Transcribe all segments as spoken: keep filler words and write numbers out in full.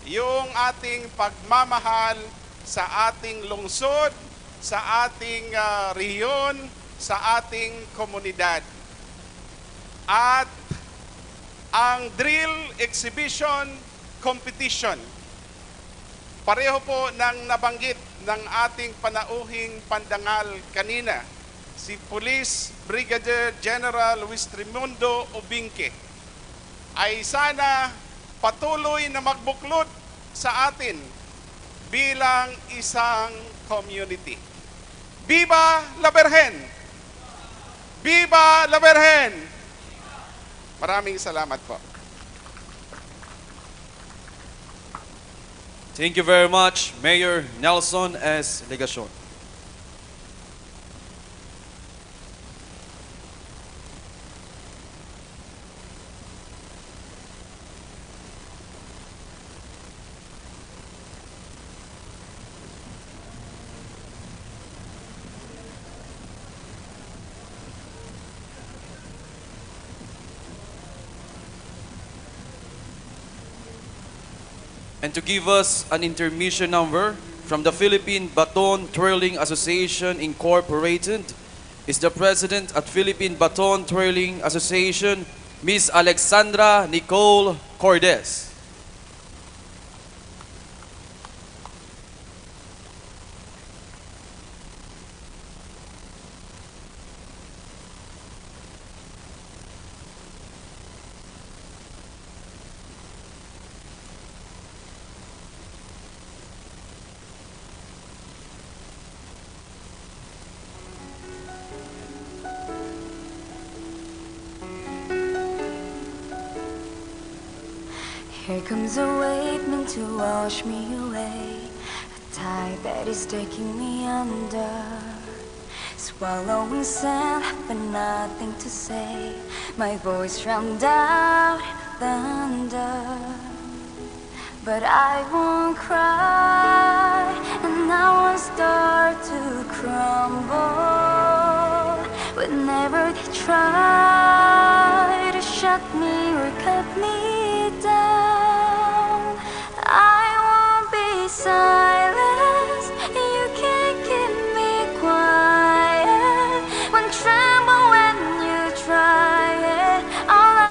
yung ating pagmamahal sa ating lungsod, sa ating, ah, rehiyon, sa ating komunidad. At ang drill exhibition competition, pareho po ng nabanggit ng ating panauhing pandangal kanina, si Police Brigadier General Luis Raimundo Obingke, ay sana patuloy na magbuklod sa atin bilang isang community. Viva la Virgen! Viva la Virgen! Maraming salamat po. Thank you very much, Mayor Nelson S. Legacion. And to give us an intermission number from the Philippine Baton Twirling Association Incorporated is the President at Philippine Baton Twirling Association, Miss Alexandra Nicole Cordes. Here comes a wave meant to wash me away. A tide that is taking me under. Swallowing sand, but nothing to say. My voice drowned out in thunder. But I won't cry, and I won't start to crumble. Whenever they try to shut me or cut me down, I won't be silenced. You can't keep me quiet. Won't tremble when you try it. All I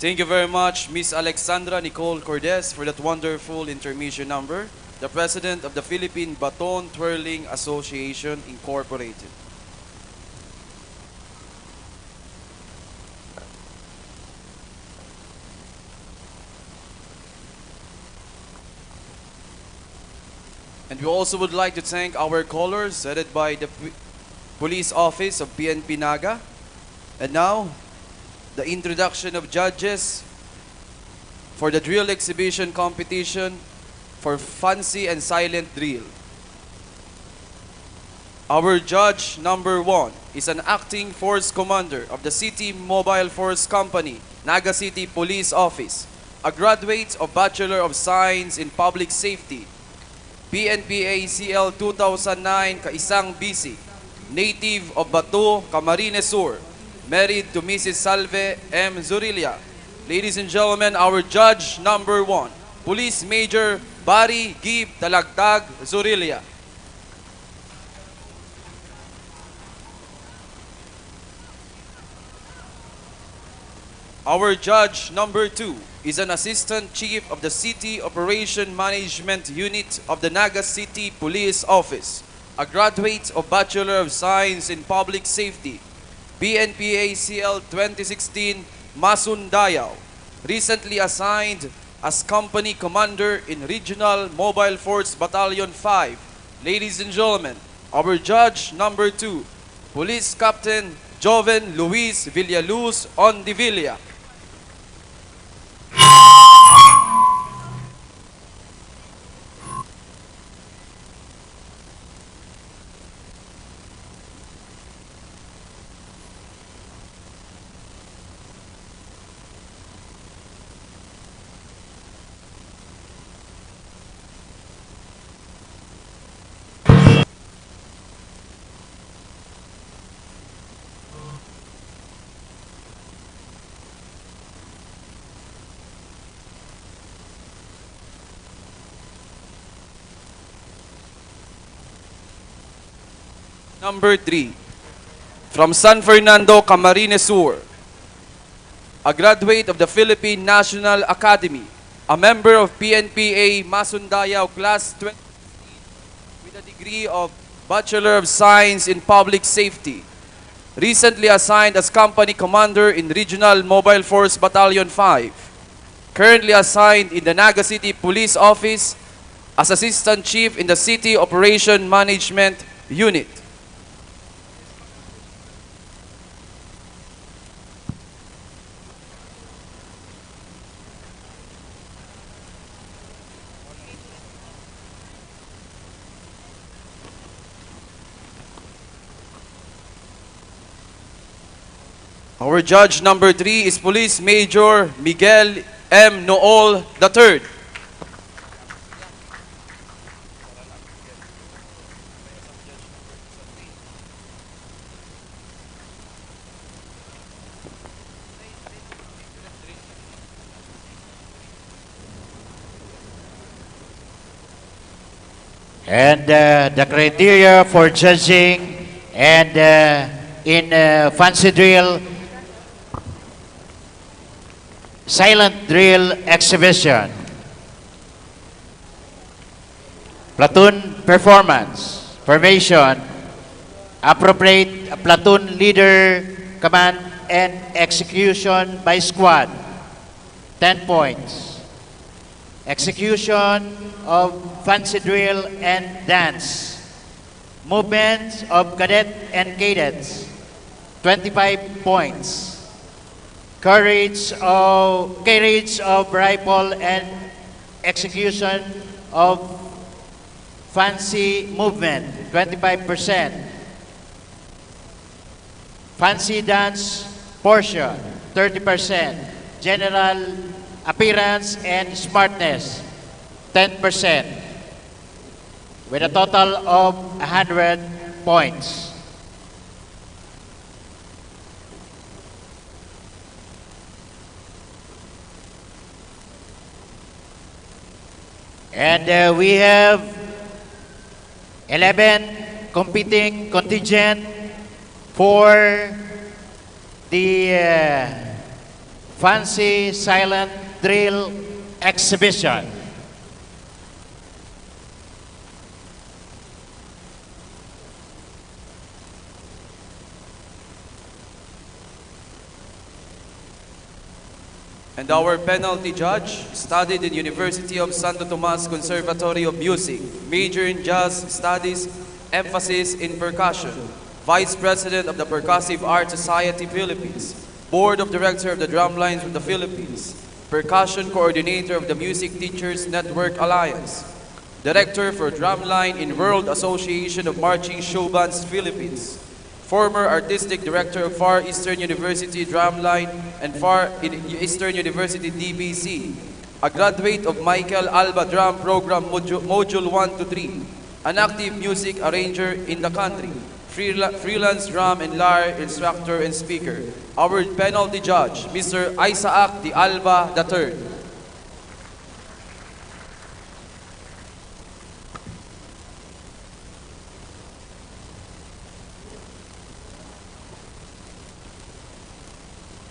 Thank you very much, Miss Alexandra Nicole Cordes, for that wonderful intermission number, the president of the Philippine Baton Twirling Association Incorporated. And we also would like to thank our callers, headed by the P-, Police Office of P N P Naga. And now, the introduction of judges for the drill exhibition competition for fancy and silent drill. Our judge number one is an acting force commander of the City Mobile Force Company, Naga City Police Office, a graduate of Bachelor of Science in Public Safety, P N P A C L two thousand nine, kaisang B C, native of Bato, Camarines Sur, married to Missus Salve M. Zurilla. Ladies and gentlemen, our judge number one, Police Major Barry Gib Talagtag Zurilla. Our judge number two is an assistant chief of the City Operation Management Unit of the Naga City Police Office, a graduate of Bachelor of Science in Public Safety, P N P A C L twenty sixteen, Masundayao, recently assigned as company commander in Regional Mobile Force Battalion five. Ladies and gentlemen, our judge number two, Police Captain Joven Luis Villaluz Ondivilla. Number three, from San Fernando, Camarines Sur, a graduate of the Philippine National Academy, a member of P N P A Masundayao Class twenty sixteen with a degree of Bachelor of Science in Public Safety, recently assigned as company commander in Regional Mobile Force Battalion five, currently assigned in the Naga City Police Office as Assistant Chief in the City Operation Management Unit. Our judge number three is Police Major Miguel M. Nool the third. And, uh, the criteria for judging and, uh, in, uh, fancy drill, silent drill exhibition. Platoon performance, formation, appropriate platoon leader, command, and execution by squad, ten points. Execution of fancy drill and dance. Movements of cadet and cadets, twenty-five points. Carriage of, carriage of rifle and execution of fancy movement, twenty-five percent. Fancy dance portion, thirty percent. General appearance and smartness, ten percent. With a total of a hundred points. And, uh, we have eleven competing contingent for the, uh, Fancy Silent Drill Exhibition. And our penalty judge studied in University of Santo Tomas Conservatory of Music, major in jazz studies, emphasis in percussion, Vice President of the Percussive Arts Society Philippines, Board of Director of the Drumlines of the Philippines, Percussion Coordinator of the Music Teachers Network Alliance, Director for Drumline in World Association of Marching Show Bands Philippines, former Artistic Director of Far Eastern University Drumline and Far Eastern University D B C, a graduate of Michael Alba Drum Program Module, Module one to three, an active music arranger in the country, freela- freelance drum and lyre instructor and speaker, our penalty judge, Mister Isaac de Alba the third.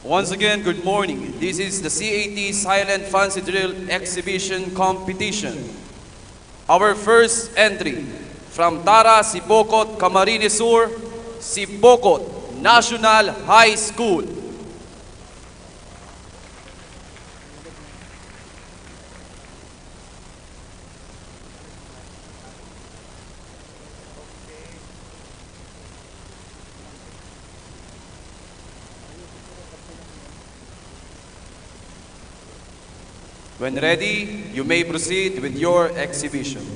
Once again, good morning. This is the C A T Silent Fancy Drill Exhibition Competition. Our first entry from Tara, Sipocot, Camarines Sur, Sipocot National High School. When ready, you may proceed with your exhibition.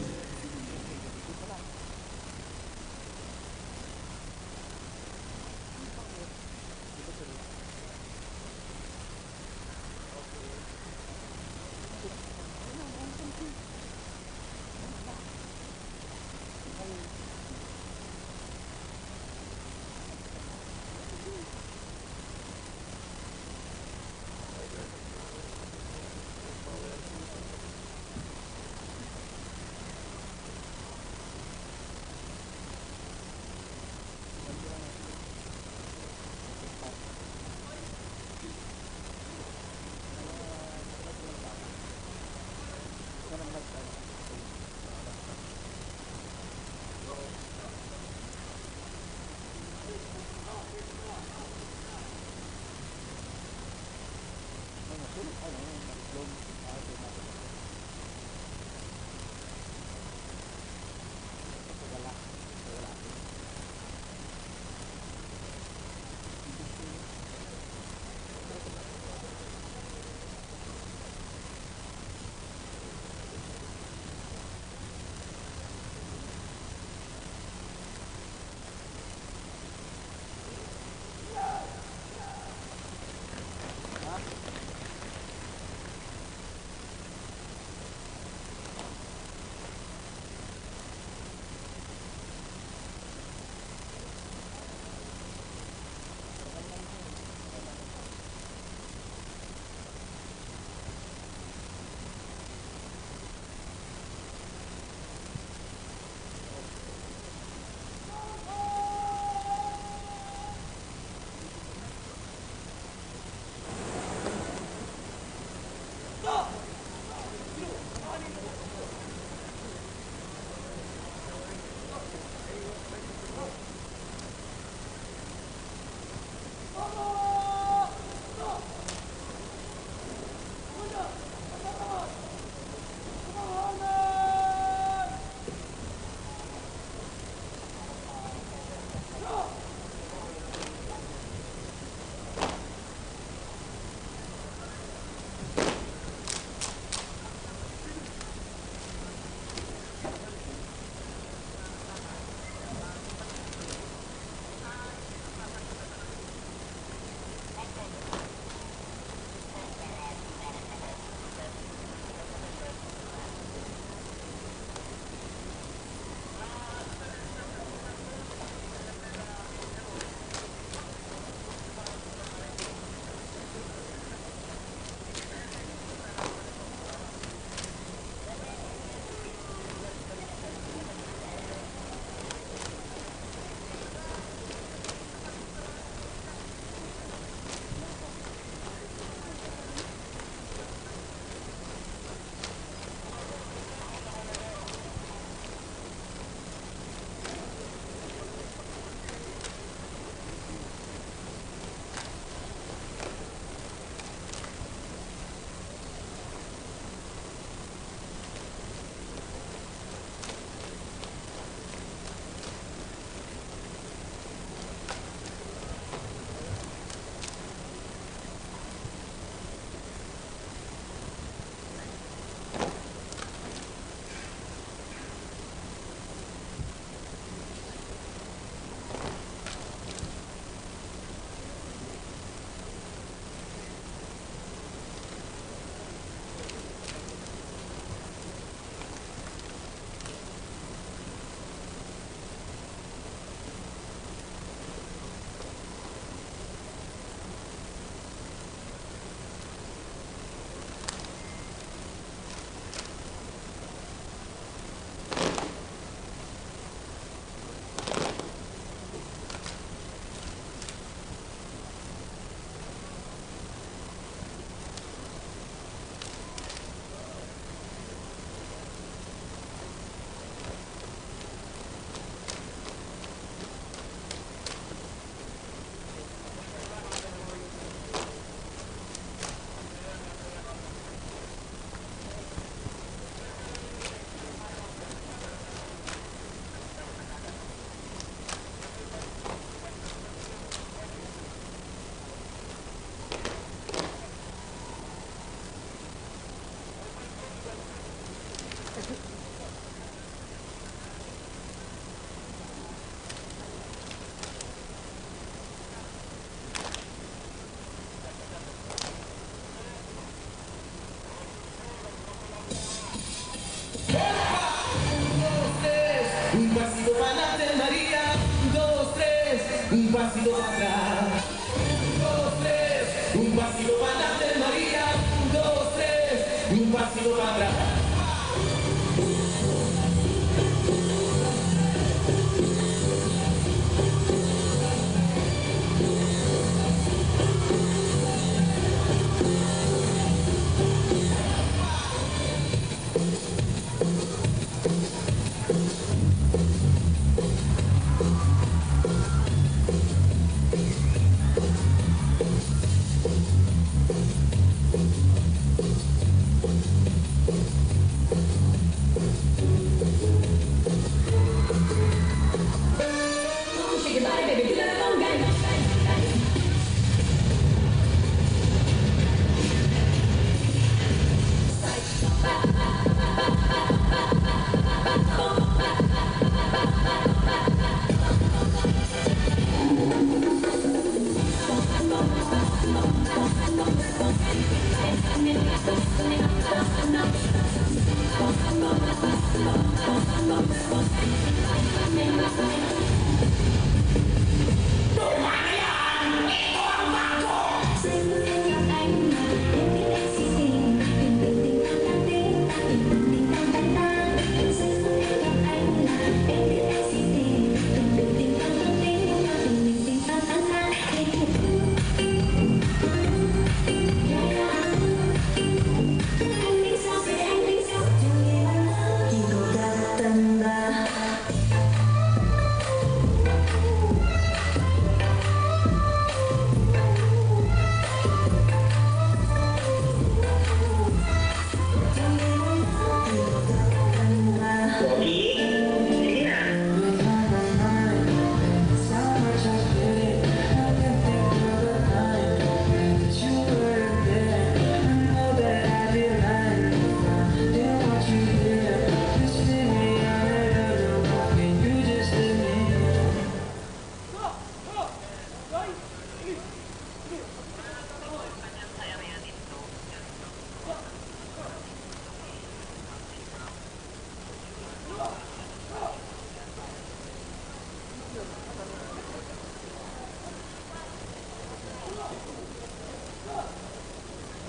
Un pasito para atrás. Un, dos, tres. Un pasito para adelante, María. Un, dos, tres. Un pasito para atrás.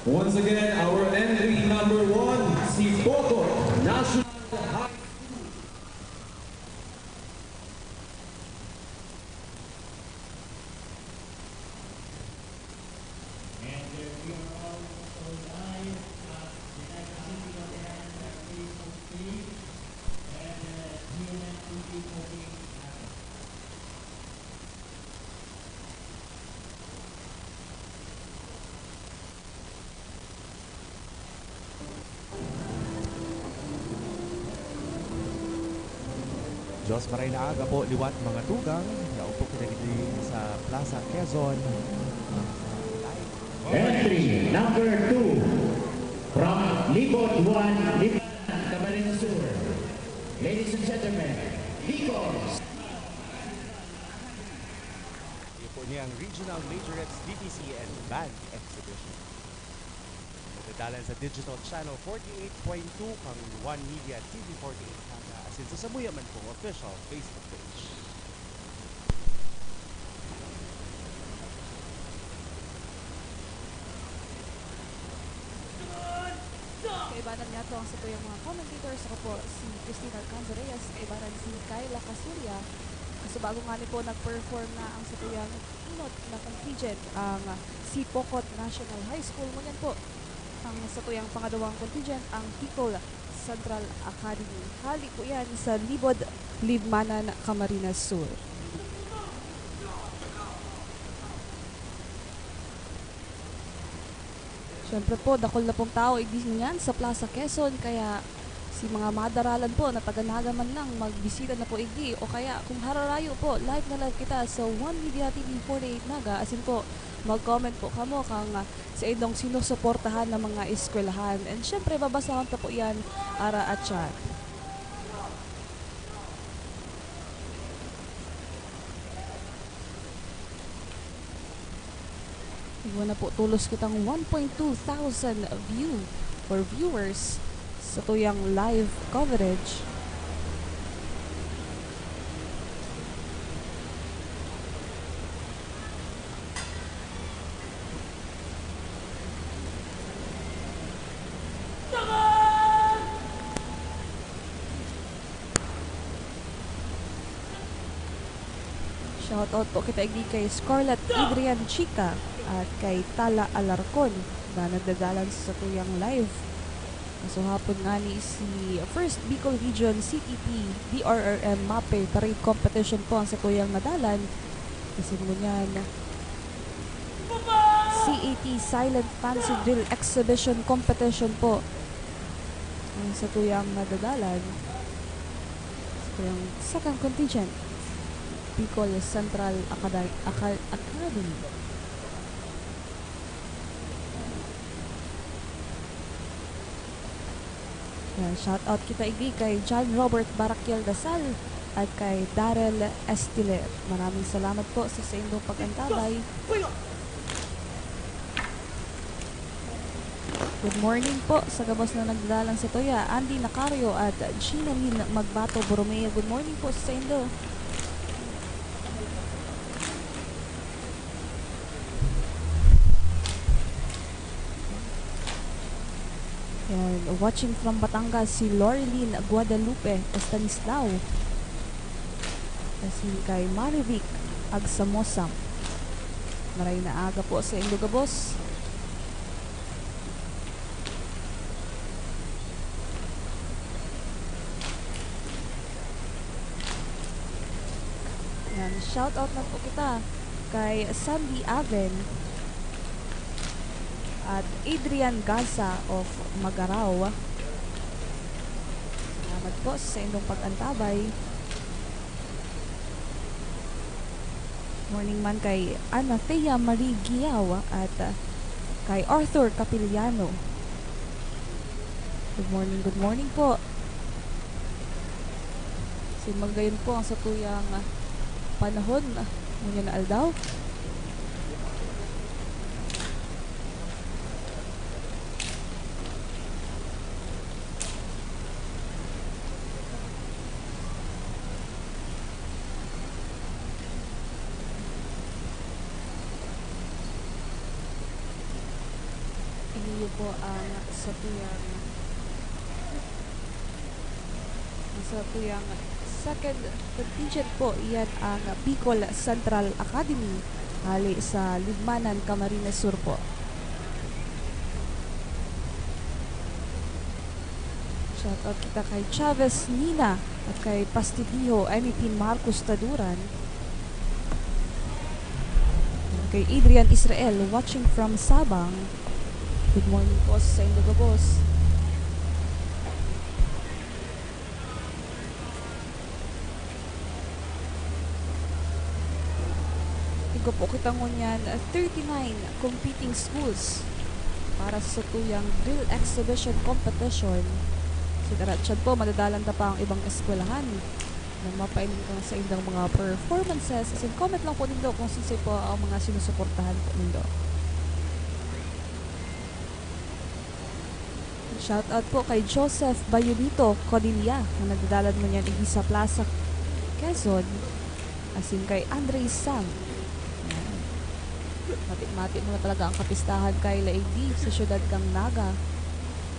Once again, our entry number one, si Poco National High School. And, uh, we are all also live at the Naga City Hotel, uh, Facebook page, and, uh, G M N T V forty-eight Naga. Diyos maray na aga po, liwat mga tugang. Yaon po kita digdi sa Plaza Quezon. Entry number two from Libod one, Libmanan, Camarines Sur. Ladies and gentlemen, Libod. Iyo po ni ang Regional Majorettes D P C and Band Exhibition. Nagdadalan sa Digital Channel forty-eight point two kang One Media T V forty-eight Naga, asin sa samuya man pong official Facebook page. Kaibanan niyato ang satuyang mga commentators. Ako po si Christine Alcanza Reyes, kaibanan si Kyla Casuria. Sa bago ngani po, nag-perform na ang satuyang inot na contingent, ang Sipocot National High School. Ngunyan po, ang satuyang pangadawang contingent, ang Ticol Central Academy. Hali po yan sa Libod, Libmanan, Camarines Sur. Siyempre po, dakul na pong tao igdi ngunyan sa Plaza Quezon, kaya si mga madaralan po na taga Naga man lang, magbisita na po igdi, o kaya kung hararayo po, live na live kita sa One Media T V forty-eight Naga, asin po, mag-comment po kamo kang, ah, saindong sinusuportahan na mga eskwelahan. And siyempre, babasahon ta po yan, ara at chat. Igwa na po tolos kitang one point two thousand view or viewers satuyang live coverage. Shout out po kita igdi kay Scarlett Adrian Chica at kay Tala Alarcon na nagdadalan sa satuyang live. Masu hapon ngani si First Bicol Region C T P D R R M MAPEH Parade Competition po ang satuyang nadalan. Kasi ngunyan, C A T Silent Fancy Drill Exhibition Competition po ang satuyang nadadalan. Satuyang second contingent, Bicol Central Acad-, Aca-, Academy. Yan, shout out kita igdi kay John Robert Barakiel Dasal at kay Darrell Estiler. Maraming salamat po sa saindong pag-antabay. Good morning po sa gabos na nagdadalan satuya, Andy Nacario at Gina Lynn Magbato Borromeo. Good morning po sa saindo. Yan, watching from Batangas, si Lorilyn Guadalupe Estanislao. Asin kay Marivic Agsamosam. Maray na aga po saindo gabos. Yan, shout out na po kita kay Sandy Aven at Adrian Gaza of Magarao. Salamat po sa indong pag-antabay. Morning man kay Ana Thea Marie Guiao at, ah, kay Arthur Capiliano. Good morning, good morning po. Kasi magayon po ang satuyang, ah, panahon, ah, ngunyan na aldaw. Iniyo po ang satuyang, ang satuyang second contingent po, iyan ang Bicol Central Academy, hali sa Libmanan, Camarines Sur po. Shout out kita kay Chavez Nina at kay Pastidiho Emitin Marcos Taduran. Kay Adrian Israel, watching from Sabang. Good morning po sa indo gabos. Igwa po kita ngunyan, ah, thirty-nine competing schools para sa satuyang drill exhibition competition. Sa daratsan po, madadalan ta pa ang ibang eskwelahan na mapahiling kan sa indang mga performances. Asin comment lang po nindo kung siisay po ang mga sinusuportahan po nindo. Shout out po kay Joseph Bayonito Codilla, na nagdadalan ngunyan igdi sa Plaza Quezon, asin kay Andre Sam. Yan. Mati-mati mo na talaga ang kapistahan kay Laigdi sa siyudad kan Naga.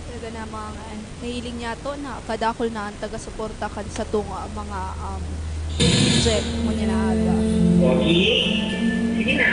Talaga namang, ah, nahiling niya to na kadakul na ang taga-suporta kan satong, ah, mga, um, Jet, ngunyan na aga. Okay. Sige na.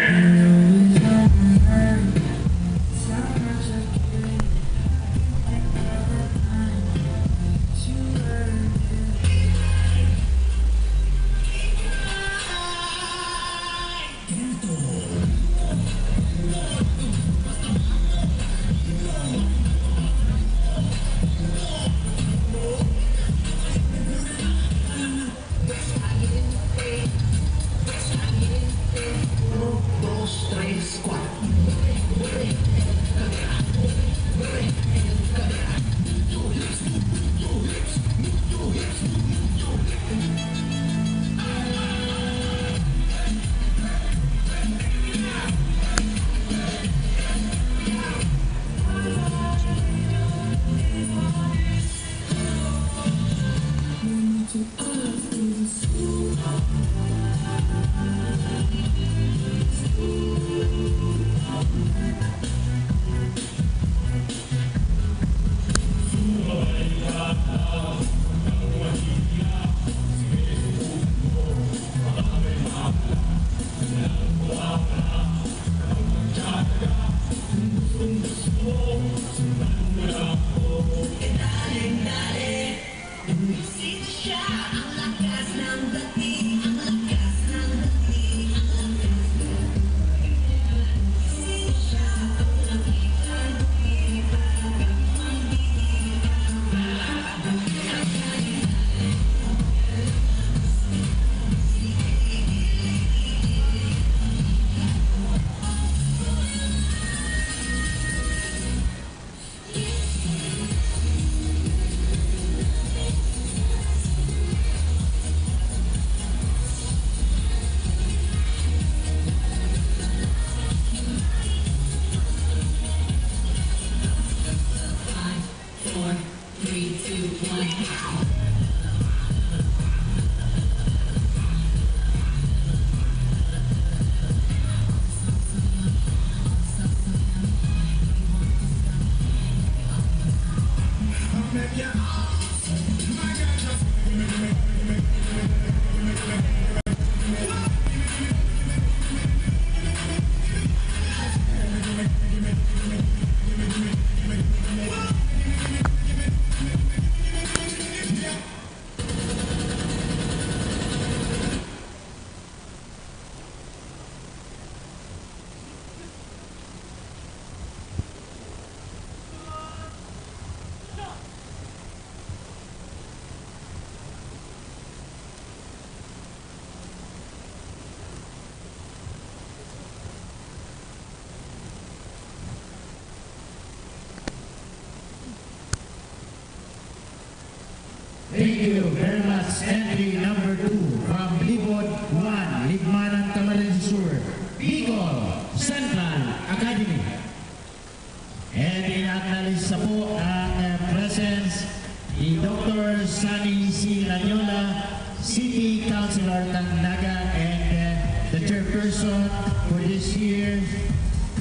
This year's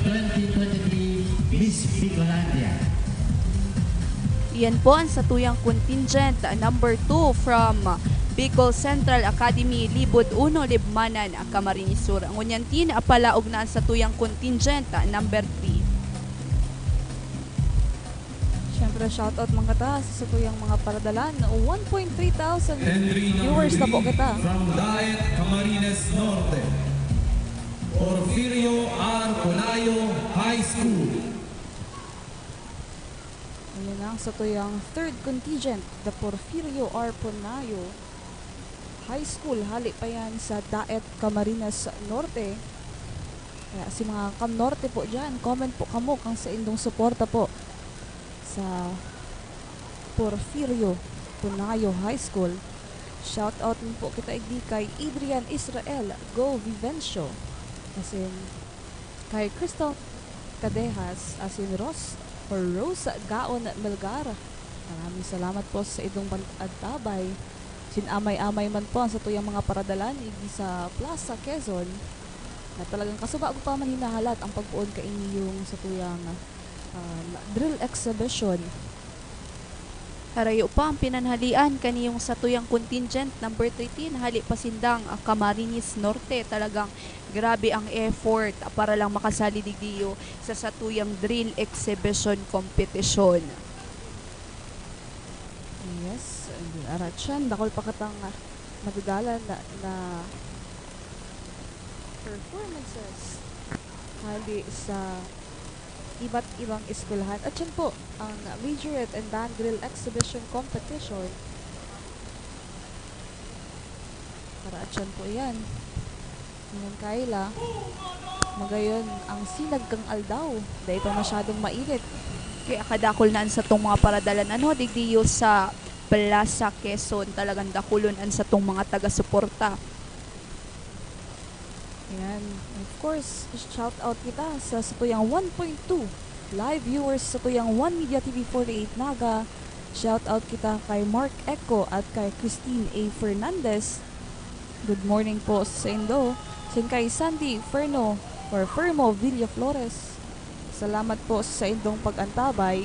twenty twenty-three Miss Bicolandia. Iyan po ang satuyang contingent number two from Bicol Central Academy, Libod uno, Libmanan, Camarines Sur. Ngunyan tin, apalaog na ang satuyang contingent number three. Siyempre, shoutout man kita sa satuyang mga paradalan. One point three thousand Henry viewers na po Nagri kita. From Daet, Camarines Norte. Porfirio R. Polayo High School. Ayan na ang satuyang third contingent, the Porfirio R. Ponayo High School. Hali pa yan sa Daet, Camarines Norte. Kaya si mga Cam Norte po dyan, comment po kamo kang sa indong suporta po sa Porfirio Ponayo High School. Shoutout din po kita igdi kay Adrian Israel Go Vivencio. Asin kay Crystal Cadejas, asin Ros or Rose Gaon Melgar. Maraming salamat po sa idong pag-antabay. Sin-amay-amay man po ang satuyang mga paradalan igdi sa Plaza Quezon na talagang kasuba ko pa man hinahalat ang pagpoon kaini yung satuyang um, drill exhibition. Harayo pa ang pinanhalian kaniyong satuyang contingent number thirteen, hali pa sindang ah, Camarines Norte. Talagang grabe ang effort para lang makasali digdiyo sa satuyang drill exhibition competition. Yes, and then aratyan, dakul pa katang ah, madadalan na, na performances hali sa iba't ibang eskwelahan. At yan po, ang Majorette and Band Grill Exhibition Competition. Para at yan po yan. Ngayon, Kayla, magayon ang sinag kang aldaw. Dahil pa masyadong mainit. Kaya kadakol na ang satong mga paradalan, ano, digdiyo sa Plaza Quezon, talagang dakulon ang satong mga taga-suporta. Ayan. And of course, shout out kita sa satuyang one point two live viewers sa tuyang One Media T V forty-eight Naga. Shout out kita kay Mark Eco at kay Christine A Fernandez. Good morning po sa indo. Sin kay Sandy Ferno or Fermo Villaflores. Salamat po sa indong pag-antabay.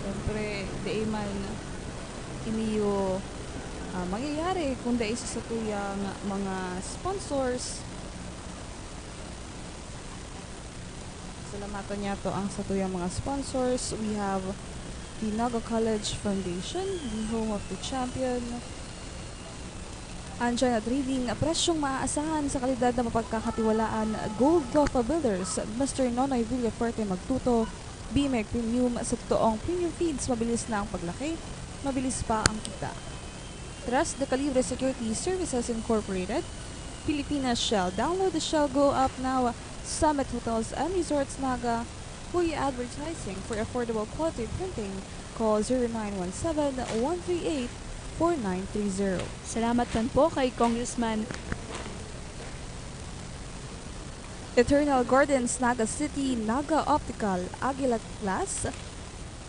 Siyempre, di man iniyo ah, mangyayari kung dai sa satuyang mga sponsors. Salamatan niya to ang satuyang mga sponsors. We have the Naga College Foundation, the home of the champion. Andyan at Reading, presyong maaasahan sa kalidad na mapagkakatiwalaan. Gold Gopher Builders, Mister Nonoy Villafuerte Magtuto, Bimeg Premium, sa totoong premium feeds, mabilis na ang paglaki, mabilis pa ang kita. Trust the Calibre Security Services Incorporated, Pilipinas Shell. Download the Shell Go app now. Summit Hotels and Resorts Naga, Kuya Advertising for affordable quality printing. Call zero nine one seven, one three eight, four nine three zero. Salamat man po kay Congressman Eternal Gardens, Naga City, Naga Optical, Aguila Glass,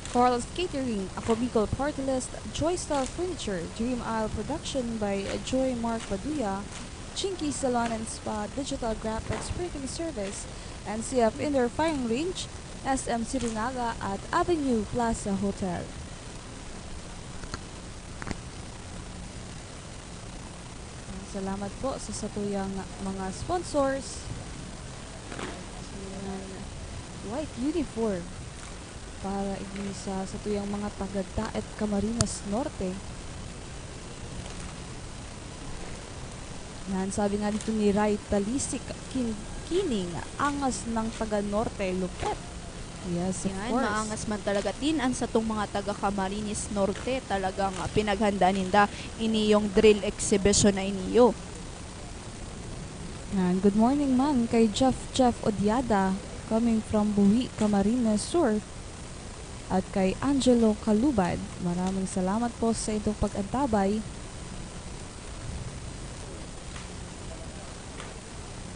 Carlos Catering, Ako Bicol Party List, Joy Star Furniture, Dream Isle Production by Joy Mark Baduya, Chinky Salon and Spa, Digital Graphics Printing Service, N C F Indoor Firing Range, S M City Naga at Avenue Plaza Hotel. Salamat po sa satuyang mga sponsors. Ayan. White uniform para igni sa satuyang mga taga Daet, Camarines Norte. Yan, sabi nga dito ni Ray Talisik, kin- kining angas ng taga Norte, lupet. Yes, of Yan, course. Maangas man talaga tin ang satong mga taga Camarines Norte. Talagang ah, pinaghanda ninda ini yung drill exhibition na iniyo. Yan. Good morning man kay Jeff Jeff Odiada, coming from Buhi, Camarines Sur. At kay Angelo Calubad, maraming salamat po sa inyong pag-antabay.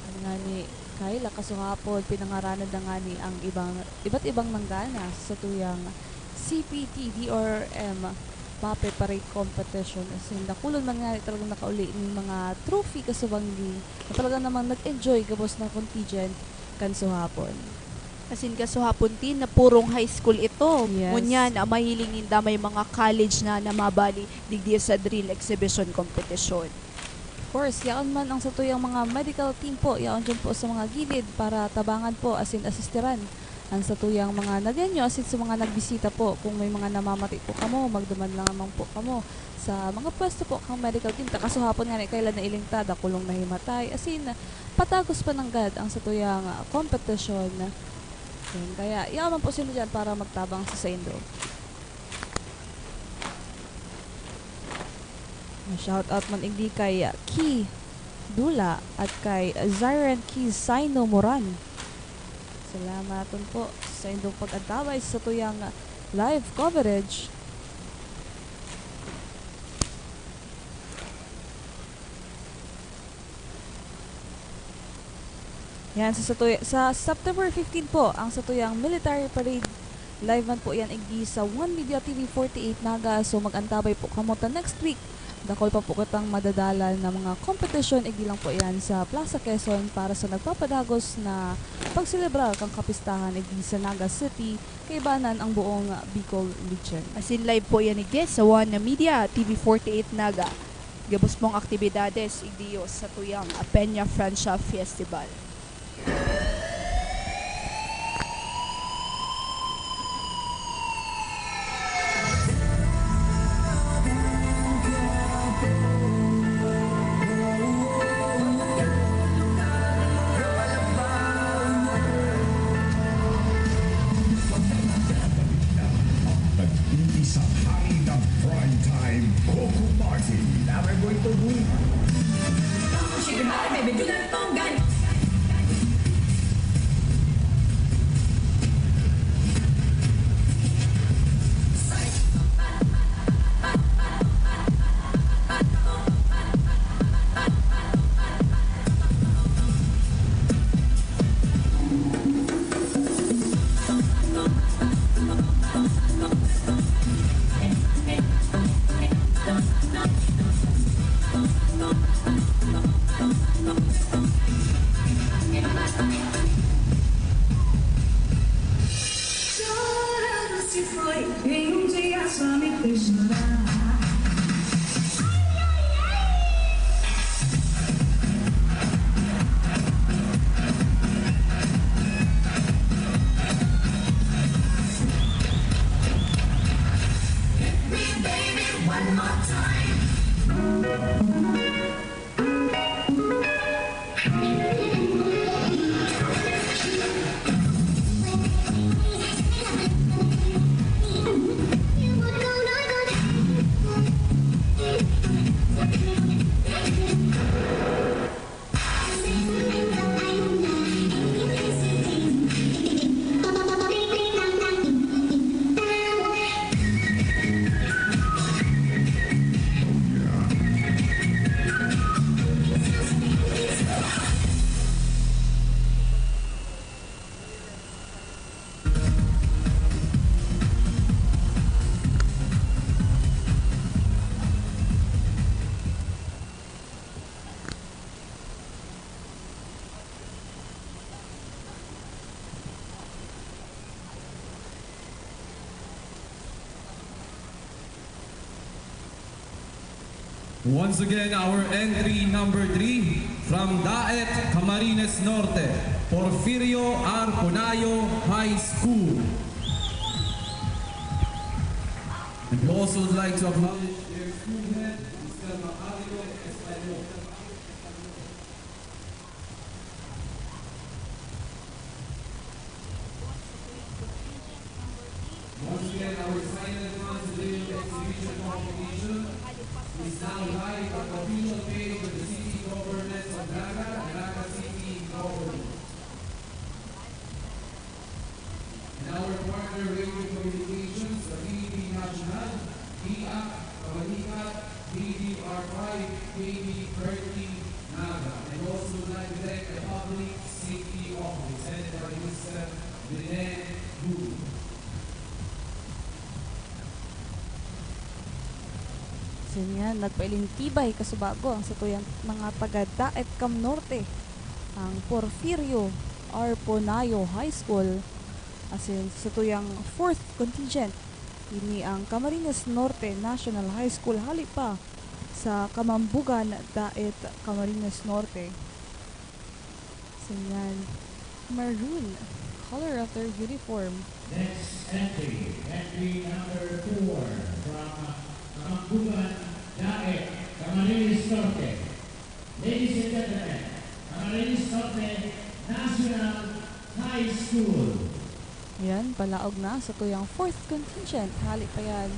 Ano nga ni Kyle, kasuhapon, pinangaranan na nga ni ang ibang, iba't ibang nanggana sa tuyang C P T D R M Pape Parade Competition. As in, dakulon man nga talagang nakauli ning mga trophy kasubanggi na talaga namang nag-enjoy gabos na contingent kan suhapon. As in, kasuhapon, Tin, na purong high school ito. Yes. Ngunyan, ah, mahiling ninda may mga college na namabali digdi sa drill exhibition competition. Of course, yaon man ang satuyang mga medical team po, yaon dyan po sa mga gilid para tabangan po, as in, asistiran ang satuyang mga naganyo, as in, sa mga nagbisita po. Kung may mga namamati po kamo, magduman lang naman po kamo sa mga pwesto po kang medical team. Ta kasuhapon nga ni kailan na iling ta, dakulong nahimatay. As in, patagos pa nanggad ang satuyang, ah, kompetisyon. Yan, kaya yaon man po sila dyan para magtabang sa saindo. Shout out man igdi kay, ah, Ki Dula at kay Zyron Ki Saino Moran. Salamaton po sa indong pag-antabay sa tuyang live coverage. Yan, sa, sa, sa September fifteen po, ang satuyang military parade. Live man po yan, igdi sa One Media T V forty-eight Naga. So, mag-antabay po kamo ta next week. Dakul pa po kitang madadalan na mga competition, igdi lang po yan sa Plaza Quezon para sa nagpapadagos na pagselebrar kang kapistahan, igdi sa Naga City, kaibanan ang buong Bicol Region. As in, live po yan, igdi sa One Media T V forty-eight Naga. Gabos pong aktibidades, igdi sa tuyang Peña Francia Festival. Nag-umpisa ang Prime Time Coco Party. Now we're going to win. Once again, our entry number three from Daet, Camarines Norte, Porfirio Arponayo High School. And we also would like to acknowledge their school head, Mister Macario Español. Once again, our silent ones during the exhibition competition is now live on the official page of the City Government of Naga, Naga City Government. And our partner radio communications, the Philippine National, D I A C, Kabalikat, K D R five, K D thirty, Naga, and also Nagdec Public Safety Office, headed by Mister Rene Gu. Yan, nagpailintibay kasubago ang satuyang mga taga Daet Cam Norte, ang Porfirio Arponayo High School, asin satuyang fourth contingent, ini ang Camarines Norte National High School, hali pa sa Camambugan, Daet, Camarines Norte. Asin yan, maroon color of their uniform. Next entry, entry number four from Camambugan, Daet, Camarines Norte. Ladies and gentlemen, Camarines Norte National High School. Yan, palaog na satuyang fourth contingent. Hali pa yan,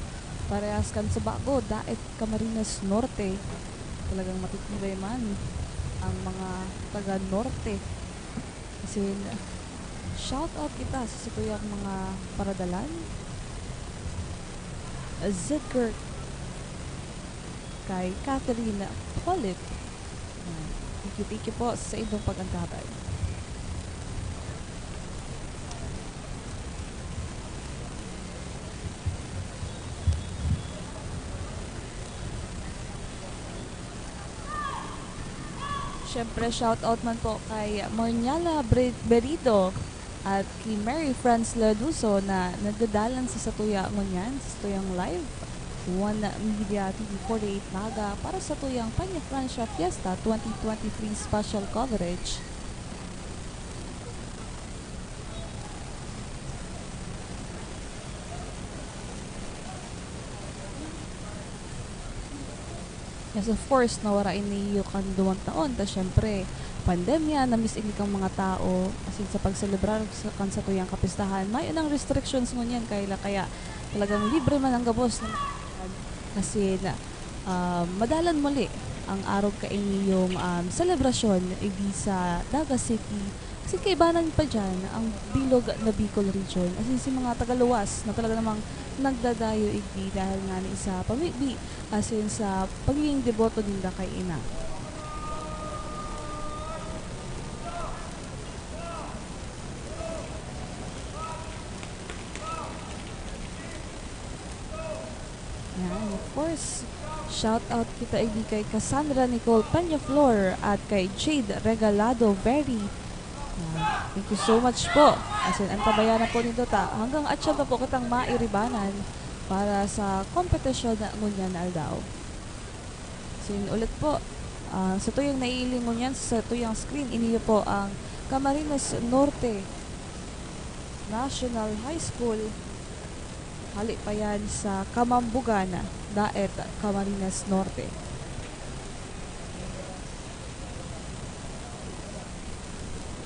parehas kan Subago, Daet, Camarines Norte. Talagang matitibay man ang mga taga Norte. Asin, shout out kita sa satuyang mga paradalan. Zedker kay Catherine Polip. Yan. Thank you, thank you po sa inyong pag-antabay. Siyempre, shout out man po kay Morniala Bre-, Berido at kay Mary Franz Lanuso na nagdadalan sa satuya ngunyan, sa satuyang live. One Media T V forty-eight Naga para sa satuyang Peña Francia Fiesta twenty twenty-three special coverage. Yes, of course, nawara ini kan duwang taon, ta siyempre, pandemya, na-miss ini kan mga tao, asin sa pagselebrar sa, kan satuyang kapistahan, mayo nang restrictions ngunyan, Kayla, kaya talagang libre man ang gabos na, asin, ah, madalan muli ang arog kainiyong, um, selebrasyon idi sa Naga City. Asin kaibanan pa diyan ang bilog na Bicol Region. Asin si mga tagaluwas na talaga namang nagdadayo igdi dahil ngani sa pamibi asin sa pagigin deboto ninda kay Ina. Yan, of course. Shout out kita igdi kay Cassandra Nicole Peñaflor at kay Jade Regalado Berry. Yan. Thank you so much po. Asin, antabayanan po nindo ta. Hanggang atyan pa po kitang mairibanan para sa kompetisyon na ngunyan na aldaw. Asin, ulit po, ah, satuyang naiiling ngunyan sa satuyang screen, ini po ang Camarines Norte National High School. Hali pa yan sa Camambugan, Daet, Camarines Norte.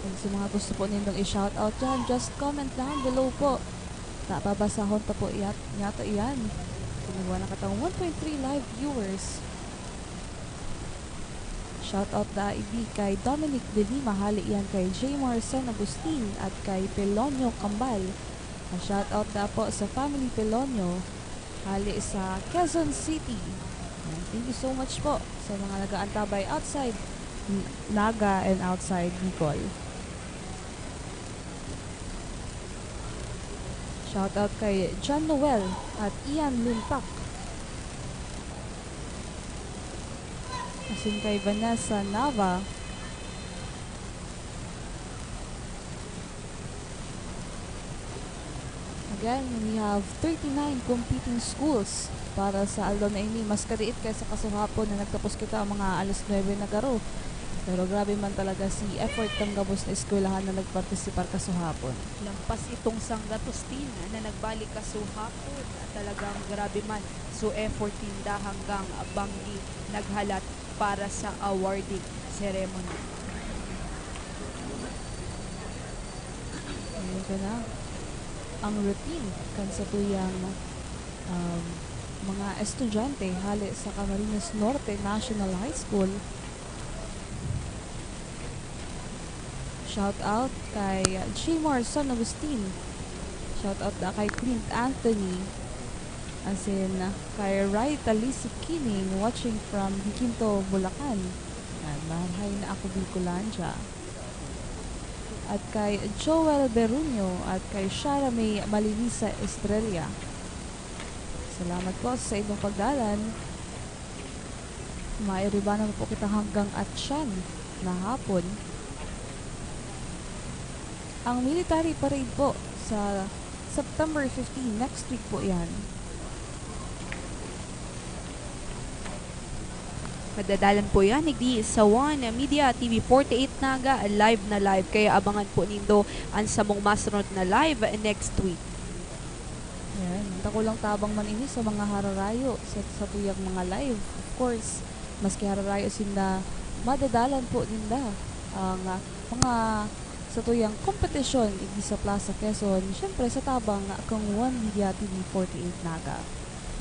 Kung sa mga gusto po nindong i-shoutout dyan, just comment down below po. Ta, babasahon ta po iyat-, yato iyan. Kung nagwa na katang one point three live viewers. Shoutout da igdi kay Dominic De Lima, hali iyan kay Jaymar San Agustin at kay Pelonio Cambal. Shoutout da po sa family Pelonio, hali sa Quezon City. Yan. Thank you so much po sa mga nag-aantabay outside N-, Naga and outside Bicol. Shoutout kay John Noel at Ian Lintak. Asin kay Vanessa Nava. Again, we have thirty-nine competing schools para sa aldaw na ini. Mas kadikit kaysa kasuhapon na nagtapos kita mga alas nuebe na garo. Pero grabe man talaga si effort kan gabos na eskwelahan na nagpartisipar kasuhapon. Lampas itong Sanggatustin na nagbalik kasuhapon, talagang grabe man. So, effort ninda hanggang banggi naghalat para sa awarding ceremony. Ayan ka na. Ang routine kan satuyang, um, mga estudyante hali sa Camarines Norte National High School. Shout out kay Jimor San Agustin. Shout out da kay Clint Anthony. Asin kay Rai Talisi Kining, watching from Jacinto, Bulacan. Yan, mahay na ako, Bicolandia. At kay Joel Berunio at kay Shara May Malinisa Estrella. Salamat po sa inyong pagdalan. Mairiba naman po kita hanggang Atian na hapon. Ang military parade po sa September fifteen, next week po yan. Madadalan po yan, igdi sa One Media T V forty-eight Naga, live na live. Kaya abangan po nindo ang samong masunod na live next week. Yan. Dakulang tabang man ini sa mga hararayo sa, sa tuyang mga live. Of course, maski hararayo sinda, madadalan po ninda ang ah, mga sa tuyang kompetisyon igdi sa Plaza Quezon, syempre sa tabang kang One Media T V forty-eight Naga.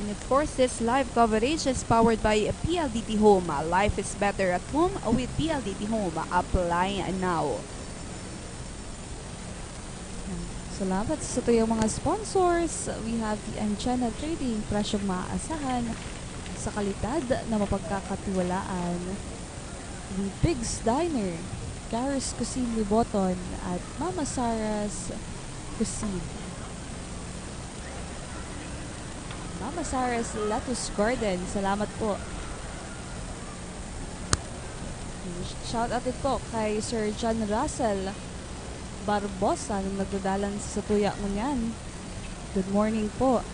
And of course, this live coverage is powered by P L D T Home. Life is better at home with P L D T Home. Apply now. Salamat sa tuyang mga sponsors. We have the Anchena Trading, presyong maaasahan sa kalidad na mapagkakatiwalaan. The Pigs Diner, Karis Cuisine Liboton, at Mama Sarah's Cuisine. Mama Sarah's Lettuce Garden, salamat po. Shout out din po kay Sir John Russell Barbosa na nagdadalan sa tuya ngunyan. Good morning po.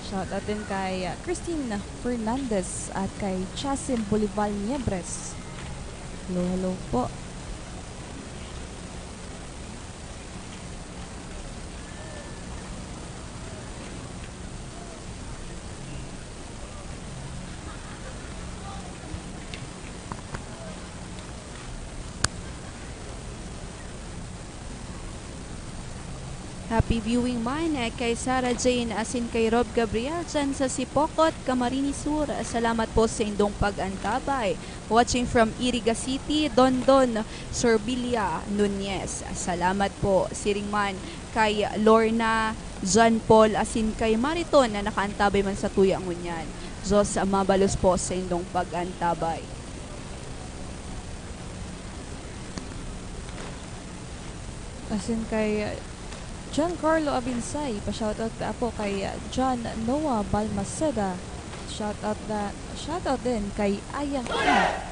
Shout out din kay ah, Christine Fernandez at kay Chasim Bolival Niebres. Hello, hello po. Happy viewing man eh, kay Sarah Jane asin kay Rob Gabriel dyan sa Sipocot, Camarines Sur. Salamat po sa indong pag-antabay. Watching from Iriga City, Dondon Sorbilia Nunez. Salamat po. Siring man kay Lorna, John Paul, asin kay Mariton na nakaantabay man sa tuya ngunyan. Diyos mabalos po sa indong pag-antabay. Asin kay John Carlo Abinsay, pa-shoutout ta po kay John Noah Balmaceda. Shoutout na, shoutout din kay Ayang E.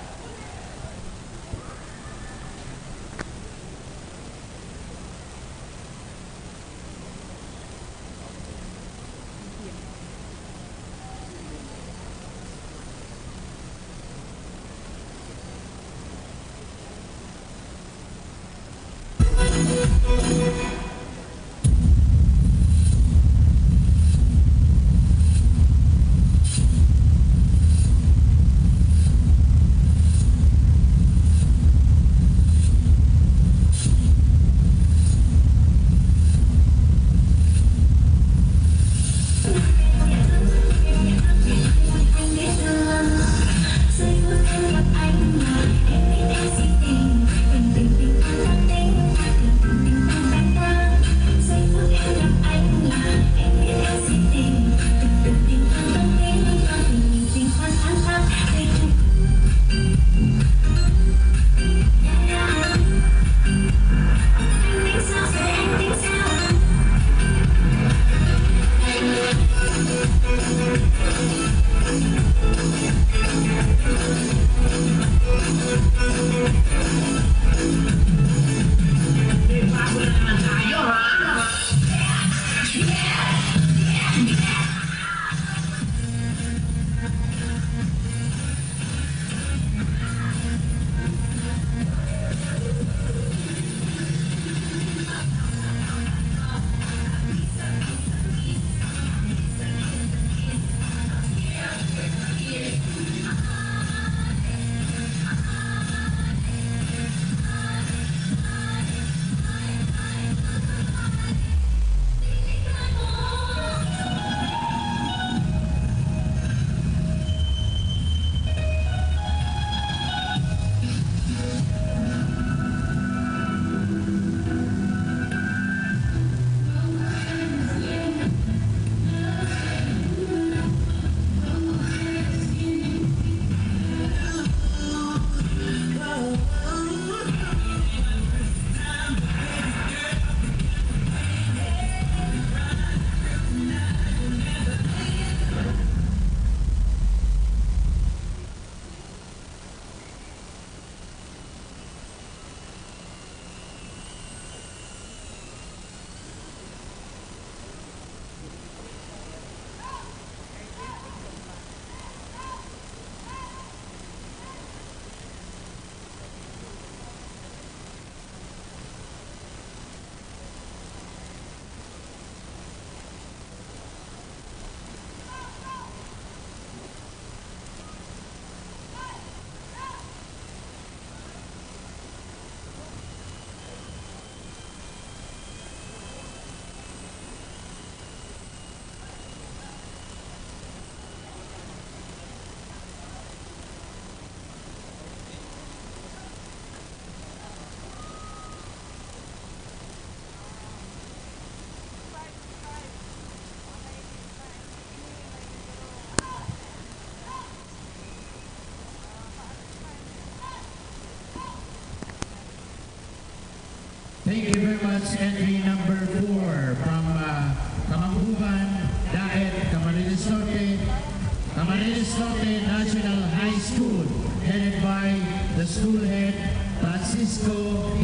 Norte National High School, headed by the school head, Francisco D.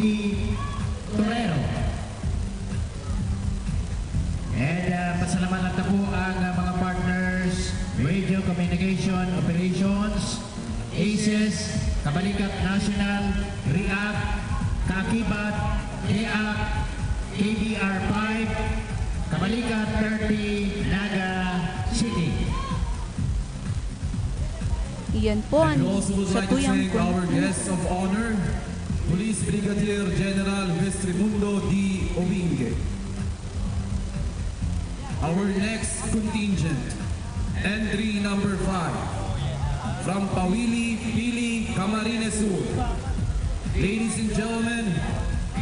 Torero. And, ah, pasalamatan ta po ang, ah, mga partners, Radio Communication Operations, ACES, Kabalikat National, REACT, Kaakibat, DEACT, K B R five, Kabalikat thirty, Naga City. Iyan po ang And we also would like to satuyang thank our kon- guest of honor, Police Brigadier General West Raimundo D. Obingue. Our next contingent, entry number five, from Pawili, Pili, Camarines Sur. Ladies and gentlemen,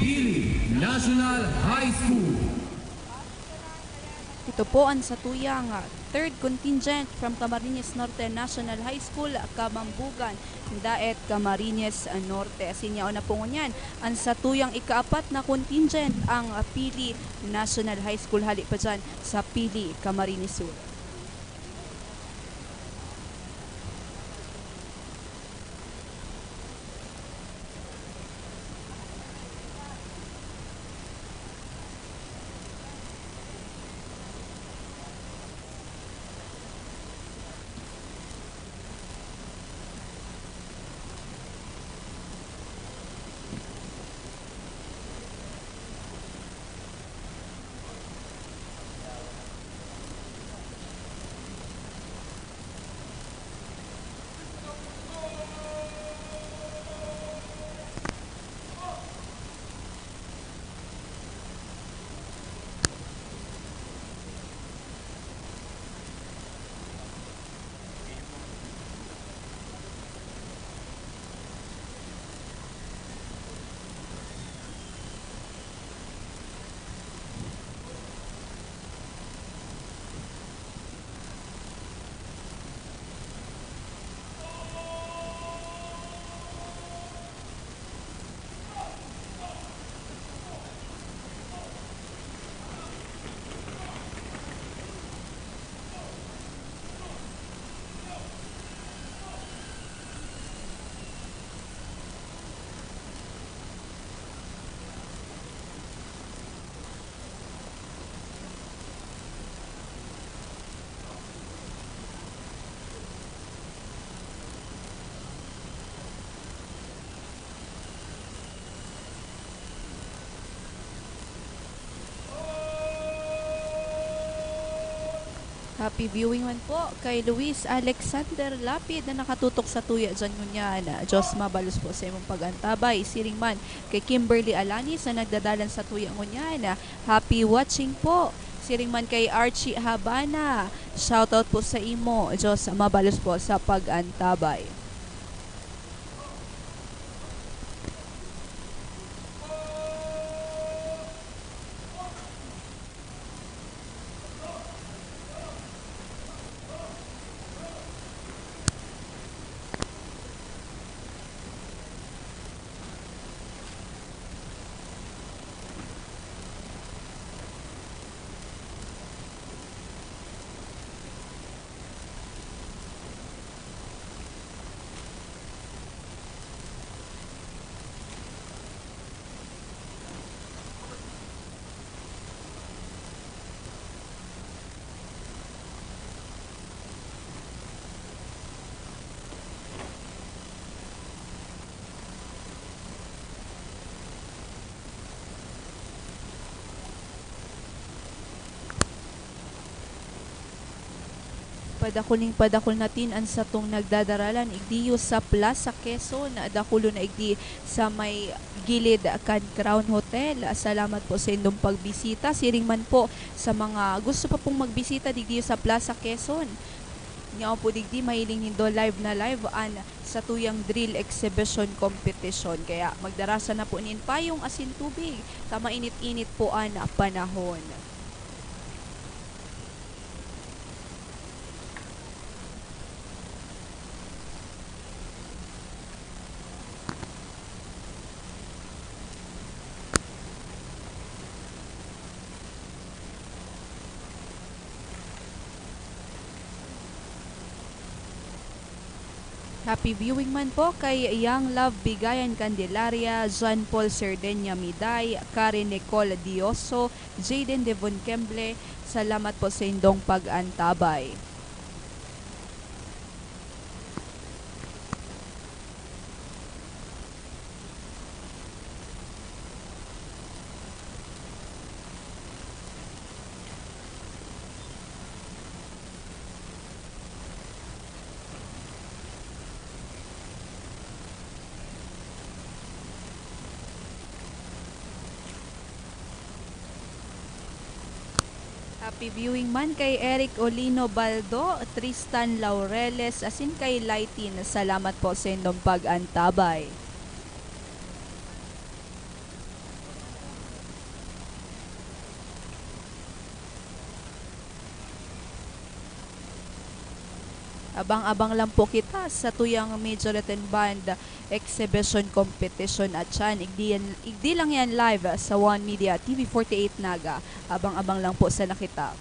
Pili National High School. Ito po ang satuyang, ah, third contingent from Camarines Norte National High School, Kabambugan, Daet, Camarines Norte. Asin yaon na po ngunyan ang satuyang ikaapat na contingent, ang, ah, Pili National High School. Hali pa dyan sa Pili, Camarines Sur. Happy viewing man po kay Luis Alexander Lapid na nakatutok satuya dyan ngunyan. Diyos mabalos po sa imong pag-antabay. Siring man kay Kimberly Alanis na nagdadalan satuya ngunyan. Happy watching po. Siring man kay Archie Habana. Shoutout po sa imo. Diyos mabalos po sa pag-antabay. Padakul ning padakul natin an satong nagdadaralan igdiyo sa Plaza Quezon, dakulon na igdi sa may gilid kan Crown Hotel. Salamat po sa indong pagbisita. Siring man po sa mga gusto pa pong magbisita digdiyo sa Plaza Quezon. Nyaon po digdi, mahiling nindo live na live an satuyang drill exhibition competition. Kaya magdara sana po nin payong asin tubig, ta mainit-init po an panahon. Happy viewing man po kay Young Love Bigayan Candelaria, John Paul Cerdeña Miday, Karen Nicole Dioso, Jayden Devon Kemble. Salamat po sa indong pag-antabay. Happy viewing man kay Eric Olino Baldo, Tristan Laureles, asin kay Lightin. Salamat po sa indong pag-antabay. Abang-abang lang po kita sa tuyang Majorette Band Exhibition Competition at yan, igdi, yan, igdi lang yan live sa One Media T V forty-eight Naga. Abang-abang lang po sana kita.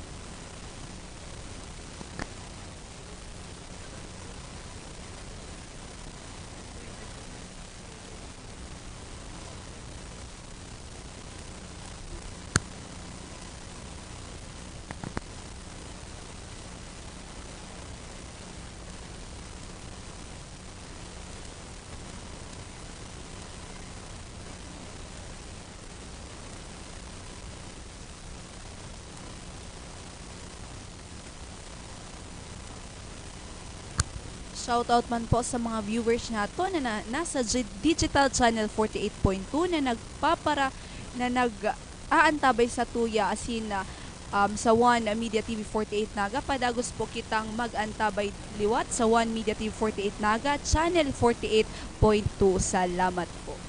Shoutout man po sa mga viewers nato na, na nasa gi-, digital channel forty-eight point two na nagpapara-, na nag-aantabay sa tuya, asin, ah, um, sa One Media T V forty-eight Naga. Padagos po kitang mag-antabay liwat sa One Media T V forty-eight Naga, channel forty-eight point two. Salamat po.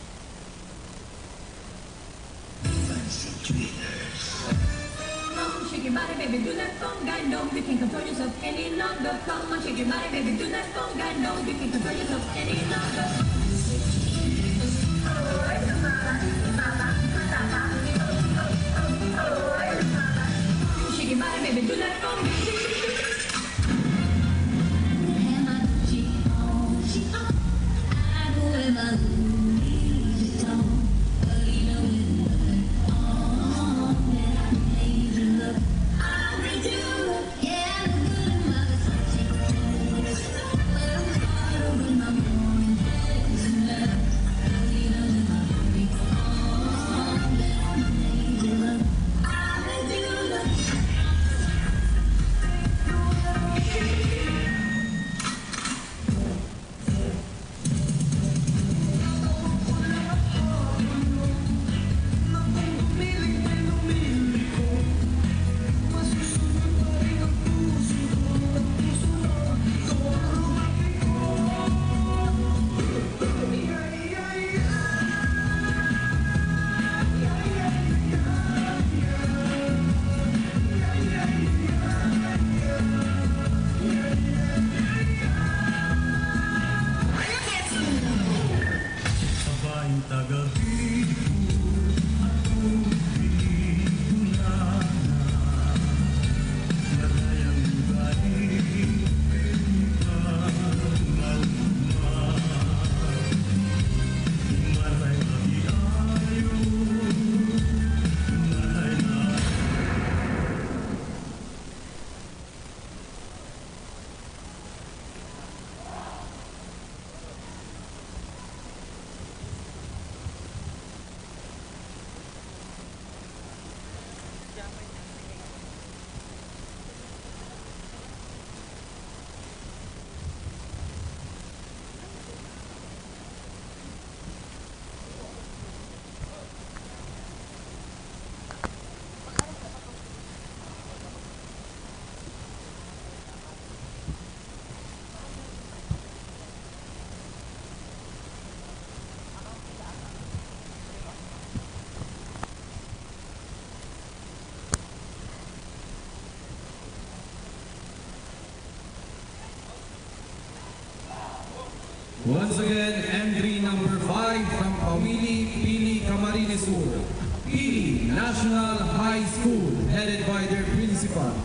Once again, entry number five from Pawili, Pili, Camarines Sur, Pili National High School, headed by their principal,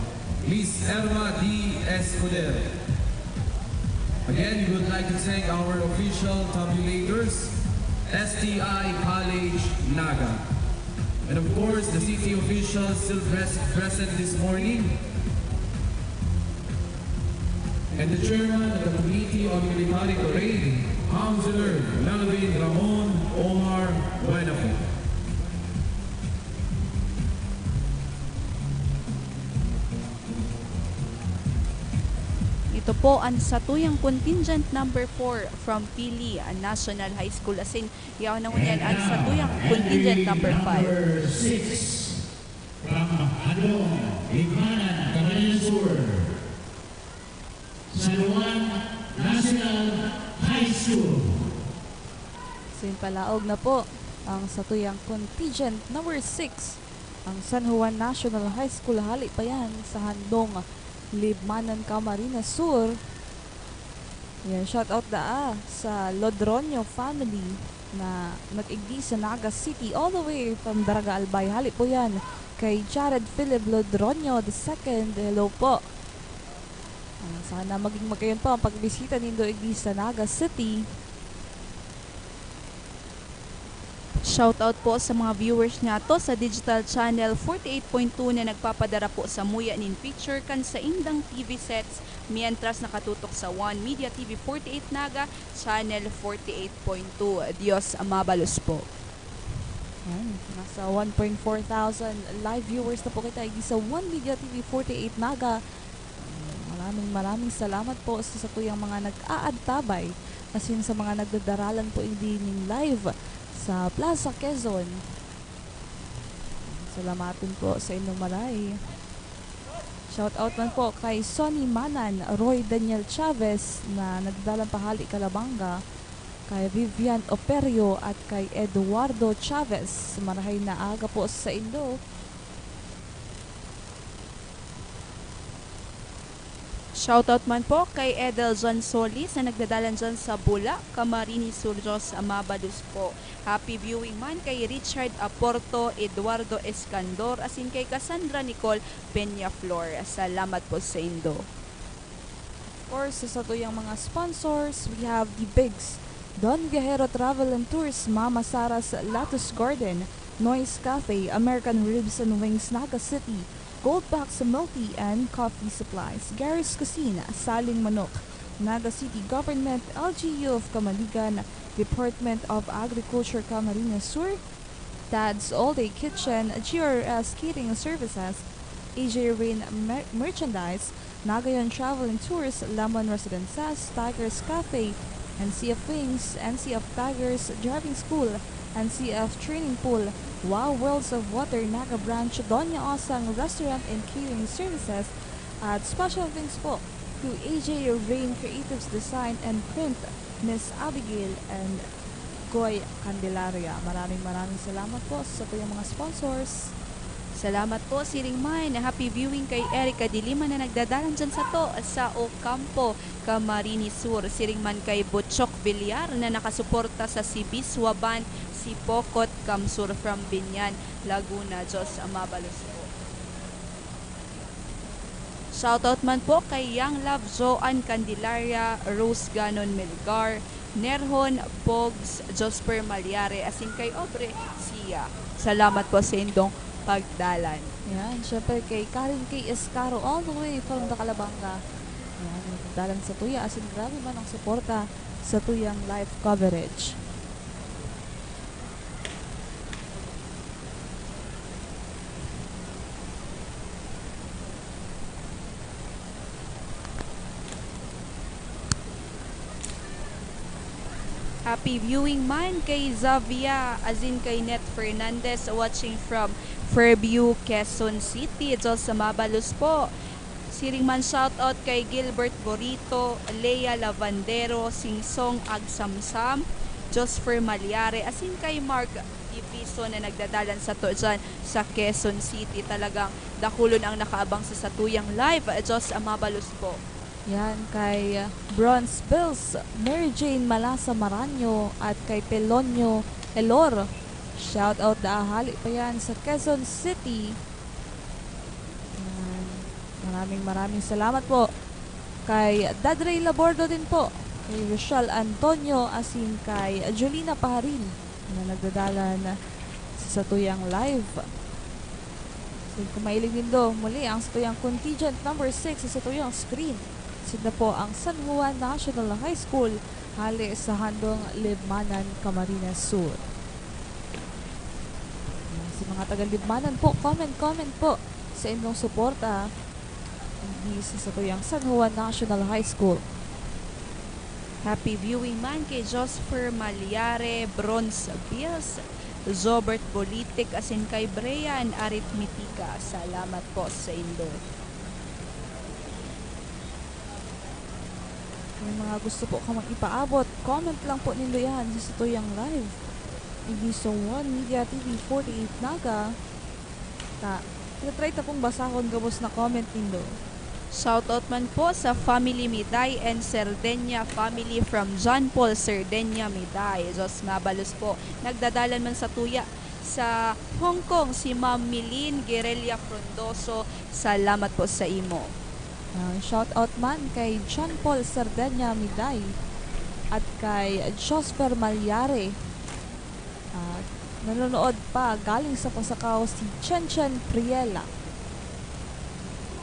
Miss Erma D. Escudero. Again, we would like to thank our official tabulators, S T I College Naga. And of course, the city officials still pres- present this morning. And the chairman of the Committee on Military Parade, Councilor Melvin Ramon Omar Buenafe. Ito po ang satuyang contingent number four from Pili National High School. Asin, yaon na ngunyan ang satuyang contingent number five. Number six, from Hadong, Libmanan, Camarines Sur, San Juan National High School. Sinpalaog na po ang satuyang contingent number six, ang San Juan National High School. Hali pa yan sa Handong, Libmanan, Camarines Sur. Yan, shout out daa sa Lodronio family na nag-igdi sa Naga City all the way from Daraga, Albay. Hali po yan kay Jared Philip Lodronio the second. Hello po. Ah, sana maging magayon po ang pagbisita nindo igdi sa Naga City. Shoutout po sa mga viewers nato sa Digital Channel forty-eight point two na nagpapadara po samuya nin picture kan saindang T V sets, mientras nakatutok sa One Media T V forty-eight Naga, Channel forty-eight point two. Diyos mabalos po. Yan, nasa one point four thousand live viewers na po kita igdi sa One Media T V forty-eight Naga. Maraming, maraming salamat po sa satuyang mga nag-aantabay, asin sa mga nagdadaralan po igdi nin live sa Plaza Quezon. Salamaton po sa inyong maray. Shout out man po kay Sonny Manan, Roy Daniel Chavez na nagdalan pahali Calabanga, kay Vivian Operio at kay Eduardo Chavez. Marahay na aga po sa indo. Shoutout man po kay Edel John Solis na nagdadalan dyan sa Bula, Camarines Sur. Diyos mabalos po. Happy viewing man kay Richard Aporto, Eduardo Escandor, asin kay Cassandra Nicole Peñaflor. Salamat po sa indo. Of course, sa satuyang mga sponsors, we have the Bigs, Don Viajero Travel and Tours, Mama Sara's Lotus Garden, Noise Cafe, American Ribs and Wings, Naga City, Gold Box Milk Tea and Coffee Supplies, Gary's Cuisine, Saling Manok, Naga City Government, L G U of Camaligan, Department of Agriculture Camarines Sur, Tad's All Day Kitchen, G R S Catering Services, A J Rain Mer- Merchandise, Nagayon Travel and Tours, Lemon Residences, Tigers Cafe, N C F Wings, N C F Tigers Driving School, N C F Training Pool, Wow Worlds of Water Naga Branch, Doña Osang Restaurant and Catering Services, at special thanks po to A J Rain Creatives Design and Print, Miss Abigail and Goy Candelaria. Maraming maraming salamat po sa satuyang mga sponsors. Salamat po, siring man. Happy viewing kay Erica Dilima na nagdadalan dyan sato sa Ocampo, Camarines Sur. Siring man kay Butchok Villar na nakasuporta sa Sibiswaban, Sipocot, Camsur from Binyan, Laguna. Diyos mabalos po. Shoutout man po kay Young Love Joan Candelaria, Rose Ganon Melgar, Nerhon Pogs, Josper Malyare, asin kay Obre Sia. Salamat po sa indong pagdalan. Yan, syempre kay Karen K Escaro all the way from Dacalabanga. Yan, nagdalan sa tuya. Asin grabe man ang suporta sa tuyang live coverage. Happy viewing man kay Zavia, asin kay Net Fernandez, watching from Fairview, Quezon City. Diyos sa mabalos po. Siring man shoutout kay Gilbert Borito, Lea Lavandero, Singsong Agsamsam, Josfer Malyare, asin kay Mark Diviso na nagdadalan sato dyan sa Quezon City. Talagang dakulon ang nakaabang sa satuyang live. Diyos ang mabalos po. Yan, kay Bronze Bills, Mary Jane Malasa Maranyo, at kay Pelonio Elor. Shoutout da ahali pa yan sa Quezon City. Yan. Maraming maraming salamat po. Kay Dadre Labordo din po, kay Rochelle Antonio, asin kay Julina Paharin na nagdadalan sa satuyang live. So, kung mahilig nindo, muli ang satuyang contingent number six sa satuyang screen. Sila po ang San Juan National High School, hale sa Handong, Libmanan, Camarines Sur. Sa mga taga Libmanan po, comment, comment po sa inyong suporta. Hindi sa satuyang San Juan National High School. Happy viewing man kay Josper Malyare, Bronze Bills, Zobert Bolitic, asin kay Brian Arithmetica. Salamat po sa indo. May mga gusto po kamang ipaabot, comment lang po nindo yan sa satuyang live. Hindi sa One Media T V forty-eight Naga. Ta, try ta pong basahon gabos na comment nindo. Shoutout man po sa family Miday and Cerdeña family from John Paul Cerdeña Miday. Diyos mabalos po. Nagdadalan man sa tuya sa Hong Kong si Ma'am Milin Guerrilla Frondoso. Salamat po sa imo. Ah, shoutout man kay John Paul Cerdeña Miday at kay Josper Malyare. Ah, nanonood pa galing sa Pasacao si Chen Chen Priela.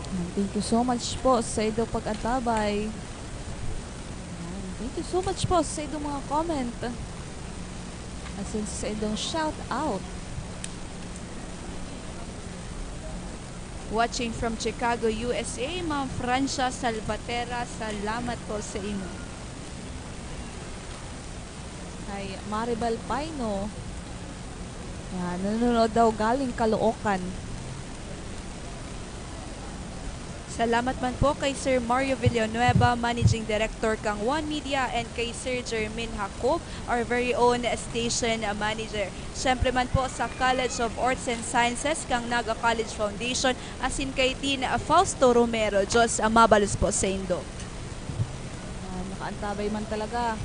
Ayan, thank you so much po sa inyong pag-antabay. Ayan, thank you so much po sa inyong mga comment. Asin sa inyong shout out. Watching from Chicago, U S A, Ma'am Francia Salvatera, salamat po sa inyo. Kay Maribel Paino, yan, nanonood daw galing Caloocan. Salamat man po kay Sir Mario Villanueva, Managing Director kang One Media, and kay Sir Jermaine Jacob, our very own station manager. Siyempre man po sa College of Arts and Sciences kang Naga College Foundation, asin kay Dean Fausto Romero. Diyos, ah, mabalos po sa indo. Ah, nakaantabay man talaga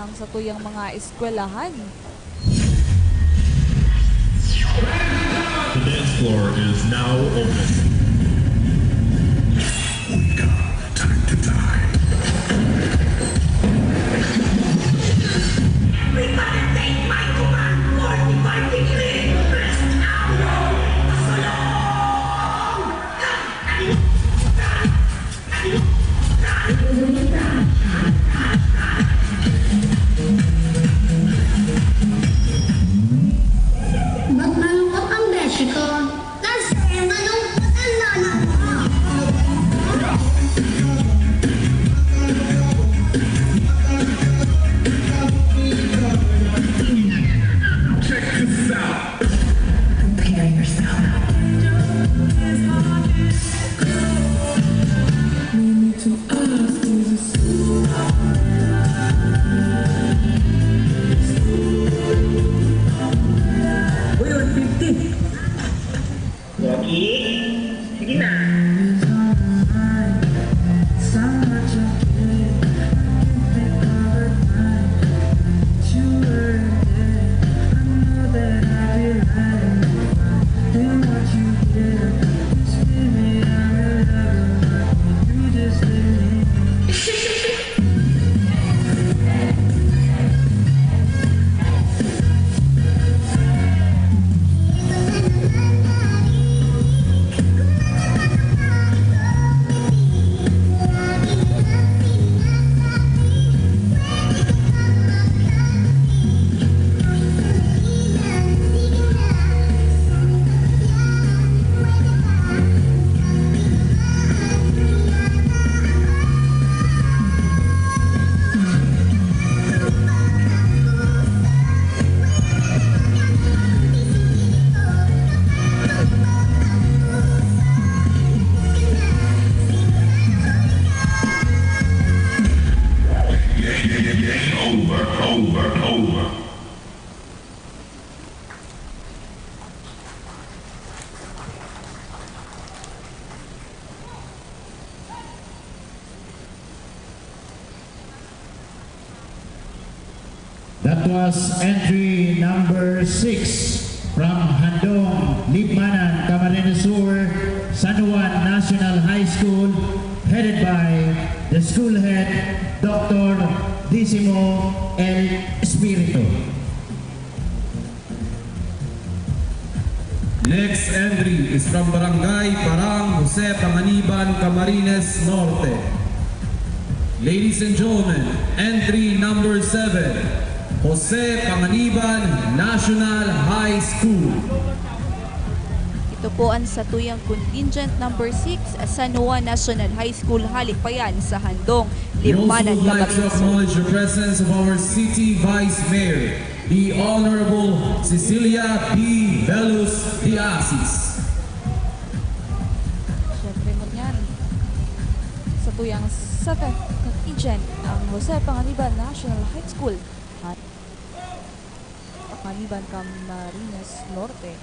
ang satuyang mga eskwelahan. The dance floor is now open. We got time to die. Everybody take my command, forty-five degree, rest out, pasalong! Ba't malungkot ang beshi ko? Kasi malungkot ang lolo ko. Check this out. Prepare yourself. Uy, one fifty. Pogi? Sige na. Over, over, over. That was entry number six from Handong, Libmanan, Camarines Sur, San Juan National High School, headed by School Head, Doctor Disimo L. Espiritu. Next entry is from Barangay Parang, Jose Panganiban, Camarines Norte. Ladies and gentlemen, entry number seven, Jose Panganiban National High School. Ito po ang satuyang contingent number six, San Juan National High School, hali pa yan sa Handong, We also Libmanan, would like to Camarines Sur. Acknowledge the presence of our City Vice Mayor, the Honorable Cecilia B. Velos de Asis. Siyempre, ngunyan, satuyang seventh contingent ang Jose Panganiban National High School. At Panganiban, Camarines Norte.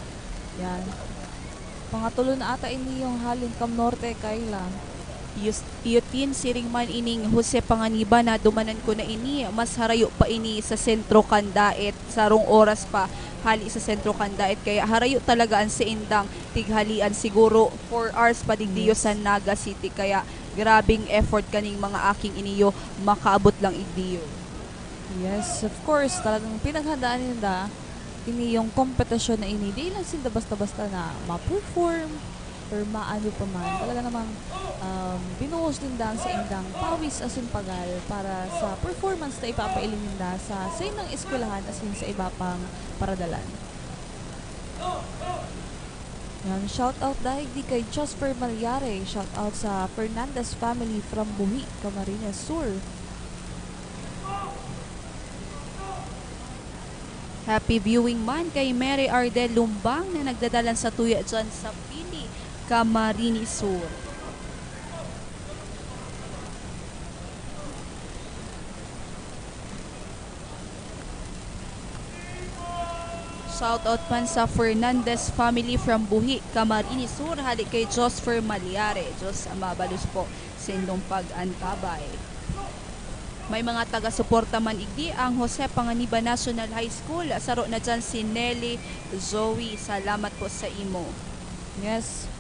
Yan. Pangatlo na ata ini yung halin kam Norte, Kayla. Yus-, Yutin, siring man ining Jose Panganiban, nadumanan ko na ini, mas harayo pa ini sa sentro kan Daet, sarong oras pa hali sa sentro kan Daet, kaya harayo talaga ang saindang tighalian, siguro four hours pa digdiyo Yes. sa Naga City, kaya grabing effort kaning mga aking iniyo makaabot lang igdiyo. Yes, of course, talagang pinaghandaan ninda ini yung kompetisyon na ini. Di lang sinda basta-basta na ma-perform or maano pa man. Talaga namang um, binuhos ninda ang saindang pawis asin pagal para sa performance na ipapailing ninda sa saindang eskwelahan asin sa iba pang paradalan. Yan, shout out daig di kay Josper Malyare. Shout out sa Fernandez family from Buhi, Camarines Sur. Happy viewing man kay Mary Ardel Lumbang na nagdadalan sa tuya dyan sa Pili, Camarines Sur. Shout out man sa Fernandez family from Buhi, Camarines Sur, hali kay Josfer Malyare. Diyos mabalos po sa indong pag-antabay. May mga taga-suporta man igdi ang Jose Panganiban National High School. Saro na dyan si Nelly Zoe. Salamat po sa imo. Yes.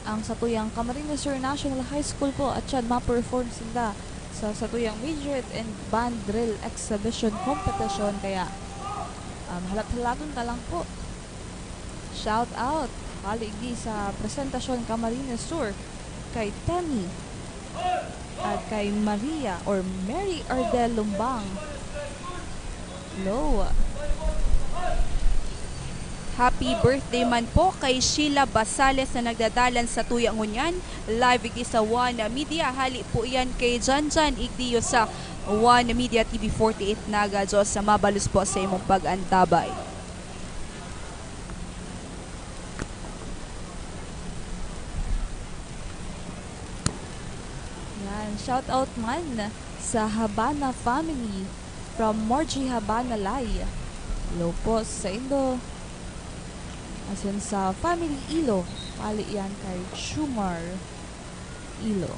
Ang satuyang Camarines Sur National High School po, at yan, ma-perform sila sa satuyang Midget and Band Drill Exhibition Competition. Kaya, um, halat-halaton na lang po. Shout out! Hali di sa presentasyon Camarines Sur kay Temi at kay Maria or Mary Ardel Lumbang. Hello! Happy birthday man po kay Sheila Basales na nagdadalan sa tuya ngunyan. Live igdi sa One Media. Hali po yan kay Janjan Igdiyo sa One Media T V forty-eight Naga. Diyos sa mabalos po sa imong pag-antabay. Yan, shout out man sa Habana family from Morgie Habana Lai. Hello po sa indo. Asin sa family Ilo, pali yan kay Chumar Ilo.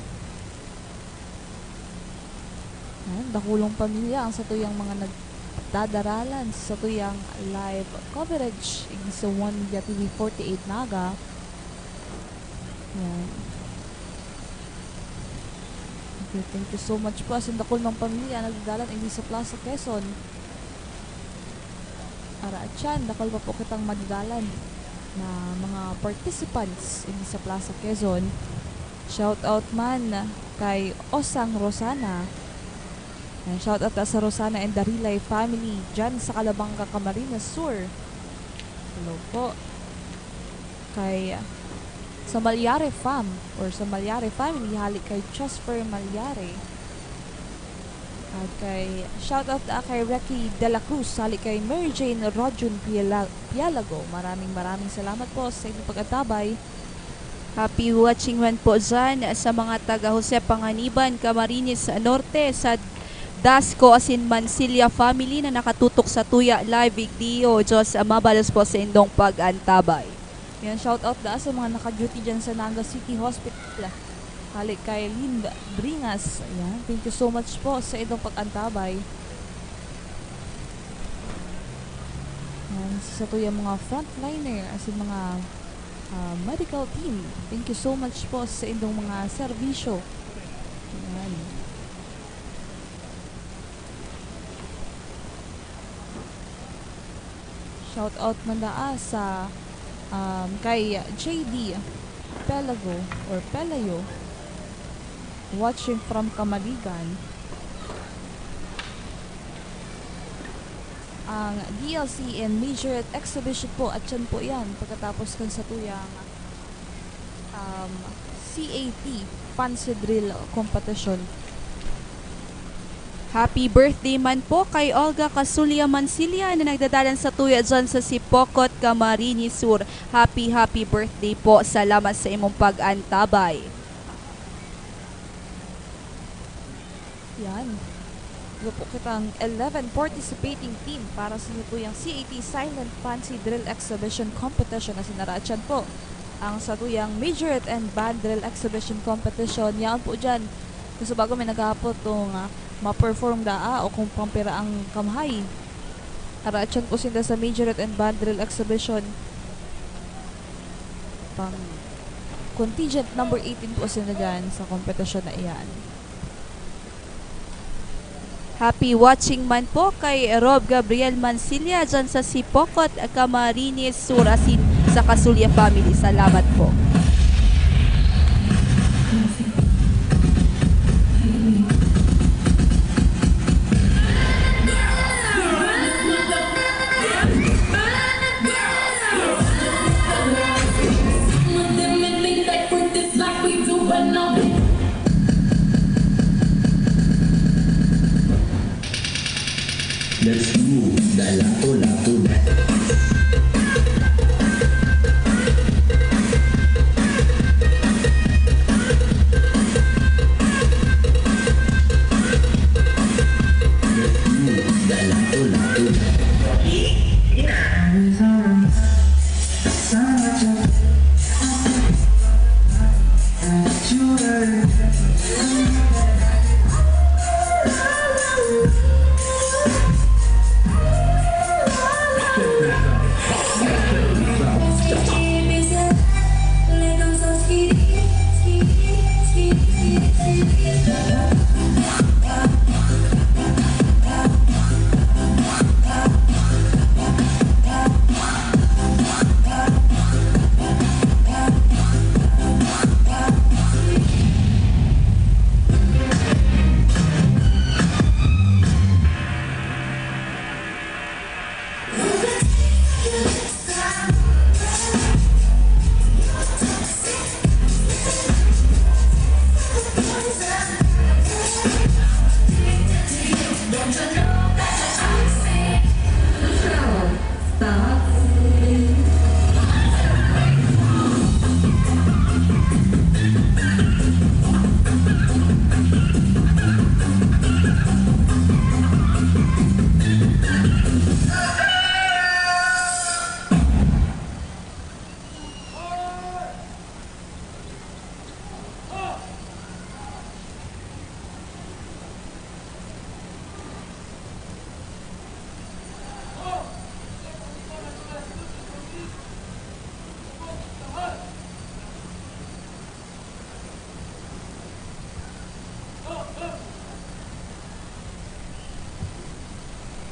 Yan, dakulong pamilya ang satuyang mga nagdadaralan sa satuyang live coverage igdi sa One Media T V forty-eight Naga. Yan. Okay, thank you so much po. Asin dakul mang pamilya ang nagdadalan igdi sa Plaza Quezon. Ara at yan, dakul pa po kitang madadalan na mga participants igdi sa Plaza Quezon. Shout out man kay Osang Rosana. Yan, shout out sa Rosana and Darilay family dyan sa Calabanga, Camarines Sur. Hello po. Kay sa Malyare fam or sa Malyare family, hali kay Jasper Malyare. At kay, shout out na kay Reki De La Cruz, hali kay Mary Jane Rojun Piala-, Pialago. Maraming, maraming salamat po sa inyong pag-antabay. Happy watching man po dyan sa mga taga Jose Panganiban, Camarines Norte, sa Dasco asin Mansilla family na nakatutok sa tuya live video. Diyos, ah, mabalos po sa indong pag-antabay. Yan, shout out da sa mga naka-duty dyan sa Naga City Hospital. Hali kay Lind Bringas. Ayan, thank you so much po sa inyong pag-antabay. Yan, sa tuyang mga frontliner, as in mga ah, medical team. Thank you so much po sa indong mga serbisyo. Ayan. Shout out man daa sa, um, kay J D Pelago or Pelayo, watching from Camaligan. Ang D L C and Majorette Exhibition po, at yan po yan, pagkatapos kan satuyang, um, C A T Fancy Drill Competition. Happy birthday man po kay Olga Casulia Mansilla na nagdadalan satuya dyan sa Sipocot, Camarines Sur. Happy, happy birthday po. Salamat sa imong pag-antabay. Yan. Dupo kitang eleven participating team para sa satuyang C A T Silent Fancy Drill Exhibition Competition na sinaraatyan po. Ang satuyang Majorette and Band Drill Exhibition Competition. Yan po dyan. Kasi bago may naghahapot kung, ah, ma-perform daa o kung pampira ang kamhay. Araatyan po sinda sa Majorette and Band Drill Exhibition. Pang contingent number eighteen po sinda dyan sa kompetisyon na iyan. Happy watching man po kay Rob Gabriel Mansilla dyan sa Sipocot, Camarines Sur, asin sa Casulia family. Salamat po. Let's move the lato-lato. Let's move the lato-lato.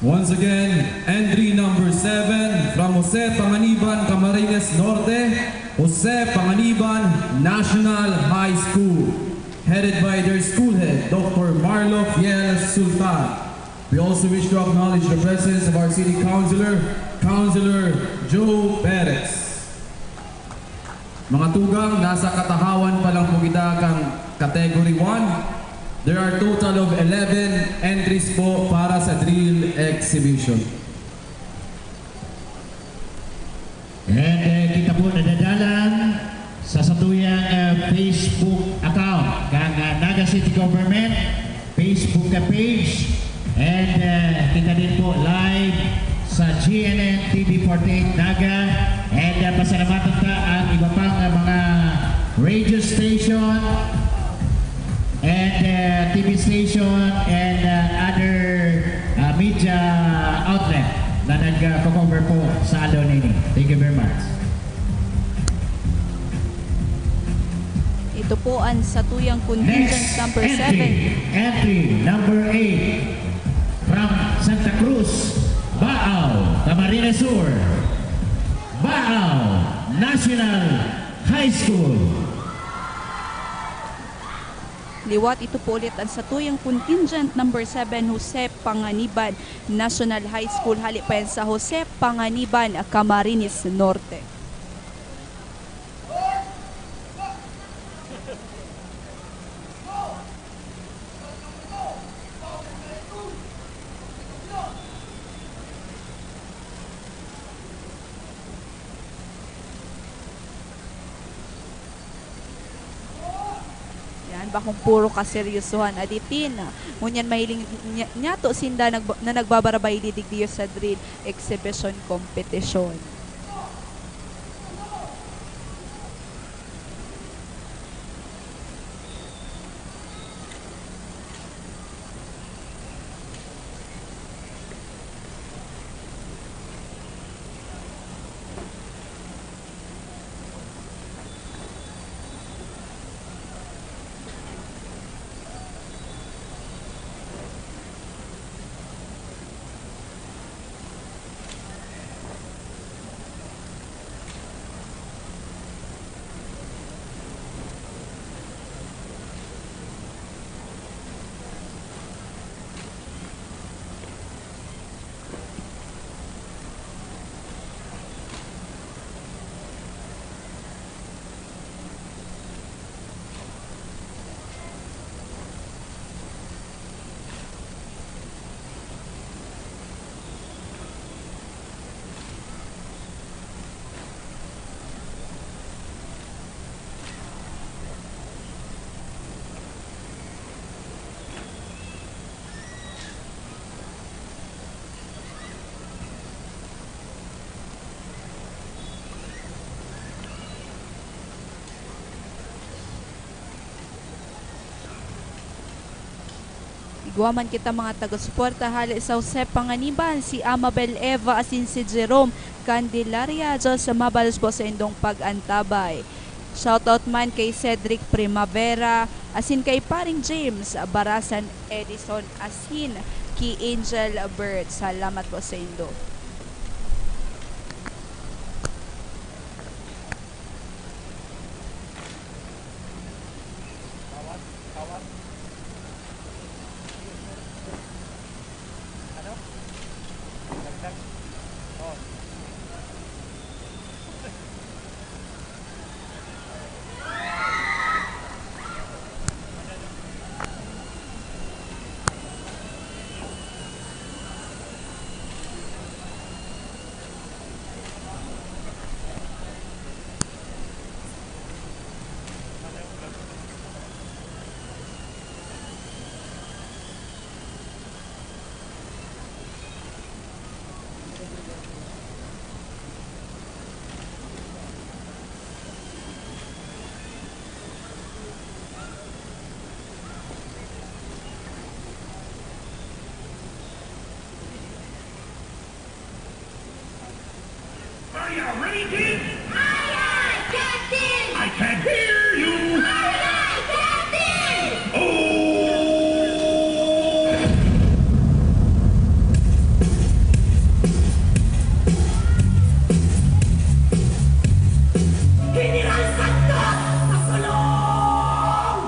Once again, entry number seven from Jose Panganiban, Camarines Norte, Jose Panganiban National High School, headed by their school head, Doctor Marlo Fiel Sultan. We also wish to acknowledge the presence of our city councilor, Councilor Joe Perez. Mga tugang, nasa katahawan pa lang po kita kan Category one. There are total of eleven entries po para sa drill exhibition. And, eh, kita po nadadalan sa satuyang, eh, Facebook account kan, ah, Naga City Government Facebook page. And, eh, kita din po live sa G N N T V forty-eight Naga. And, eh, pasalamatan ta ang iba pang, ah, mga radio station and, eh, T V station and, eh, other, ah, media outlet na nag, ah, cover po sa aldaw na ini. Thank you very much. Ito po ang satuyang contingent Next number entry, seven. Entry number eight from Santa Cruz, Baao, Camarines Sur, Baao National High School. Liwat ito po ulit ang satuyang contingent number seven, Jose Panganiban National High School. Hali pa yan sa Jose Panganiban, Camarines Norte. Yan, bakong puro kaseryosohan, aditin. Ngunyan mahiling nya-, nyato sinda nagba-, na nagbabarabay digdi sa drill exhibition competition. Igwa man kita, mga taga-suporta hale sa Jose Panganiban, si Amabel Eva asin si Jerome Candelaria. Diyos mabalos po sa indong pag-antabay. Shoutout man kay Cedric Primavera, asin kay Paring James Barasan Edison, asin ki Angel Bird. Salamat po sa indo. Are you ready, kid? Aye, aye, Captain! I can't hear you! Aye, aye, Captain! Oh! General Santos, pasulong!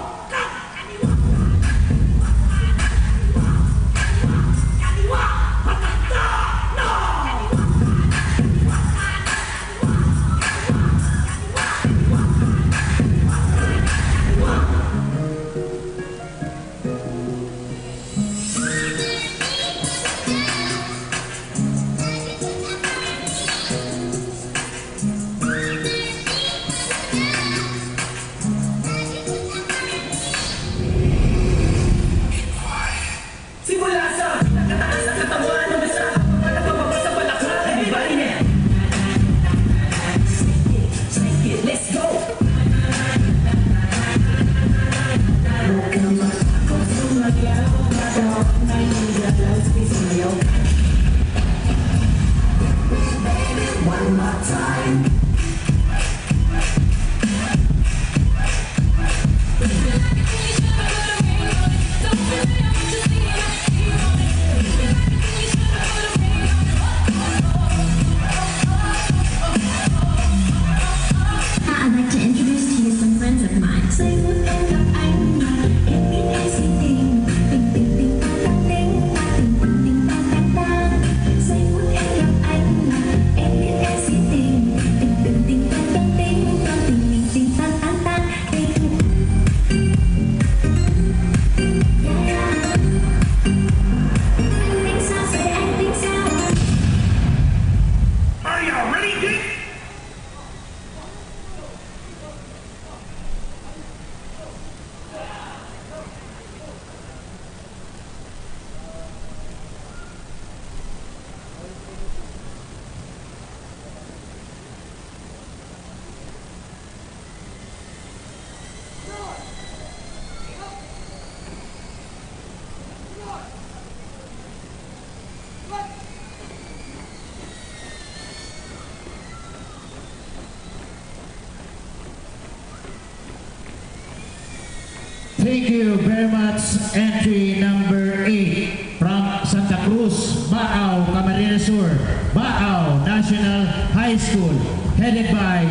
Thank you very much. Entry number eight from Santa Cruz, Baao, Camarines Sur, Baao National High School, headed by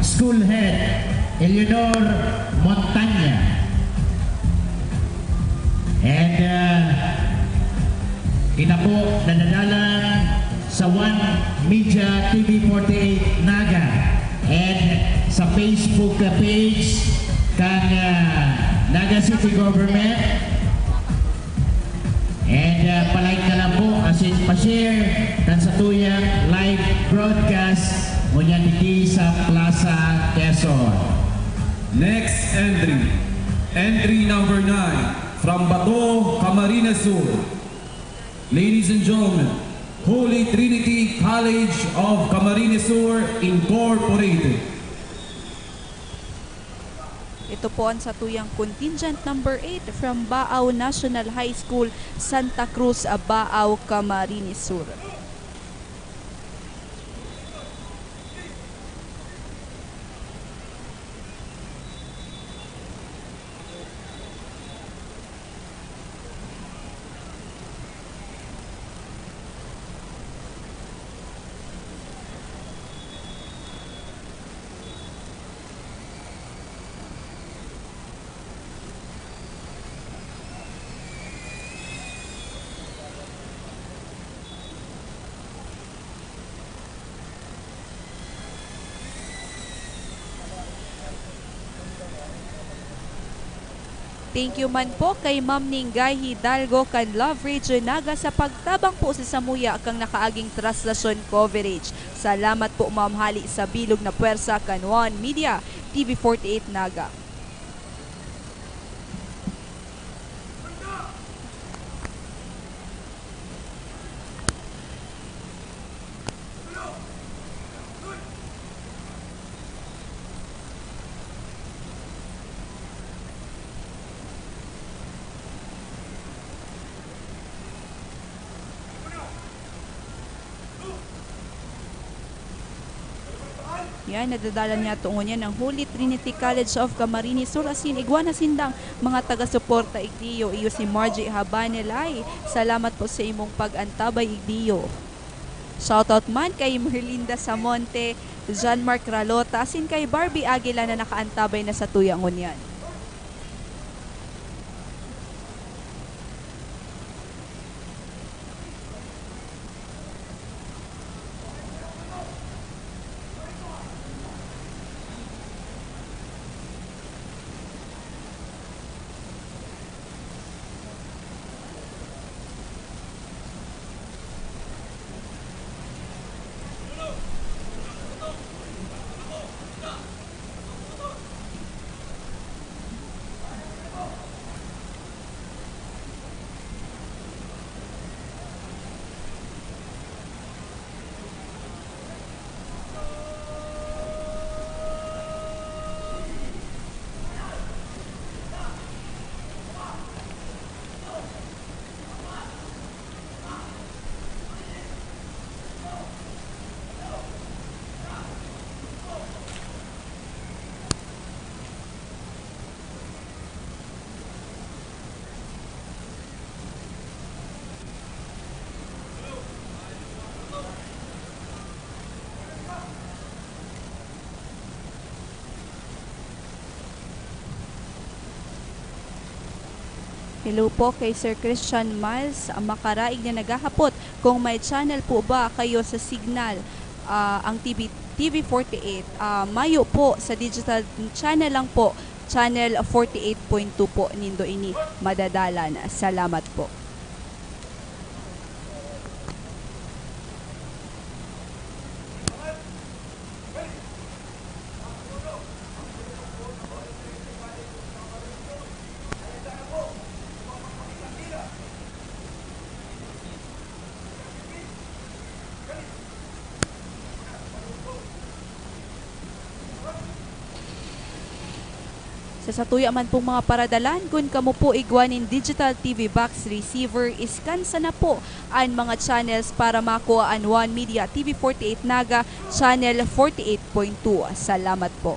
school head Eleanor Montaña. And uh, kita po nadadalan sa One Media T V forty-eight Naga and sa Facebook page kan uh, Naga City Government. And uh, palike na lang po, asin pa-share kan satuyang live broadcast ngunyan digdi sa Plaza Quezon. Next entry, entry number nine, from Bato, Camarines Sur. Ladies and gentlemen, Holy Trinity College of Camarines Sur Incorporated. Ito po ang satuyang contingent number eight from Baao National High School, Santa Cruz, Baao, Camarines Sur. Thank you man po kay Ma'am Ninggay Hidalgo kan Love Radio Naga sa pagtabang po sa samuya kan nakaaging traslasyon coverage. Salamat po, Ma'am, hali sa bilog na pwersa kan One Media, T V forty-eight Naga. Yan, nadadala niya tungo niya ng Holy Trinity College of Camarines Sur, asin igwa na sindang mga taga-suporta igdiyo, iyo si Margie Habanelay. Salamat po sa imong pag-antabay igdiyo. Shoutout man kay Merlinda Samonte, John Mark Ralota, asin kay Barbie Aguila na nakaantabay na sa tuya ngunyan. Hello po kay Sir Christian Miles Makaraig na naghahapot kung may channel po ba kayo sa Cignal, ah, ang T V, T V forty-eight. Ah, mayo po, sa digital channel lang po, channel forty-eight point two po nindo ini madadalan. Salamat po. Sa satuya man pong mga paradalan, kun kamo po igwa nin digital T V box receiver, iskan sana po an mga channels para makua an One Media T V forty-eight Naga, Channel forty-eight point two. Salamat po.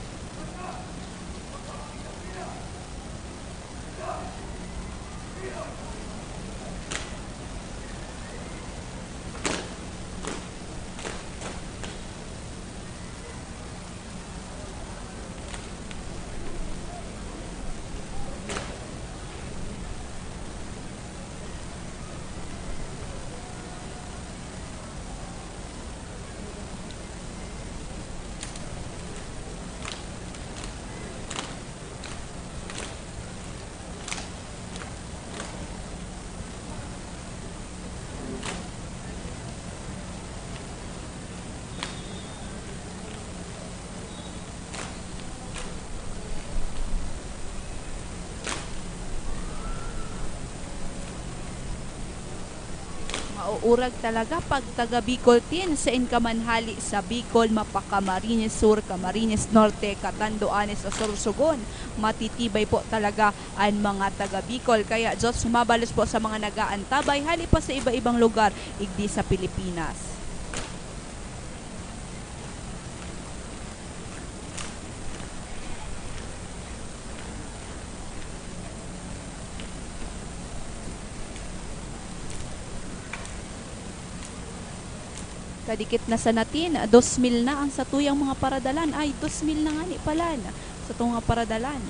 Uurag talaga pag taga Bicol tin, saen ka man hali sa Bicol, mapa Camarines Sur, Camarines Norte, Catanduanes o Sorsogon, matitibay po talaga an mga taga Bicol. Kaya Diyos mabalos po sa mga nag-aantabay hali pa sa iba-ibang lugar igdi sa Pilipinas. Kadikit na sa natin, dos mil na ang satuyang mga paradalan. Ay, dos mil na ngani palan satong mga paradalan.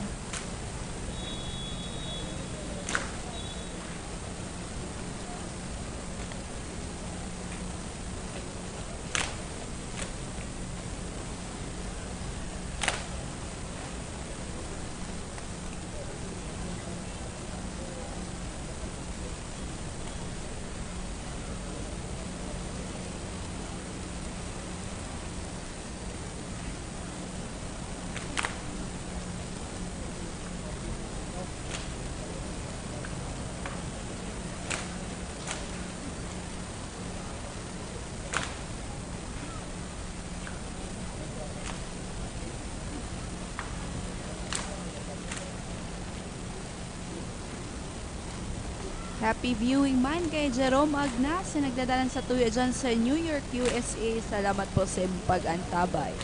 Happy viewing man kay Jerome Agnas na nagdadalan sa tuyo dyan sa New York, U S A. Salamat po sa imong pag-antabay.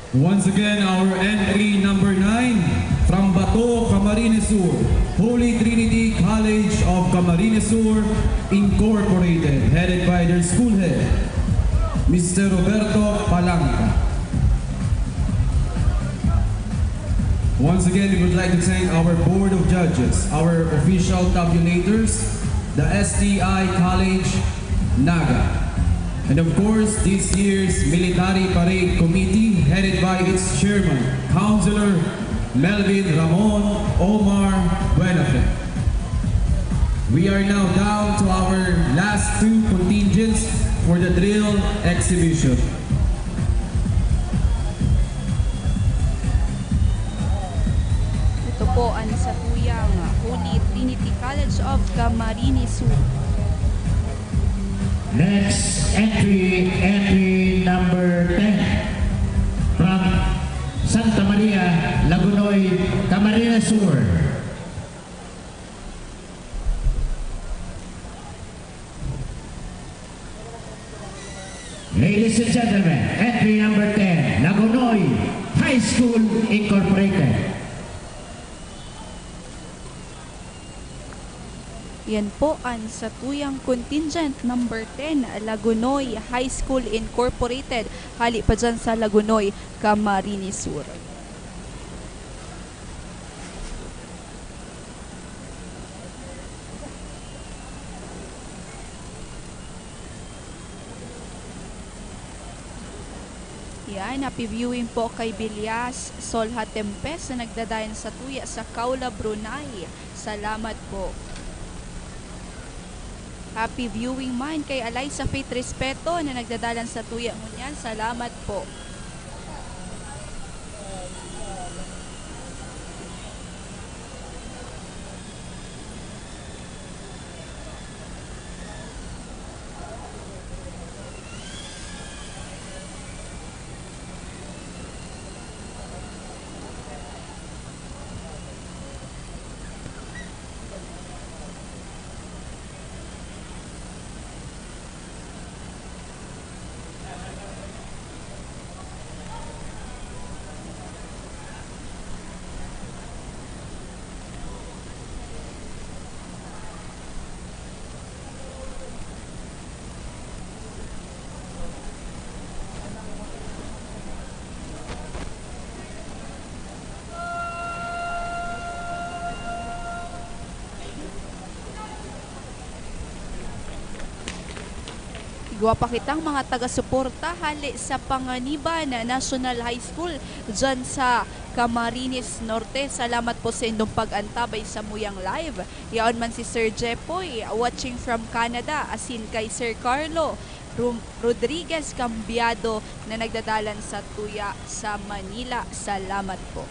Once again, our entry number nine from Bato, Camarines Sur, Holy Trinity College of Camarines Sur Incorporated, headed by their school head, Mister Roberto Palanca. Once again, we would like to thank our Board of Judges, our official tabulators, the S T I College Naga, and of course, this year's Military Parade Committee, headed by its chairman, Councilor Melvin Ramon Omar Buenafe. We are now down to our last two contingents for the drill exhibition. Ito po ang satuyang Holy Trinity College of Camarines Sur. Next entry, entry number ten. From Santa Maria, Lagonoy, Camarines Sur. Ladies and gentlemen, entry number ten, Lagonoy High School Incorporated. Yan po ang satuyang contingent number ten, Lagonoy High School Incorporated, hali pa dyan sa Lagonoy, Camarines Sur. Yan, happy viewing po kay Bilyas Solha Tempes na nagdadayan sa tuya sa Kaula, Brunei. Salamat po. Happy viewing man kay Alaysa Faith Respeto na nagdadalan sa tuya ngunyan. Salamat po. Igwa pa kitang mga taga-suporta hali sa Panganiban National High School dyan sa Camarines Norte. Salamat po sa indong pag-antabay sa muyang live. Yaon man si Sir Jepoy, watching from Canada, asin kay Sir Carlo Rum- Rodriguez Cambiado na nagdadalan sa tuya sa Manila. Salamat po.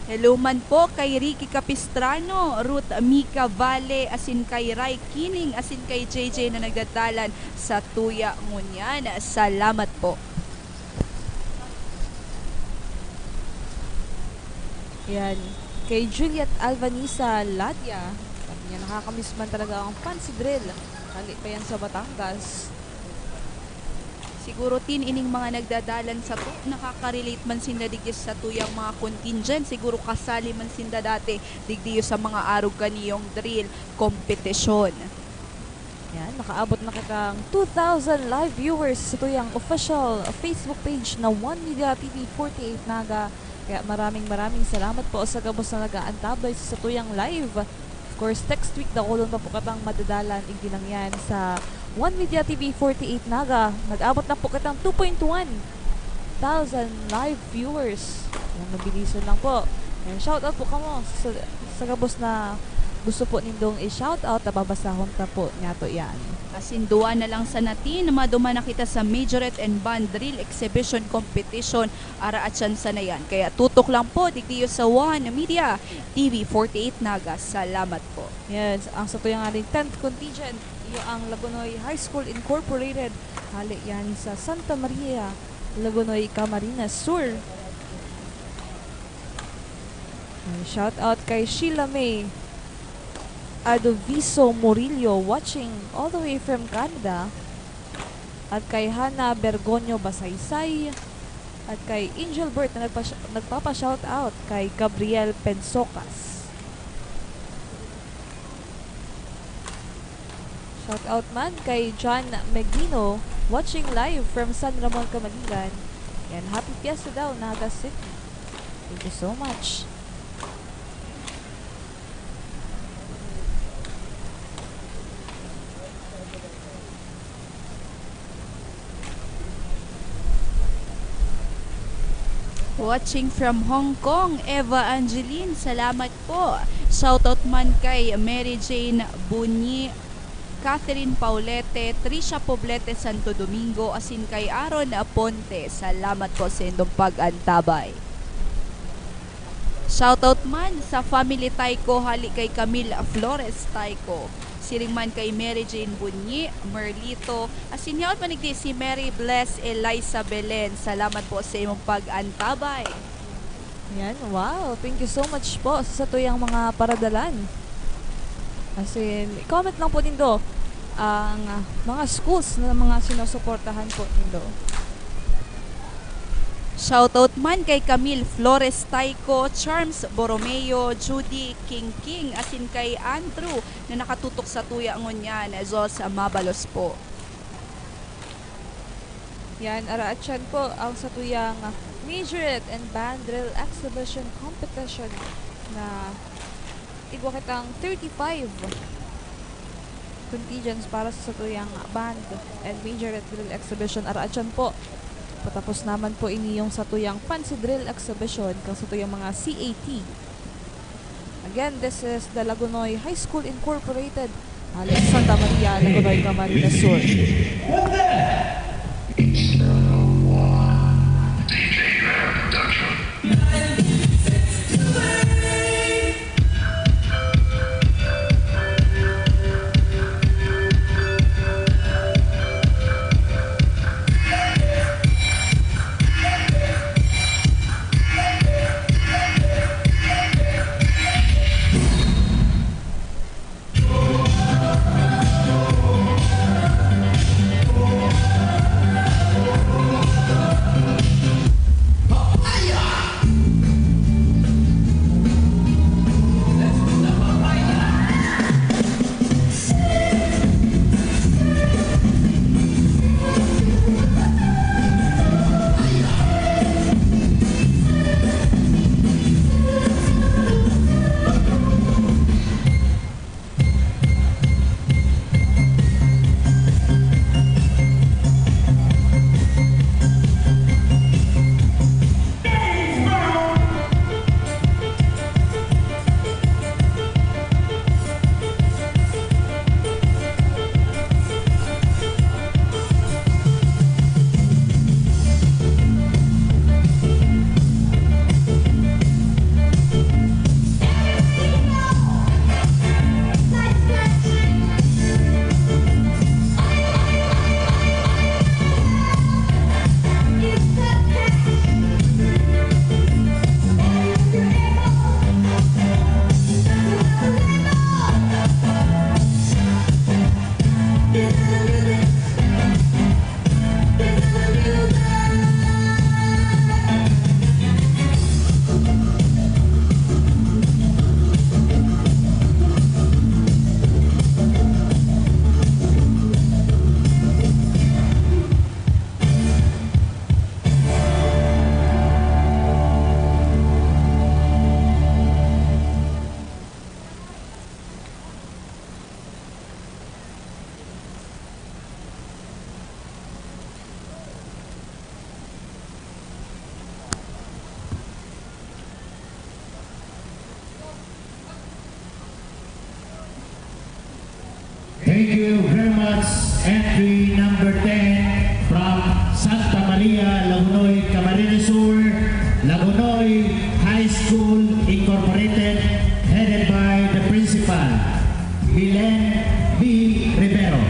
Hello man po kay Ricky Capistrano, Ruth Mika Valle, asin kay Rai Kining, asin kay J J na nagdadalan sa tuya ngunyan. Salamat po. Yan. Kay Juliet Alvanisa Ladia, sabi niya, "Nakakamiss man talaga ang fancy drill. Hali pa yan sa Batangas." Siguro tin ining mga nagdadalan sato, nakaka-relate man sinda digdi sa satuyang mga contingent. Siguro kasali man sinda dati digdi sa mga arog kaniyong drill competition. Yan, nakaabot na kitang two thousand live viewers sa satuyang official Facebook page na One Media T V forty-eight Naga. Kaya maraming, maraming salamat po sa gabos na nag-aantabay sa satuyang live. Of course, next week, dakulon pa po kitang madadalan, igdi lang yan sa One Media T V forty-eight Naga. Nag-abot na po kitang two point one thousand live viewers. Yan, mabilisan lang po. Yan, shoutout po kamo sa, sa gabos na gusto po nindong i-shoutout, nababasahon ta po niyato yan. Asin duwa na lang sa natin, maduman na kita sa Majorette and Band Drill Exhibition Competition. Ara at tsansa na yan. Kaya tutok lang po, digdiyo sa One Media, T V forty-eight Naga. Salamat po. Yes, ang satuyang ating tenth contingent, Ang Lagonoy High School Incorporated, hali yan sa Santa Maria, Lagonoy, Camarines Sur. Ay, shout out kay Sheila May Adoviso Murillo, watching all the way from Canada. At kay Hana Bergonyo Basaysay. At kay Angel Bert na nagpa-, nagpapa-shout out kay Gabriel Pensocas. Shout out man kay John Meglino, watching live from San Ramon, Camaligan. Yan, happy fiesta daw, Naga City. Thank you so much. Watching from Hong Kong, Eva Angeline, salamat po. Shoutout man kay Mary Jane Bunyi, Catherine Paulete, Trisha Poblete, Santo Domingo, asin kay Aaron Aponte. Salamat po sa indong pag-antabay. Shoutout man sa family Tayco, hali kay Camille Flores Tayco. Siring man kay Mary Jane Bunyi, Merlito, asin yaon man digdi si Mary Bless Eliza Belen. Salamat po sa imong pag-antabay. Yan, wow. Thank you so much po sa satuyang mga paradalan. Asin, i-comment lang po nindo ang, ah, mga schools na mga sinusuportahan po nindo. Shoutout man kay Camille Flores Tayco, Charms Borromeo, Judy Kingking, asin kay Andrew na nakatutok satuya ngunyan. Diyos mabalos po. Yan, araatyan po ang satuyang Majorette and Band Drill Exhibition Competition na igwa kitang thirty-five contingents para sa satuyang band and majorette drill exhibition. Araatyan po, patapos naman po ini yung satuyang fancy drill exhibition kang satuyang mga C A T. Again, this is the Lagonoy High School Incorporated, hali sa Santa Maria, Lagonoy, Camarines Sur. Thank you very much. Entry number ten from Santa Maria, Lagonoy, Camarines Sur, Lagonoy High School Incorporated, headed by the principal, Milen B. Rivero.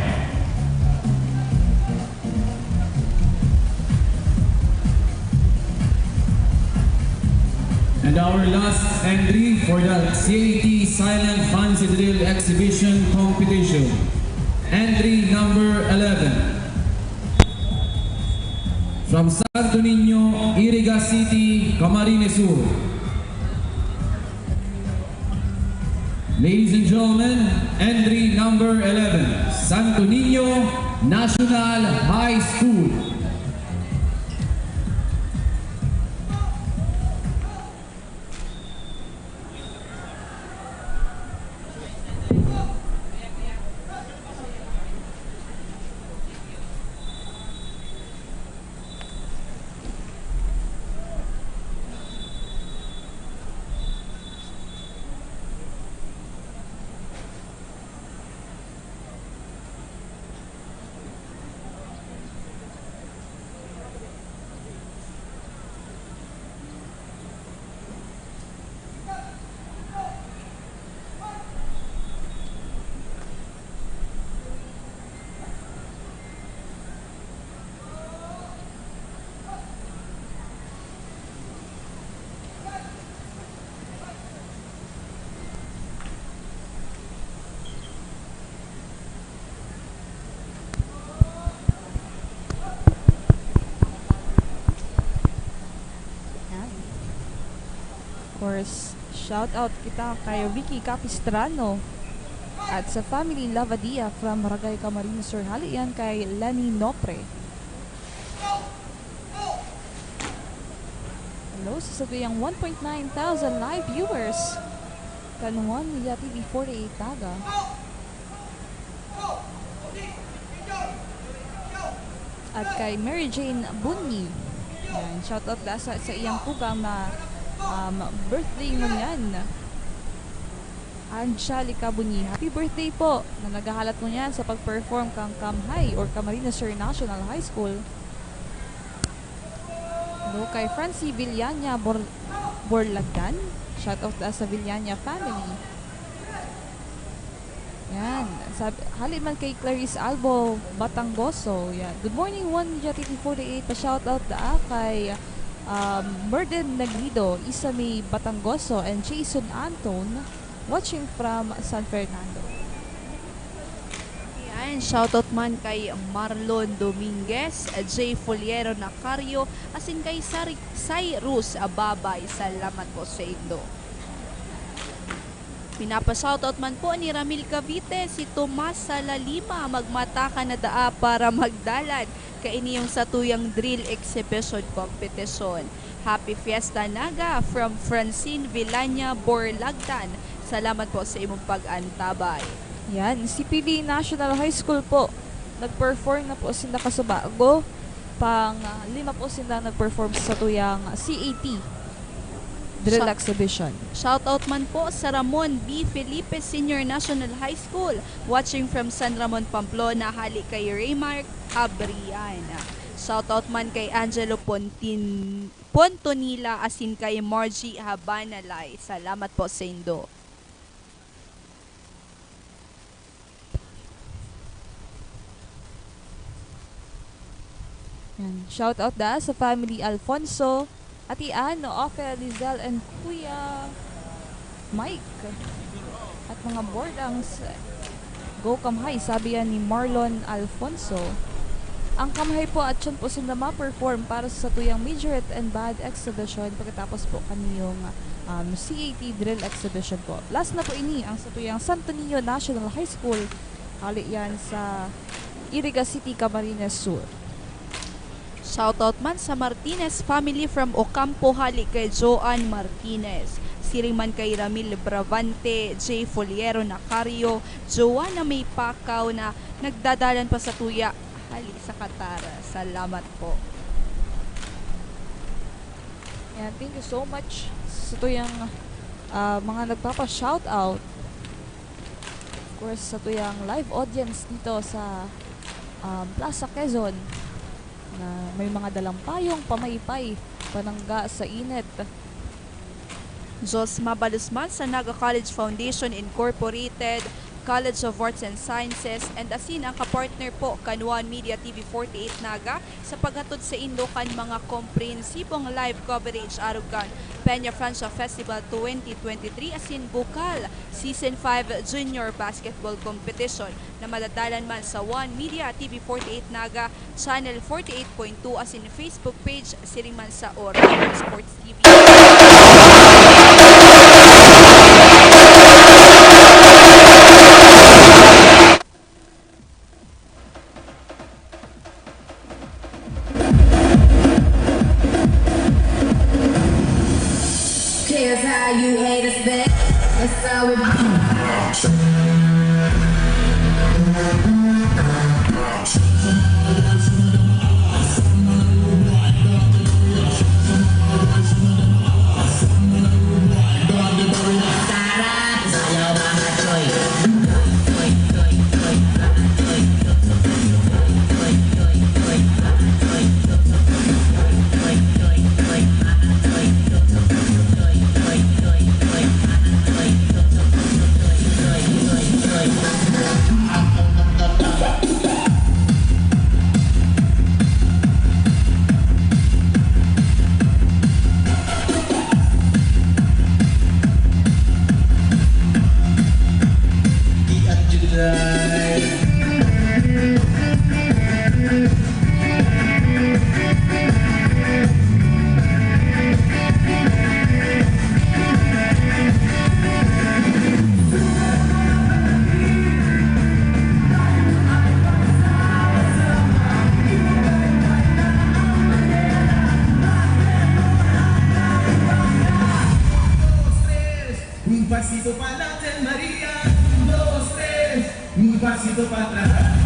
C A T Silent Fancy Drill Exhibition Competition. Entry number eleven. From Santo Niño, Iriga City, Camarines Sur. Ladies and gentlemen, entry number eleven, Santo Niño National High School. Yan. Of course, shout out kita kay Ricky Capistrano at sa family Lavadia from Barangay Camarines Sur. Hali yan kay Lenny Nopre. Hello sa satuyang one point nine thousand live viewers kan One Media T V forty-eight Naga. At kay Mary Jane Bunyi. Yan, shoutout da sa, sa iyang tugang na, um, birthday ngunyan. Angelica Bunyi, happy birthday po na naghahalat ngunyan sa pag-perform kang Kamhay or Camarines Sur National High School. Hello kay Francie Villania Bor-, Borlagdan. Shoutout da sa Villania family. Yan. Sab-, hali man kay Clarice Albo Batanggoso. Yan. Good morning, One Media T V forty-eight. Pa-shoutout da kay, um, Merden Naglido, Isami Batanggoso, and Jason Anton, watching from San Fernando. Yan. Shoutout man kay Marlon Dominguez, J Fuliero Nacario, asin kay Sari-, Cyrus Ababay. Salamat po sa indo. Pinapa-shoutout man po ni Ramil Cavite si Tomas Salalima, "Magmata ka na daa para magdalan, kaini yung satuyang drill exhibition competition. Happy Fiesta Naga from Francine Villania Borlagdan. Salamat po sa imong pag-antabay." Yan, C P V National High School po. Nag-perform na po sinda kasubago. Pang, ah, lima po sinda nag-perform sa tuyang C A T drill Sa- exhibition. Shoutout man po sa Ramon B. Felipe Senior National High School, watching from San Ramon, Pamplona, hali kay Raymark Abrian. Shoutout man kay Angelo Pontin-, Pontonila asin kay Margie Habanalay. Salamat po sa indo. Yan. Shout out da sa family Alfonso, Ate Ann, Ofe, Lizelle, and Kuya Mike. At mga boardings, go Kamhay, sabi yan ni Marlon Alfonso. Ang Kamhay po, atyan po sinda ma-perform para sa satuyang Majorette and Band exhibition pagkatapos po kaniyong, um, C A T drill exhibition po. Last na po ini ang satuyang Santo Niño National High School. Hali yan sa Iriga City, Camarines Sur. Shoutout man sa Martinez family from Ocampo, hali kay Joan Martinez. Siring man kay Ramil Bravante, J Foliero Nacario, Joanna May Pacau na nagdadalan pa sa tuya, hali sa Qatar. Salamat po. Yan, thank you so much sa tuyang, ah, mga nagpapa-shoutout. Of course, sa tuyang live audience dito sa, um, Plaza Quezon, na may mga dalang payong pamaypay, panangga sa init. Diyos mabalos man sa Naga College Foundation Incorporated, College of Arts and Sciences, and asin ang kapartner po kan One Media T V forty-eight Naga sa paghatod saindo kan mga komprehensibong live coverage arog kan Peña Francia Festival twenty twenty-three asin Bukal Season five Junior Basketball Competition na madadalan man sa One Media T V forty-eight Naga, Channel forty-eight point two asin Facebook page, siring man sa Ora Sports T V. Cares how you hate us back. That's how it be. Un pasito pa'lante, Maria. Un, dos, tres. Un pasito para atrás.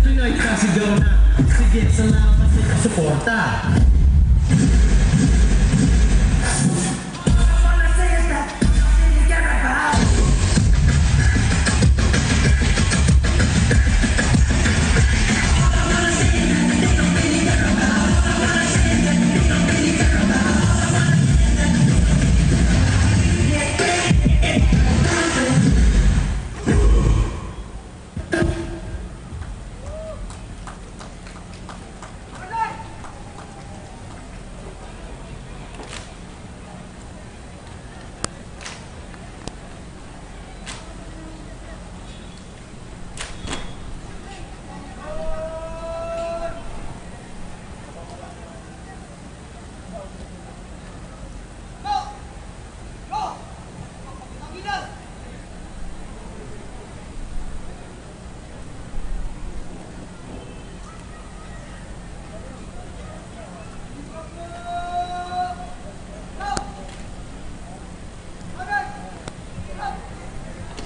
Ito na, ikasigaw na. Sige, salamat sa suporta.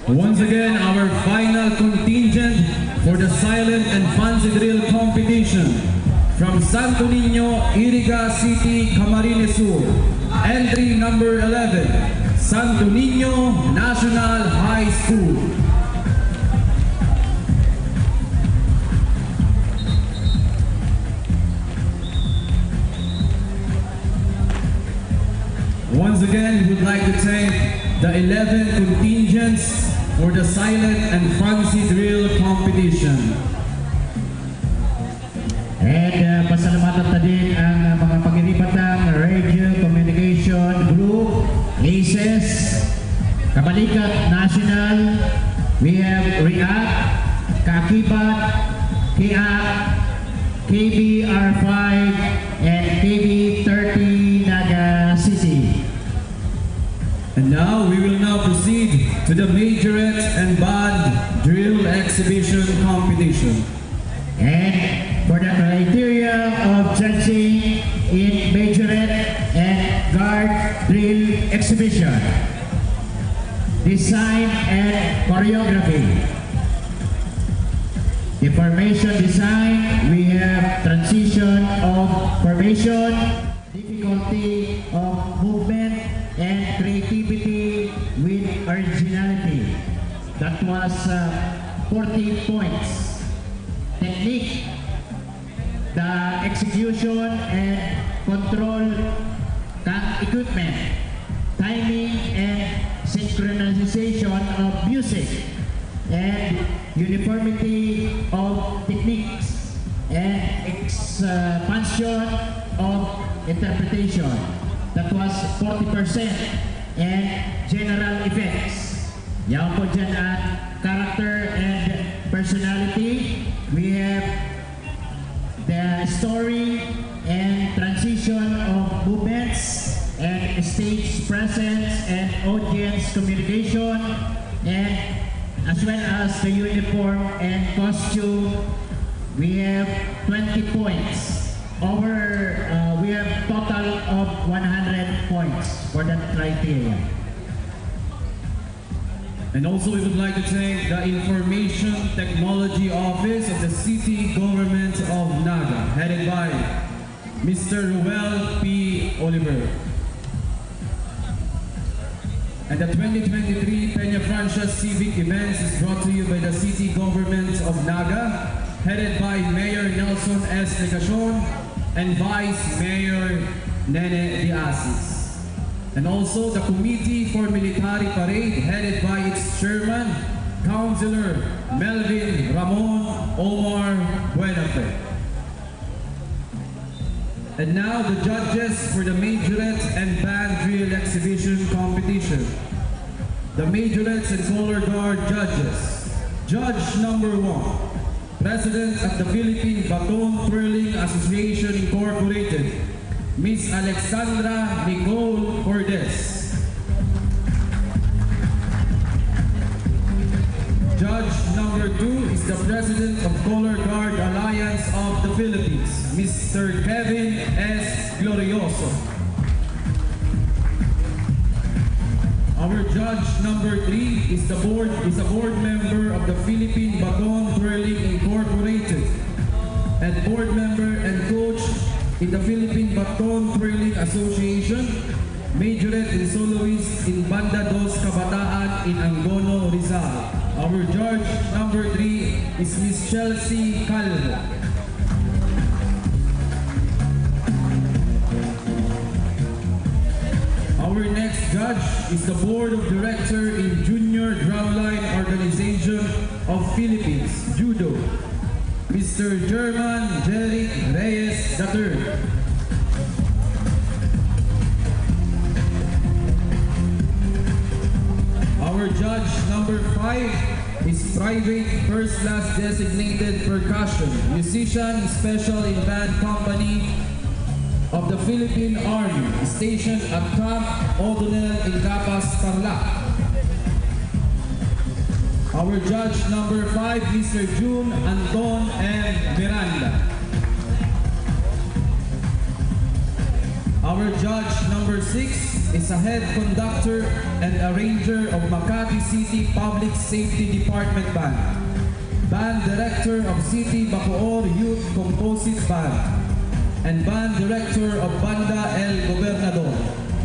Once again, our final contingent for the silent and fancy drill competition. From Santo Niño, Iriga City, Camarines Sur, entry number eleven, Santo Niño National High School. Once again, we would like to thank the eleven contingents for the silent and fancy drill competition. And, uh, pasalamatan ta din ang, uh, mga pagiribatang Radio Communication Group, ACES, Kabalikat National, we have React, Kaakibat, Kiak, K B R five, and K B thirty Naga City. And now, we will now proceed to the Majorette and Band Drill Exhibition Competition. And for the criteria of judging in Majorette and Guard Drill Exhibition, design and choreography. The formation design, we have transition of Difficulty of movement and creativity with originality. That was uh, forty points. Technique, the execution and control ng equipment, timing and synchronization of music, and uniformity of techniques and expansion of interpretation. That was forty percent. And general effects. Yaon po dyan ang character and personality. We have the story and transition of movements and stage presence and audience communication, and as well as the uniform and costume. We have twenty points. Over, uh, we have total of one hundred points for that criteria. And also, we would like to thank the Information Technology Office of the City Government of Naga, headed by Mister Ruel P. Oliver. And the twenty twenty-three Peñafrancia Civic Events is brought to you by the City Government of Naga, headed by Mayor Nelson S. Legacion and Vice Mayor Nene de Asis. And also the Committee for Military Parade, headed by its chairman, Councilor Melvin Ramon Omar Buenafe. And now, the judges for the Majorette and Band Drill Exhibition Competition. The Majorettes and Color Guard judges. Judge number one, President of the Philippine Baton Twirling Association Incorporated, Miss Alexandra Nicole Cordes. Judge number two is the President of Color Guard Alliance of the Philippines, Mister Kevin S. Glorioso. Our judge number three is the board is a board member of the Philippine Baton Twirling Incorporated and board member and coach in the Philippine Baton Twirling Association, Majorette and Soloist in Banda Dos Kabataan in Angono, Rizal. Our judge number three is Miss Chelsea Calvo. Our next judge is the Board of Director in Junior Drumline Organization of Philippines, Judo, Mister German Jeric Reyes the third. Our judge number five is private first class designated percussion musician, special in band company of the Philippine Army, stationed at Camp O'Donnell in Capas, Tarlac. Our judge number five, Mister June Anton M. Miranda. Our judge number six is a head conductor and arranger of Makati City Public Safety Department Band, Band Director of City Bacoor Youth Composite Band, and Band Director of Banda El Gobernador.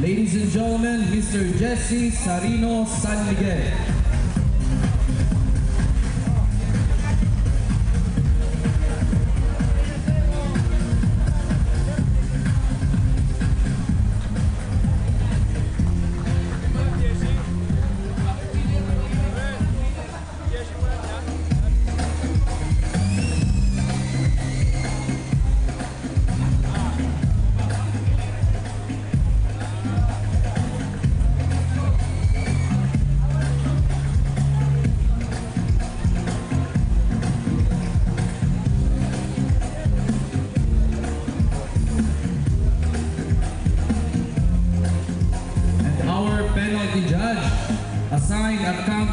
Ladies and gentlemen, Mister Jesse Sarino San Miguel. And our penalty judge, assigned at Camp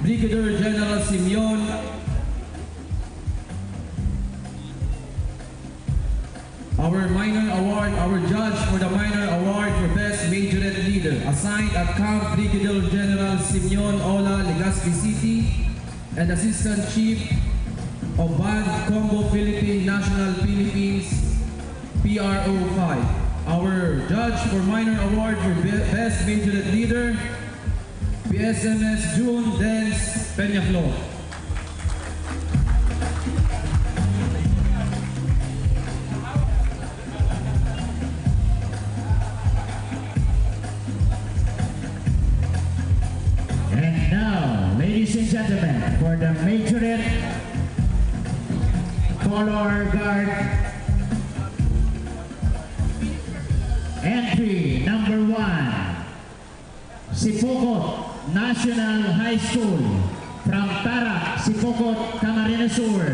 Brigadier General Simeon. Our minor award, our judge for the minor award for Best Majorette Leader, assigned at Camp Brigadier General Simeon Ola, Legazpi City, and Assistant Chief of Band, Combo Philippine National Philippines, P R O five. Our judge for minor award for be-, best majorette leader, P S M S June Dance Peñaflor. And now, ladies and gentlemen, for the majorette color guard entry number one, Sipocot National High School, from Tarak, Sipocot, Camarines Sur.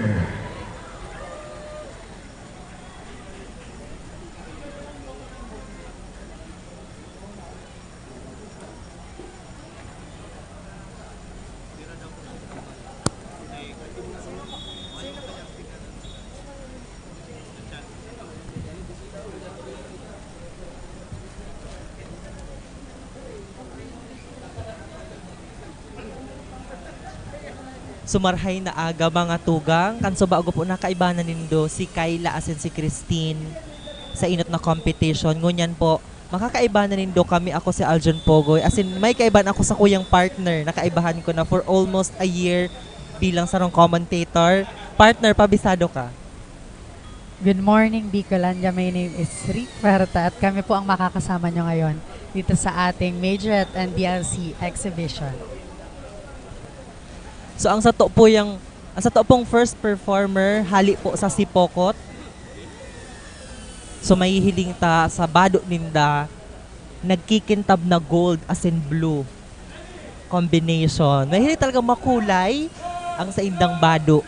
So, marhay na aga, mga tugang. Kan subago po, nakaiba na nindo si Kyla asin si Christine sa inot na competition. Ngunyan po, makakaiba na nindo kami, ako si Aljon Pogoy. Asin, may kaibahan ako sa kuyang partner. Nakaibahan ko na for almost a year bilang sarong commentator. Partner, pabisado ka. Good morning, Bicolandia. My name is Rick Huerta at kami po ang makakasama nyo ngayon dito sa ating Majorette and B L C exhibition. So, ang sato po yang, ang sato pong first performer, hali po sa Sipocot. So, mahihiling ta sa bado ninda, nagkikintab na gold asin blue combination. Mahilig talaga makulay ang saindang bado.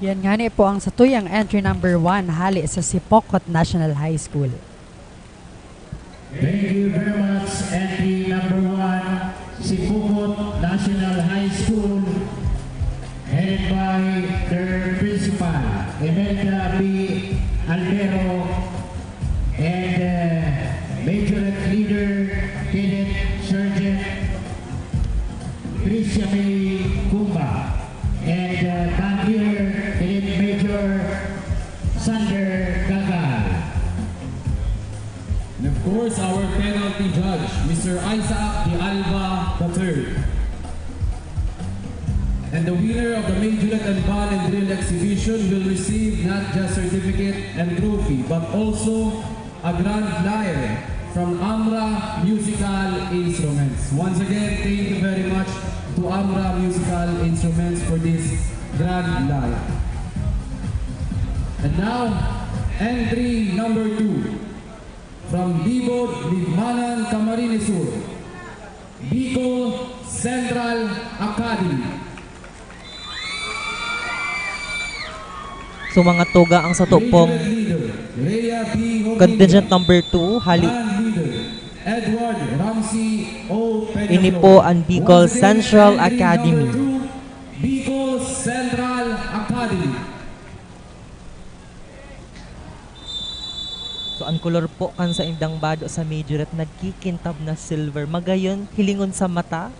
Yan ngani po ang satuyang entry number one hale sa Sipocot National High School. Thank you very much, entry number one, Sipocot National High School, headed by their principal, Imelda B. Albero, and uh, Majorette Leader, Cadet Sergeant Tricia May Cumba, and uh, Bandolier, Cadet Major Sander Gagal. And of course, our penalty judge, Mister Isaac de Alba the third. And the winner of the Majorette and Band and Drill Exhibition will receive not just certificate and trophy, but also a grand lyre from Amra Musical Instruments. Once again, thank you very much to Amra Musical Instruments for this grand lyre. And now, entry number two, from Libod, Libmanan, Camarines Sur, Bicol Central Academy. So, mga tuga, ang sato pong Leader, Rhea B. Hontilia, contingent number two, hali. Band Leader, Edward Ramsey O. Peñaflor. Ini po ang Bicol Once again, Central entry Academy. Number two, Bicol Central Academy. So, ang kolor po kan saindang bado sa majorette nagkikintab na silver. Magayon, hilingon sa mata.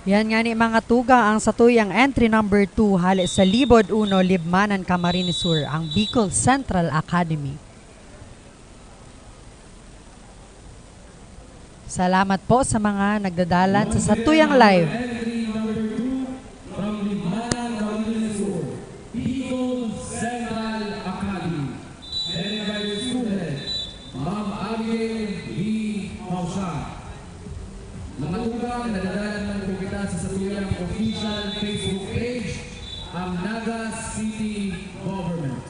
Yan nga ni mga tugang ang satuyang entry number two hale sa Libod uno, Libmanan, Camarines Sur, ang Bicol Central Academy. Salamat po sa mga nagdadalan sa satuyang live. Entry number two from Libmanan, Camarines Sur, Bicol Central Academy. Headed by the student, Ma'am Abigail B. Mausar. Mga tugang, nadadalanan po kita sa satuyang official Facebook page, ang Naga City Government.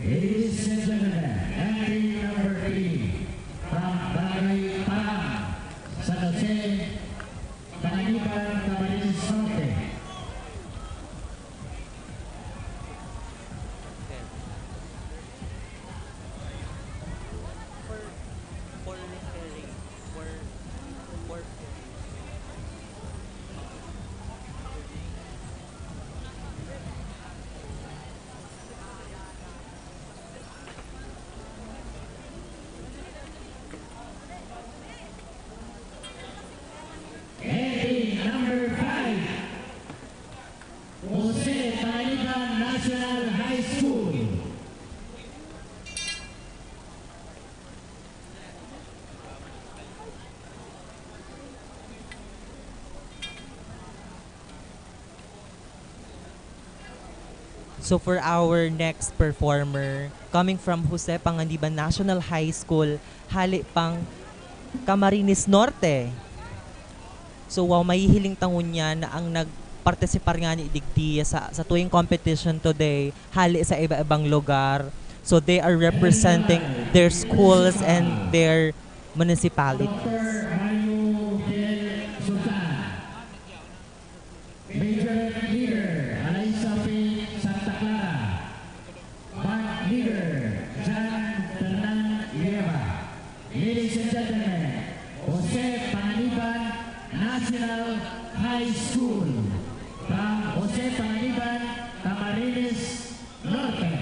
Ladies and gentlemen, entry number three from Barangay Parang, San Jose, Panganiban, Camarines Norte. Entry number five, Jose Panganiban National High School. So for our next performer, coming from Jose Panganiban National High School, hale pang Camarines Norte. So, wow, mahihiling ta ngunyan na ang nagpartisipar ngani digdi sa, sa tuwing competition today, hale sa iba-ibang lugar. So, they are representing their schools and their municipalities. Doctor Mario Del Sultan. Majorette leader, Alaysa Faith Santa Clara. Band leader, Jan Fernan Lieva. Ladies and gentlemen, Jose Panganiban National High School. From Jose Panganiban, Camarines Norte.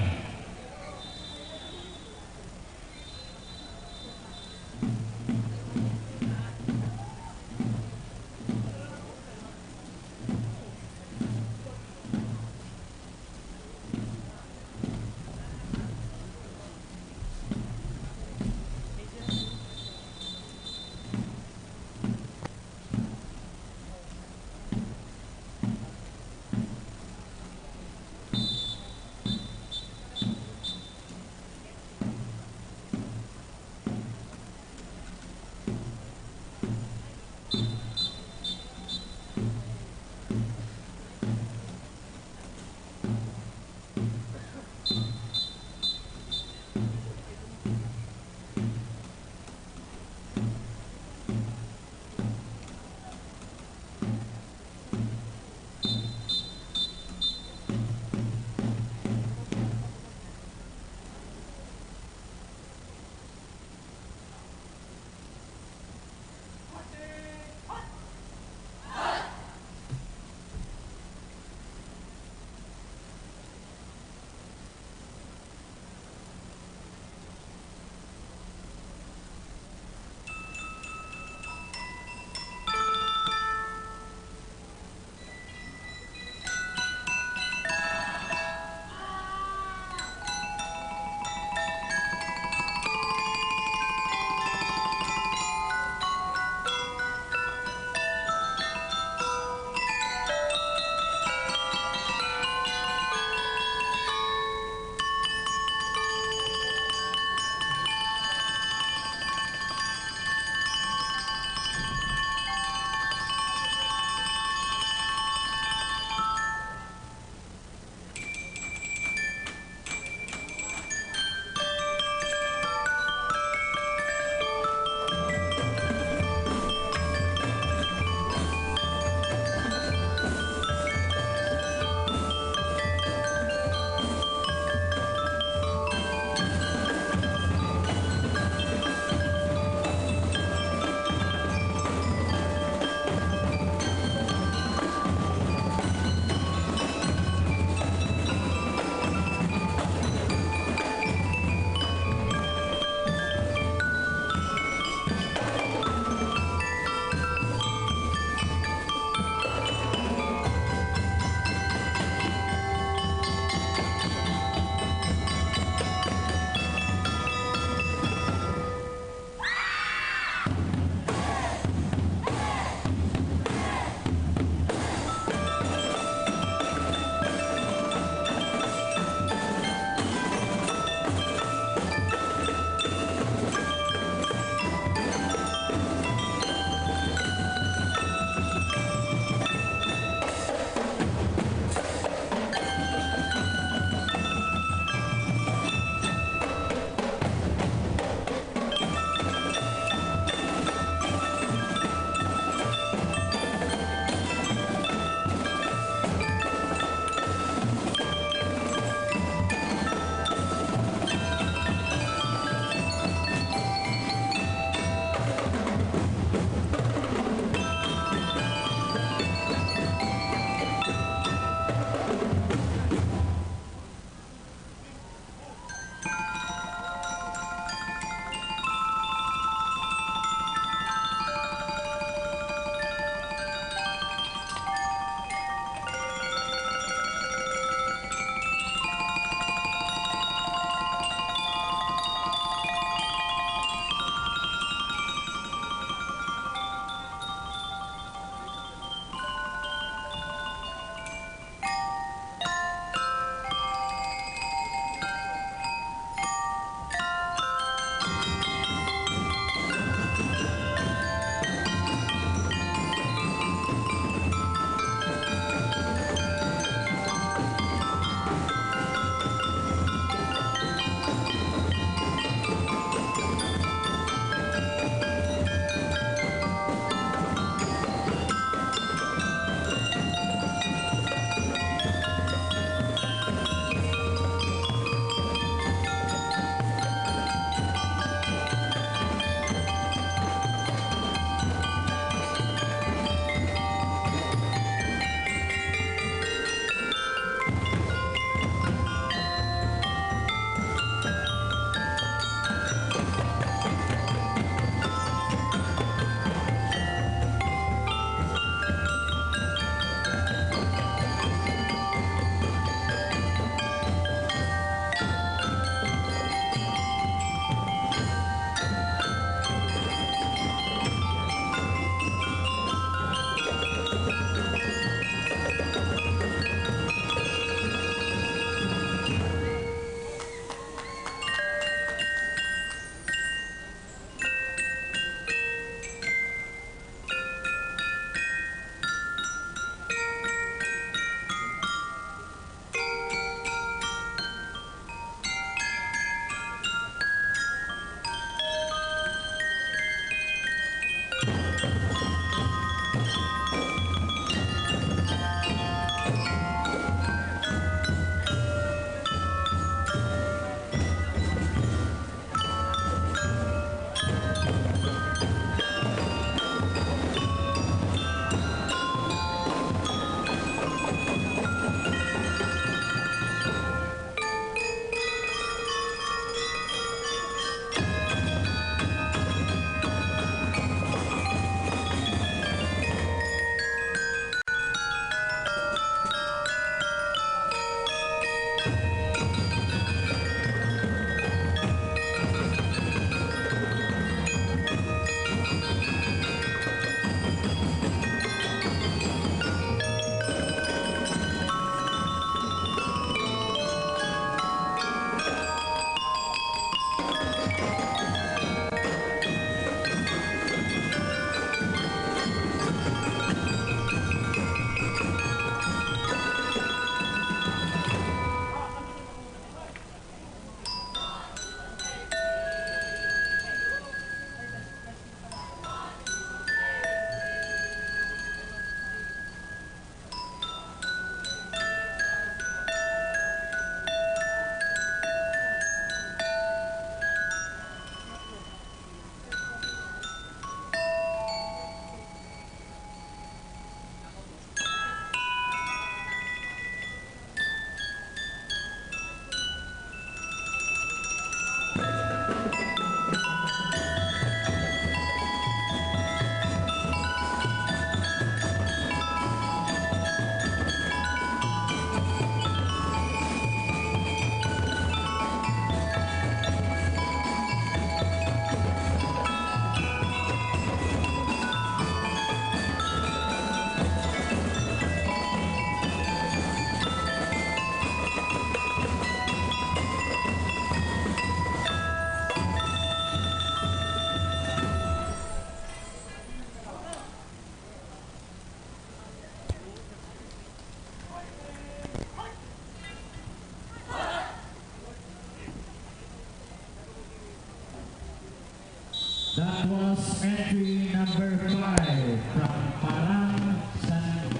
That was entry number five from Parang, San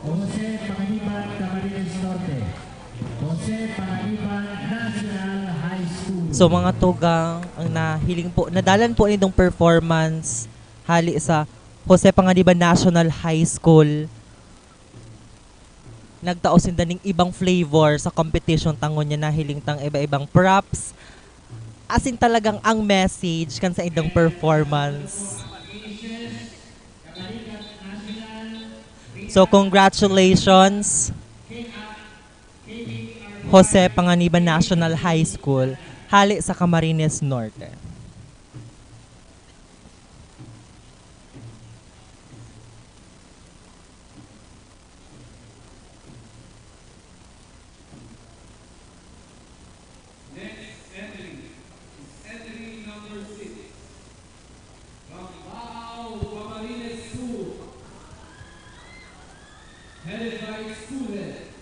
Jose Panganiban, Camarines Norte. Jose Panganiban National High School. So, mga tugang, ang nahiling po, nadalan po nindong performance hali sa Jose Panganiban National High School. Nagtao sinda ning ibang flavor sa competition, tangon niya nahiling tang iba-ibang props. As in, talagang ang message kan sa indang performance. So, congratulations, Jose Panganiban National High School, hali sa Camarines Norte. Next entry is entry number six, from Baao, Camarines Sur. Headed by its school head,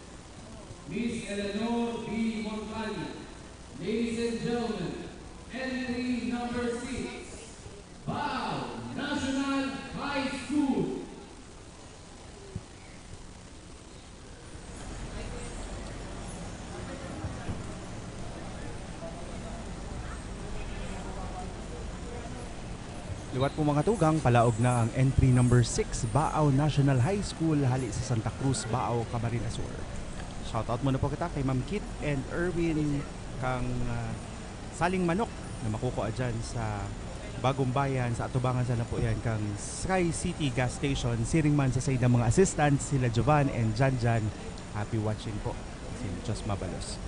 Miss Eleanor B. Montaña. Ladies and gentlemen, entry number six, Baao National High School. Liwat po, mga tugang, palaog na ang entry number six, Baao National High School, hali sa Santa Cruz, Baao, Camarines Sur. Shoutout muna po kita kay Ma'am Kit and Erwin, kang, ah, saling manok na makukua dyan sa Bagong Bayan, sa atubangan sana po yan kang Sky City Gas Station, siring man sa saindang mga assistants, sila Jovan and Janjan. Happy watching po. Sin Diyos mabalos.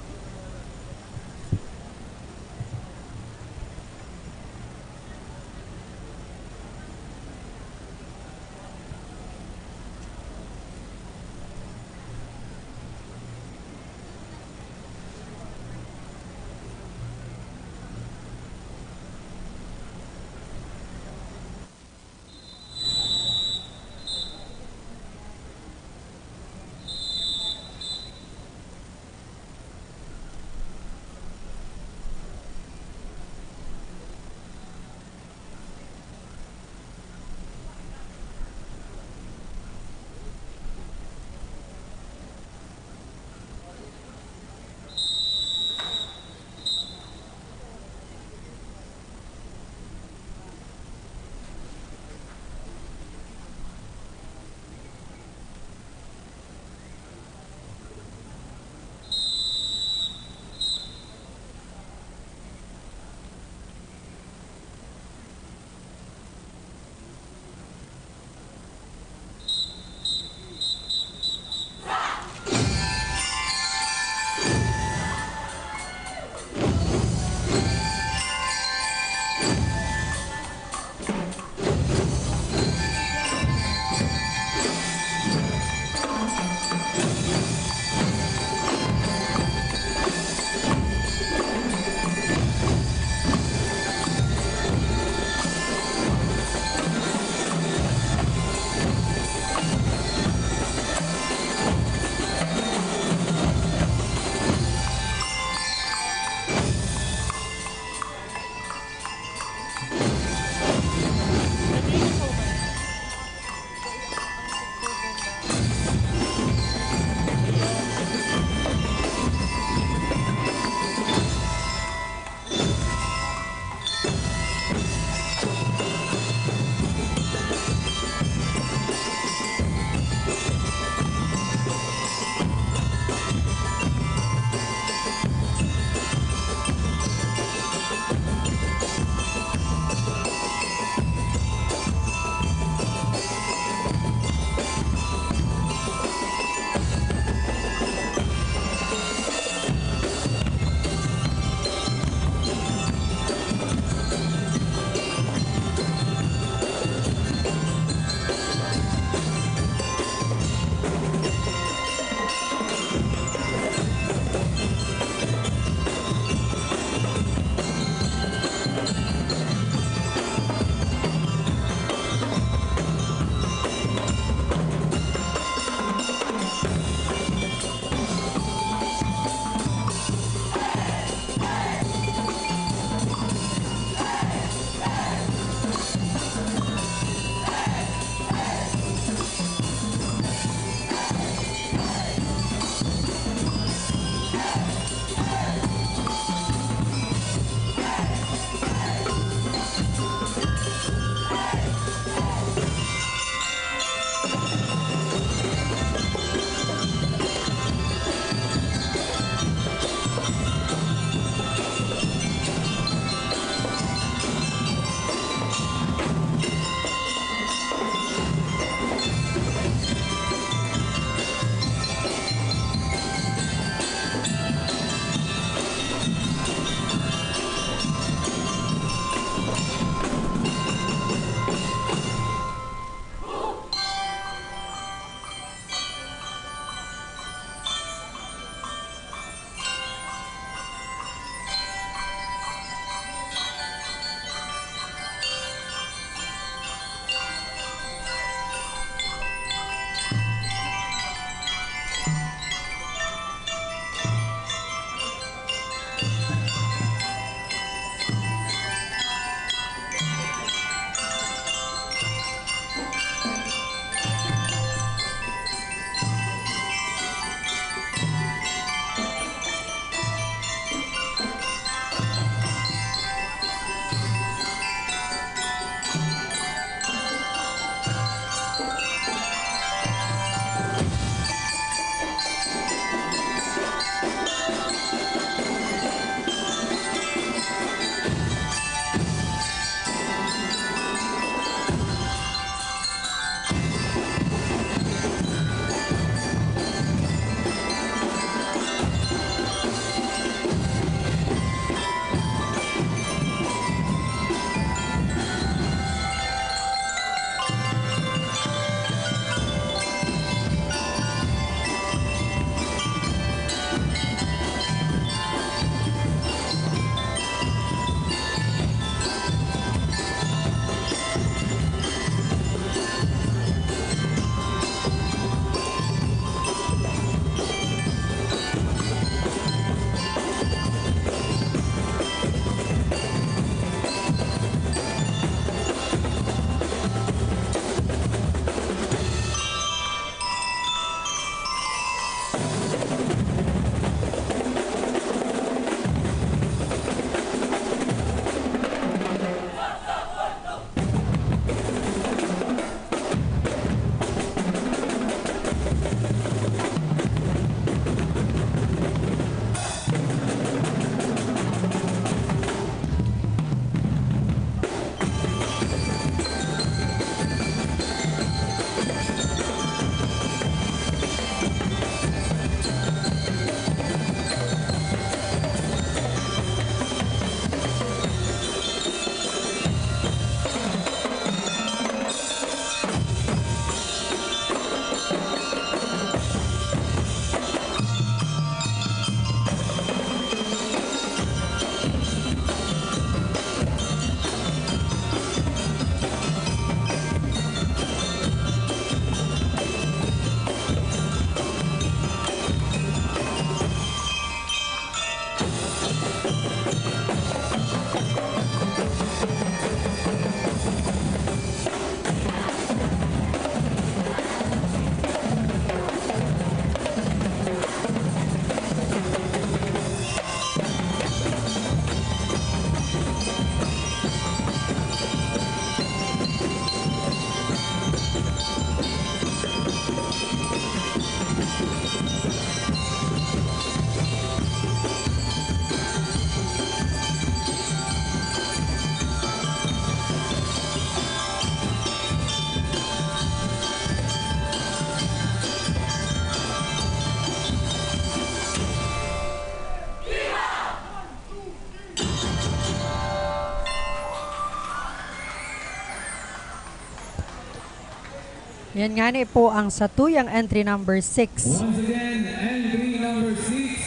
Yan ngani po ang satuyang entry number six. Once again, entry number six,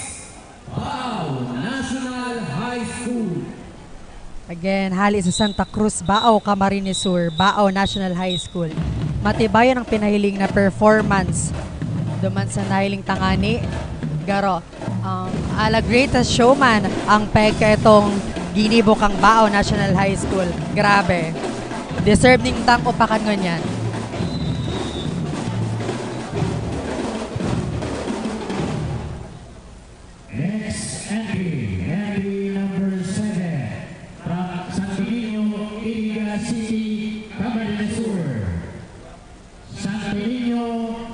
Bao National High School. Again, hali sa Santa Cruz, Bao, Camarines Sur, Bao National High School. Matibayan ang pinahiling na performance duman sa nahiling tangani. Garo, um, ala greatest showman ang pagkaitong ginibo kang Bao National High School. Grabe. Deserve ning tang upakan ngunyan. Next entry, entry number seven, from Santo Niño, Iriga City, Camarines Sur. Santo Niño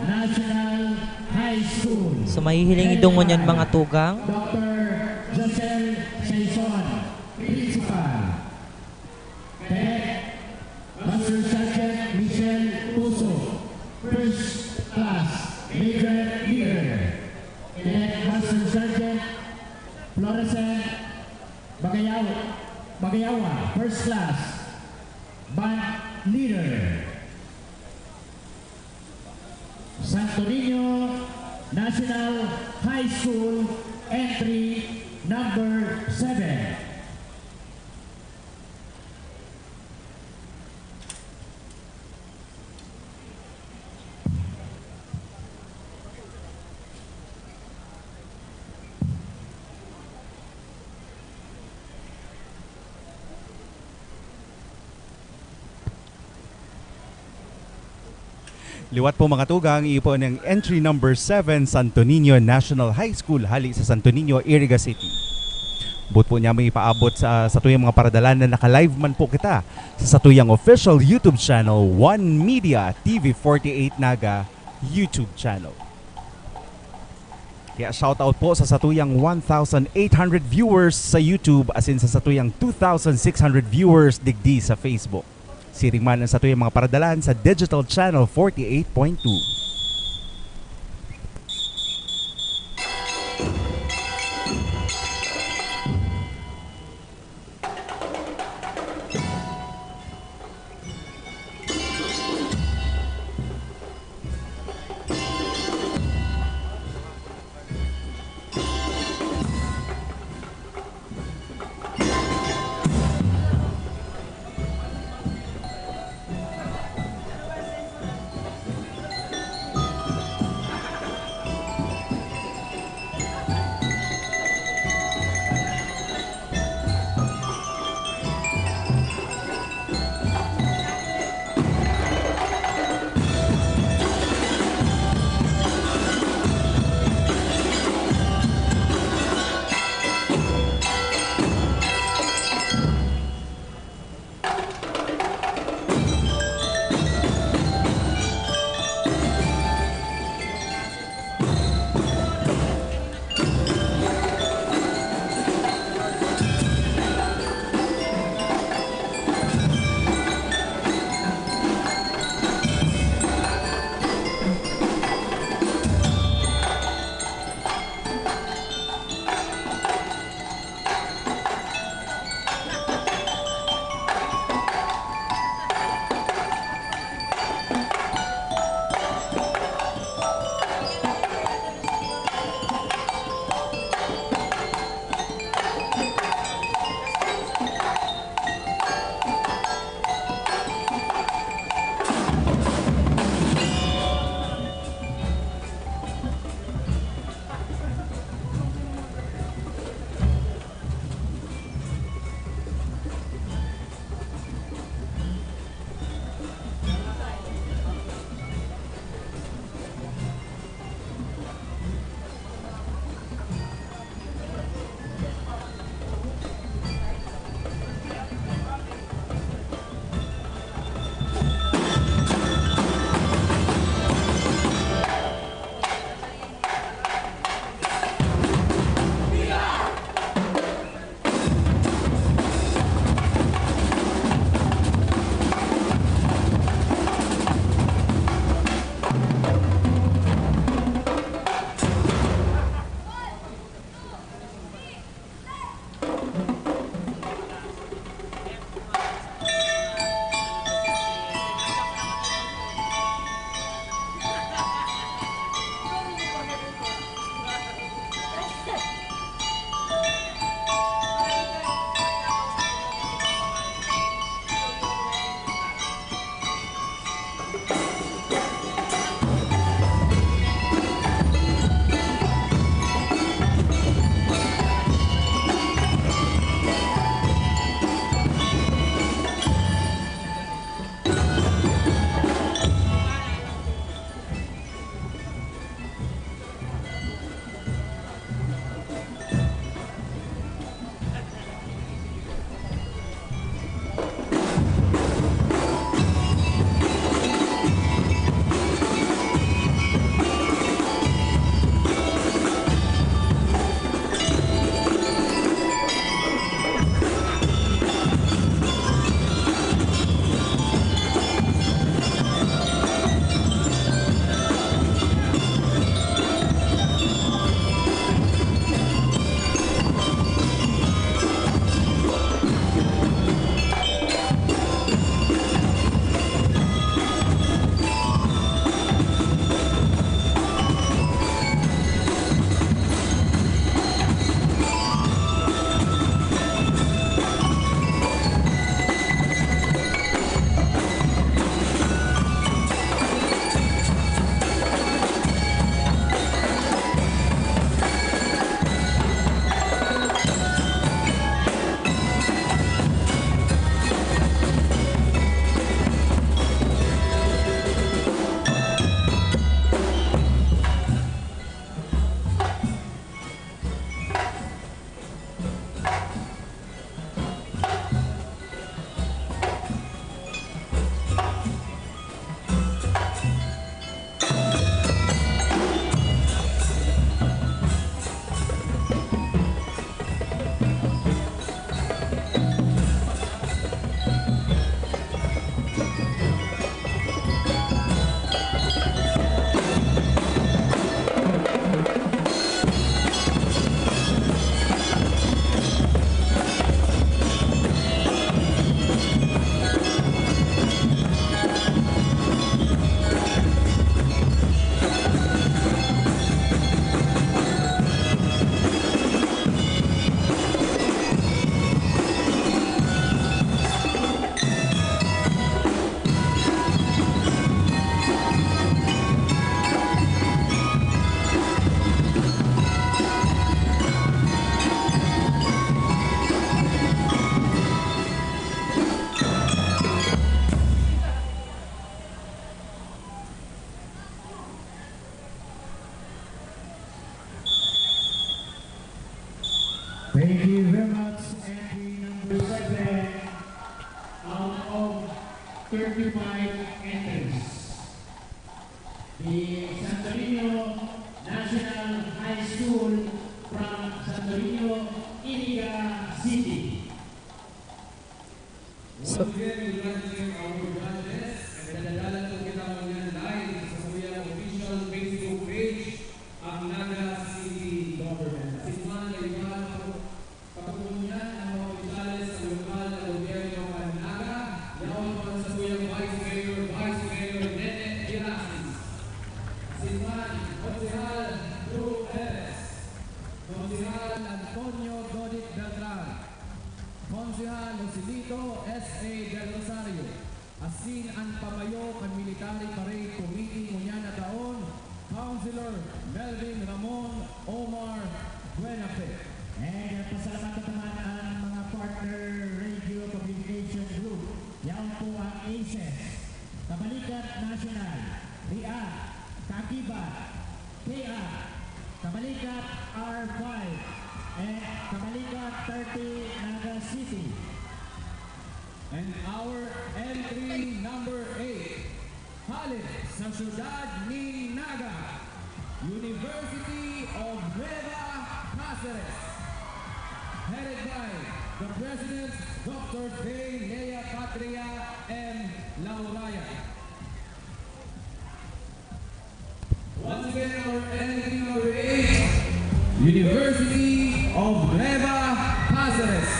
National High School. So, mahihiling idong ngunyan, mga tugang. Doctor Josel Saison, Principal. Cadet Master Sergeant Michelle Puso, First Class, Major Leader. Cadet Master Sergeant Florescent Bagayaw, Bagayawa, First Class, Band Leader. Santo Niño National High School, entry number seven. Liwat po, mga tugang, iyo po ning entry number seven, Santo Niño National High School, hali sa Santo Niño, Iriga City. Boot po niya may ipaabot sa satuyang mga paradalan na naka-live man po kita sa satuyang official YouTube channel, One Media T V forty-eight Naga YouTube channel. Kaya shoutout po sa satuyang one thousand eight hundred viewers sa YouTube asin sa satuyang two thousand six hundred viewers digdi sa Facebook. Siring man ang satuyang mga paradalan sa Digital Channel forty-eight point two. Entries. The Santo Niño National High School from Santo Niño, Iniga City. So, once again, we'd like to thank our judges. Nagdadala po kita ngunyan live sa satuyang official Facebook page, ang Naga City Government. Asin man, kaibahan pa po, pa po ngunyan ang mga opisyales sa lokal na gobyerno kan Naga, yaon pa ang satuyang Vice Mayor, Vice Mayor Nene Gerasis. Asin man, Konsehal Drew Perez, Konsehal Antonio Dodit Beltran, Konsehal Joselito S A Del Rosario, asin an pamayo kan Military Parade Committee ngunyan na taon, Councilor Melvin Ramon Omar Buenafe. And, uh, pasalamatan naman ang mga partner radio communication group. Yaon po ang ACES, Kabalikat National, RIA, Kaakibat, K R, Kabalikat R five, and Kabalikat thirty Naga City. And our entry number eight, hale sa siyudad nin Naga, University of Nueva Caceres, headed by the President, Doctor Day Lea Patria M. Lauraya. Once again, our entry number eight, University of Nueva Caceres.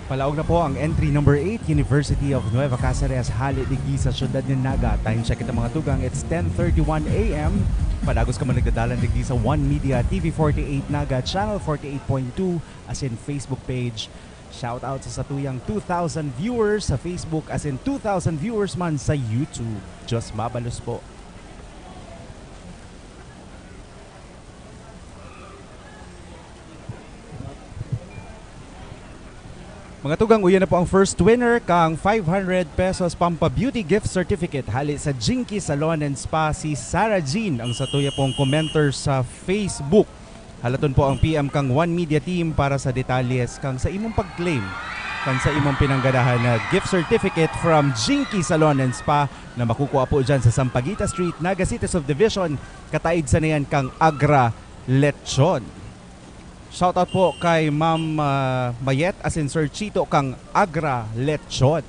Palaog na po ang entry number eight, University of Nueva Caceres, hale digdi sa siyudad nin Naga. Time check kita, mga tugang, it's ten thirty-one A M. Padagos ka man nagdadalan digdi sa One Media, T V forty-eight Naga, Channel forty-eight point two, asin Facebook page. Shout out sa satuyang two thousand viewers sa Facebook, asin two thousand viewers man sa YouTube. Diyos mabalos po. Mga tugang, uya na po ang first winner kang five hundred pesos Pampa Beauty Gift Certificate hale sa Jinky Salon and Spa, si Sarah Jean, ang satuya pong commenter sa Facebook. Halaton po ang P M kang One Media Team para sa detalyes kang sa imong pag-claim kan sa imong pinangganahan na gift certificate from Jinky Salon and Spa na makukuha po dyan sa Sampaguita Street, Naga City Subdivision, kataid sana yan kang Agra Lechon. Shoutout po kay Ma'am, ah, Mayet asin Sir Chito kang Agra Lechon.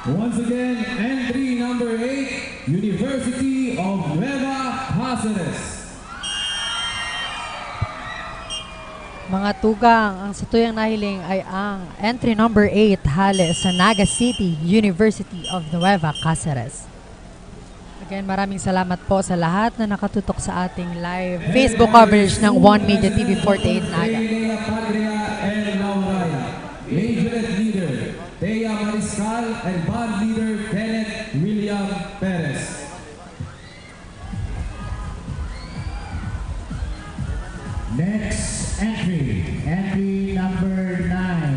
Once again, entry number eight, University of Nueva Cáceres. Mga tugang, ang satuyang nahiling ay ang entry number eight hale sa Naga City, University of Nueva Cáceres. Again, maraming salamat po sa lahat na nakatutok sa ating live Facebook coverage ng One Media T V forty-eight Naga. Leila Padria and Lauraya. Majorette leader, Thea Mariscal and band leader, Kenneth William Perez. Next entry, entry number nine.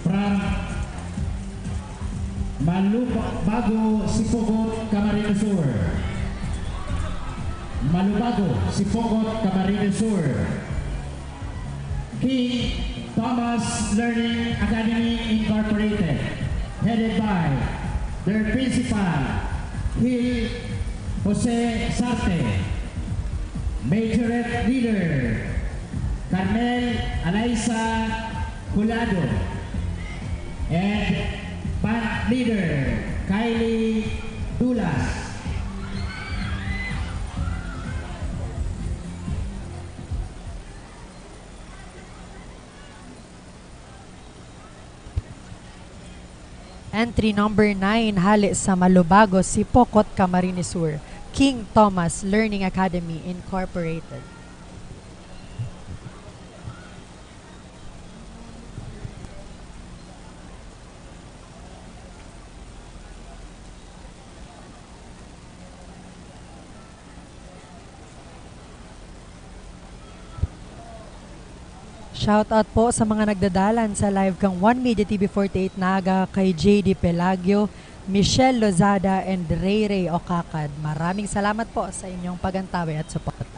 From Malubago, Sipogot, Camarines Sur. Malubago, Sipogot, Camarines Sur. King Thomas Learning Academy Incorporated, headed by their principal, Gil Jose Sarte. Majorette leader, Carmel Alaysa Colado. And band leader, Kylie Dulas. Entry number nine, hale sa Malubago, Sipogot, Camarines Sur, King Thomas Learning Academy Incorporated. Shoutout po sa mga nagdadalan sa live kang One Media T V forty-eight Naga, kay J D Pelagio, Michelle Lozada, and Ray Ray Okakad. Maraming salamat po sa inyong pag-antabi at suporta.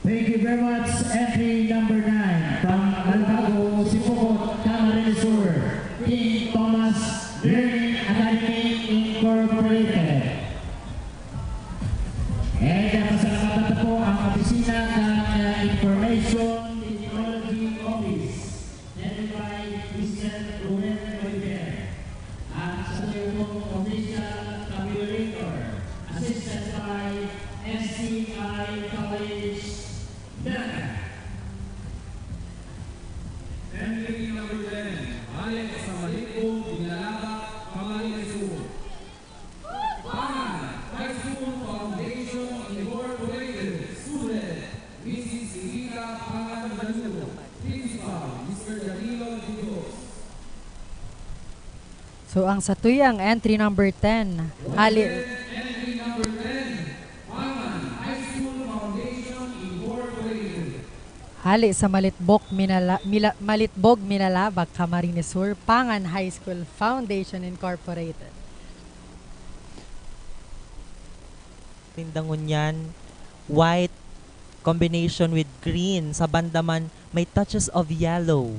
Thank you very much, entry number nine, from Albago, Sipocot, Camarines Sur, King Thomas Learning Academy Incorporated. And, uh, pasalamatan ta po ang opisina kan, uh, Information Technology Office, headed by Mister Ruben Oliver. At sa tuyang official tabulator, assisted by S T I College, Naga. Entry number ten, hale sa Malitbog, Binalabak, Camarines Sur. Pangan High School Foundation Incorporated, student, Missus Evita Pangan Danilo, Principal, Mister Danilo Dios. So, ang satuyang entry number ten, hale, Entry number ten, Pangan High School Foundation Incorporated. Hale sa Malitbok, Minala-, Mila-, Malitbog, Minalabak, Camarines Sur, Pangan High School Foundation Incorporated. Tinda ngunyan, white combination with green. Sa banda man, may touches of yellow.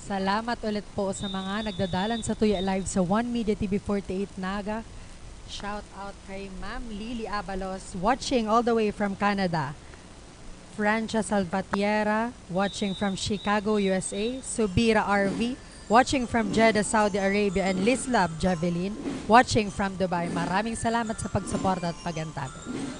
Salamat ulit po sa mga nagdadalan sa Tuya Live sa One Media T V forty-eight Naga. Shout out kay Ma'am Lily Abalos, watching all the way from Canada. Francia Salvatierra, watching from Chicago, U S A. Subira R V, watching from Jeddah, Saudi Arabia. And Lislab Javelin, watching from Dubai. Maraming salamat sa pagsuporta at pag-antabay.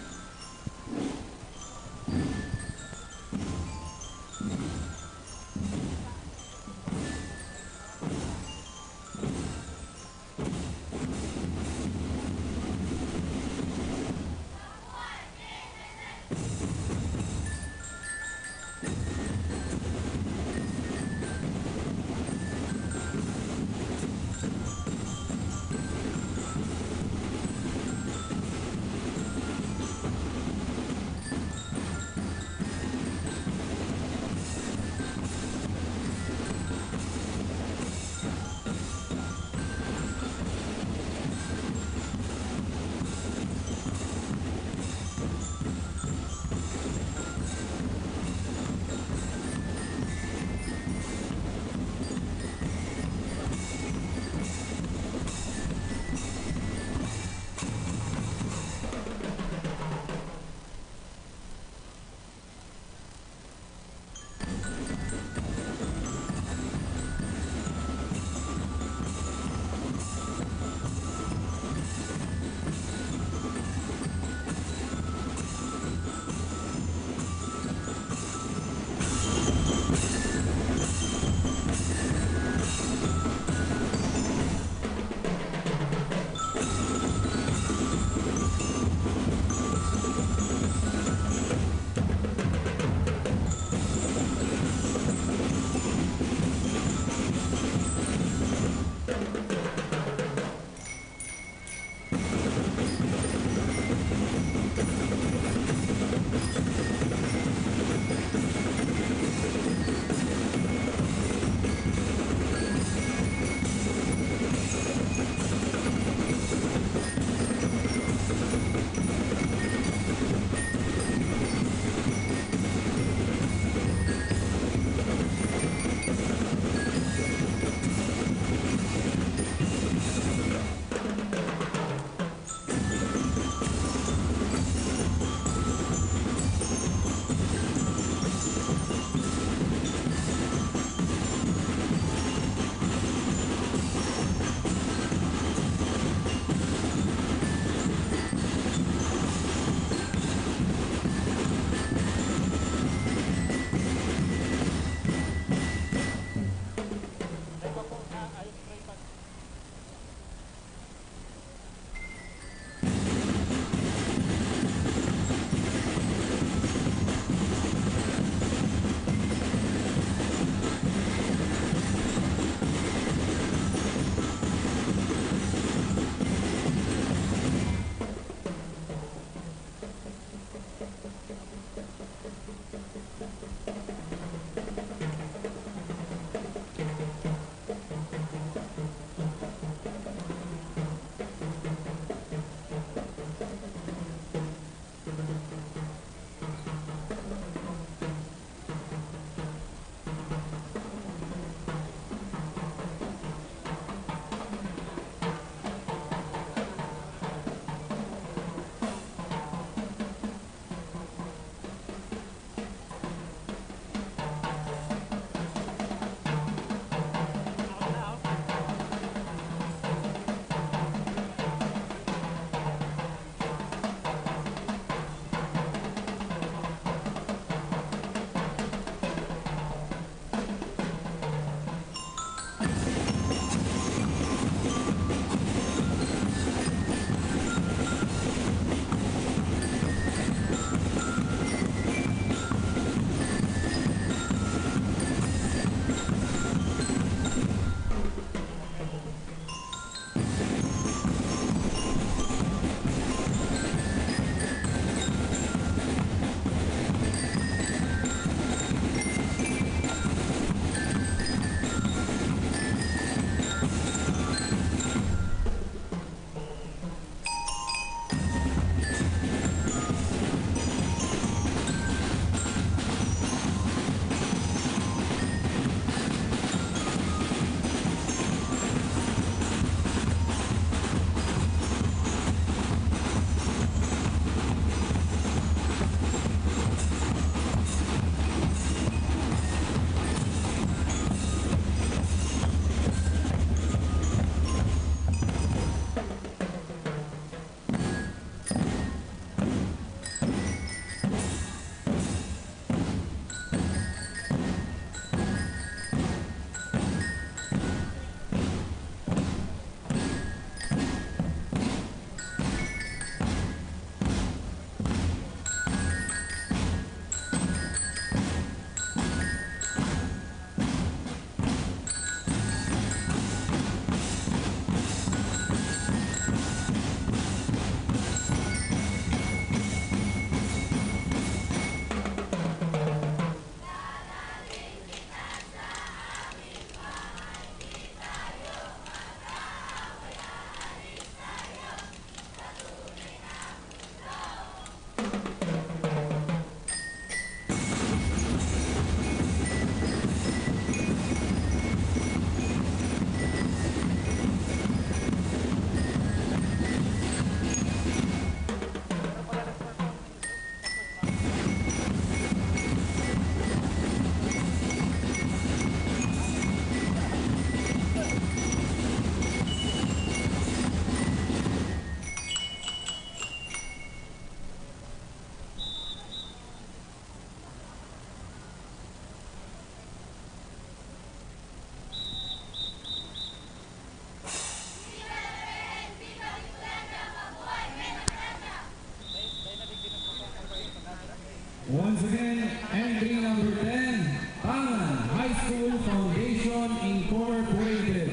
Once again, entry number ten, Pangan High School Foundation Incorporated.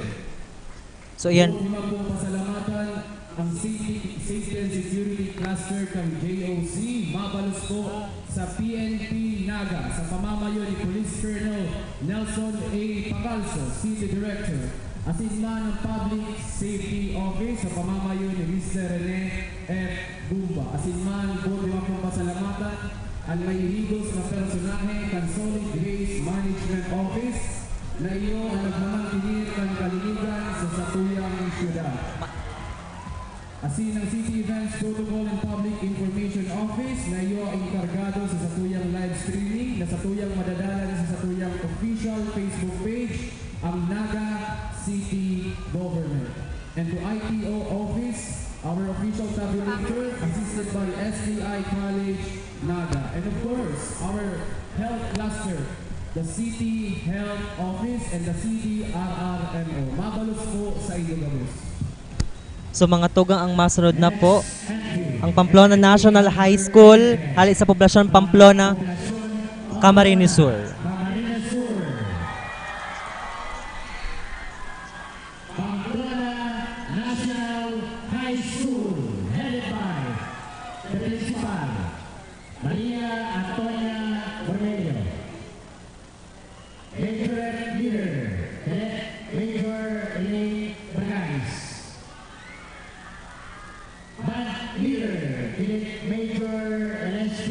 So, yan. Buti man pong pasalamatan ang safety, safety and security cluster kan J O C, mabalos po sa P N P Naga, sa pamamayo ni Police Colonel Nelson A. Pacalso, City Director, asin man ang Public Safety Office sa pamamayo ni Mister Rene F. Gumba. Asin man, buot duwa kong pasalamatan an mahihigos na personahe kan Solid Waste Management Office na iyo an nagmamantener kan kalinigan sa satuyang syudad. Asin ang City Events Protocol and Public Information Office na iyo ang enkargado sa satuyang live streaming na satuyang madadalan sa satuyang official Facebook page, ang Naga City Government. And to I T O Office, our official tabulator, assisted by S T I College, Naga. And of course, our health cluster, the City Health Office and the City R R M O. Mabalos po sa inyo gabos. So, mga tugang, ang masunod na po, ang Pamplona National High School, hali sa Poblasyon Pamplona, Camarines Sur. Pamplona National High School, headed by the Principal, Maria Antonia Ormelio. Majorette Leader, Cadet Major Elaine Bragais. Band Leader, Cadet Major L S T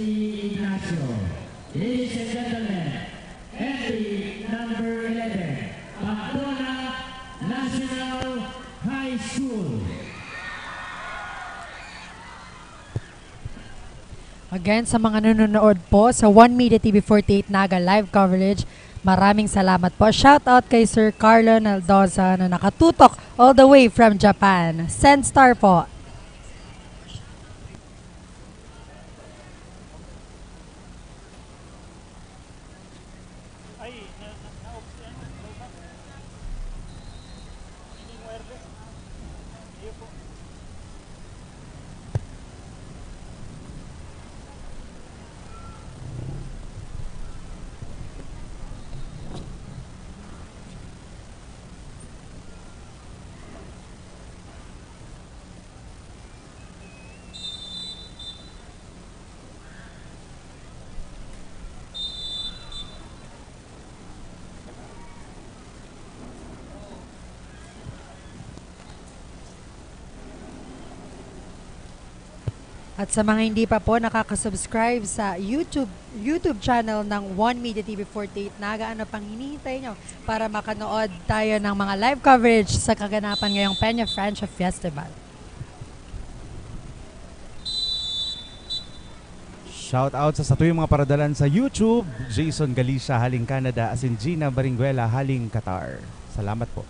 Ignacio. Ladies and gentlemen, entry number eleven, Pamplona National High School. Again, sa mga nanonood po sa One Media T V forty-eight Naga live coverage, maraming salamat po. Shout out kay Sir Carlo Naldoza na nakatutok all the way from Japan. Send star po. Ay, na, na, na-off siya. Hindi mo wireless. Ayun po. At sa mga hindi pa po nakaka-subscribe sa YouTube YouTube channel ng One Media T V forty-eight Naga, ano pang hinihintay nyo para makanood tayo ng mga live coverage sa kaganapan ngayong Peña Friendship Festival? Shout out sa satuyang mga paradalan sa YouTube, Jason Galicia haling Canada, asin Gina Baringuela haling Qatar. Salamat po.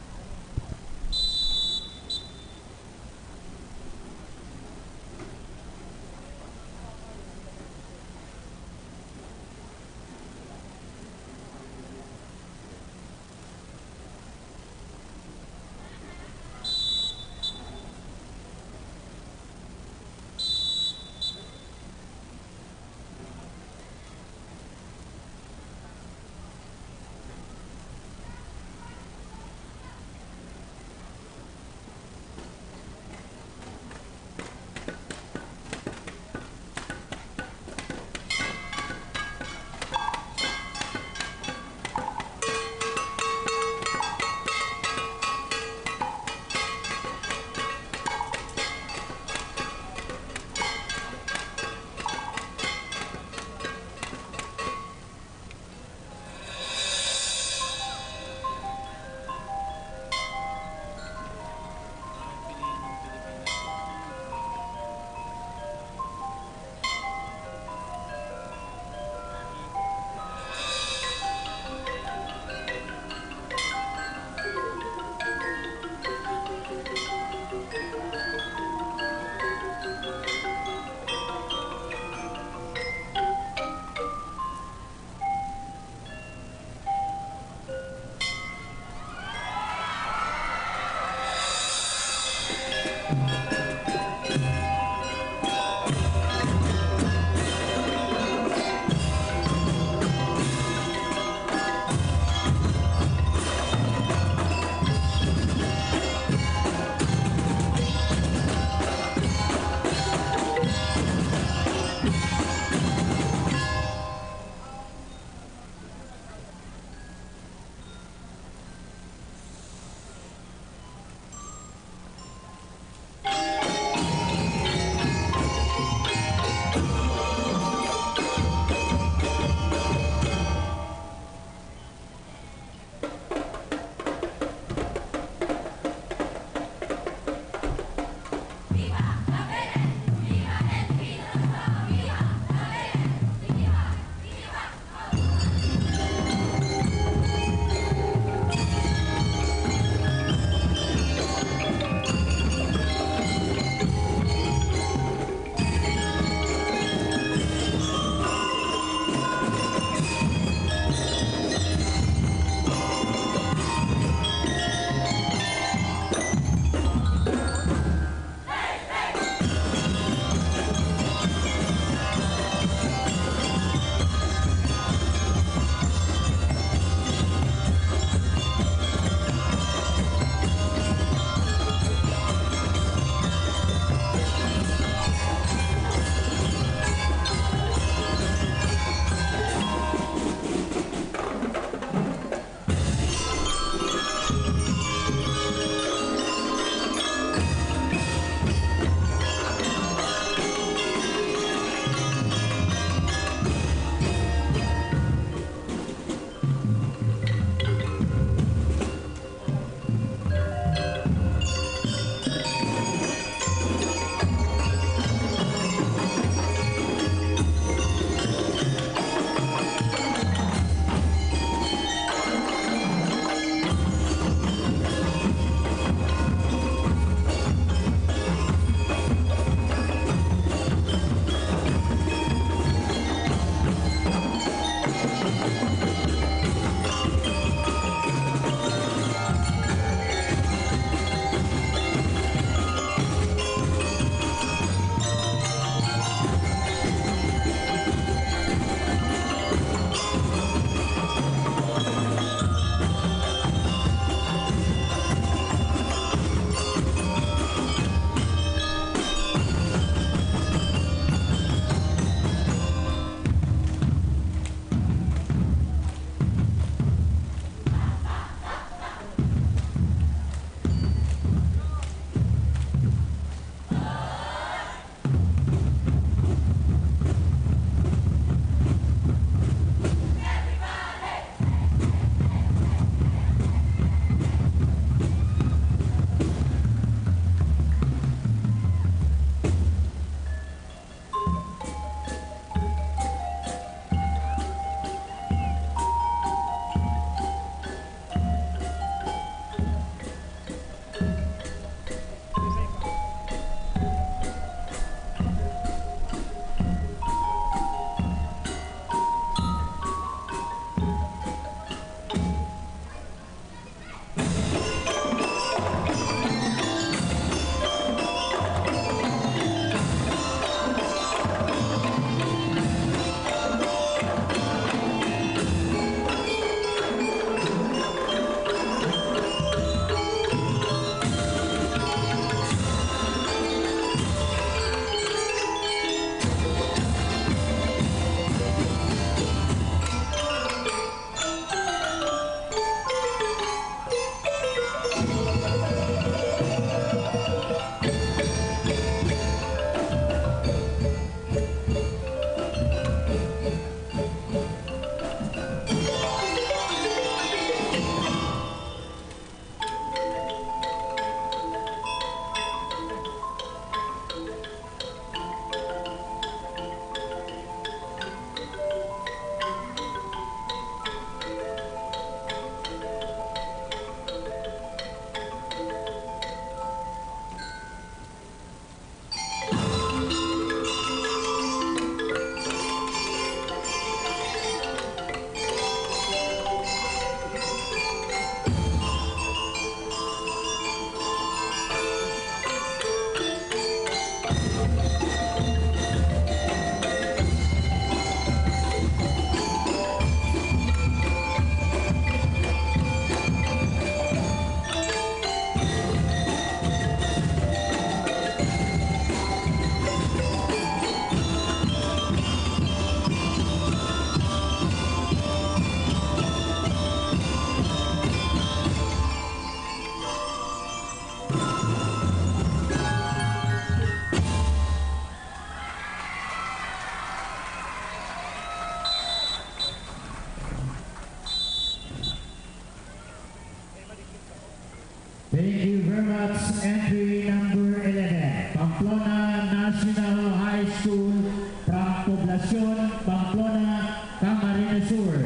Entry number eleven, Pamplona National High School from Poblacion, Pamplona, Camarines Sur.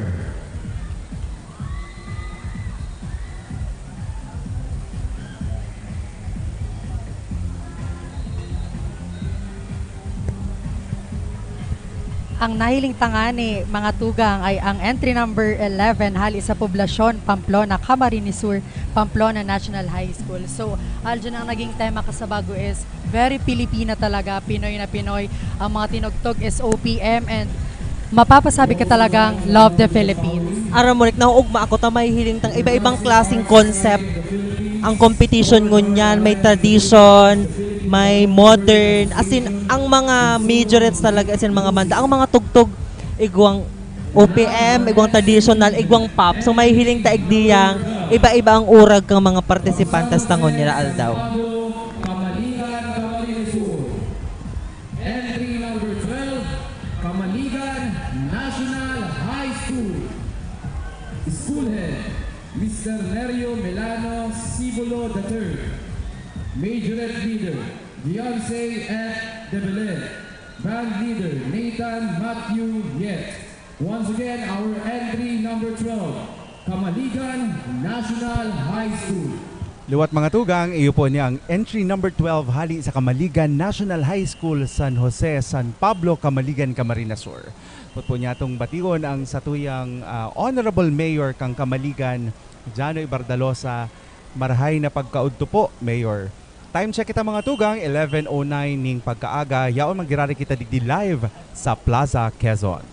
Ang nahiling tangani, mga tugang, ay ang entry number eleven hali sa Poblacion, Pamplona, Camarines Sur, Pamplona National High School. So, Aljon, ang naging tema kasabago is very Pilipina talaga, Pinoy na Pinoy. Ang mga tinugtog is O P M and mapapasabi ka talagang love the Philippines. Aram mo, Rick, nauugma ako ta may hiling tang iba-ibang klaseng concept. Ang competition ngunyan, may tradition, may modern. As in, ang mga majorettes talaga, as in, mga banda, ang mga tugtog, igwang O P M, igwang traditional, igwang pop. So, may hiling ta igdiyang iba-iba ang urag kang mga partisipantes ta ngunyan na aldaw. Kamaligan, Camarines Sur. Entry number twelve, Kamaligan National High School. School Head, Mister Nerio Melano Sibolo the third. Majorette Leader, Beyonce F. De Belen. Band Leader, Nathan Matthew Yet. Once again, our entry number twelve, Kamaligan National High School. Liwat mga tugang, iyo po ni ang entry number twelve hali sa Kamaligan National High School, San Jose, San Pablo, Kamaligan, Camarines Sur. Put po niya tong bation ang satuyang ah, Honorable Mayor kang Kamaligan, Jano Ibardalosa. Marahay na pagkaudto po, Mayor. Time check kita mga tugang, eleven oh nine ning pagkaaga. Yaon, magirari kita digdi live sa Plaza Quezon.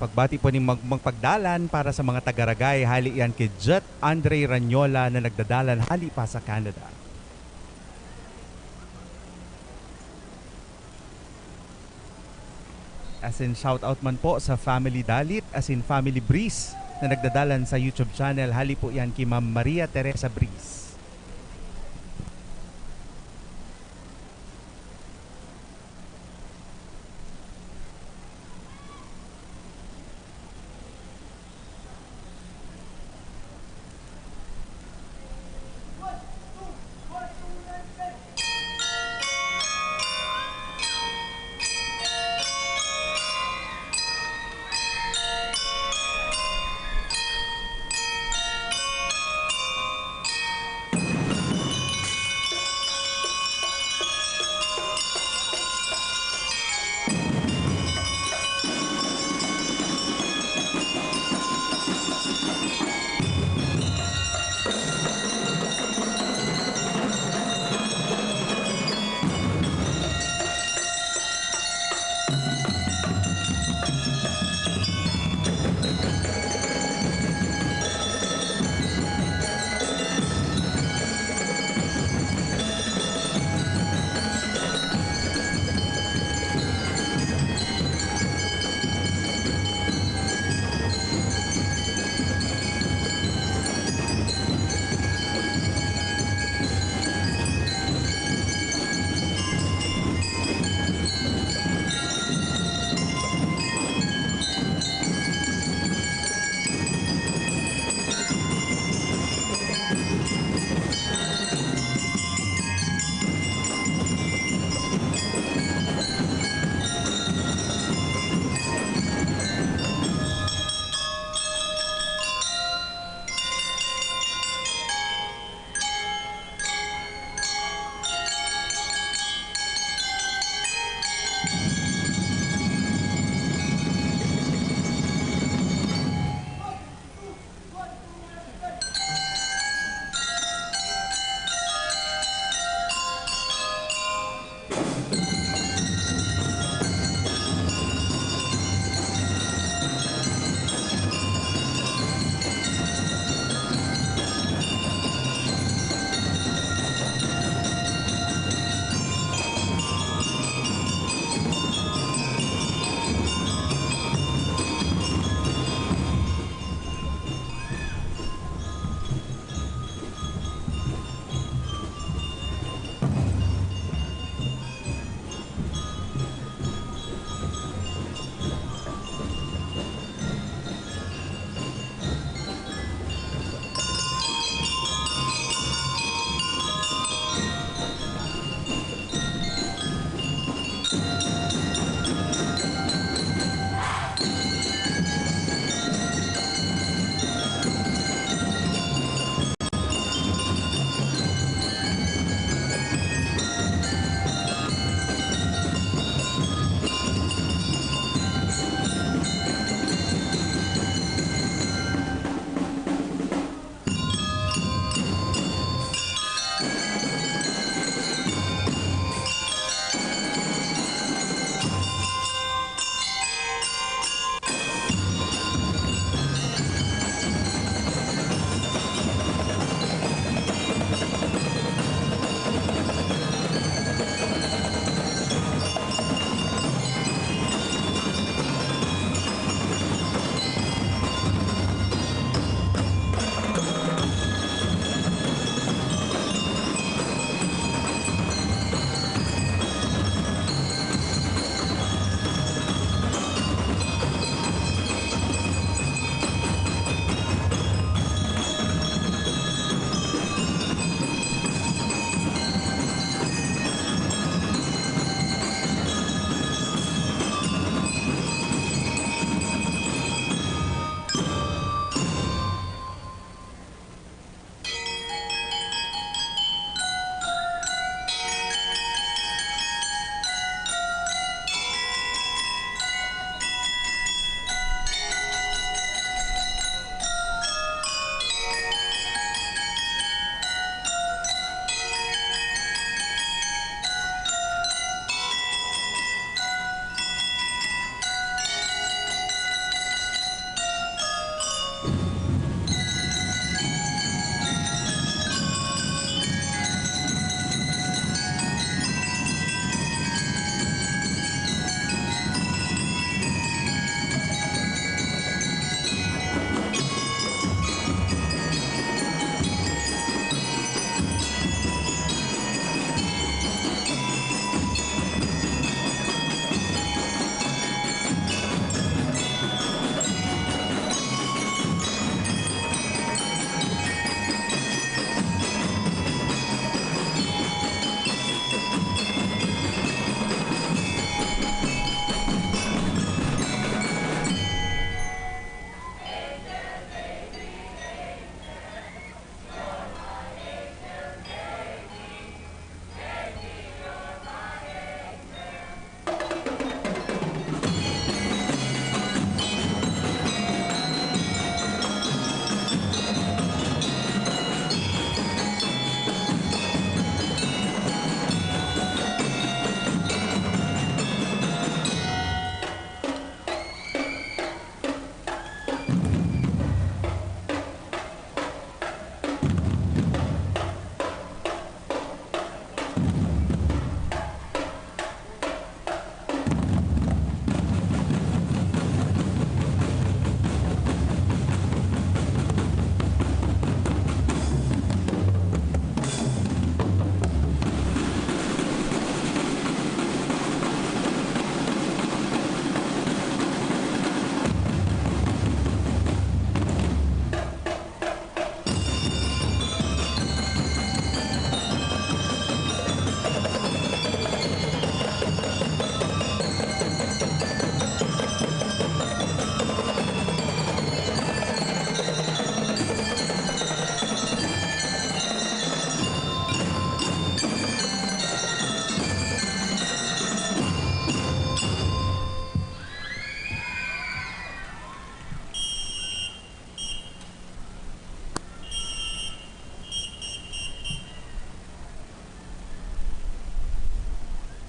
Pagbati po ning mag- magpagdalan para sa mga taga-Ragay, hali yan kay Jet Andre Ranyola na nagdadalan hali pa sa Canada. As in, shout out man po sa Family Dalit, as in Family Breeze na nagdadalan sa YouTube channel. Hali po yan kay Ma'am Maria Teresa Breeze.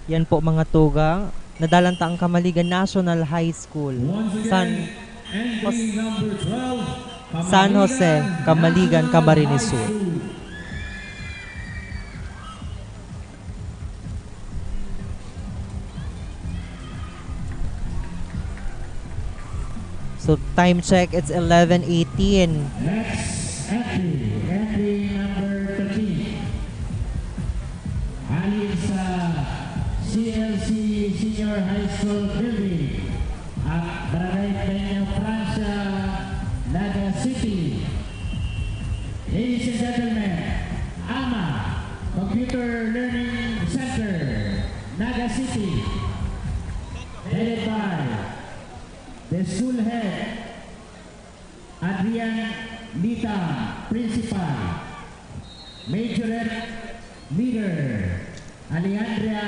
Yan po, mga tugang, nadalan ta ang Kamaligan National High School, San, Jos-, San Jose, Kamaligan, Camarines Sur. So, time check, it's eleven eighteen. Next entry, entry number thirteen. Hali sa C L C Senior High School Building at Barangay Peña Francia, Naga City. Ladies and gentlemen, AMA Computer Learning Center, Naga City, headed by the school head, Adrian Lita, Principal, Majorette Leader, Alejandra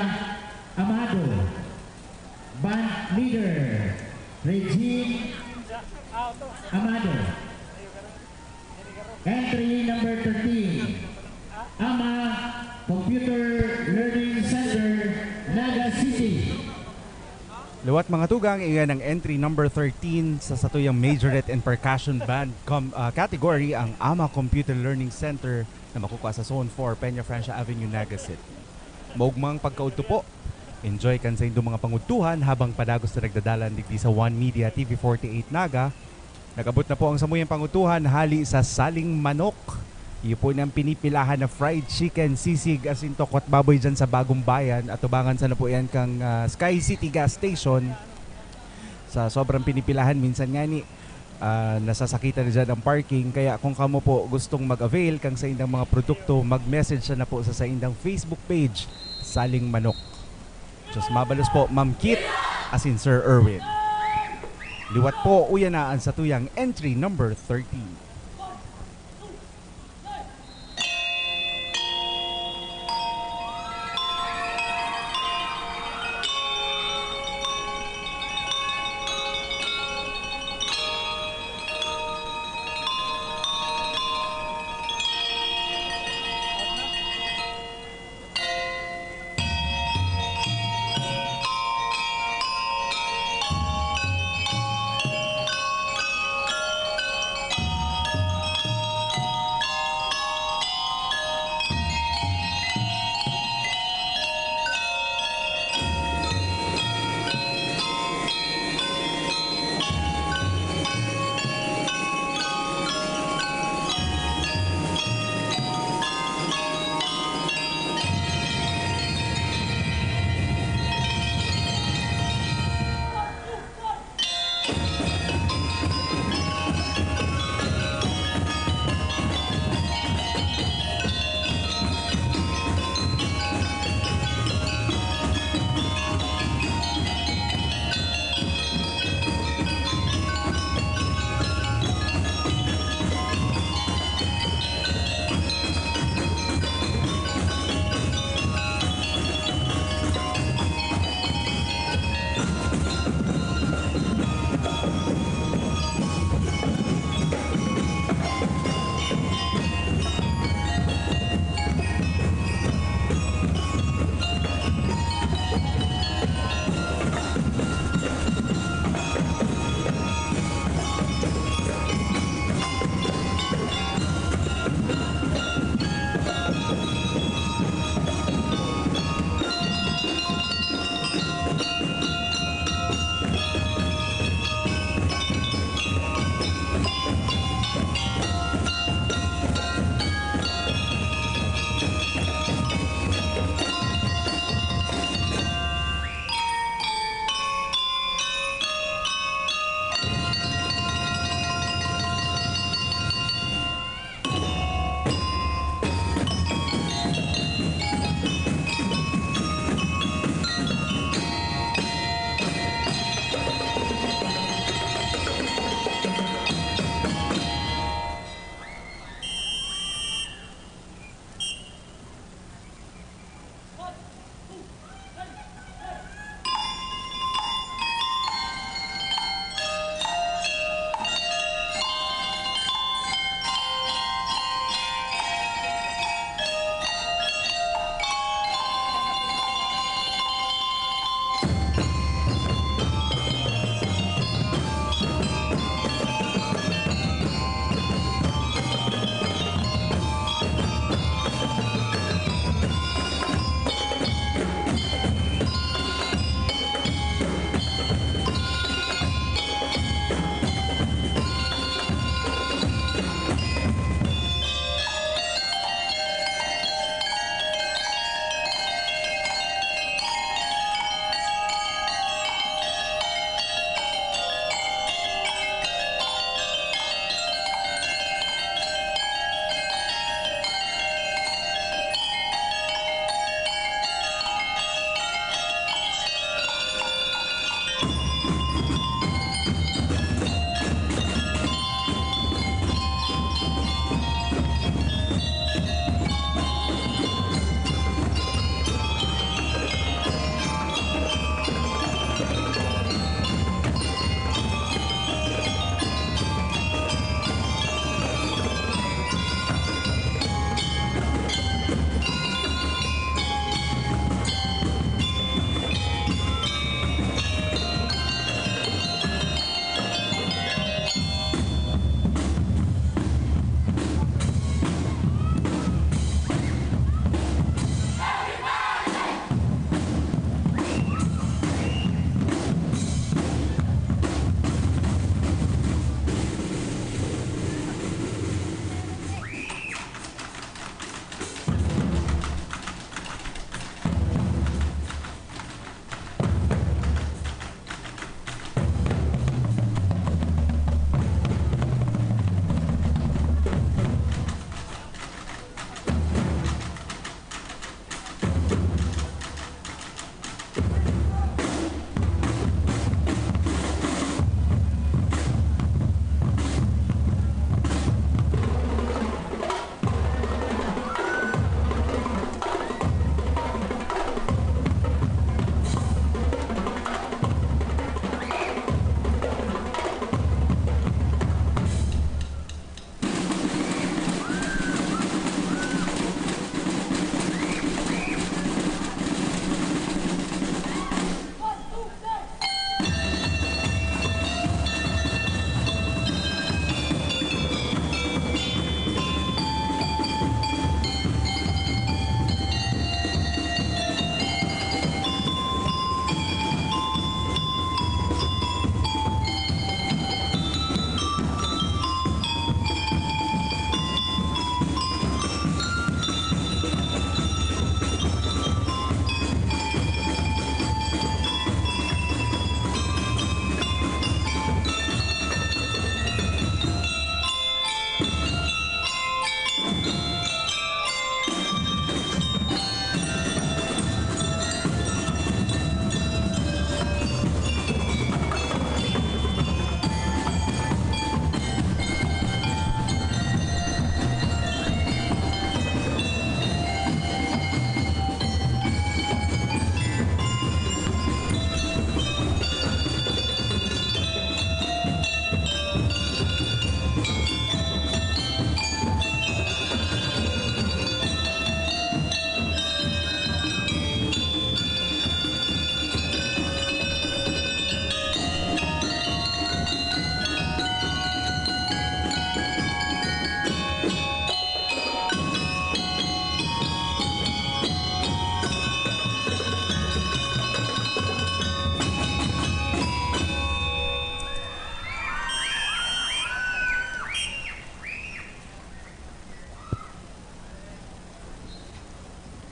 Amado, Band Leader, Regine Amado. Entry number thirteen, AMA Computer Learning Center, Naga City. Liwat, mga tugang, iyan ang entry number thirteen sa satuyang Majorette and Percussion Band com-, ah, category, ang AMA Computer Learning Center na makukuha sa Zone four, Peña Francia Avenue, Naga City. Maugmang pagkaudto po. Enjoy kan saindong mga pangudtuhan habang padagos na nagdadalan digdi sa One Media T V forty-eight Naga. Nag-abot na po ang samuyang pangudtuhan hali sa Saling Manok. Iyo po nang pinipilahan na fried chicken, sisig, asin tokwat baboy dyan sa Bagong Bayan. Atubangan sana po yan kang, ah, Sky City Gas Station. Sa sobrang pinipilahan, minsan nga ni, ah, nasasakitan na dyan ang parking. Kaya kung kamo po gustong mag-avail kang saindang mga produkto, mag-message na po sa saindang Facebook page, Saling Manok. Diyos mabalos po, Ma'am Kit, asin Sir Erwin. Liwat po, uya na an satuyang entry number thirteen.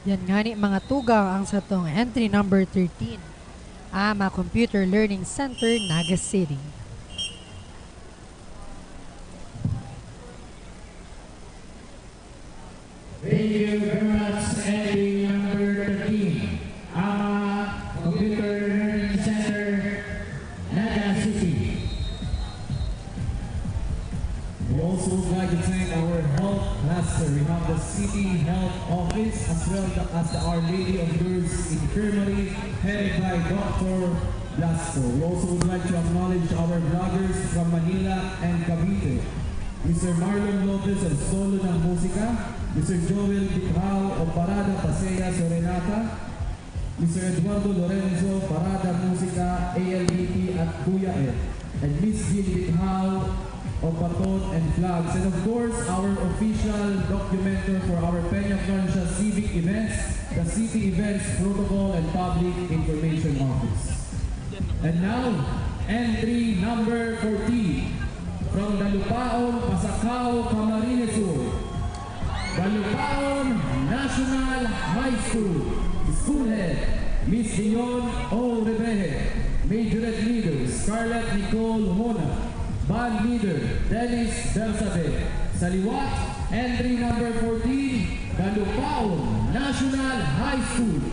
Yan ngani, mga tugang, ang satong entry number thirteen, AMA Computer Learning Center, Naga City. Thank you very much, entry number thirteen, AMA Computer Learning Center, Naga City. We also would like to thank our health cluster. We have the City Health Office as well as the Our Lady of Lourdes Infirmary, headed by Doctor Blasco. We also would like to acknowledge our vloggers from Manila and Cavite, Mister Marlon Lopez of Solo ng Musika, Mister Joel Bithao of Parada Pasea Serenata, Mister Eduardo Lorenzo, Parada Musika, A L B P at Kuya Ed, and Miss Jean Bithao of Baton and Flags, and of course, our official documenter for our Peñafrancia civic events, the City Events Protocol and Public Information Office. And now, entry number fourteen, from Dalupaon, Pasacao, Camarines Sur, Dalupaon National High School, School Head, Miss Dion O. Rebeje, Majorette Leader, Scarlett Nicole Hona, Band Leader, Dennis Bersabe. Sa liwat, entry number fourteen, Dalupaon National High School.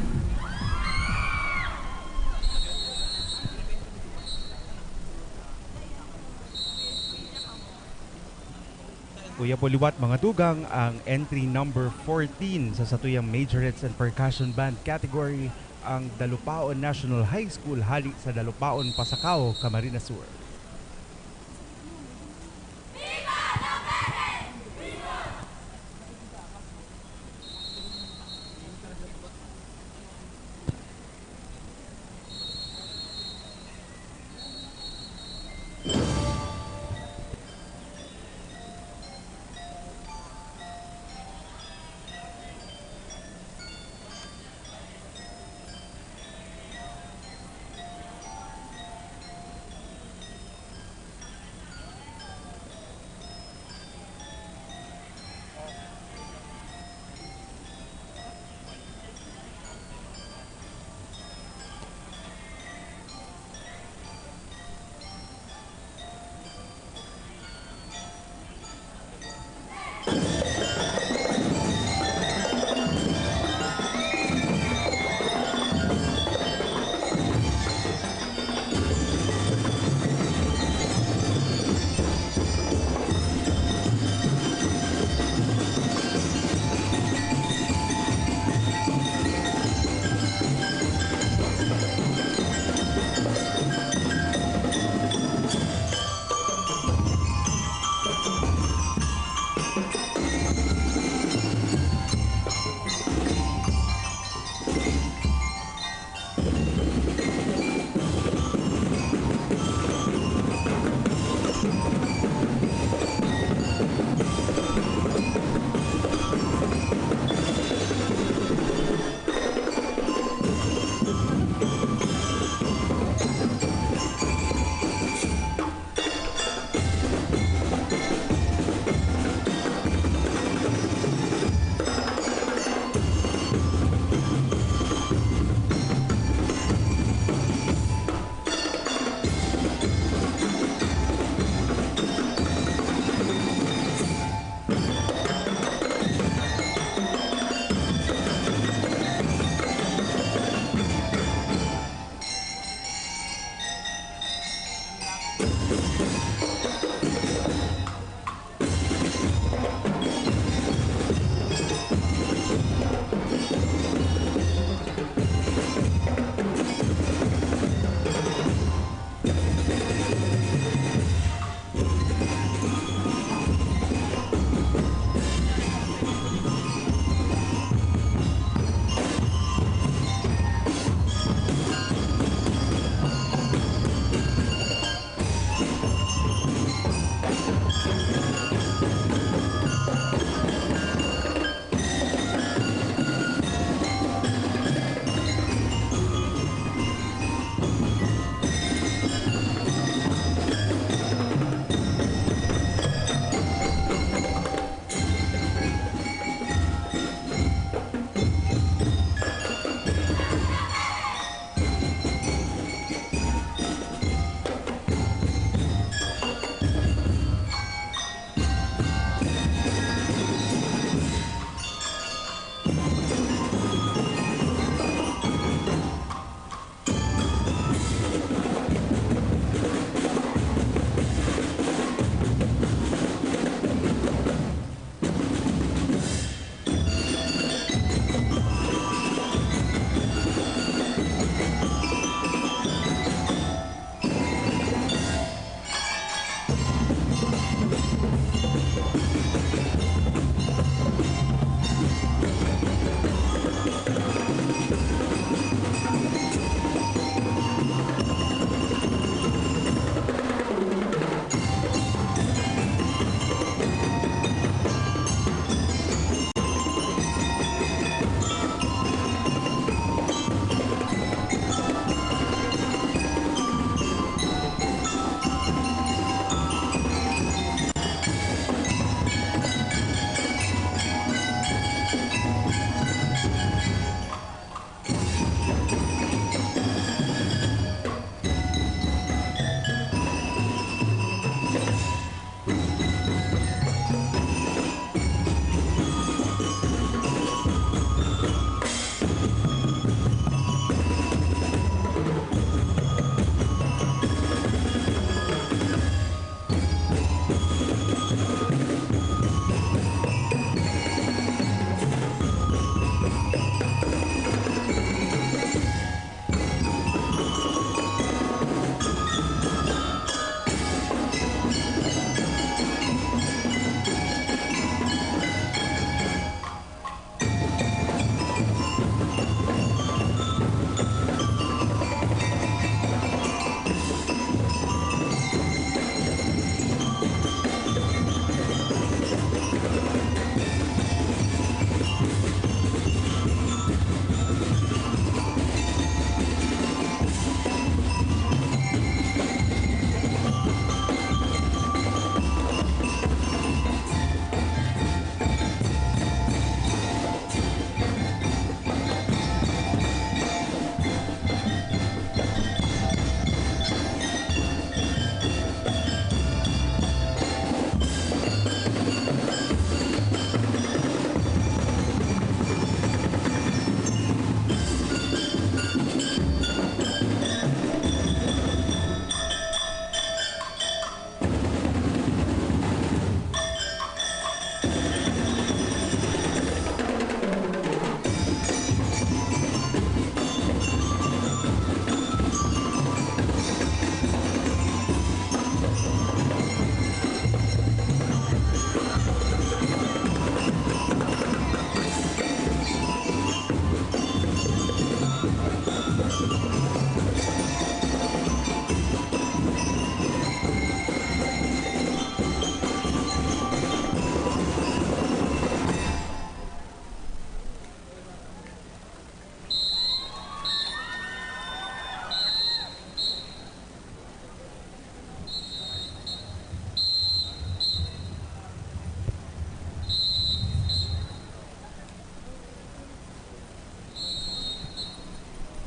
Kuya po, liwat, mga tugang, ang entry number fourteen sa satuyang Majorettes and Percussion Band category, ang Dalupaon National High School hali sa Dalupaon, Pasacao, Camarines Sur.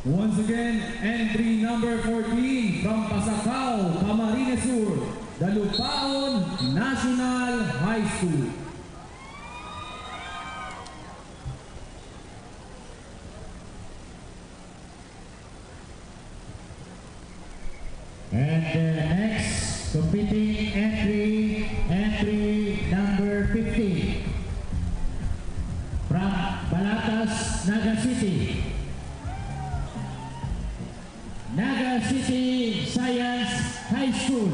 Once again, entry number fourteen from Pasacao, Camarines Sur, Dalupaon National High School. And the next competing entry, entry number fifty, from Balatas, Naga City. Naga City Science High School,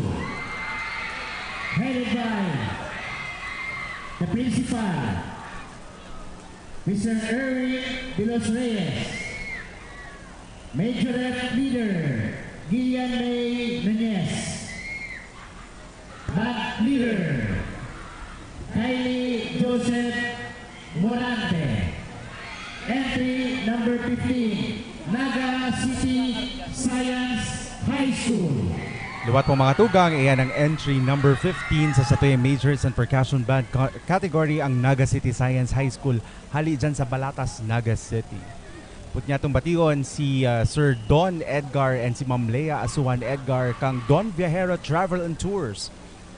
headed by the principal, Mister Eric De Los Reyes, Majorette leader, Gillian May Nunez, band leader, Kylie Joseph Morante. Entry number fifteen, Naga City Science High School. Liwat po, mga tugang, iyan ang entry number fifteen sa satuyang Majors and Percussion Band ca-, category, ang Naga City Science High School, hali dyan sa Balatas, Naga City. Pwede niyatong bation si, ah, Sir Don Edgar and si Ma'am Lea Asuan Edgar kang Don Viajero Travel and Tours.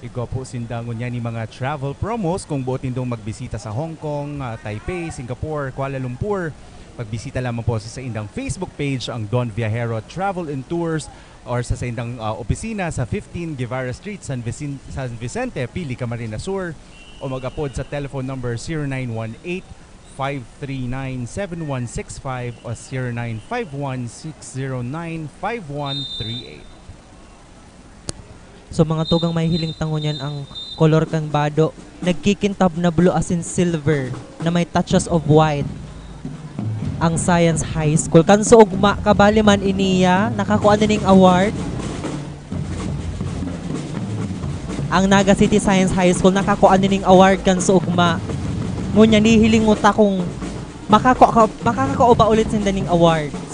Igwa po sinda ngunyan ni mga travel promos. Kung boot nindong magbisita sa Hong Kong, ah, Taipei, Singapore, Kuala Lumpur, magbisita lamang po sa saindang Facebook page, ang Don Viajero Travel and Tours, or sa saindang, ah, opisina sa fifteen Guevara Street, San Vicen-, San Vicente, Pili, Camarines Sur, o mag-apod sa telephone number zero nine one eight, five three nine, seven one six five o zero nine five one, six zero nine, five one three eight. So, mga tugang, mahihiling ta ngunyan ang kolor kan bado. Nagkikintab na blue asin silver na may touches of white ang Science High School. Kan sa ugma, kabali man iniya, nakakua na ning award. Ang Naga City Science High School nakakua na ning award kan sa ugma. Ngunyan, hihiling ta kung makakua ka, makakakua ba ulit sinda ning awards.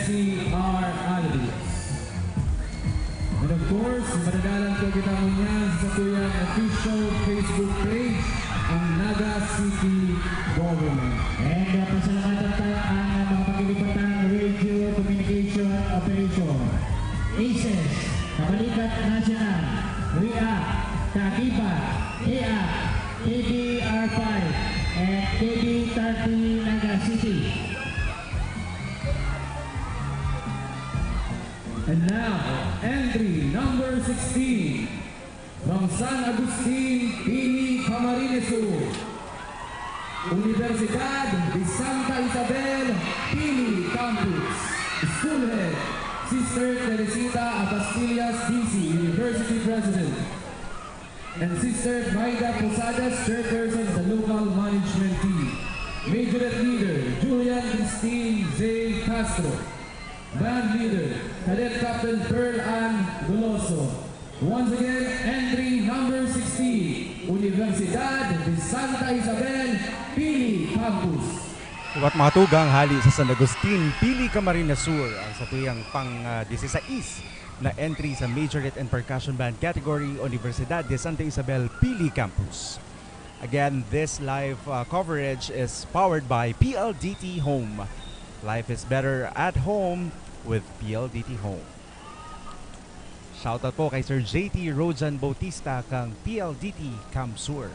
C R Alves. And of course, madadalan po kita ngunyan sa satuyang official Facebook page, ang Naga City Government. And, uh, pasalamatan ta ang, uh, mga pagkilipatan Radio Communication Operation, ACES, Kabalikat National, REACT, Kaakibat, EACT, K B R five, and K B thirty Naga City. And now, entry number sixteen, from San Agustin, Pili, Camarines Sur. Universidad de Santa Isabel, Pili Campus. School Head, Sister Teresita Abastillas, D C, University President. And Sister Maida Posadas, Chairperson of the Local Management Team. Majorette Leader, Julian Christine Zay Castro. Band Leader, Cadet Captain Pearl Ann Goloso. Once again, entry number sixteen, Universidad de Santa Isabel, Pili Campus. Liwat mga tugang hali sa San Agustin, Pili, Camarines Sur, ang satuyang pang, ah, disisais na entry sa Majorette and Percussion Band category, Universidad de Santa Isabel, Pili Campus. Again, this live, uh, coverage is powered by P L D T Home. Life is better at home with P L D T Home. Shoutout po kay Sir J T Rojan Bautista kang P L D T CamSur.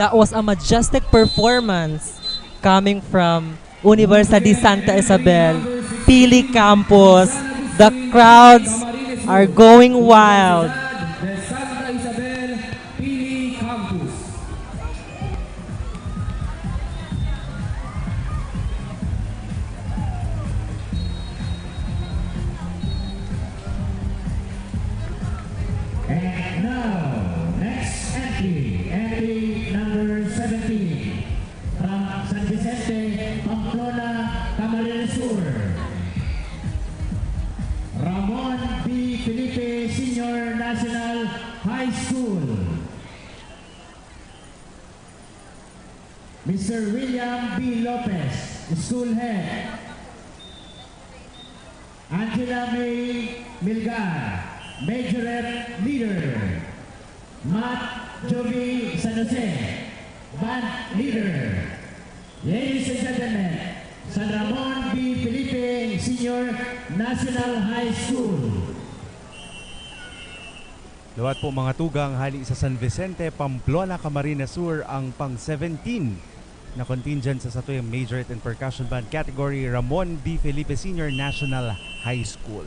That was a majestic performance coming from Universidad de Santa Isabel, Pili Campus. The crowds are going wild. And now, next entry, entry number seventeen, from San Vicente, Pamplona, Camarines Sur, Ramon B. Felipe Senior National High School. Mister William B. Lopez, School Head. Angela May Milgar, Majorette Leader. Matt Jovi San Jose, Band Leader. Ladies and gentlemen, San Ramon B. Felipe Senior National High School. Liwat po, mga tugang, hali sa San Vicente, Pamplona, Camarines Sur, ang pang seventeen na contingent sa satuyang Majorette and Percussion Band category, Ramon B. Felipe Senior National High School.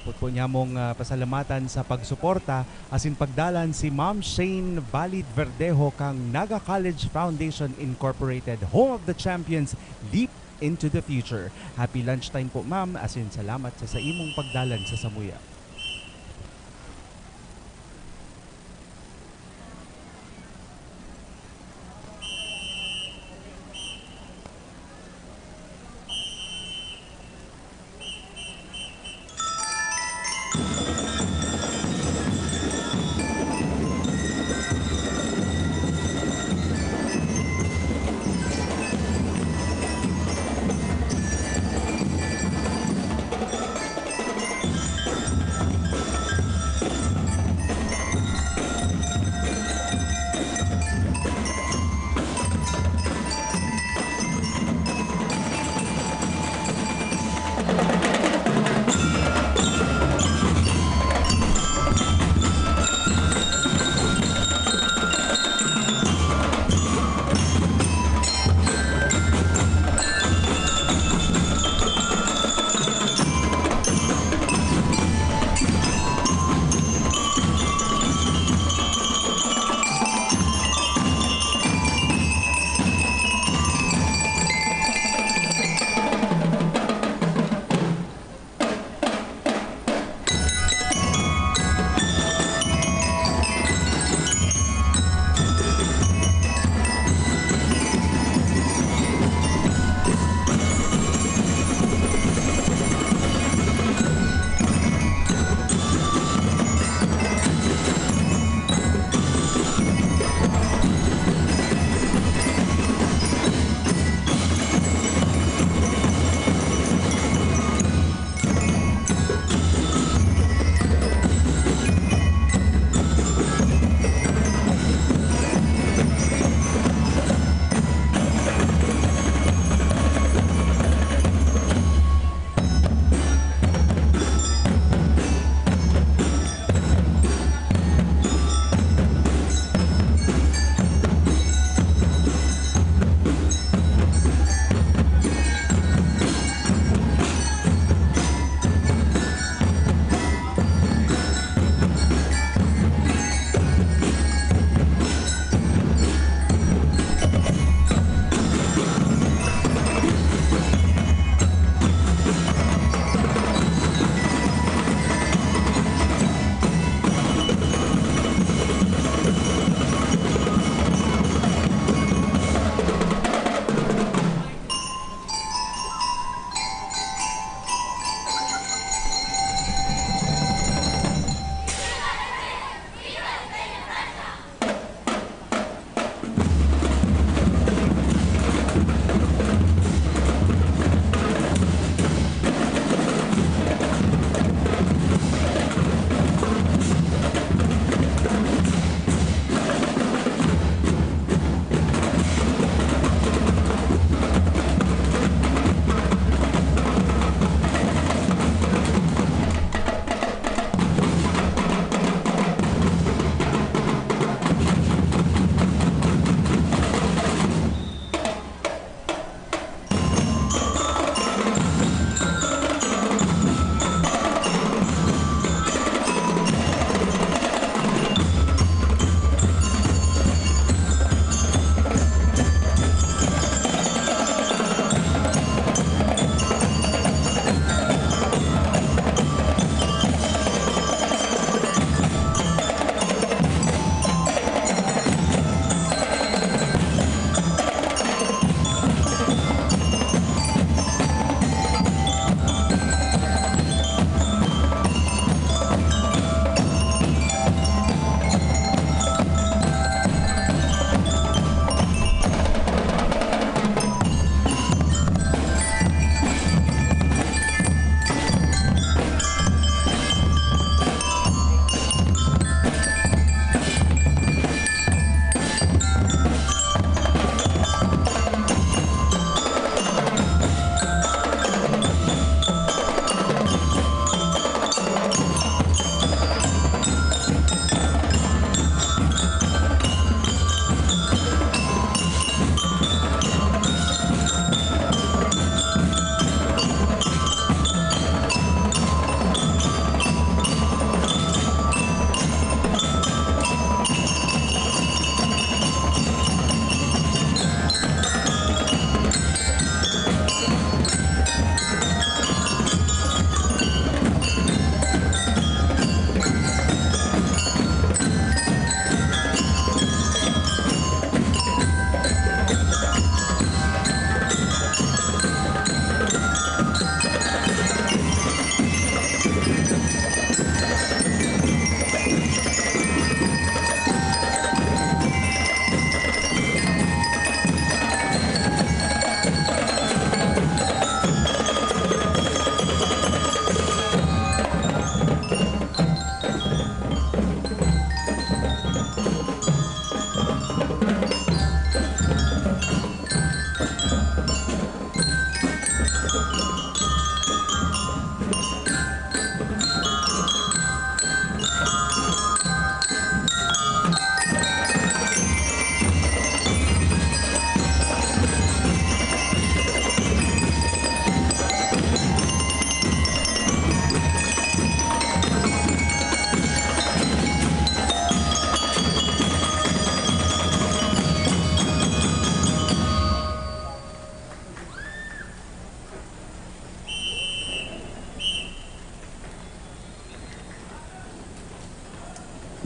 Putpo niya mong, ah, pasalamatan sa pagsuporta asin pagdalan si Ma'am Shane Valid Verdejo kang Naga College Foundation Incorporated, home of the champions, Leap into the Future. Happy lunchtime po, ma'am, asin salamat sa, sa imong pagdalan sa samuya.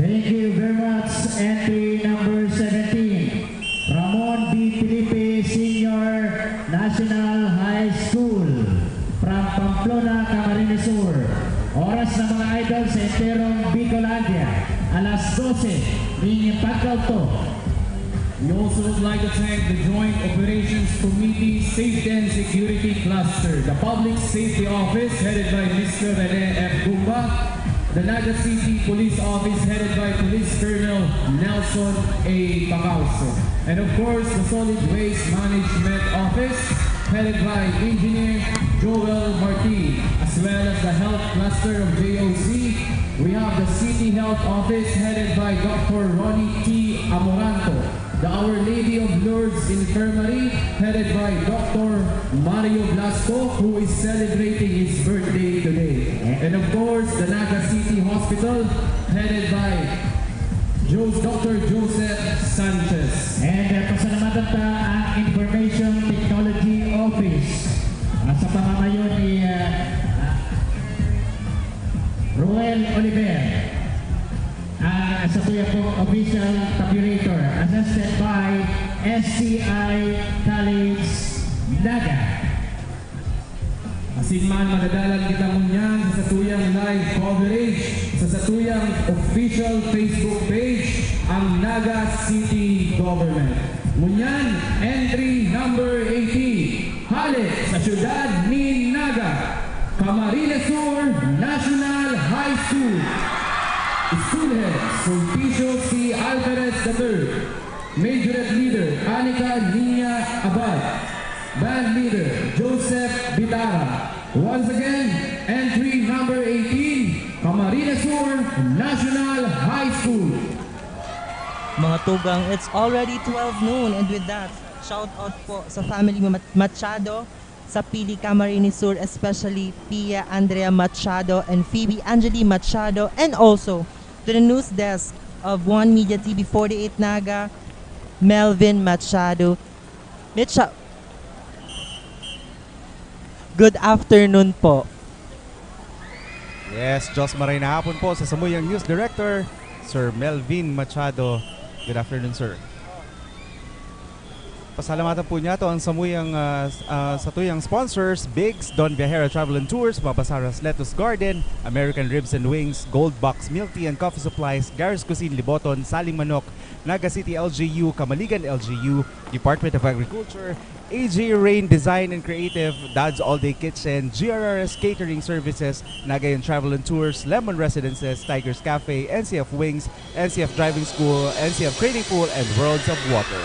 Thank you very much. Entry number seventeen, Ramon B. Felipe Senior National High School from Pamplona, Camarines Sur. Oras na, mga idol, sa enterong Bicolandia, alas dose ning pagkaugto. We also would like to thank the Joint Operations Committee Safety and Security Cluster, the Public Safety Office headed by Mister Rene F. Gumba, the Naga City Police Office headed by Police Colonel Nelson A. Pacauso, and of course, the Solid Waste Management Office headed by Engineer Joel Martin, as well as the Health Cluster of J O C. We have the City Health Office headed by Doctor Ronnie T. Amoranto, the Our Lady of Lourdes Infirmary headed by Doctor Mario Blasco, who is celebrating his birthday today. And of course, the Naga City Hospital headed by Jos-, Doctor Joseph Sanchez. And, uh, pasalamatan ta ang Information Technology Office, uh, sa pamamayo ni, uh, Roel Oliver. Ang satuya pong official tabulator, assisted by S C I College Naga. Asin man, madadalan kita ngunyan sa satuyang live coverage sa satuyang official Facebook page, ang Naga City Government. Ngunyan, entry number eighteen, hale sa siyudad nin Naga, Camarines Sur National High School. School Head, Sulpicio C. Alvarez the third. Majorette Leader, Anica Niña Abad. Band Leader, Joseph Bitara. Once again, entry number eighteen, Camarines Sur National High School. Mga tugang, it's already twelve noon, and with that, shout out po sa family Mat-, Machado, sa Pili Camarines Sur, especially Pia Andrea Machado and Phoebe Angeli Machado, and also to the news desk of One Media T V forty-eight Naga, Melvin Machado. Micha-, good afternoon po. Yes, Diyos maray na hapon po sa samuyang News Director, Sir Melvin Machado. Good afternoon, sir. Pasalamatan po niyato ang samuyang, ah, s-, ah, satuyang sponsors, Biggs, Don Viajero Travel and Tours, Mabasaras Lettuce Garden, American Ribs and Wings, Gold Box Milk Tea and Coffee Supplies, Garis Cuisine Liboton, Saling Manok, Naga City L G U, Kamaligan L G U, Department of Agriculture, A J Rain Design and Creative, Dad's All Day Kitchen, G R R S Catering Services, Nagayon Travel and Tours, Lemon Residences, Tigers Cafe, N C F Wings, N C F Driving School, N C F Training Pool, and Worlds of Water.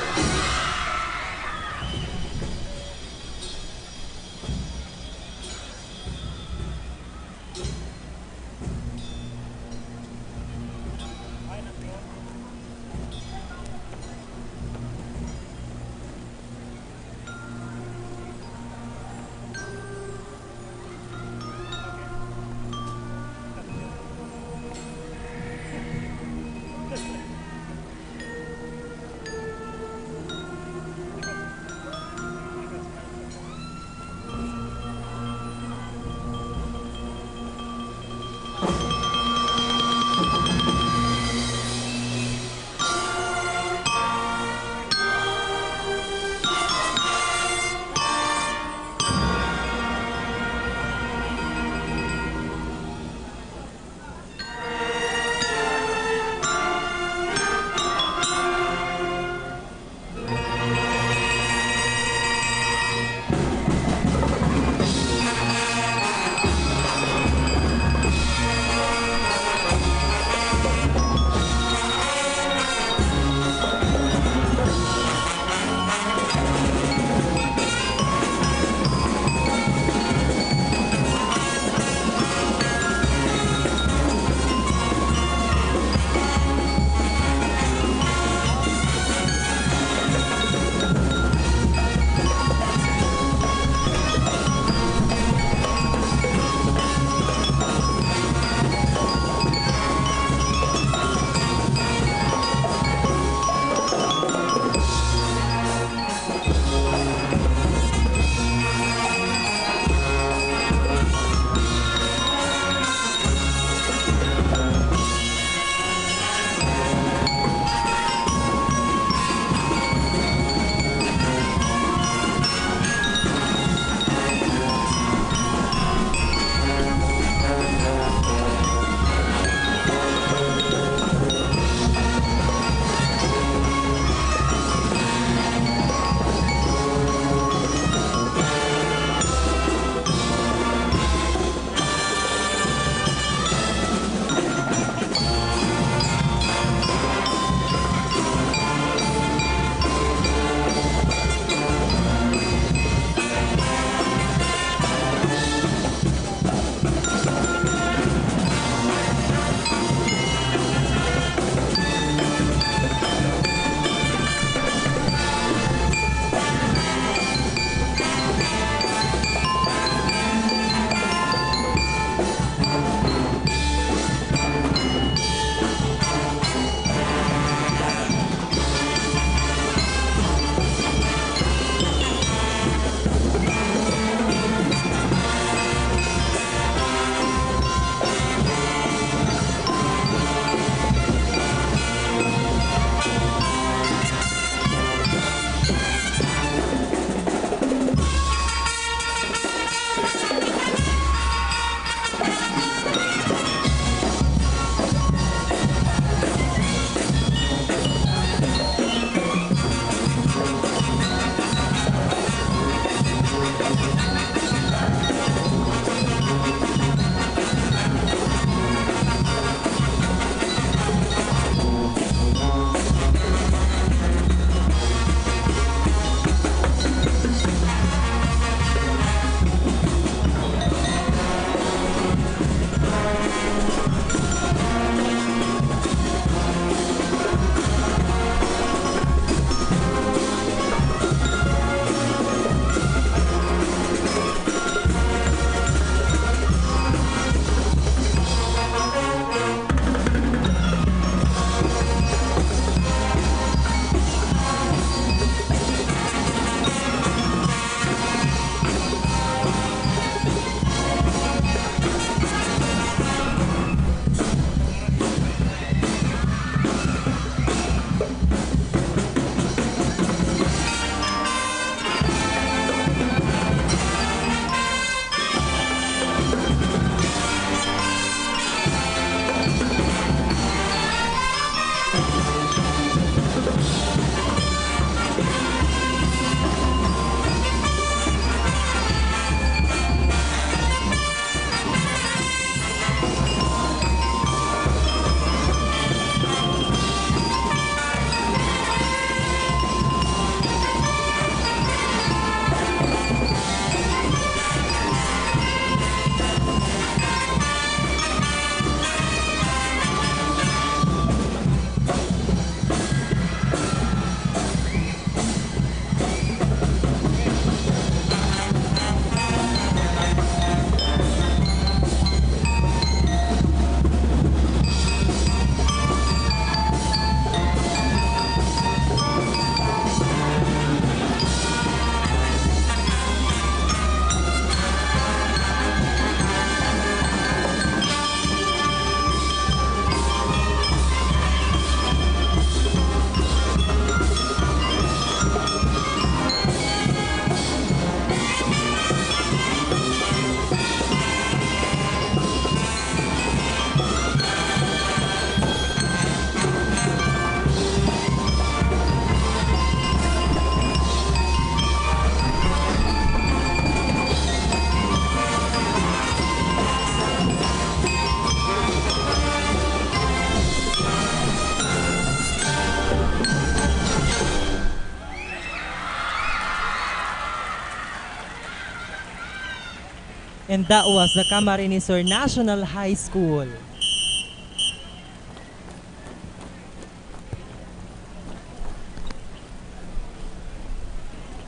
And that was the Camarines Sur National High School.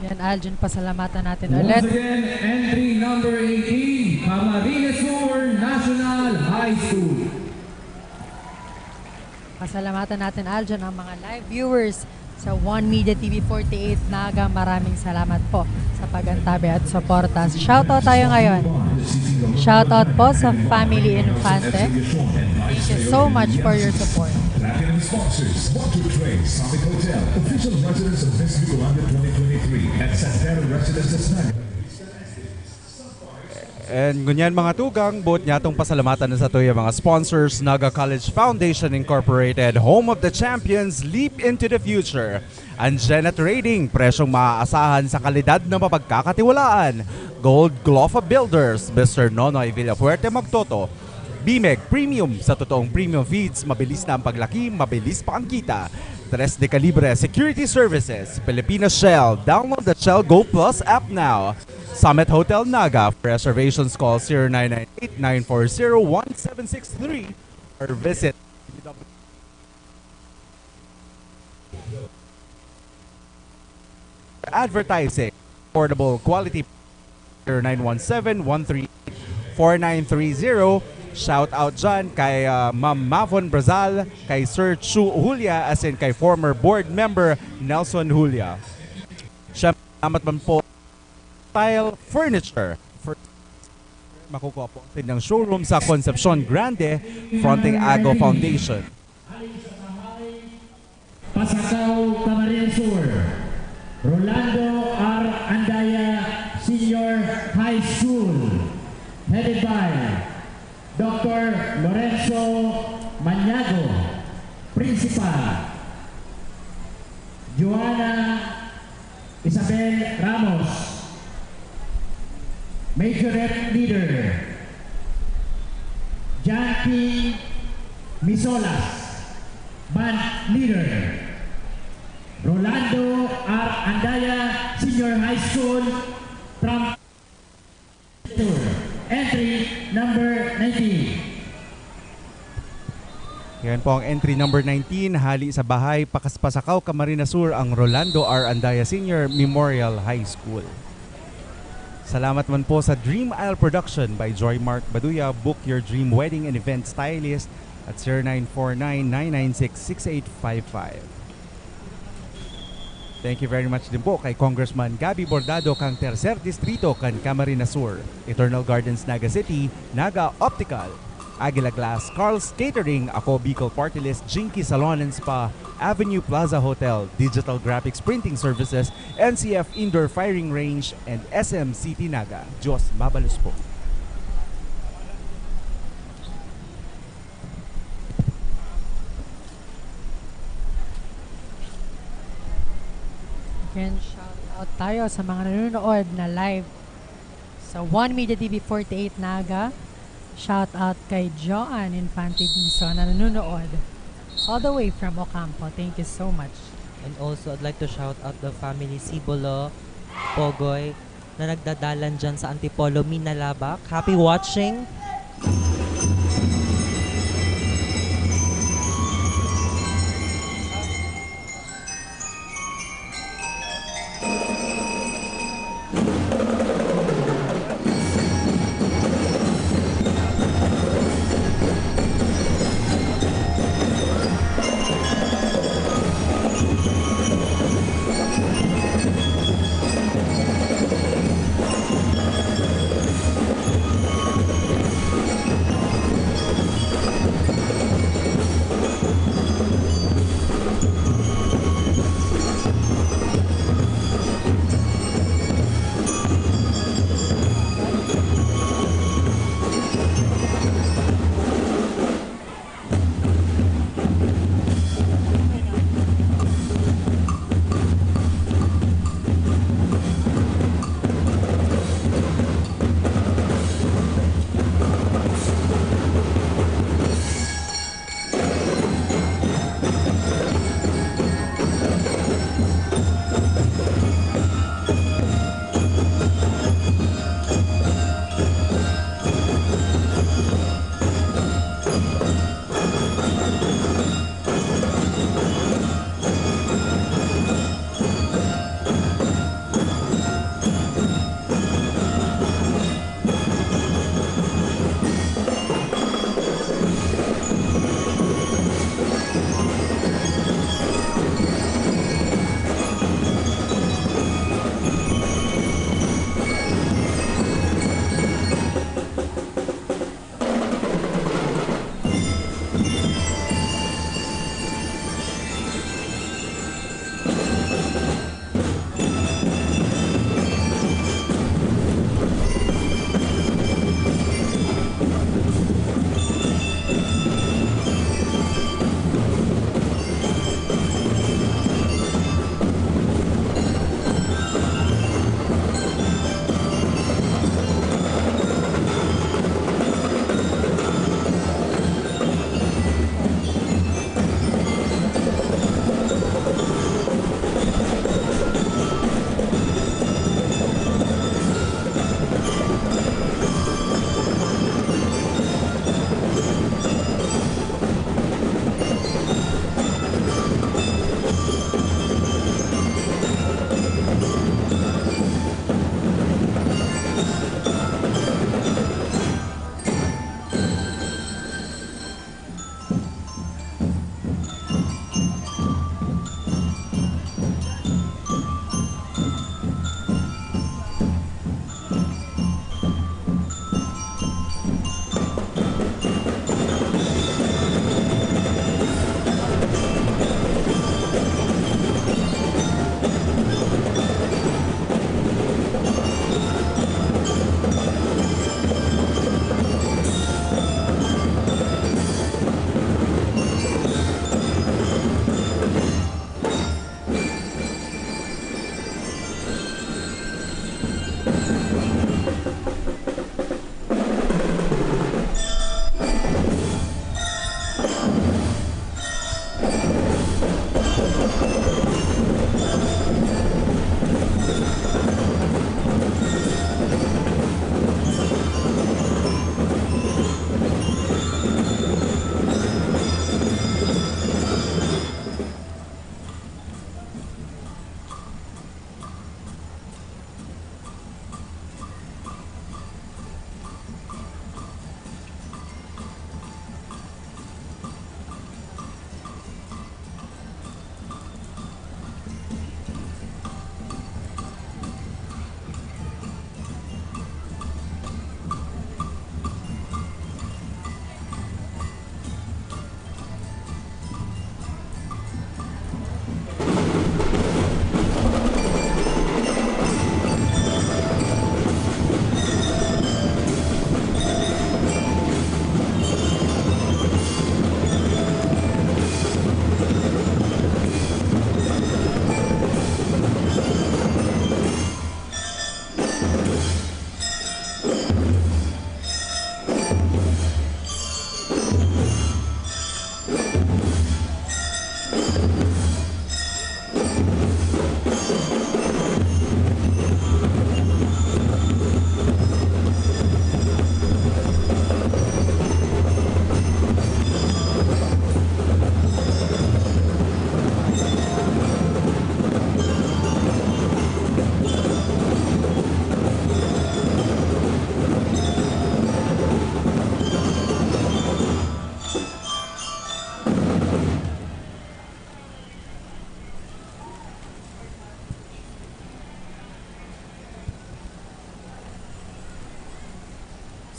Yan, Aljon, pasalamatan natin ulit. Once again, entry number eighteen, Camarines Sur National High School. Pasalamatan natin, Aljon, ang mga live viewers sa One Media T V forty-eight Naga. Maraming salamat po sa pag-antabay at suporta. Shoutout tayo ngayon. Shoutout po sa Family Infante. Thank you so much for your support. Platinum sponsors, Water Train, Summit Hotel, official residence of Miss Bicolanda twenty twenty-three at Santero Residences Naga. And ngunyan, mga tugang, boot nyatong pasalamatan na sa tuya mga sponsors: Naga College Foundation Incorporated, home of the champions, leap into the future. Anjena Trading, presyong maaasahan sa kalidad na mapagkakatiwalaan. Gold Glofa Builders, Mister Nonoy Villafuerte Magtoto. Bimeg Premium, sa totoong premium feeds, mabilis na ang paglaki, mabilis pa ang kita. Tres de Calibre Security Services, Pilipinas Shell. Download the Shell Go Plus app now. Summit Hotel Naga. For reservations, call zero nine nine eight nine four zero one seven six three or visit advertising, affordable quality, zero nine one seven one three four nine three zero. Shout out dyan kay, ah, Ma'am Mavon Brazal, kay Sir Chu Julia, as in kay former board member Nelson Julia. Siyempre, salamat man po, Tile Furniture. For, makukuha po ang kanilang showroom sa Concepcion Grande, fronting Ago Foundation. Pasacao, Camarines Sur, Rolando R. Andaya Senior High School, headed by Doctor Lorenzo Maniago, Principal, Joanna Isabel Ramos, Majorette Leader, John P. Misolas, Band Leader, Rolando R. Andaya Senior High School, from entry number nineteen. Yan po ang entry number nineteen, hali sa Bahay, Pakas-, Pasacao, Camarines Sur, ang Rolando R. Andaya Senior Memorial High School. Salamat man po sa Dream Isle Production by Joy Mark Baduya. Book your dream wedding and event stylist at zero nine four nine, nine nine six, six eight five five. Thank you very much din po kay Congressman Gabby Bordado kang Tercer Distrito kan Camarines Sur, Eternal Gardens, Naga City, Naga Optical, Aguila Glass, Carl's Catering, Ako Bicol Party List, Jinky Salon and Spa, Avenue Plaza Hotel, Digital Graphics Printing Services, N C F Indoor Firing Range, and S M City Naga. Diyos mabalos po. Again, shout out tayo sa mga nanonood na live sa One Media T V forty-eight Naga. Shout out kay Joan Infante Dizon na nanonood all the way from Ocampo. Thank you so much. And also, I'd like to shout out the family Sibolo, Pogoy, na nagdadalan dyan sa Antipolo, Minalabac. Happy watching!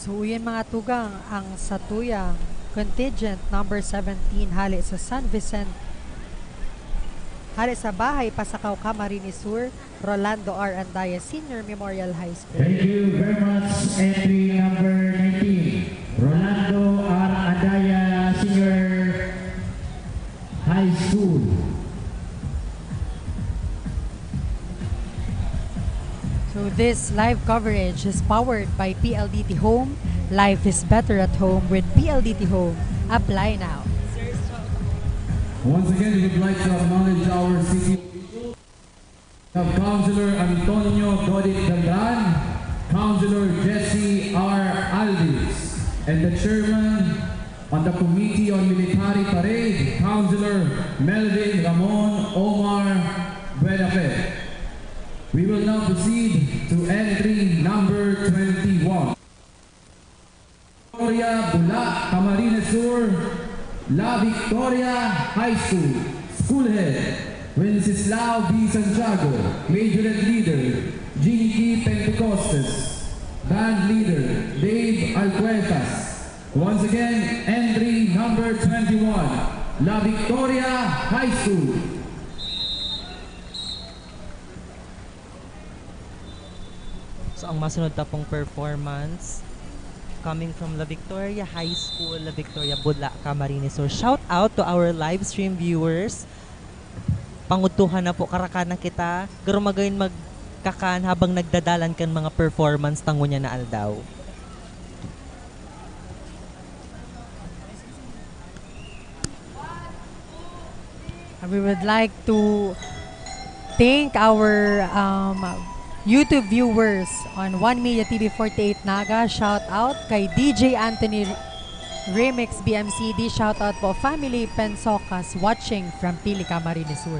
Tuuyan, mga tugang, ang satuyang contingent number seventeen hale sa San Vicente, hale sa Bahay Pasakaw, Camarines Sur, Rolando R. Andaya Senior Memorial High School. Thank you very much. Entry number nineteen, Rolando R. Andaya Senior High School. So this live coverage is powered by P L D T Home. Life is better at home with P L D T Home. Apply now. Once again, we would like to acknowledge our city officials. We have Councilor Antonio Dodit Beltran, Councilor Jesse R. Alvis, and the chairman on the Committee on Military Parade, Councilor Melvin Ramon Omar Buenafe. We will now proceed to entry number twenty-one. Victoria, Bula, Camarines Sur, La Victoria High School, School Head, Wenceslao B. Santiago, Majorette Leader, Jinky Pentecostes, Band Leader, Dave Alcuentas. Once again, entry number twenty-one, La Victoria High School. So, ang masunod ta pong performance, coming from La Victoria High School, La Victoria, Bula, Camarines Sur. Shout out to our live stream viewers. Pangudtuhan na po, karakan na kita. Garo magayon magkakan habang nagdadalan kan mga performance ta ngunyan na aldaw. And we would like to thank our, um, YouTube viewers on One Media T V forty-eight Naga. Shout out kay D J Anthony Remix B M C D. Shout out po, family Pensocas, watching from Pili, Camarines Sur.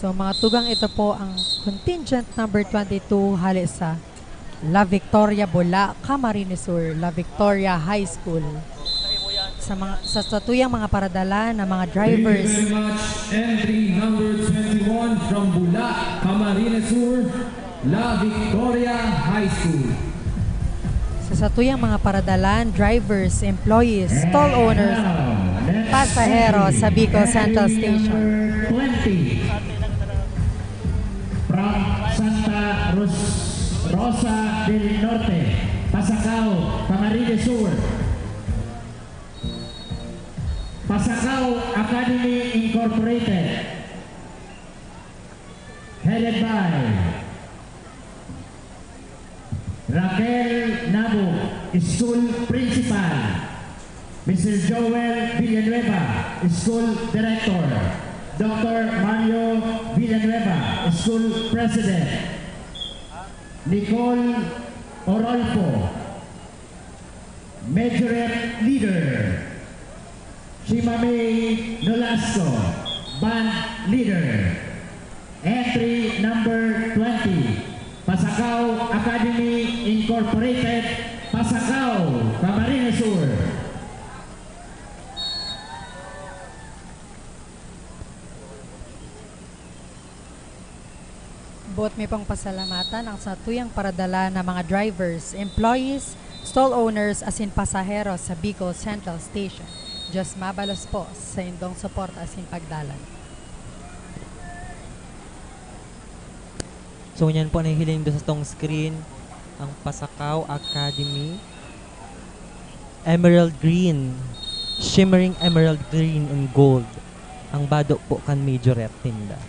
So, mga tugang, ito po ang contingent number twenty-two hale sa La Victoria, Bula, Camarines Sur, La Victoria High School. Sa mga, sa satuyang mga paradalan na mga drivers. Thank you very much. Entry number twenty-one from Bula, Camarines Sur, La Victoria High School. Sa satuyang mga paradalan, drivers, employees, stall owners, pasahero sa Bicol Central Station. Twenty. From Santa Ros-, Rosa del Norte, Pasacao, Camarines Sur. Pasacao Academy Incorporated. Headed by Raquel Nabog, School Principal. Mister Joel Villanueva, School Director. Doctor Mario Villanueva, School President. Nicole Orolfo, Majorette Leader. Si Mamey Nolasco, Band Leader. Entry number twenty, Pasacao Academy Incorporated, Pasacao, Camarines Sur. Boot mi pong pasalamatan ang satuyang paradala na mga drivers, employees, stall owners asin pasahero sa Bicol Central Station. Diyos mabalos po sa indong suporta asin pagdalan. So, ngunyan po nahihiling do sa tong screen ang Pasacao Academy. Emerald green, shimmering emerald green and gold. Ang bado po kan majorette ninda.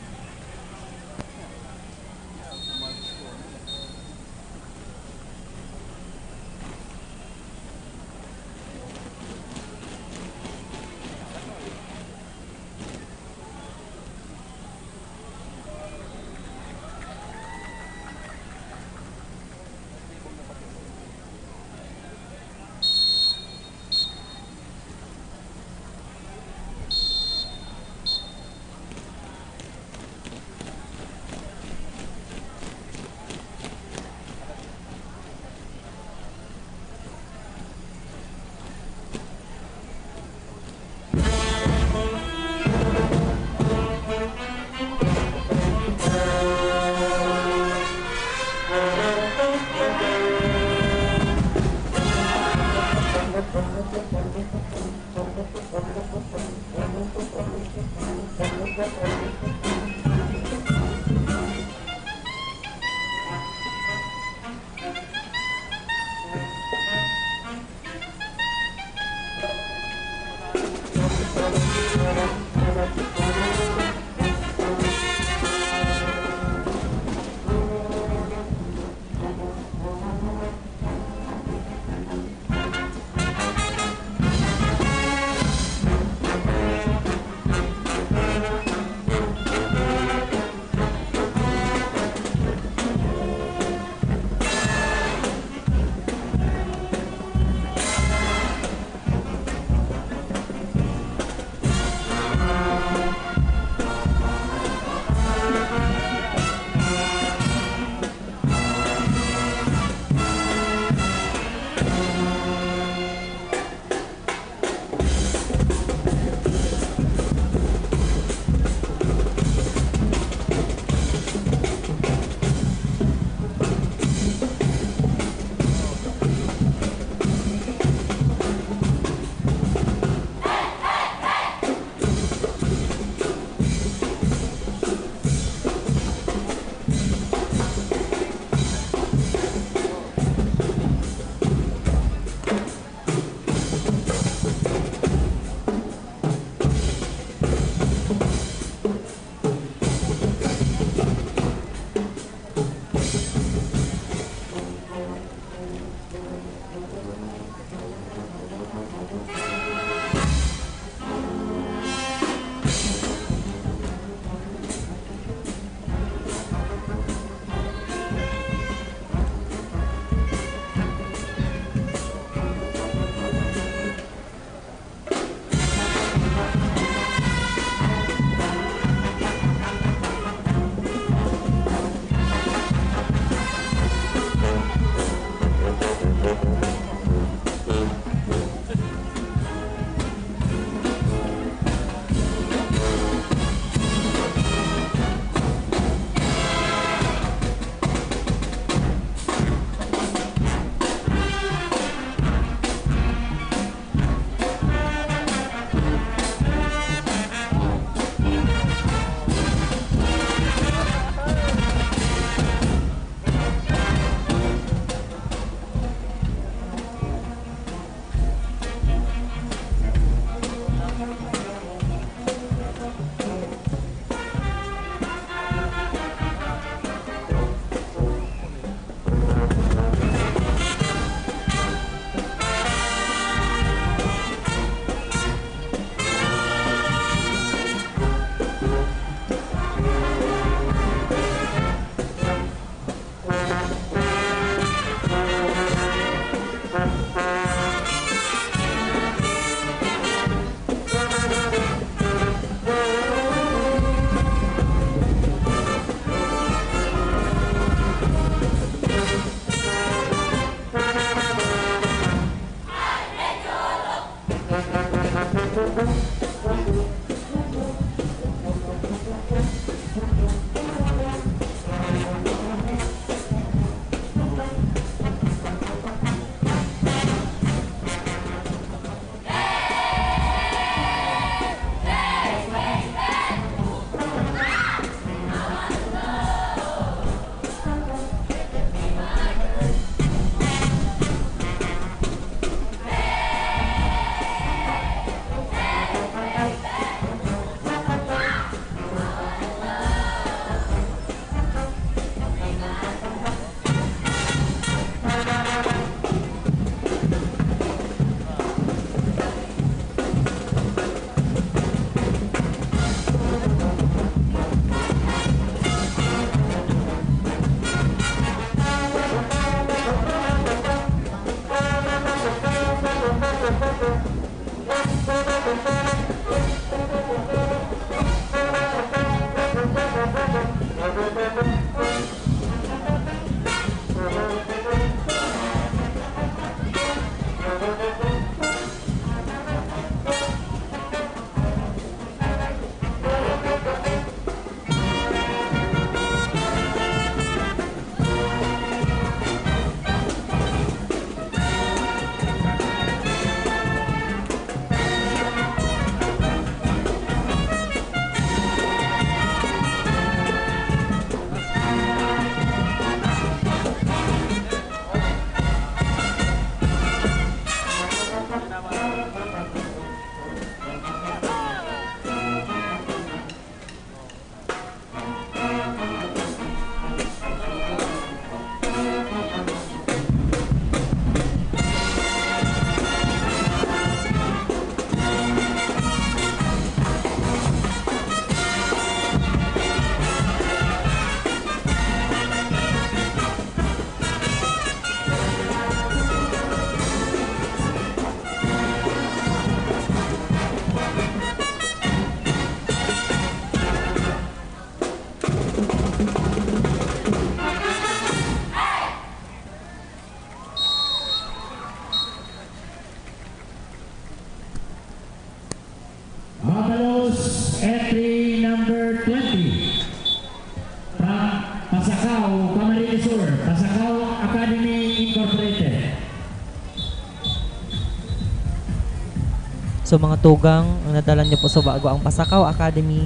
So, mga tugang, ang nadala niyo po sa bago ang Pasakaw Academy,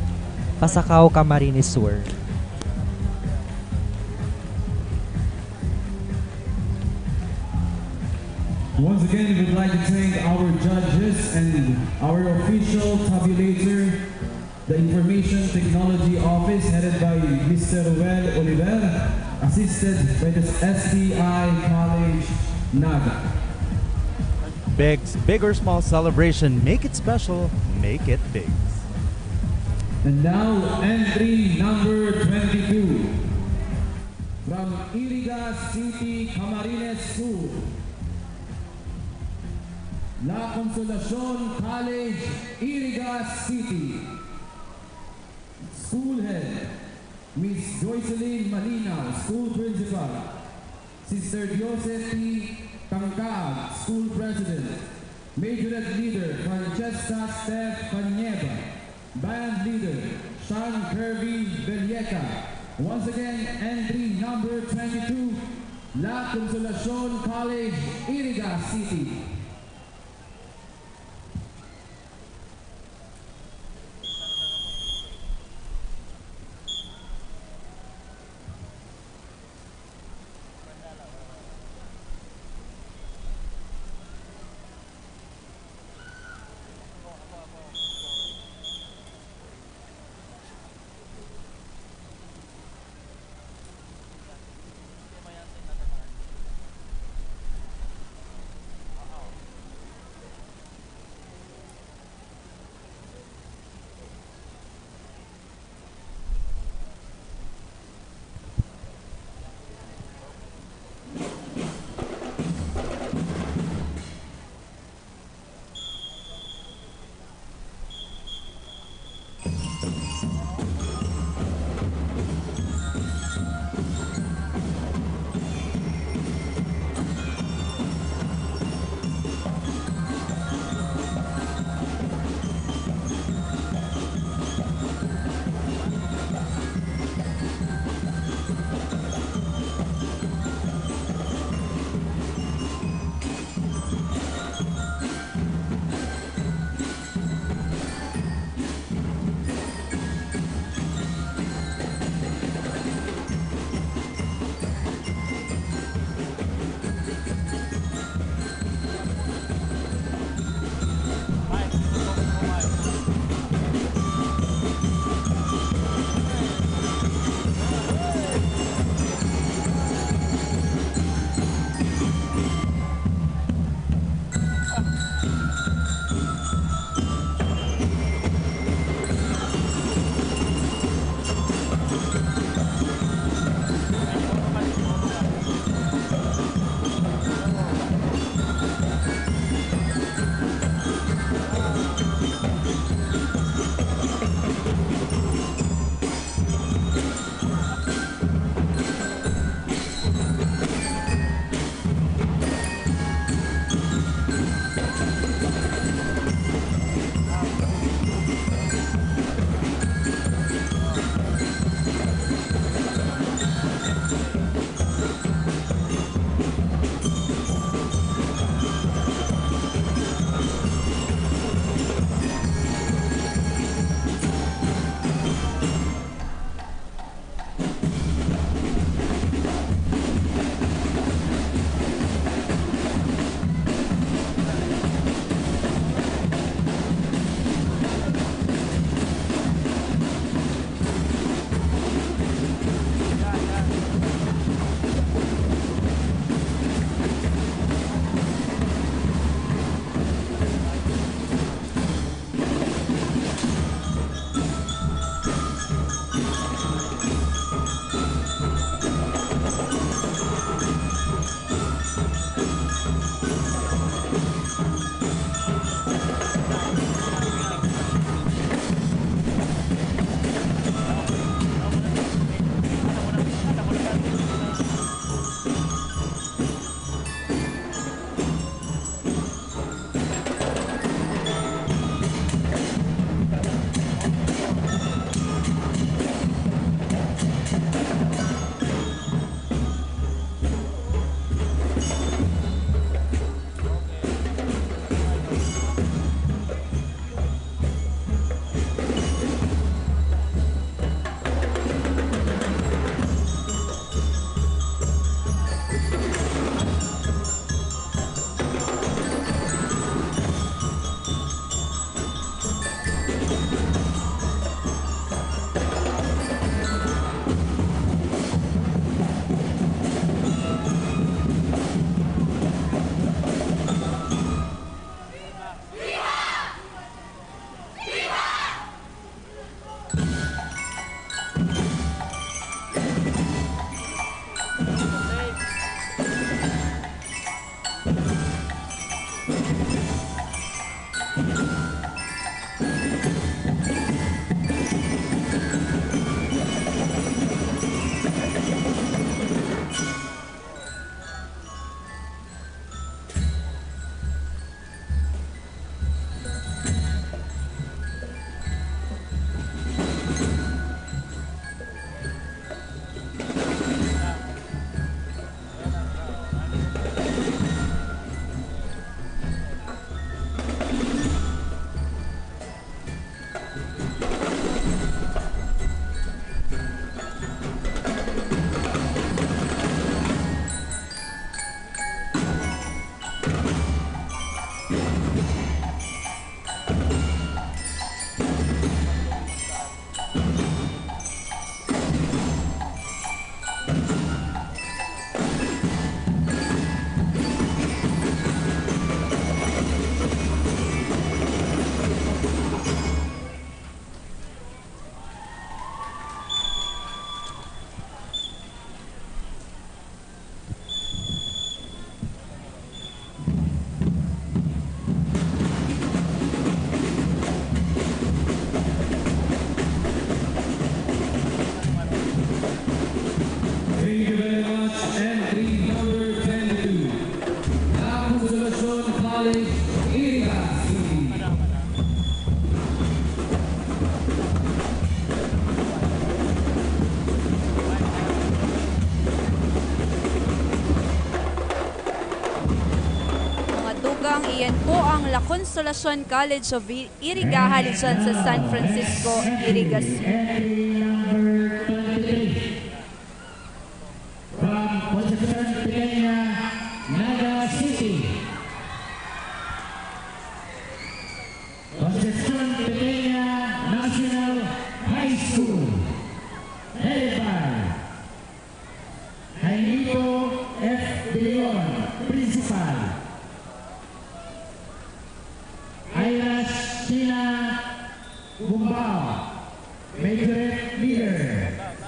Pasakaw, Camarines Sur. Once again, we would like to thank our judges and our official tabulator, the Information Technology Office, headed by Mister Ruel Oliver, assisted by the S T I College, Naga. Big, big or small celebration, make it special, make it big. And now, entry number twenty-two. From Iriga City, Camarines Sur. La Consolacion College, Iriga City. School Head, Miss Joycelyn Malinaw, School Principal. Sister Diose T. Tangkaag, School President. Majorette Leader, Francesca Steph Canieva. Band Leader, Sean Kirby Belleca. Once again, entry number twenty-two, La Consolacion College, Iriga City. Iyan po ang La Consolacion College of I-, Iriga, hali dyan sa San Francisco, Iriga City. Entry number twenty-three from Concepcion Pequeña, Naga City. Concepcion Pequeña National High School. Headed by Jaimito F. De Leon, Principal. Ira China Gumbao, Majorette Leader.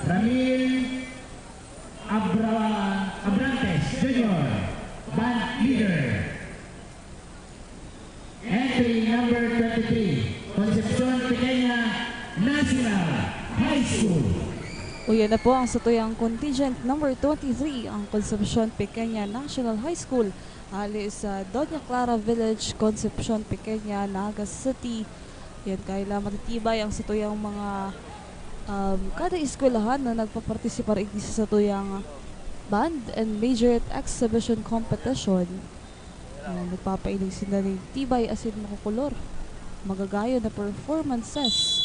Ramil Abra-, Abrantes Junior, Band Leader. Entry number twenty-three, Concepcion Pequeña National High School. O yan na po ang satuyang contingent number twenty-three, ang Concepcion Pequeña National High School, hali sa Doña Clara Village, Concepcion Pequeña, Naga City. Yan, kaila matitibay ang satuyang mga, um, kada eskwelahan na nagpapartisipar igdi sa satuyang band and majorette exhibition competition. Ayan, nagpapailing sinda nin tibay asin makukulor, magagayon na performances.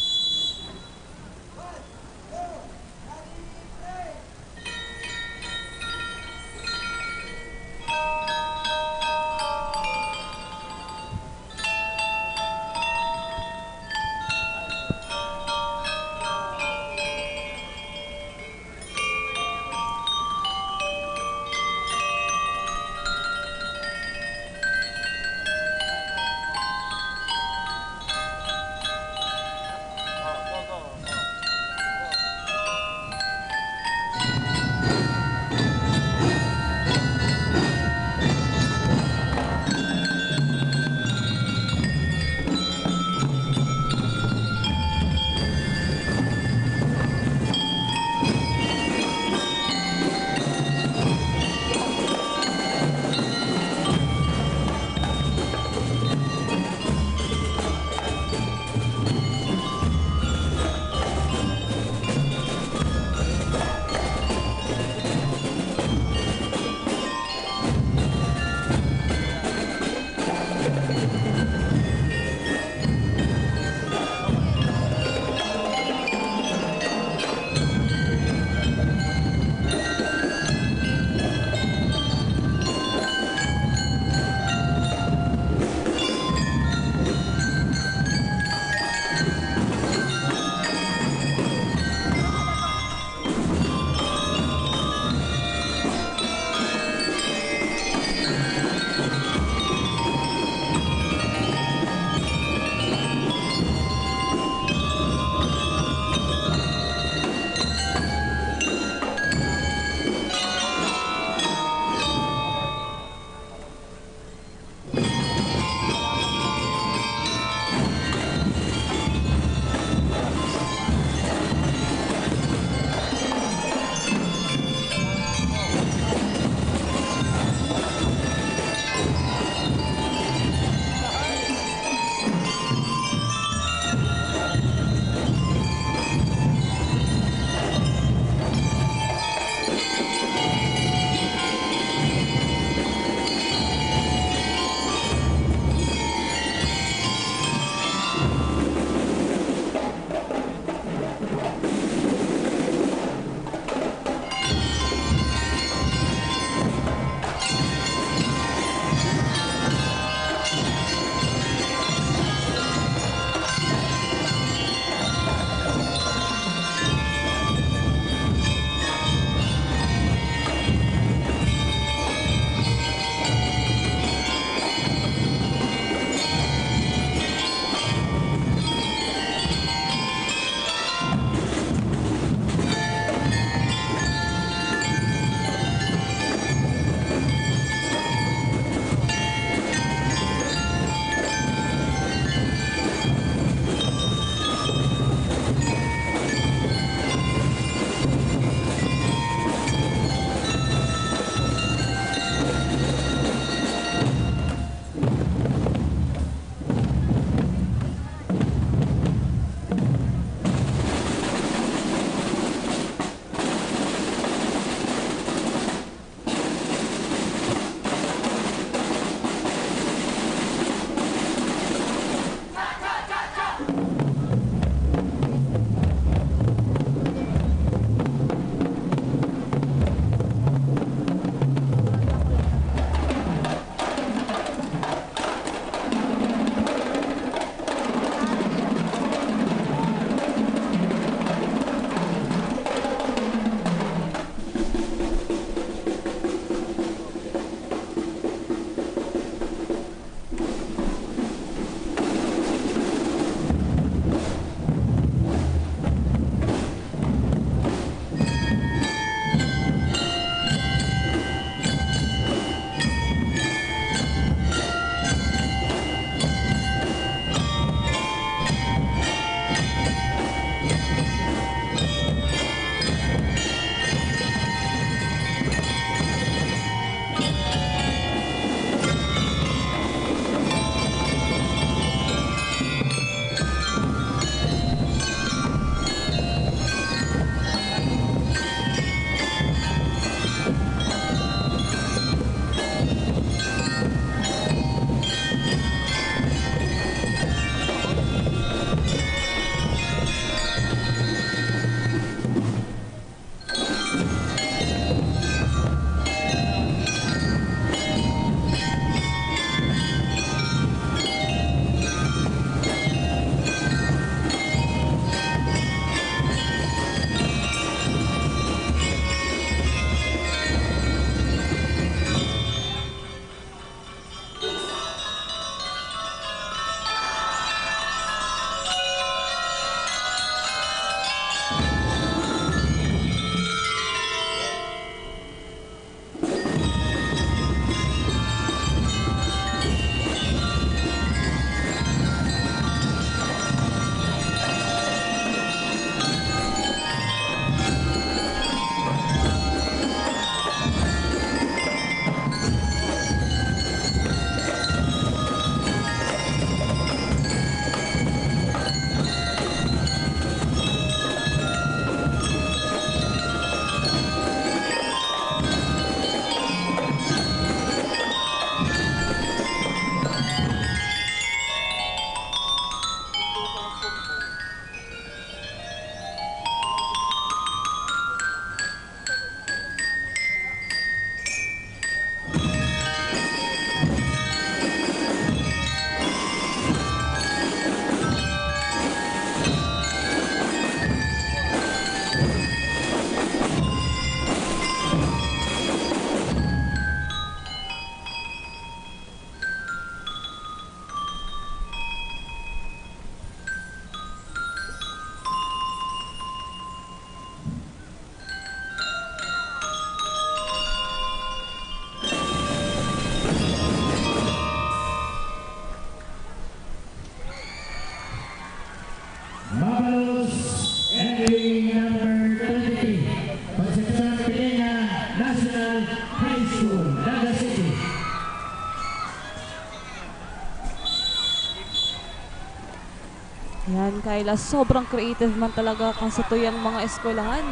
Yan, Kyla, sobrang creative man talaga kan satuyang mga eskwelahan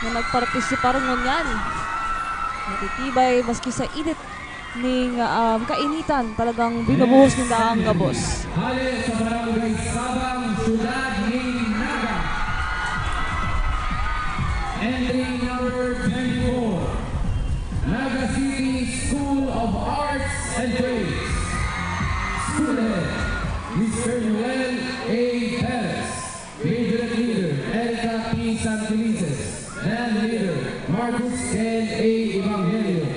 na nagpartisipar ngunyan. Natitibay maski sa init ning, um, kainitan, talagang binubuhos ninda ang gabos. Hale sa Barangay Sabang, Siyudad nin Naga. Entry number twenty-four, Naga City School of Arts and Trades. School head, Mister Noel A. Perez. Graduate leader, Erica P. Santelices. Band leader, Marcus Ken A. Evangelio.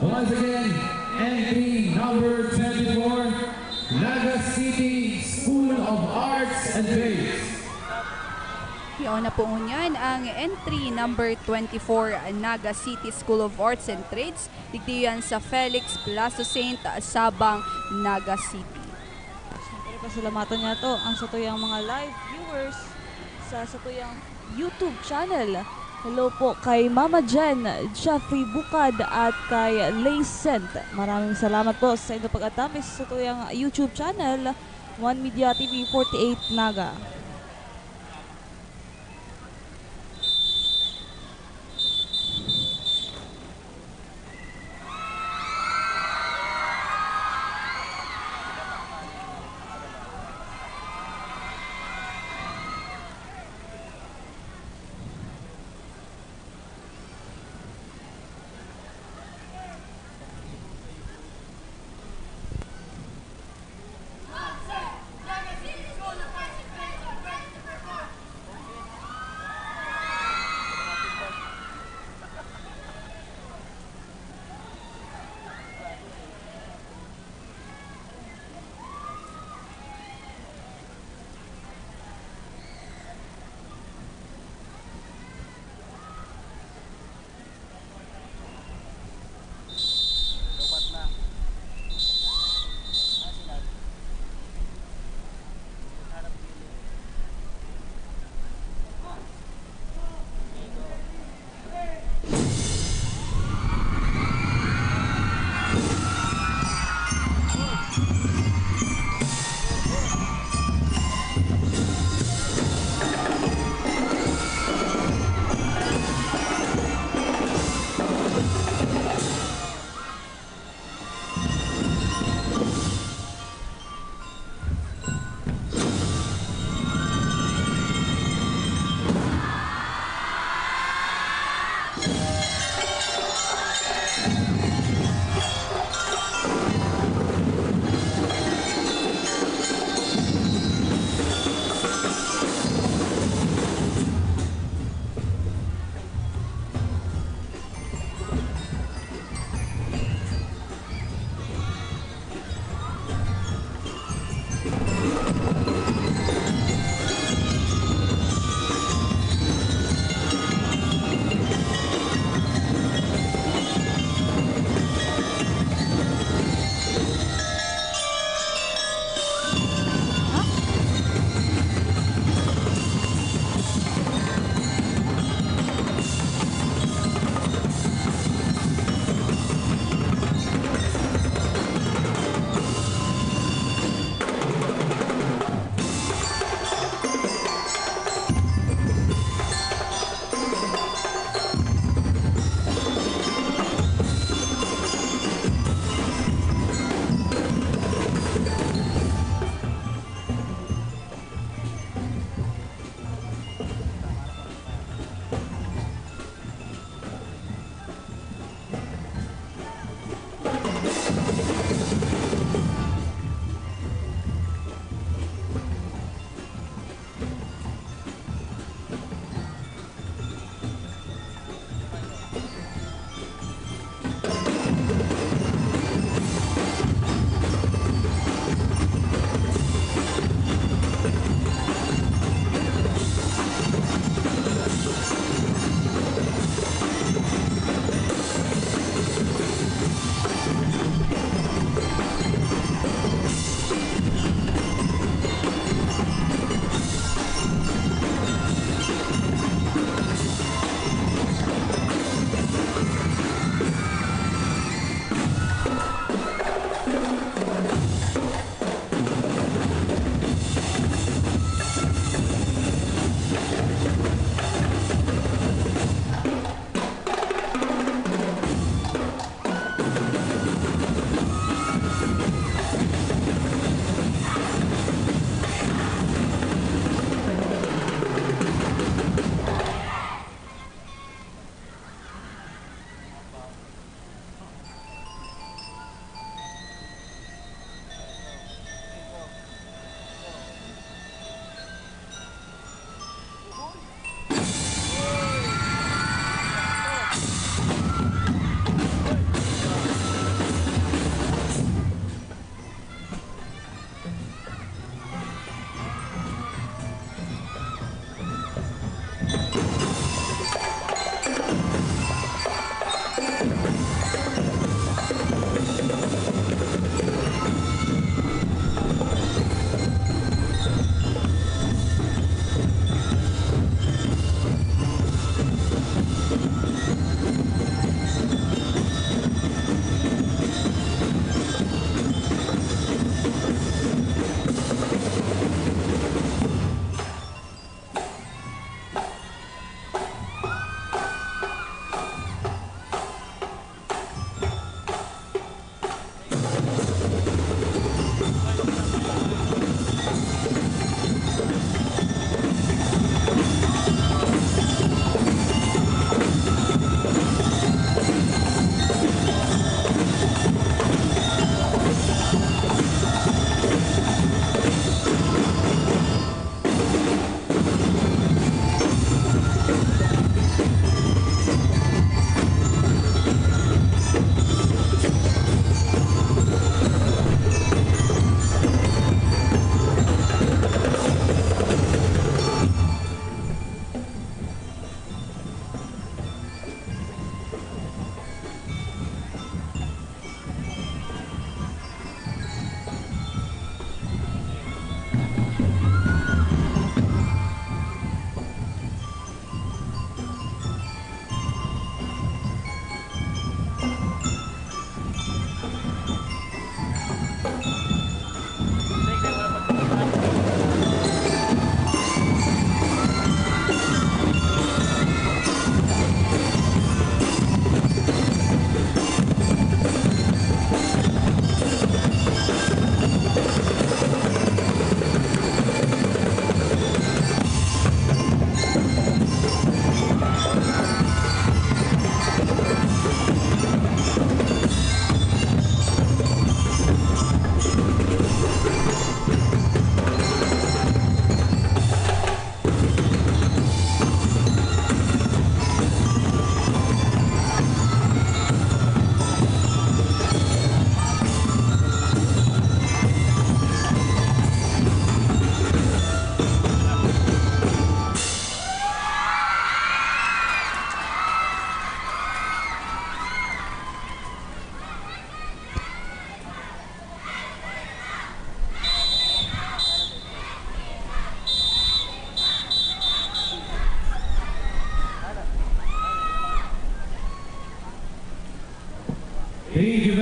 Once again, entry number twenty-four, Naga City School of Arts and Trades. Yaon na po ngunyan ang entry number twenty-four, Naga City School of Arts and Trades. Digdi yan sa Felix Plaza Saint, Sabang, Naga City. Siyempre, pasalamatan niya to ang satuyang mga live viewers sa satuyang YouTube channel. Hello po kay Mama Jen, Jeffrey Bukad at kay Lay Sent. Maraming salamat po sa inyong pag-atamay sa satuyang YouTube channel, One Media T V forty-eight Naga.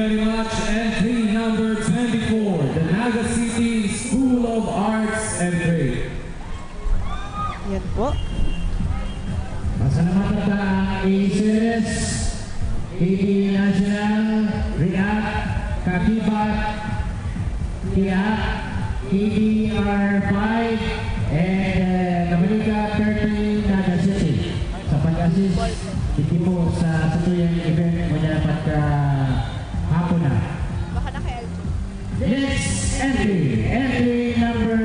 Very much. Entry number twenty-four, the Naga City School of Arts and Trade. Yan po. Pasalamatan ta ang A C E S, A B National, React, Kakibat, Kiak, A B R five, and uh, Kabalika thirty Naga City sa pag-assist dito po sa satuyang event mo niya pagkahapon na. Baka naka-L G. Next entry, entry number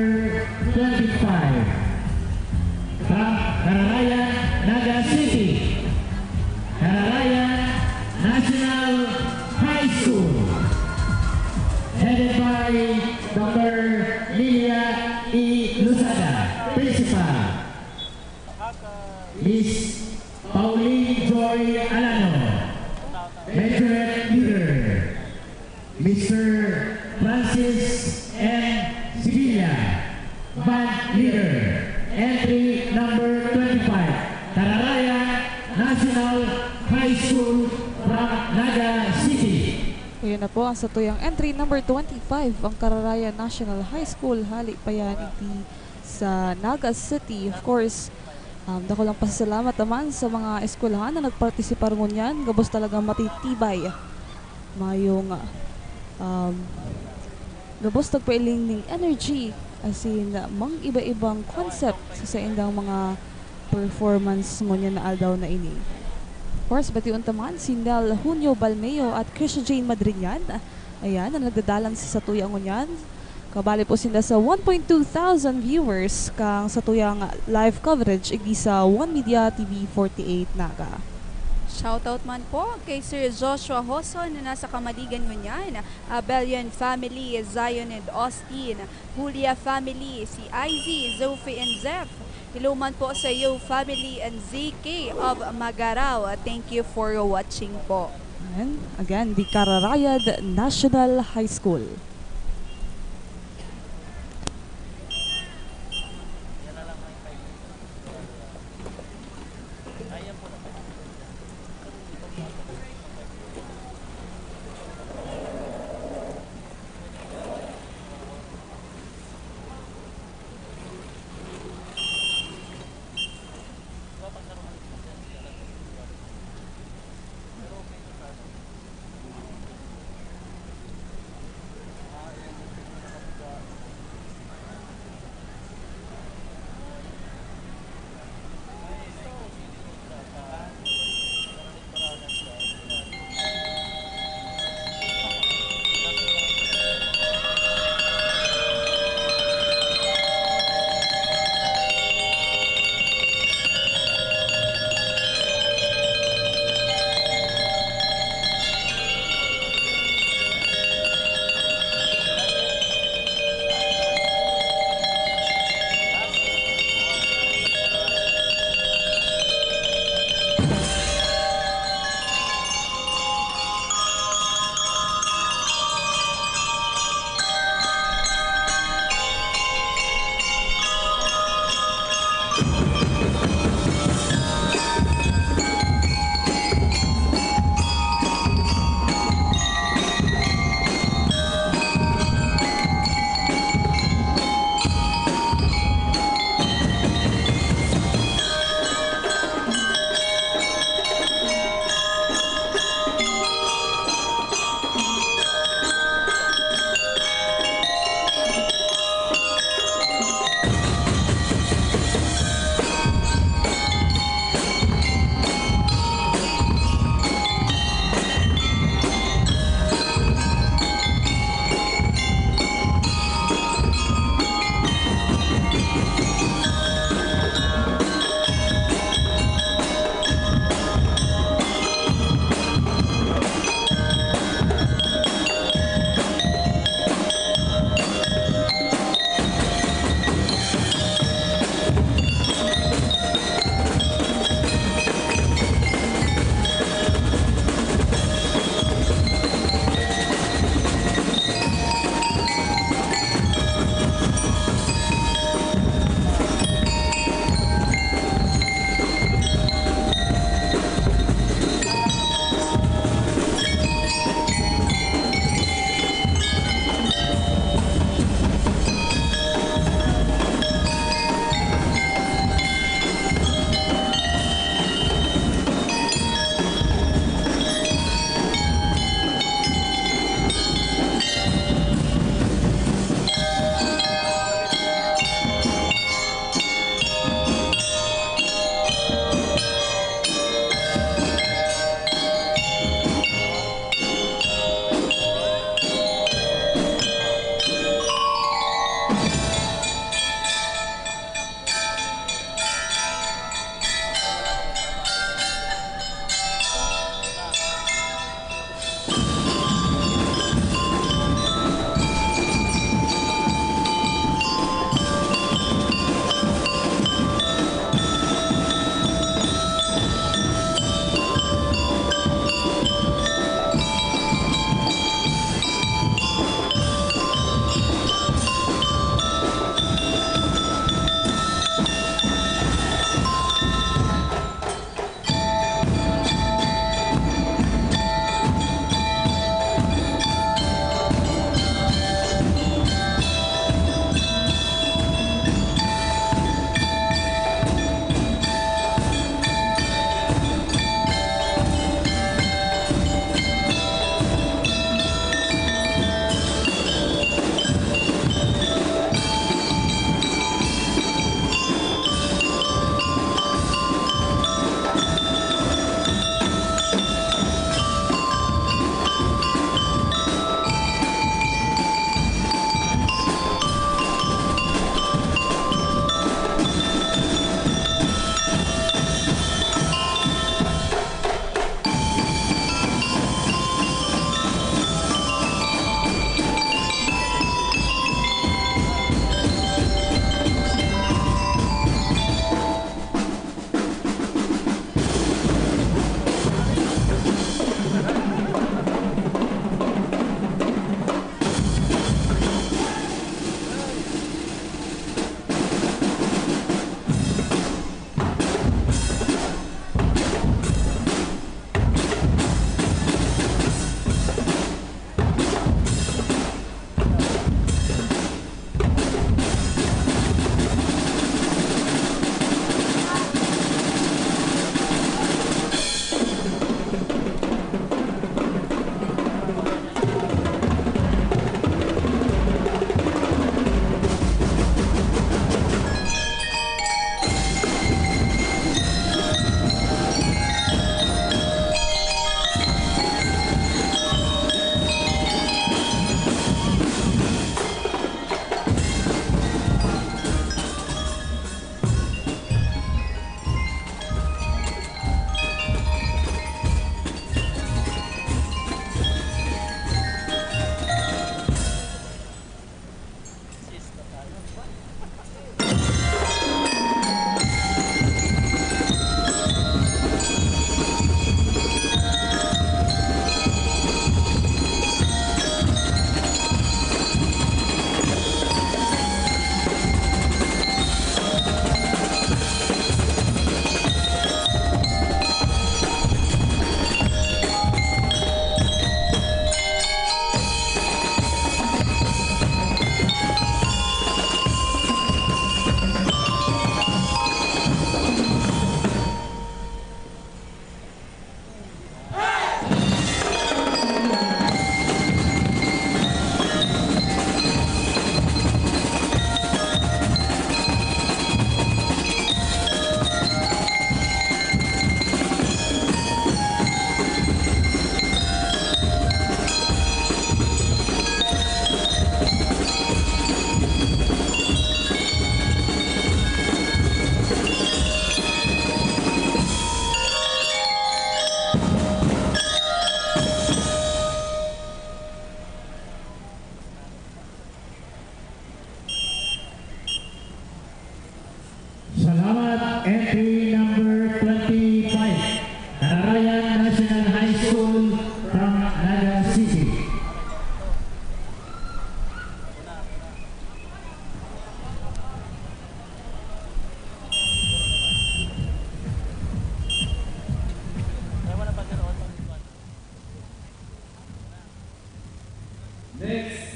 twenty-five. From Kararayan, Naga City. Kararayan National High School. Headed by Doctor Lilia E. Luzada, Principal. Miss Pauline Joy Alano, Majorette Leader. Mister Francis M. Sevilla, Band Leader. Entry number twenty-five, Kararayan National High School from Naga City. Ayan na po ang satuyang entry number twenty-five, ang Kararayan National High School. Hali pa yan iti sa Naga City. Of course, um, dakulang pasasalamat naman sa mga eskwelahan na nagpartisipar ngunyan. Gabos talagang matitibay. Mayong um, gabos nagpailing ning energy, as in, mang iba-ibang concept sa saindang mga performance ngunyan na aldaw na ini. Of course, bation ta man si Nel Junio Balmeo at Krisha Jane Madriñan. Ayan, na nagdadalan sa satuya ngunyan. Kabali po sinda sa one point two thousand viewers kang satuyang live coverage igdi sa One Media T V forty-eight Naga. Shoutout man po kay Sir Joshua Hoson na nasa Kamaligan ngunyan, Abelian family, Zion and Austin, Julia family, si Izzy, Zophie and Zeph. Hello man po sa iyo family and Z K of Magarao. Thank you for watching po. And again, the Kararayan National High School.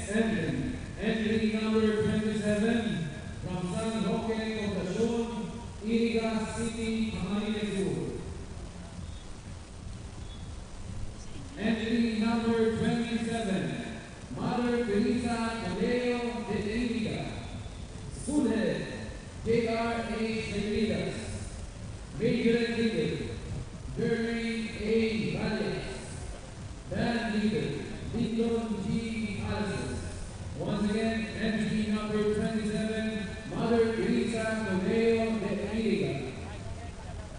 Entry. Entry number twenty-seven, from San Roque, Poblacion, Iriga City, Camarines Sur. Entry number twenty-seven, Mother Teresa Caleo de Iriga. School head, J R H Heridas. Major leader, Jermaine A Rales. Band leader, Lindon G Alces. Once again, entry number twenty-seven, Mother Teresa Caleo de Iriga.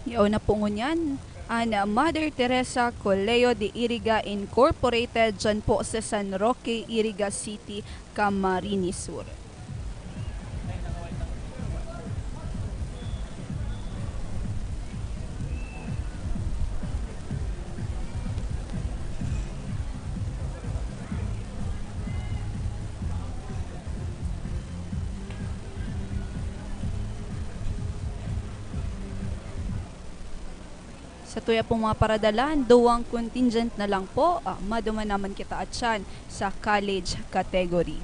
Yaon na po ngunyan an Mother Teresa Colegio de Iriga Incorporated, dyan po sa San Roque, Iriga City, Camarines Sur. Satuya pong mga paradalan, duwang contingent na lang po, ah, maduman naman kita atyan sa college category.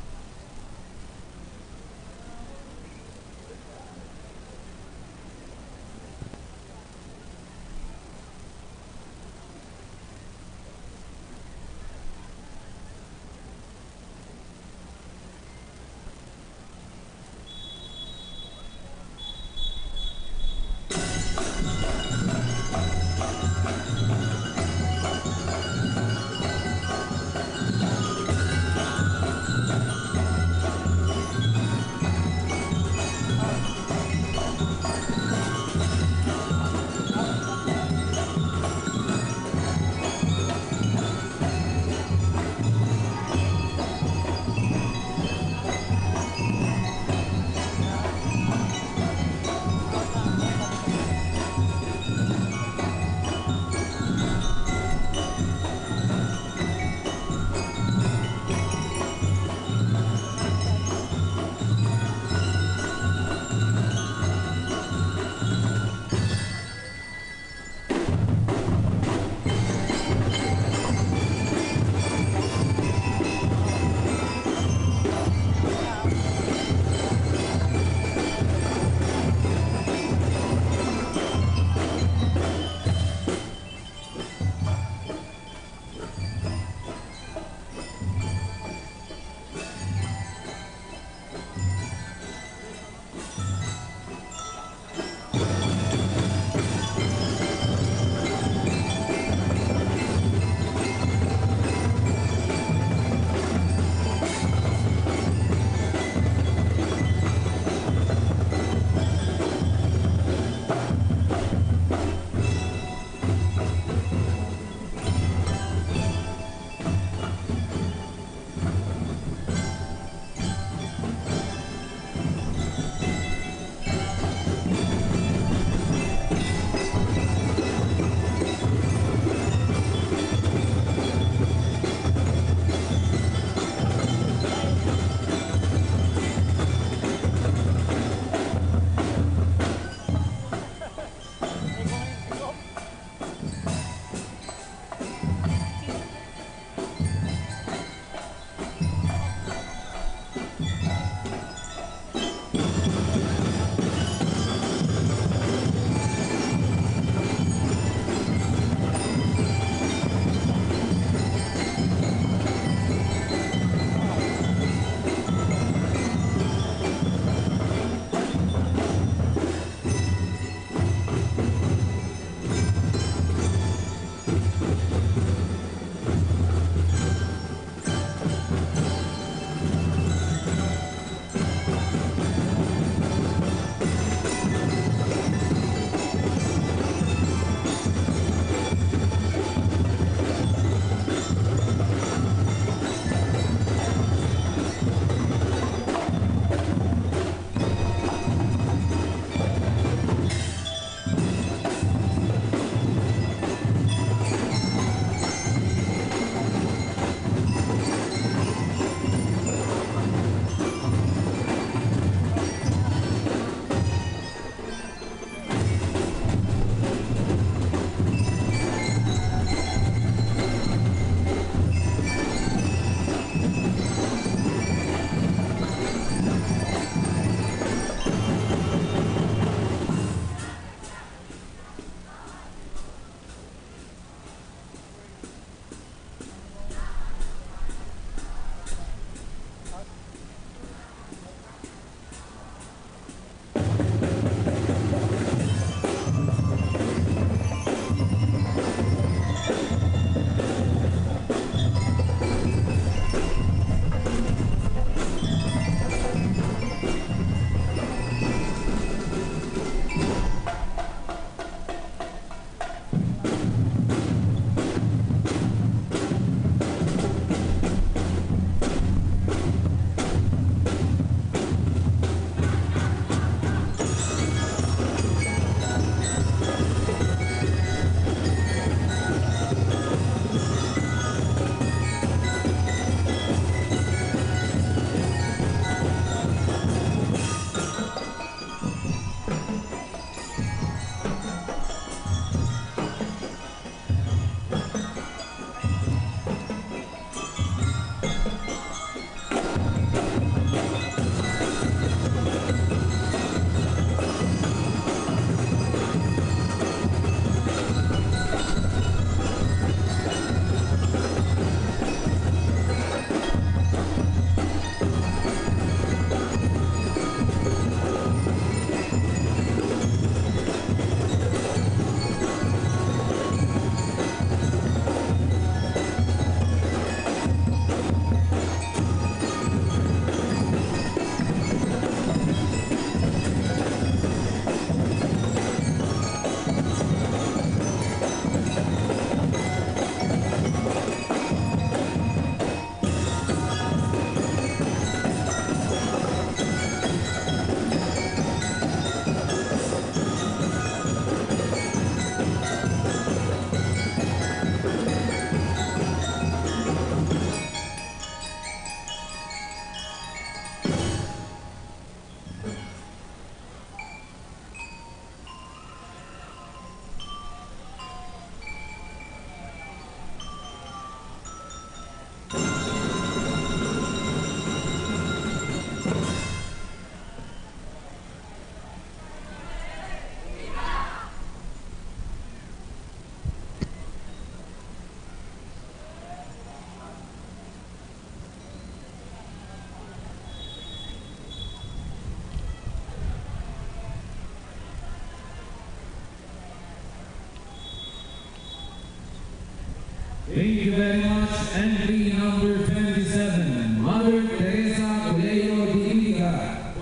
Thank you very much. Entry number twenty-seven, Mother Teresa Colegio de Iriga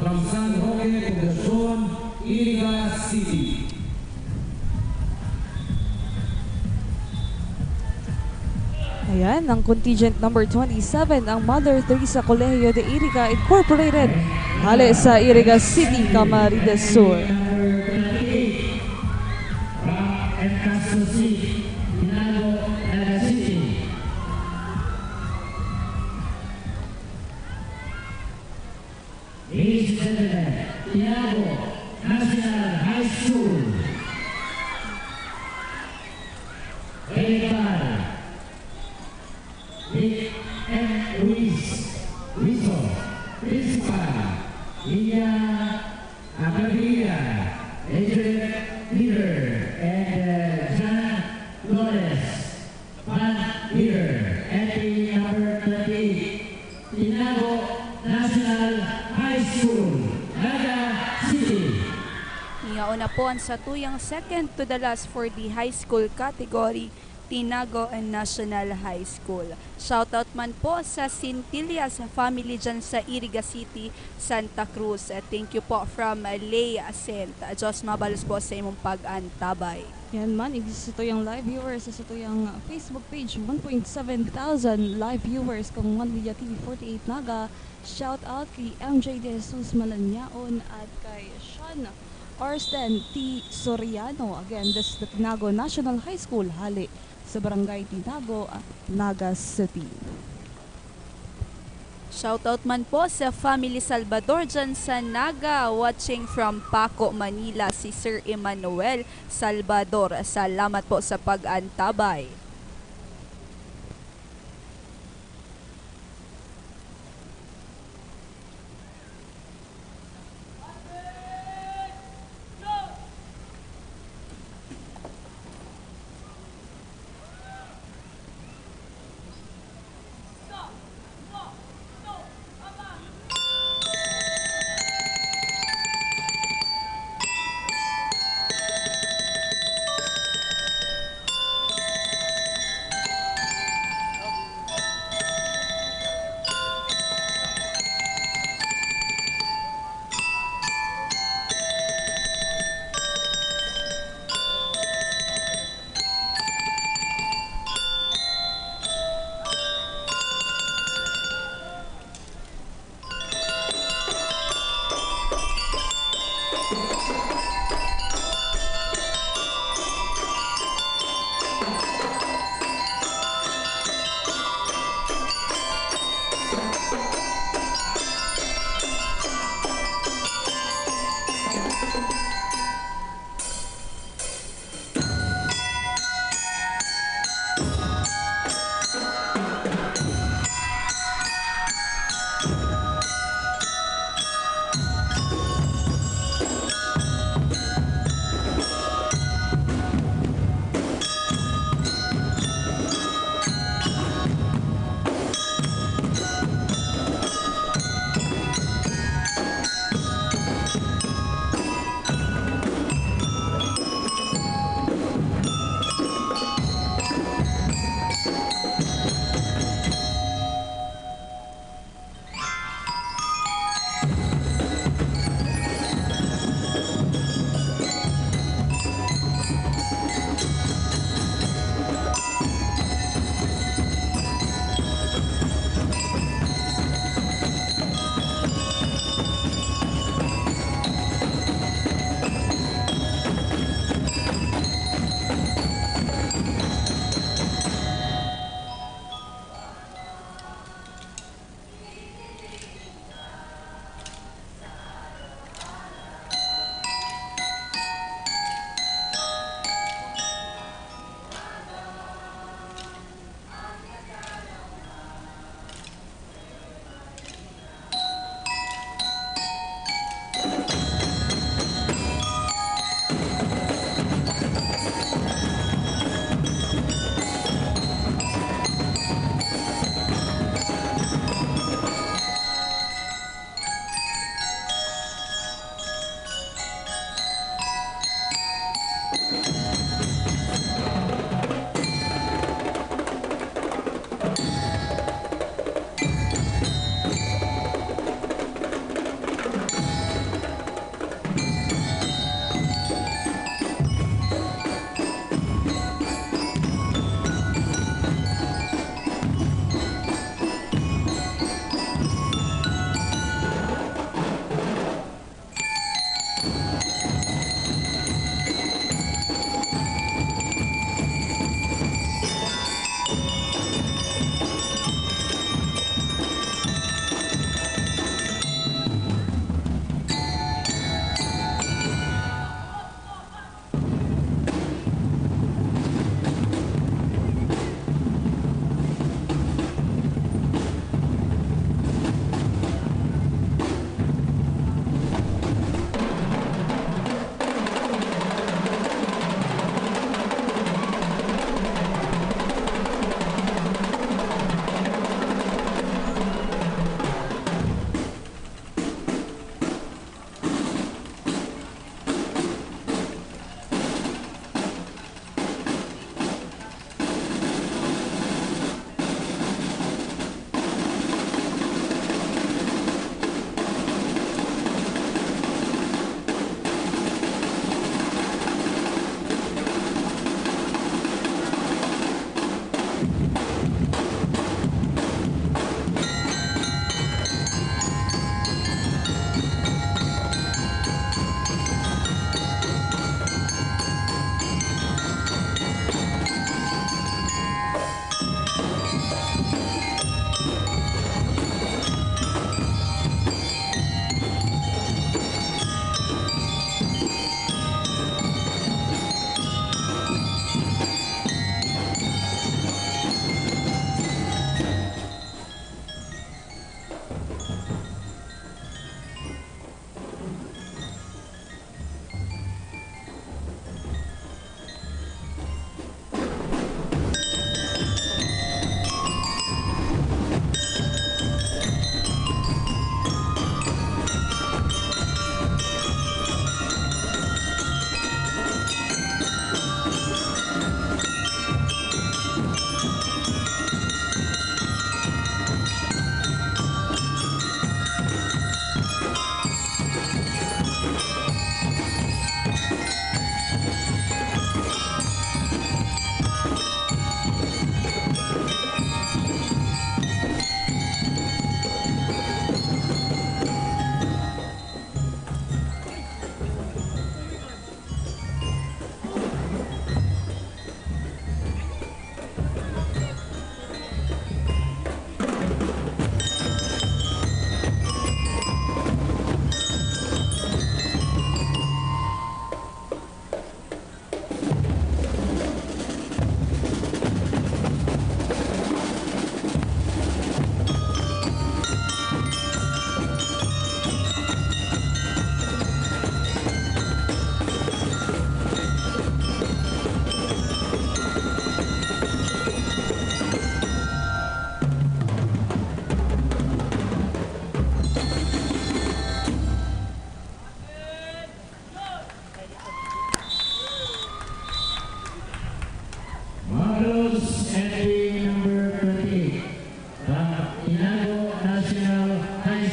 from San Roque, Poblacion, Iriga City. Ayan, ang contingent number twenty-seven, ang Mother Teresa Colegio de Iriga Incorporated, hale sa Iriga City, Camarines Sur. Number twenty-eight, Rock and Castro City, Tinago, Naga City. Ladies and gentlemen, Tinago National High School. Headed by Vic M. Ruiz, Rizzo, Principal, Lilia Abrevilla, Adjunct Leader, and uh, John Flores, Band Leader, entry number twenty-eight, Tinago National High School, Naga City. Yaon na po ang satuyang second to the last for the high school category, Tinago National High School. Shoutout man po sa Sintillas family dyan sa Iriga City, Santa Cruz. Thank you po from Lay Ascent. Diyos mabalos po sa imong pag-antabay. Yan man, igdi sa satuyang live viewers sa satuyang Facebook page, one point seven thousand live viewers kan One Media T V forty-eight Naga. Shout out kay M J De Jesus Malanyaon at kay Sean Orsten T Soriano. Again, this is the Tinago National High School, hale sa Barangay Tinago, ah, Naga City. Shoutout man po sa family Salvador dyan sa Naga, watching from Paco, Manila, si Sir Emmanuel Salvador. Salamat po sa pag-antabay.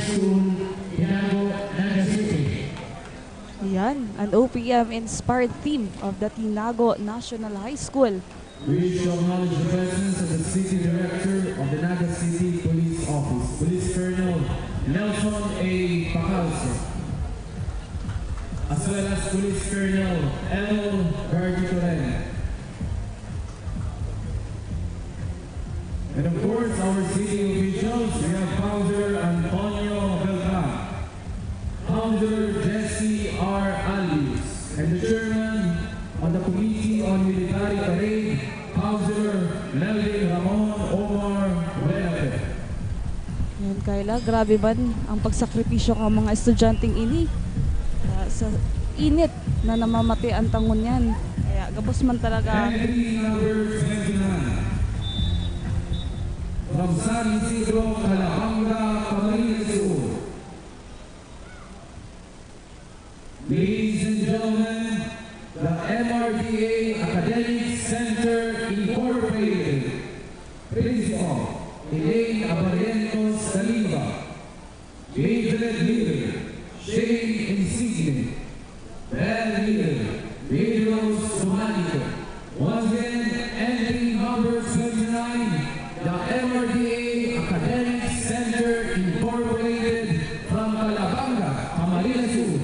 School, Tinago, Naga City. Yan, an O P M inspired theme of the Tinago National High School. We wish to acknowledge the presence of the City Director of the Naga City Police Office, Police Colonel Nelson A. Pacalso, as well as Police Colonel L. Gargitoren. And of course, our city officials, we have Founder Antonio Beltran, Founder Jesse R. Albius, and the Chairman on the Committee on Military Parade, Founder Melvin Ramon Omar Buenafe. Yan, Kyla, grabe man ang pagsakripisyo ng mga estudyanteng ini ah, sa init na namamati ang tangon niyan. Kaya gabos man talaga. Entry number twenty-nine. From San Isidro, Calabanga, Camarines Sur. Ladies and gentlemen, the M R D A Academic Center Incorporated. Principal, Elaine Abarientos Saliba. Lead Leader, Shane Insigne. Band Leader, Pedro Sumanico. Once again, entry number twenty-nine, the M R D A Academic Center Incorporated from Calabanga, Camarines Sur.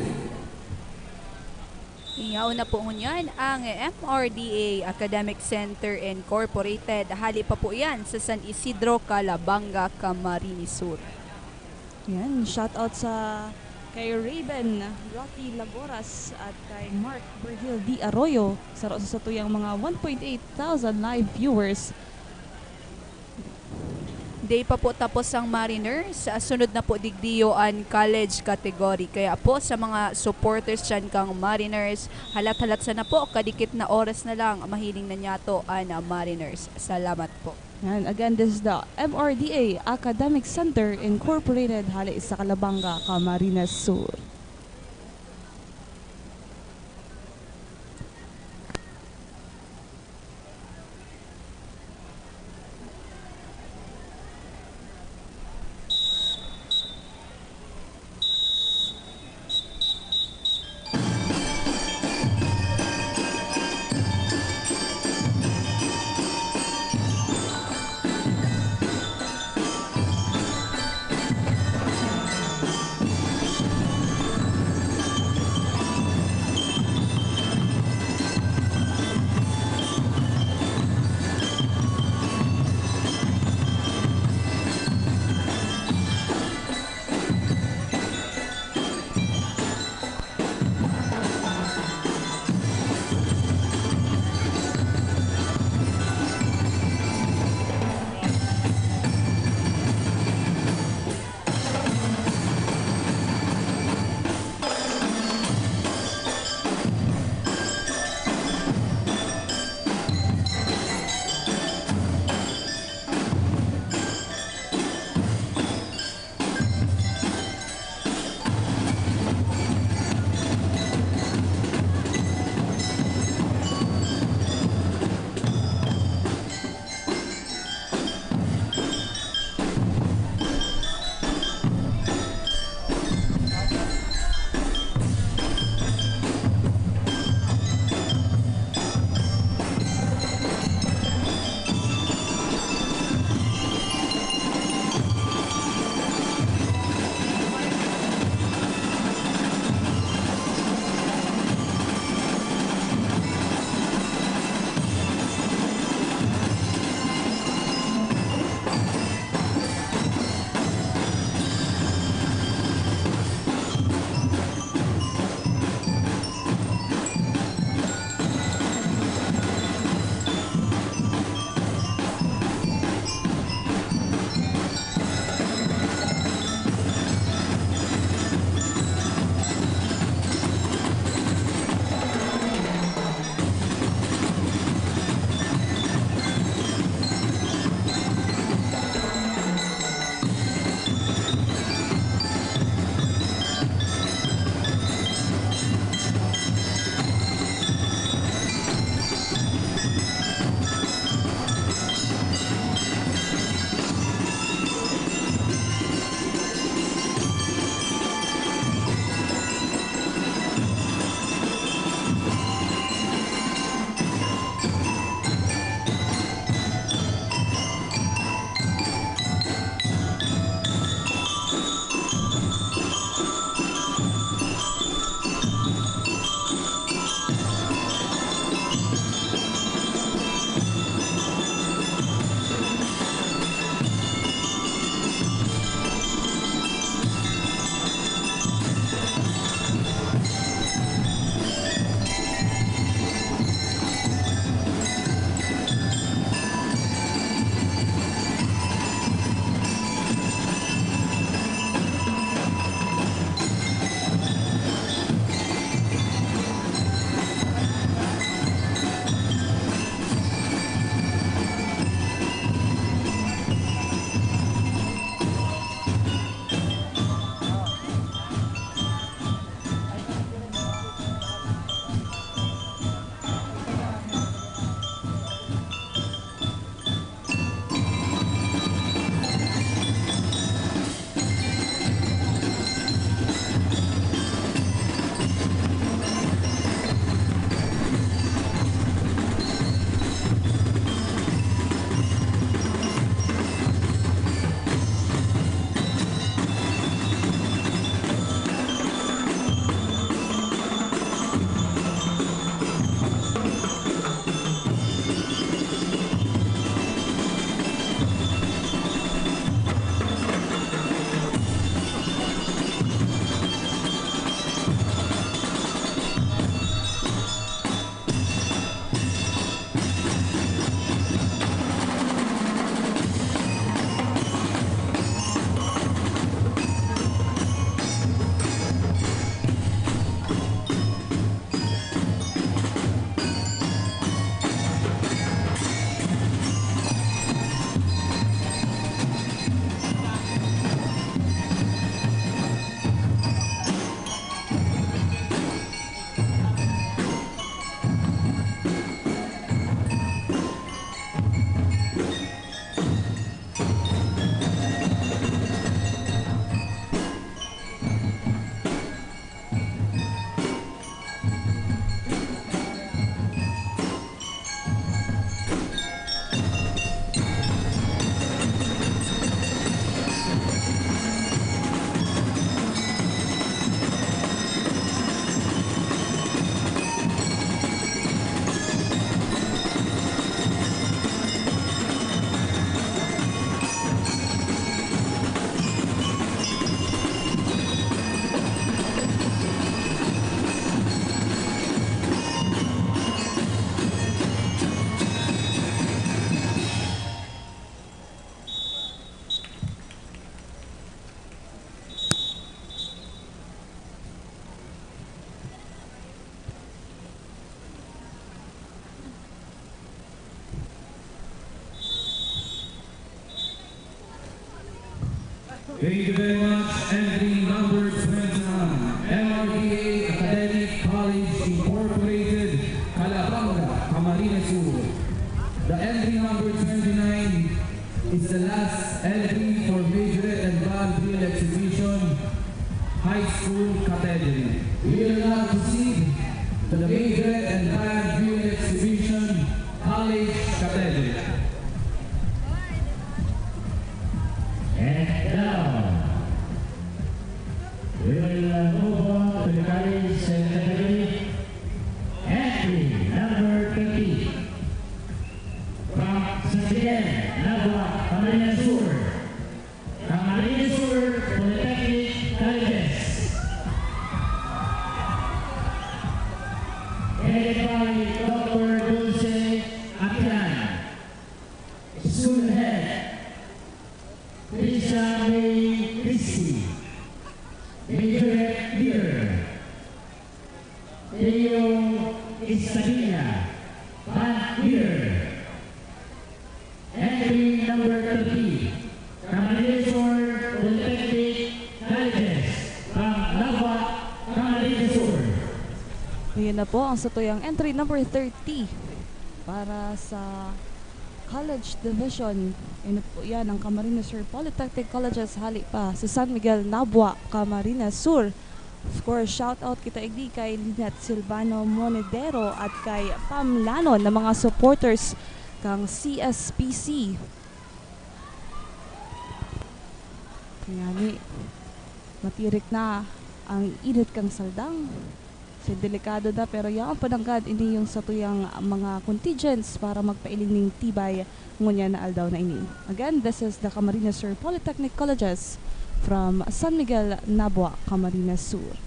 Yaon na po ngunyan ang M R D A Academic Center Incorporated. Hali pa po yan sa San Isidro, Calabanga, Camarines Sur. Yan, shout out sa kay Raven Rocky Lagoras at kay Mark Virgil D. Arroyo, saro sa satuyang mga one point eight thousand live viewers. Di pa po tapos ang Mariners. Sunod na po digdiyo an college category. Kaya po sa mga supporters dyan kang Mariners, halat-halat sana po, kadikit na oras na lang, mahiling na niyato an Mariners. Salamat po. And again, this is the M R D A Academic Center Incorporated, hali sa Calabanga, Camarines Sur. Thank you very much. Entry number twenty-nine, M R T A Academic College Incorporated, Calabanga, Camarines Sur. The entry number twenty-nine is the last entry for Majorette and Band Drill Exhibition, High School Category. We will now proceed to the Majorette and Band Drill Exhibition, College Category. And now, we will, uh, move on to the college, uh, category. Entry number thirty. From San Miguel, Nabua, Camarines Sur. Camarines Sur Polytechnic Colleges. Headed by Doctor Dulce Atlan. School Head, Trisha May Christie. Majorette Leader, Theo Estadilla, Band Leader. Entry number thirty, Camarines Sur Polytechnic Colleges from Nabua, Camarines Sur. Ayan na po ang satuyang entry number thirty para sa College Division. Ino po yan, ang Camarines Sur Polytechnic Colleges, hali pa sa San Miguel, Nabua, Camarines Sur. Of course, shout out kita igdi kay Lynette Silvano Monedero at kay Pam Lanon na mga supporters kang C S P C. Ngani, matirik na ang init kang saldang. So, delikado na, pero yaon pa nanggad ini yung satuyang mga contingents para magpailing ning tibay ngunyan na aldaw na ini. Again, this is the Camarines Sur Polytechnic Colleges from San Miguel, Nabua, Camarines Sur.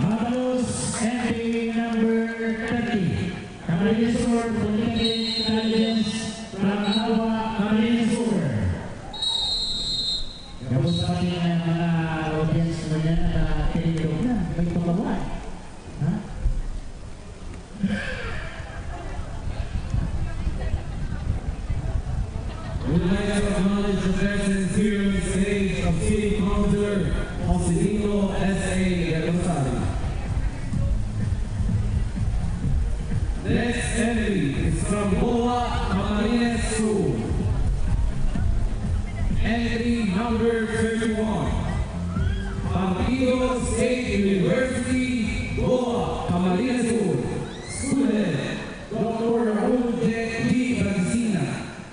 Mabalos, entry number thirty, Camarines Sur Polytechnic Intelligence from Nova, Camarines Sur. Gabos sa ating, uh, mga audience mo dyan, nakatilindog na. May tumawa. Ha? We would like to acknowledge the presence here on stage of City Councilor Joselito S A Gatosari. Next entry is from Goa, Camarines Sur. Entry number thirty-one. Partido State University, Goa, Camarines Sur. Student, Doctor Raul J D Batisina,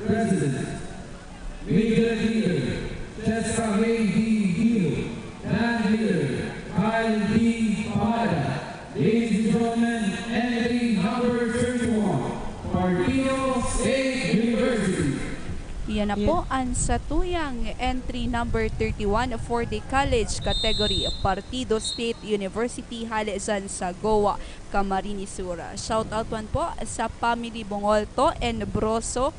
President. Major Leader, Chester May D Gil. Band Leader, Kyle D Pamada. Ladies and gentlemen, entry number thirty-one, Partido State University. Iyan na po ang satuyang entry number thirty-one for the college category, Partido State University, hale dyan sa Goa, Camarines Sur. Shout out man po sa family Bongolto and Broso,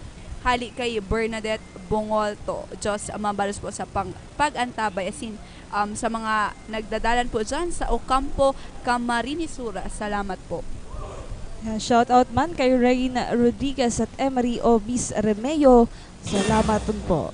hale kay Bernadette Bongolto. Diyos mabalos po sa pang-, pag-antabay asin, um, sa mga nagdadalan po dyan sa Ocampo, Camarines Sur. Salamat po. Yan, shout out man kay Rain Rodriguez at Emery Obis Remeo. Salamat po.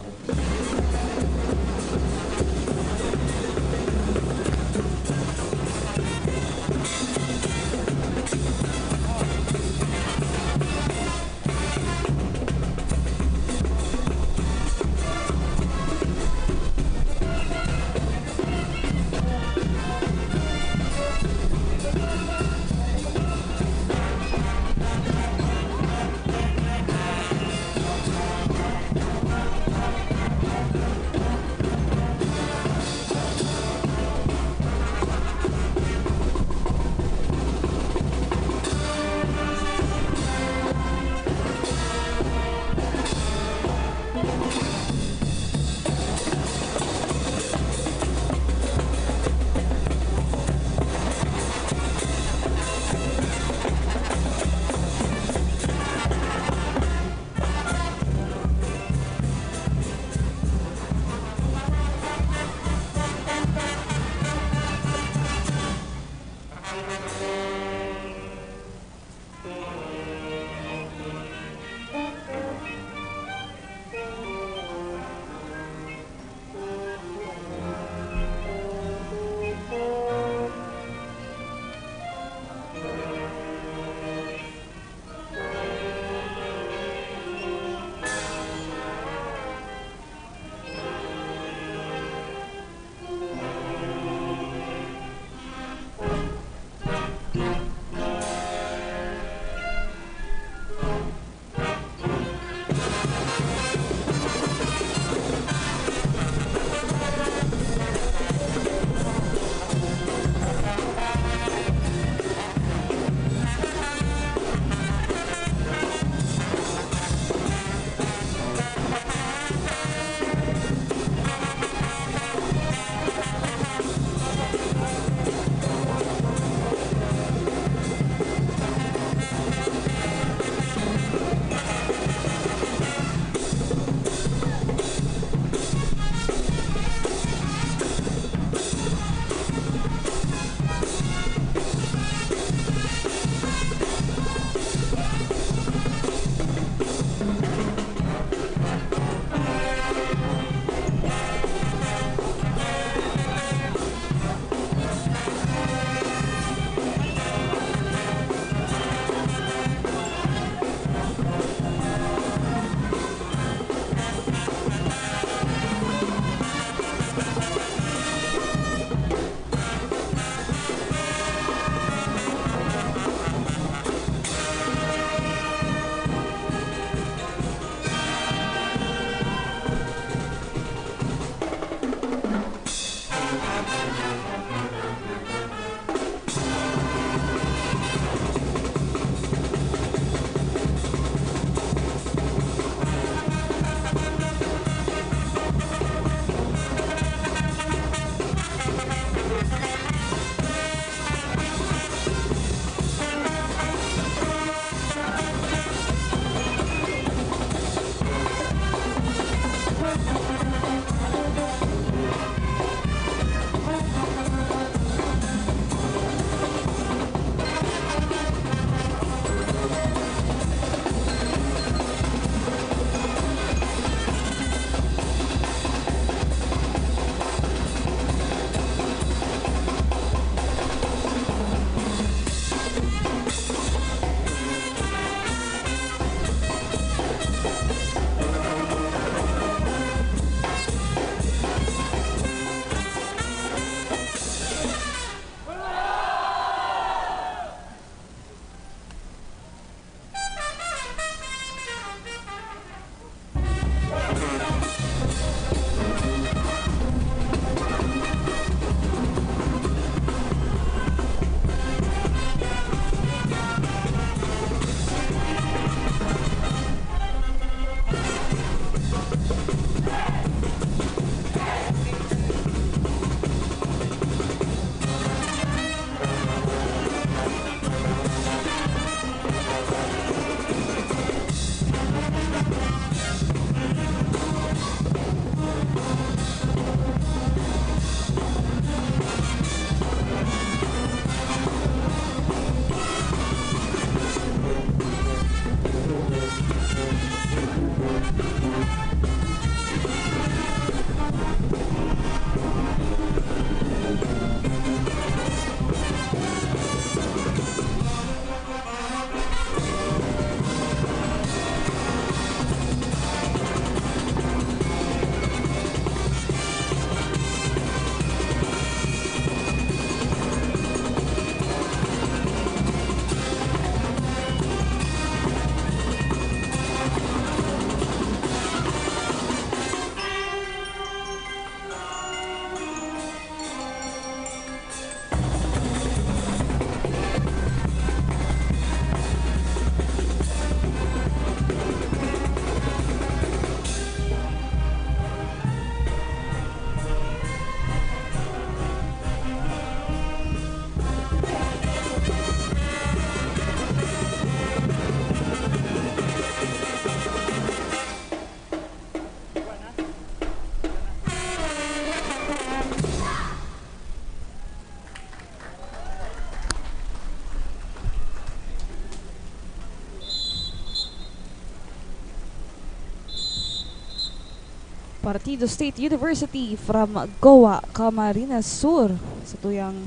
Partido State University from Goa, Camarines Sur, sa tuyang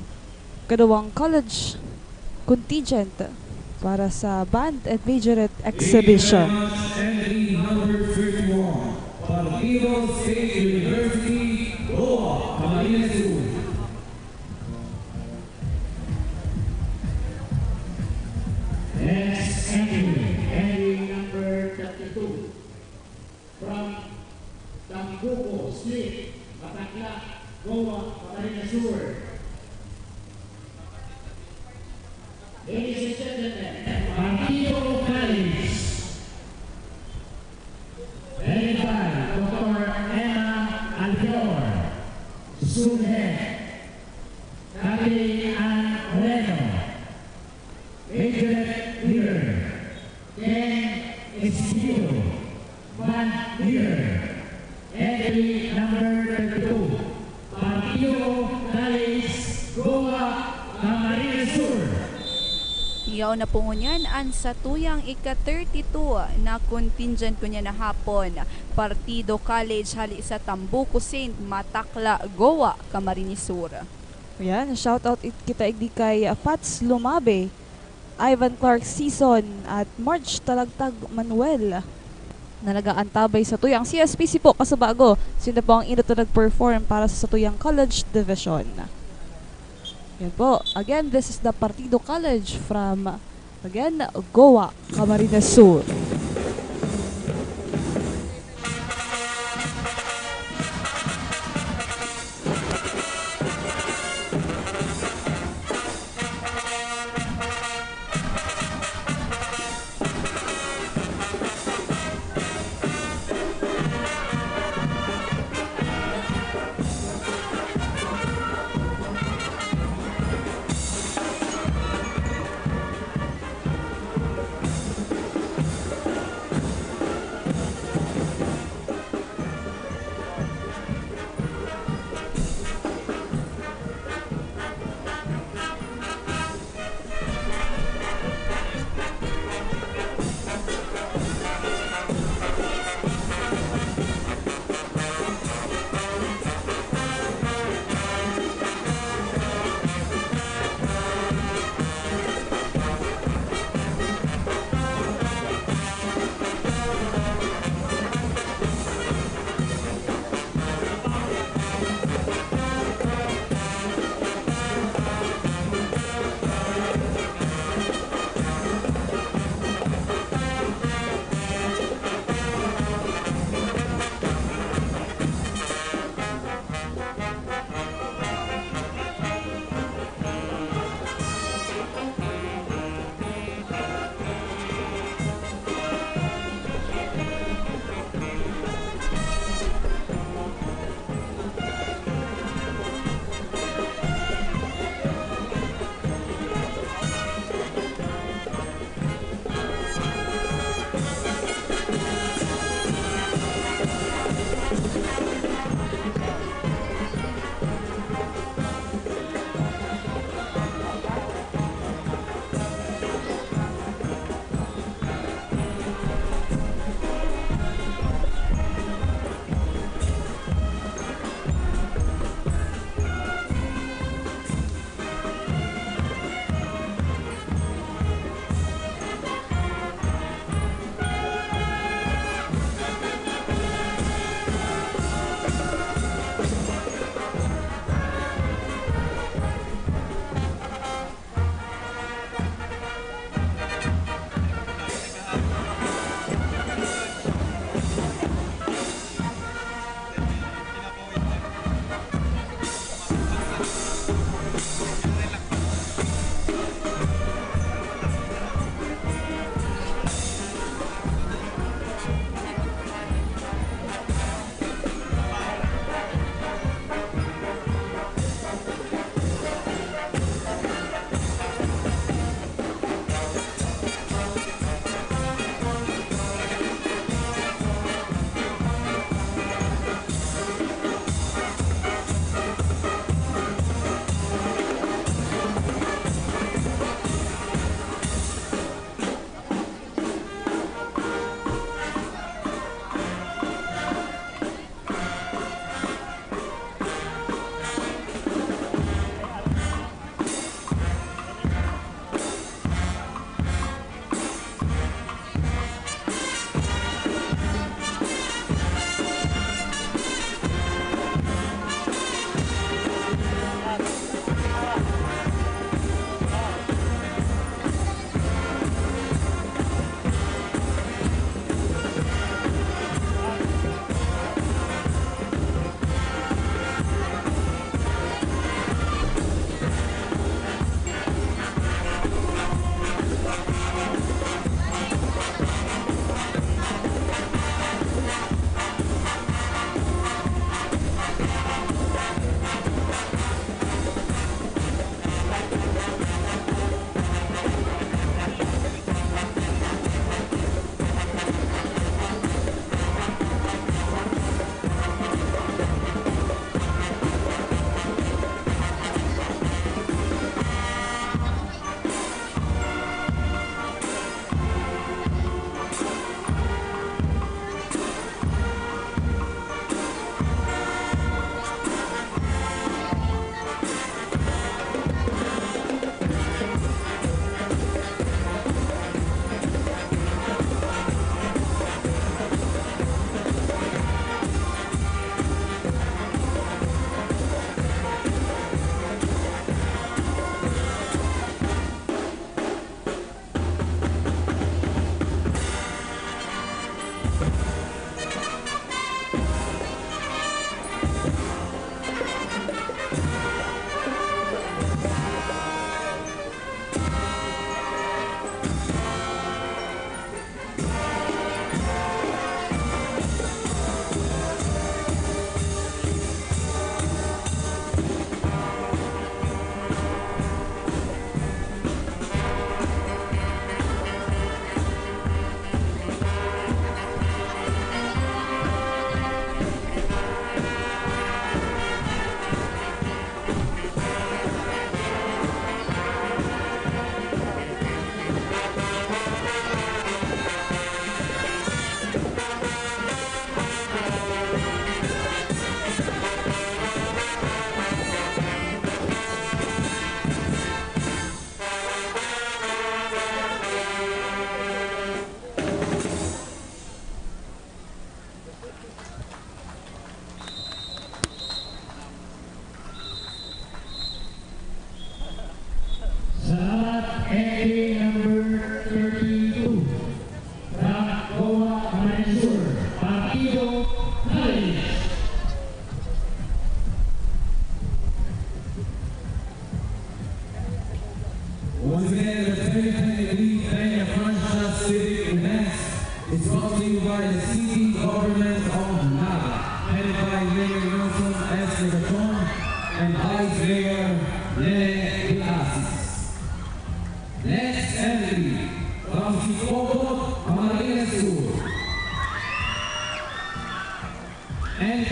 kaduwang college contingent para sa band and majorette exhibition. Entry number thirty-one, Partido State University, Goa, Camarines Sur. Next entry, entry number thirty-two. From Tambuco Street, Matacla, Goa, Camarines Sur. Ladies and gentlemen, Partido College, headed by Doctor Emma Albior, Student, Cathy Ann Moreno, Majorette Leader, Ken Esquido, Band Leader, entry number thirty-two, Partido College, Goa, Camarines Sur. Yaon na po ngunyan an satuyang ika-thirty-two na contingent ngunyan na hapon, Partido College hali sa Tambuco Saint, Matacla, Goa, Camarines Sur. Ayan, shout out it-, kita igdi kay Fats Lumabe, Ivan Clark Season, at Marge Talagtag Manuel na nag-aantabay sa tuyang C S P C po, kasubago. Sila po ang inot na nag-perform para sa tuyang college division. Yan po. Again, this is the Partido College from, again, Goa, Camarines Sur.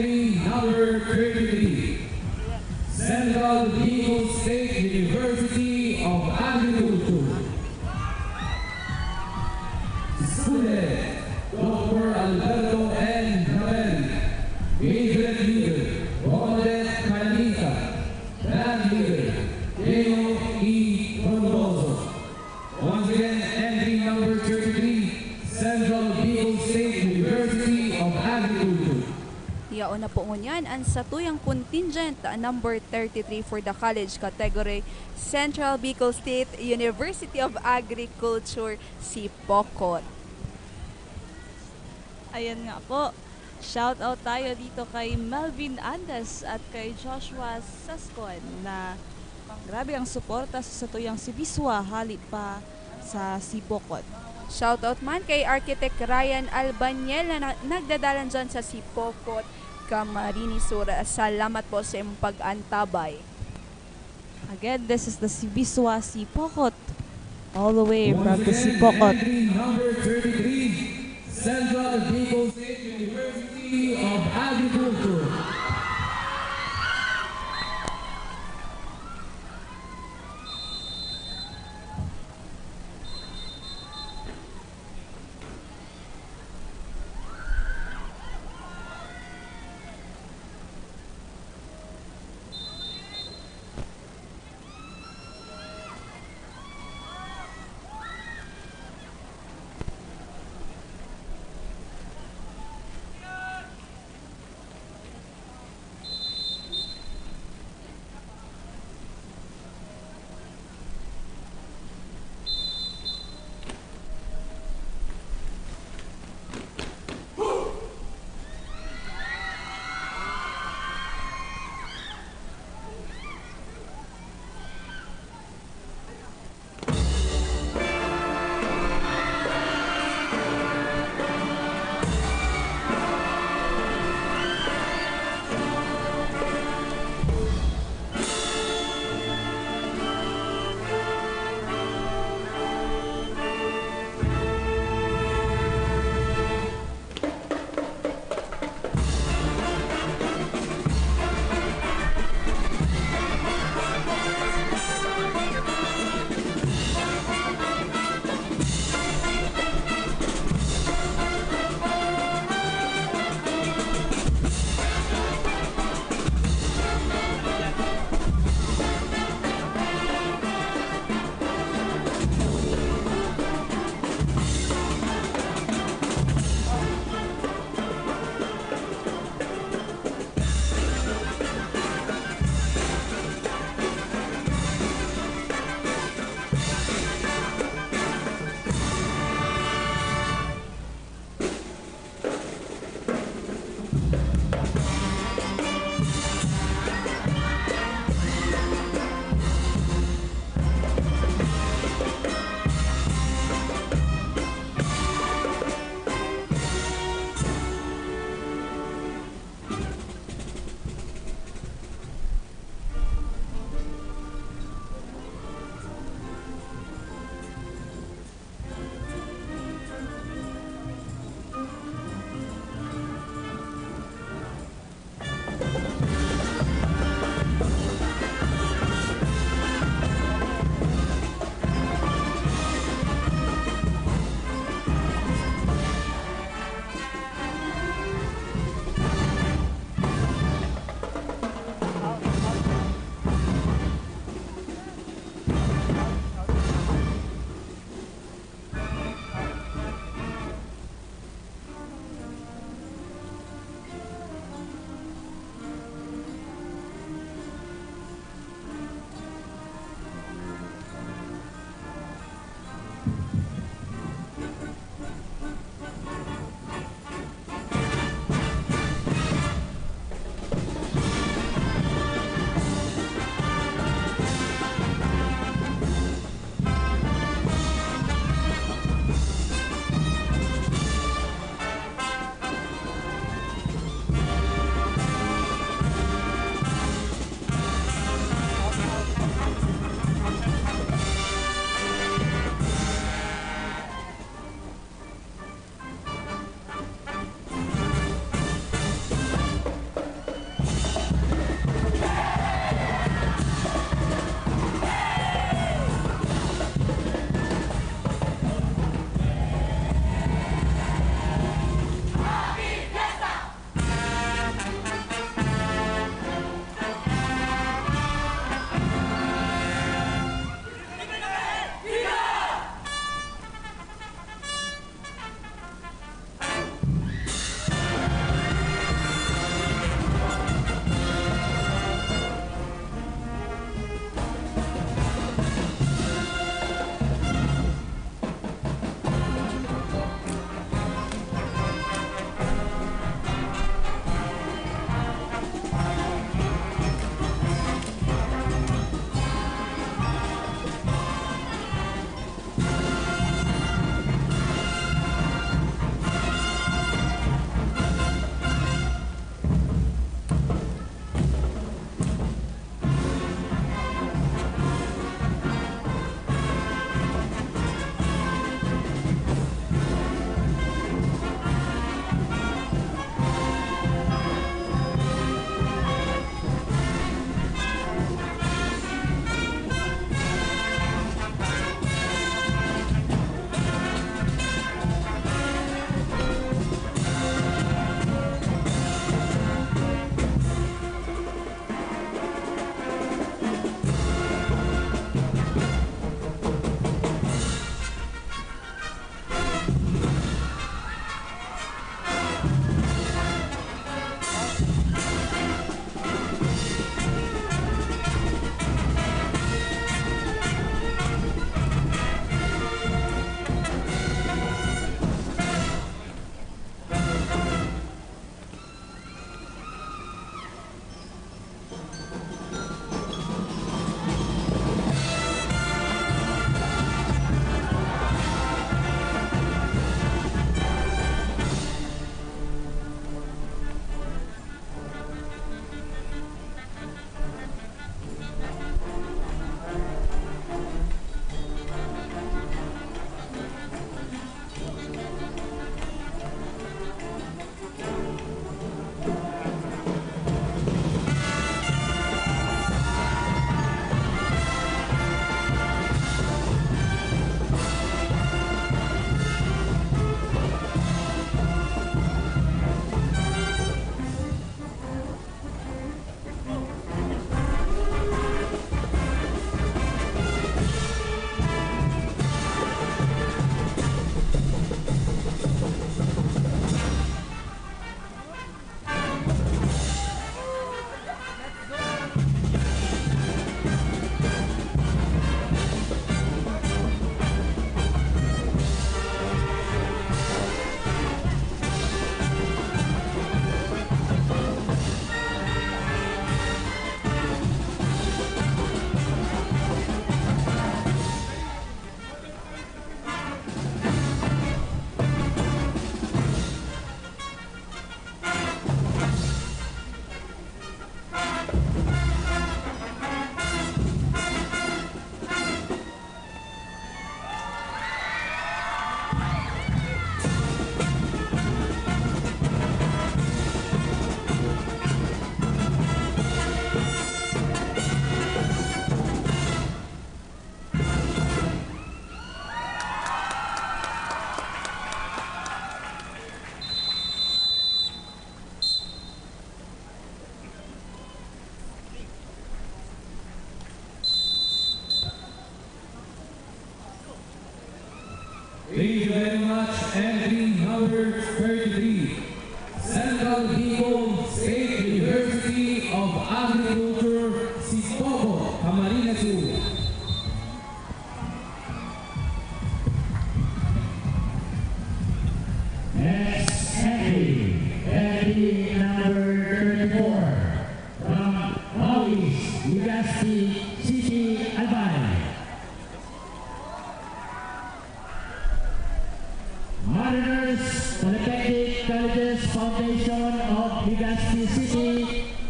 Number thirty-three, Central Bicol State University of Agriculture. Student, Doctor Alberto N. Ravel. Favorite leader, Bonadette Carlita. Band leader, Leo E. Frondoso. Once again, entry number thirty-three, Central Bicol State University of Agriculture. Yaon na po ngunyan an satuyang contingent, number thirty-three for the college category, Central Bicol State University of Agriculture, Sipocot. Ayan nga po. Shout out tayo dito kay Melvin Andes at kay Joshua Sascon na grabe ang suporta sa satuyang Sibiswa hali pa sa Sipocot. Shoutout man kay Architect Ryan Albaniel na, na nagdadalan dyan sa Sipocot, Camarines Sur. Salamat po sa iyong pag-antabay. Again, this is the Sibiswa Sipocot. All the way from the Sipocot. Number thirty-three, Central Bicol State University of Agriculture.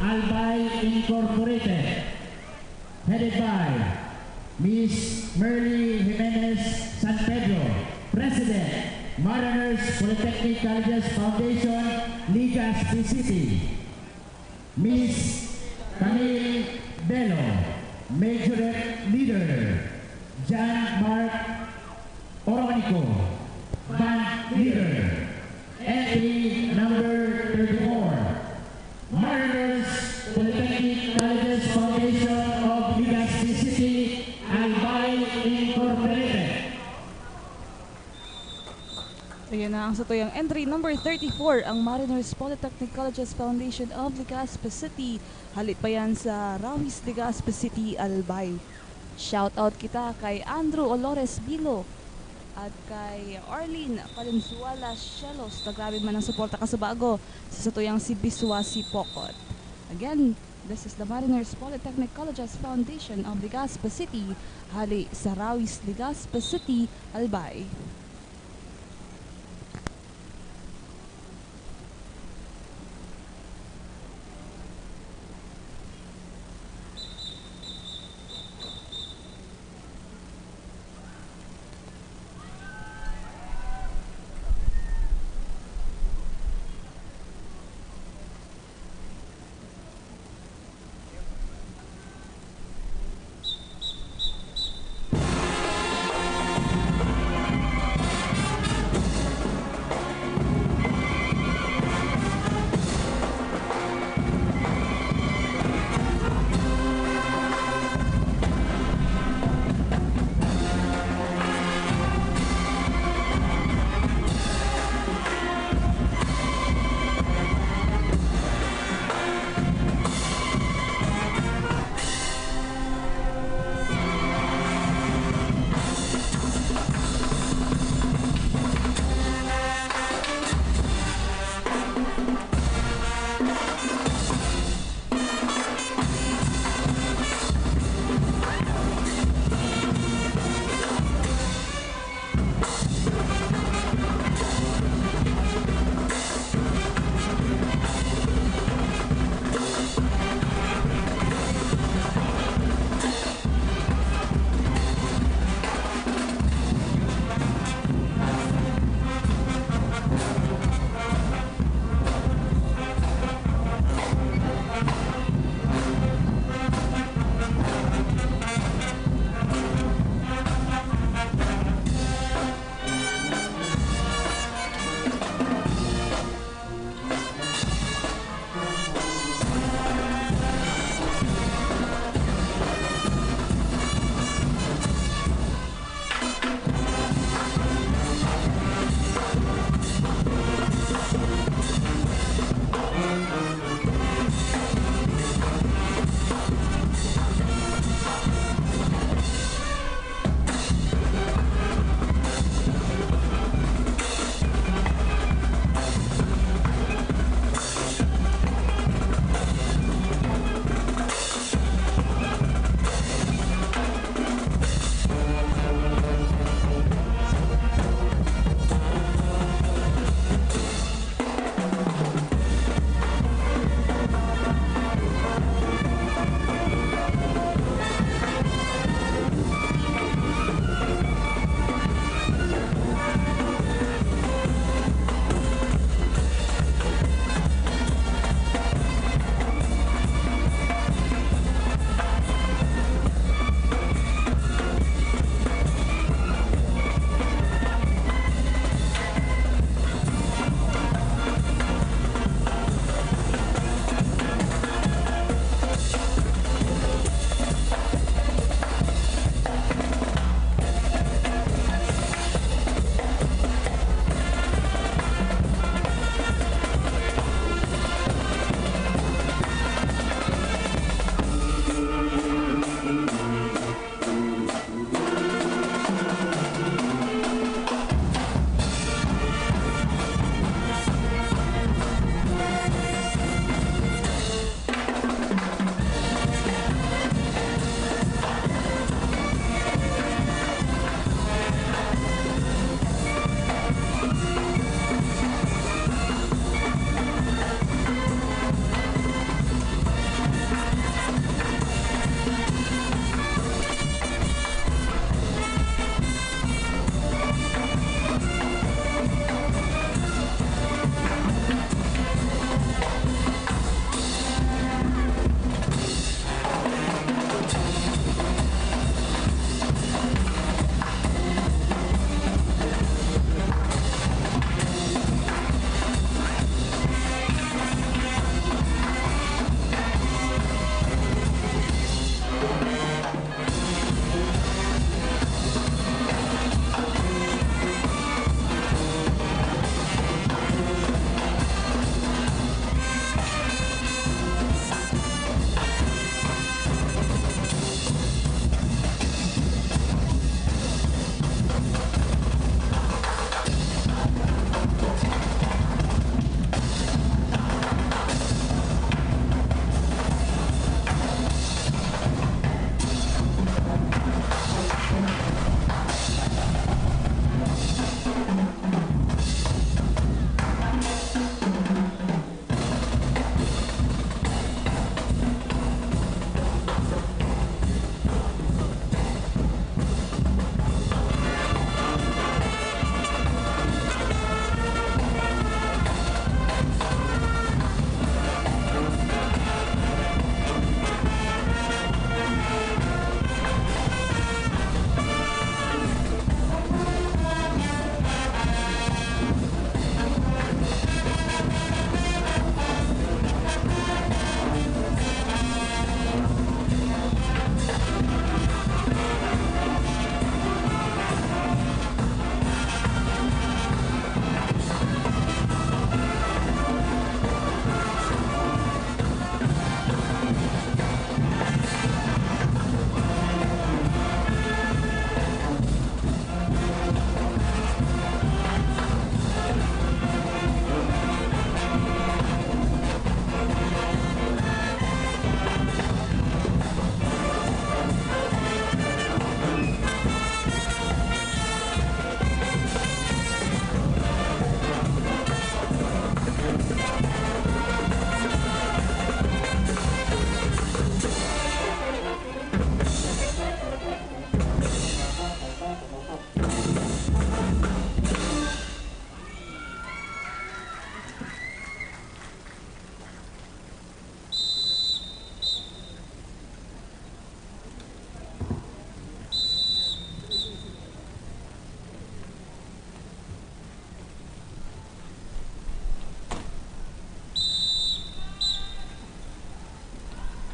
Albay Incorporated, headed by Miss Merly Jimenez San Pedro, President, Mariners Polytechnic Colleges Foundation, Legazpi City. Miss Camille Bello, Majorette Leader. John Mark Oronico, Band Leader. Entry number thirty-four, Mariners Polytechnic Colleges Foundation of Legazpi City, Albay Incorporated. Ayan na ang satuyang entry number thirty-four, ang Mariners Polytechnic Colleges Foundation of Legazpi City. Hali pa yan sa Rawis, Legazpi City, Albay. Shout out kita kay Andrew Olores Bilo at kay Arlene Valenzuela Sielos na grabe man ang suporta kasabago sa satuyang si Biswasi Pokot. Again, this is the Mariners Polytechnic Colleges Foundation of Legazpi City, hali sa Rawis, Legazpi City, Albay.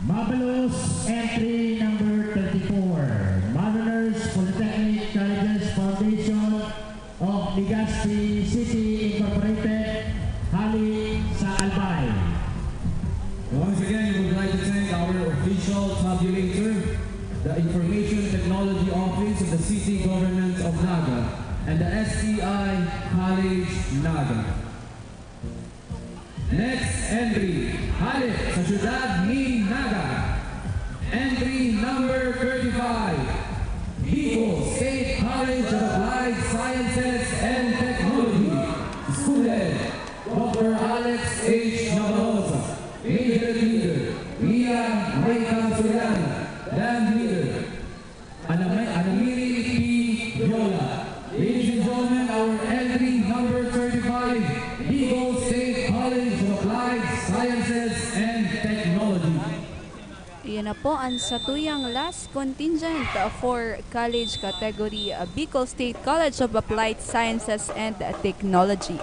Mabalos, entry number thirty-four, Mariners Polytechnic Colleges Foundation of Legazpi City Incorporated, hale sa Albay. Once again, we would like to thank our official tabulator, the Information Technology Office of the City Government of Naga, and the S T I College Naga. Next entry, hale sa siyudad nin Naga. Entry number thirty-five, Bicol State College of Applied Sciences and Technology. Student, Doctor Alex H. Nabarosa. Major leader, Lia May Soriano. Band leader, Anami-, Anamiri P. Viola. Ladies and gentlemen, our entry number thirty-five, Bicol State College of Applied Sciences and Technology. Iyan na po ang satuyang last contingent for college category, uh, Bicol State College of Applied Sciences and Technology.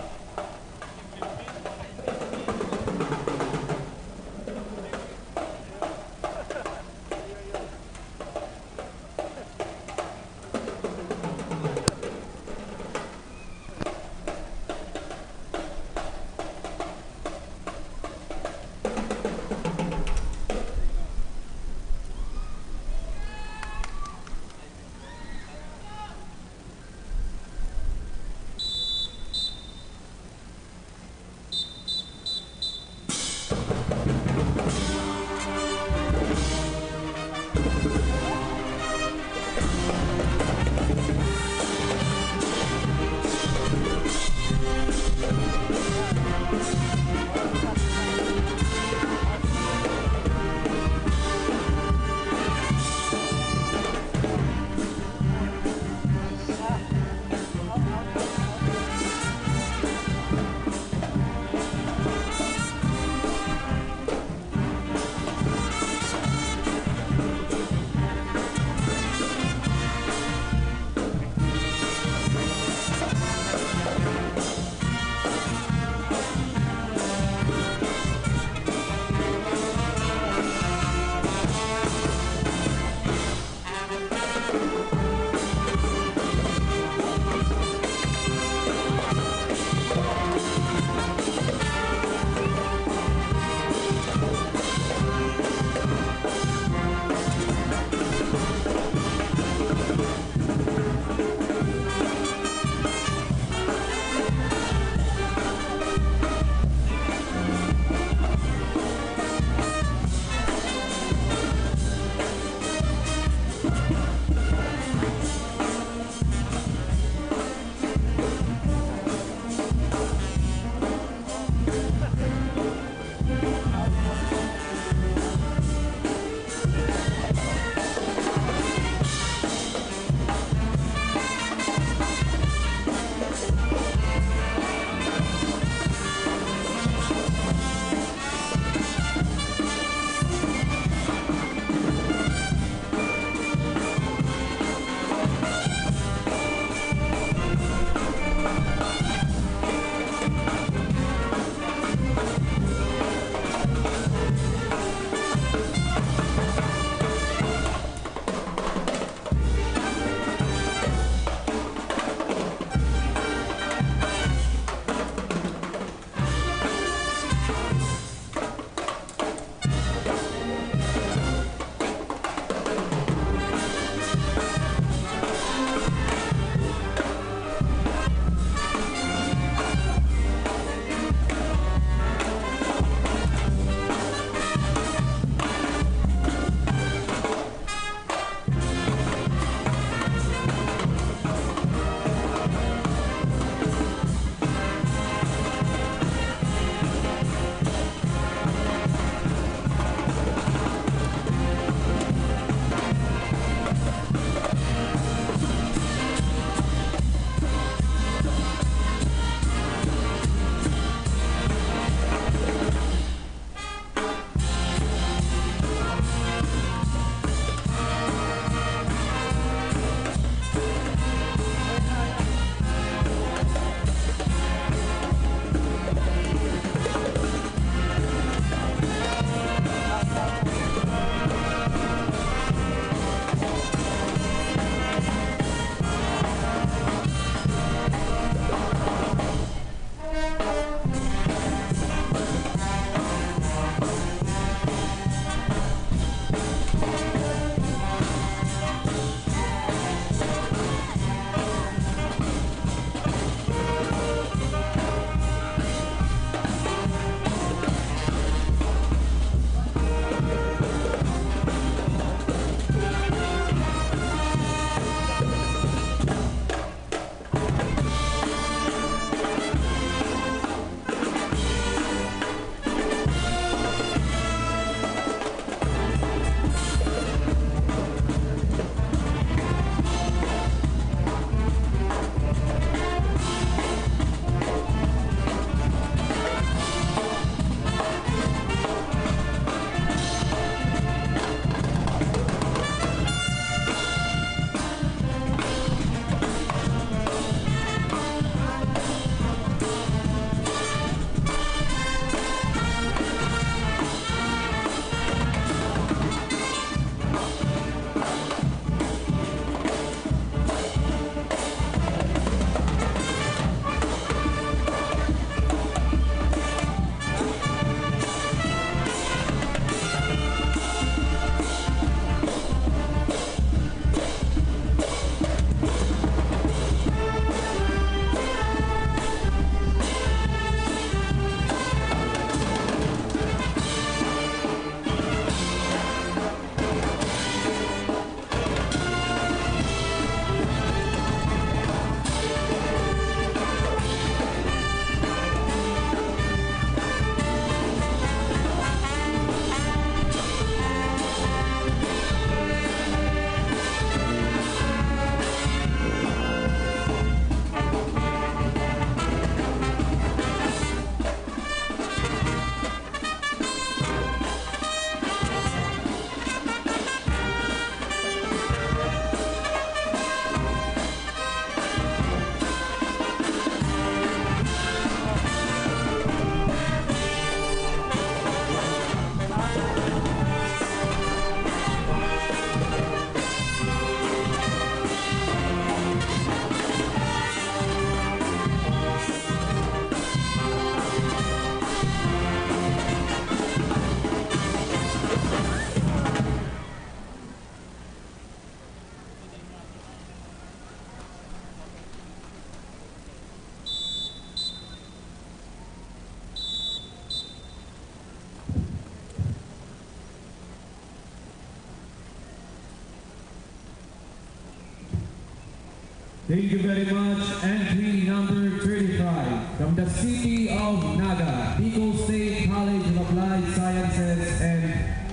Thank you very much. Entry number thirty-five from the city of Naga, Bicol State College of Applied Sciences and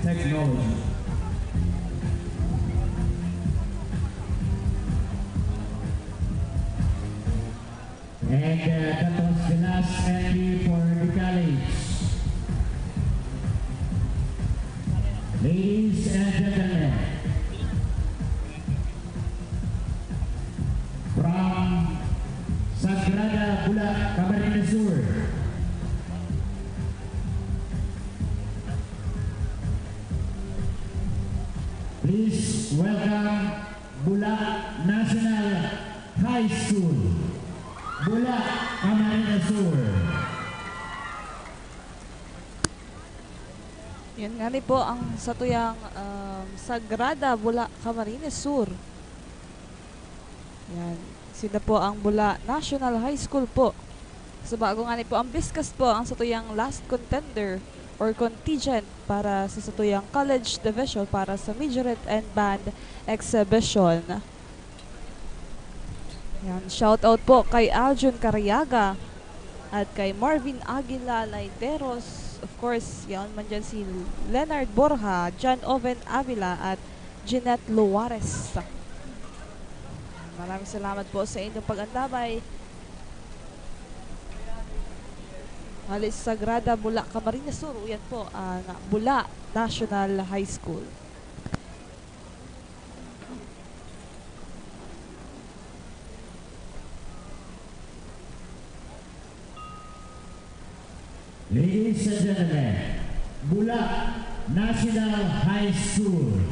Technology. And uh, that was the last entry for the college. Ladies and gentlemen, from Sagrada Bula, Camarines Sur, please welcome Bula National High School, Bula, Camarines Sur. Yan nga ni po ang satuyang um, Sagrada Bula, Camarines Sur. Yan. Sila po ang Bula National High School po. Sa bago nga ni po ang Biskas po ang satuyang last contender or contingent para sa satuyang college division para sa Majorette and Band Exhibition. Yan, shout out po kay Aljun Cariaga at kay Marvin Aguila Laideros. Of course, yan man dyan si Leonard Borja, John Oven Avila at Jeanette Luares. Maraming salamat po sa inyong pag-antabay. Hali sa Sagrada, Bula, Camarines Sur, yan po ang Bula National High School. Ladies and gentlemen, Bula National High School.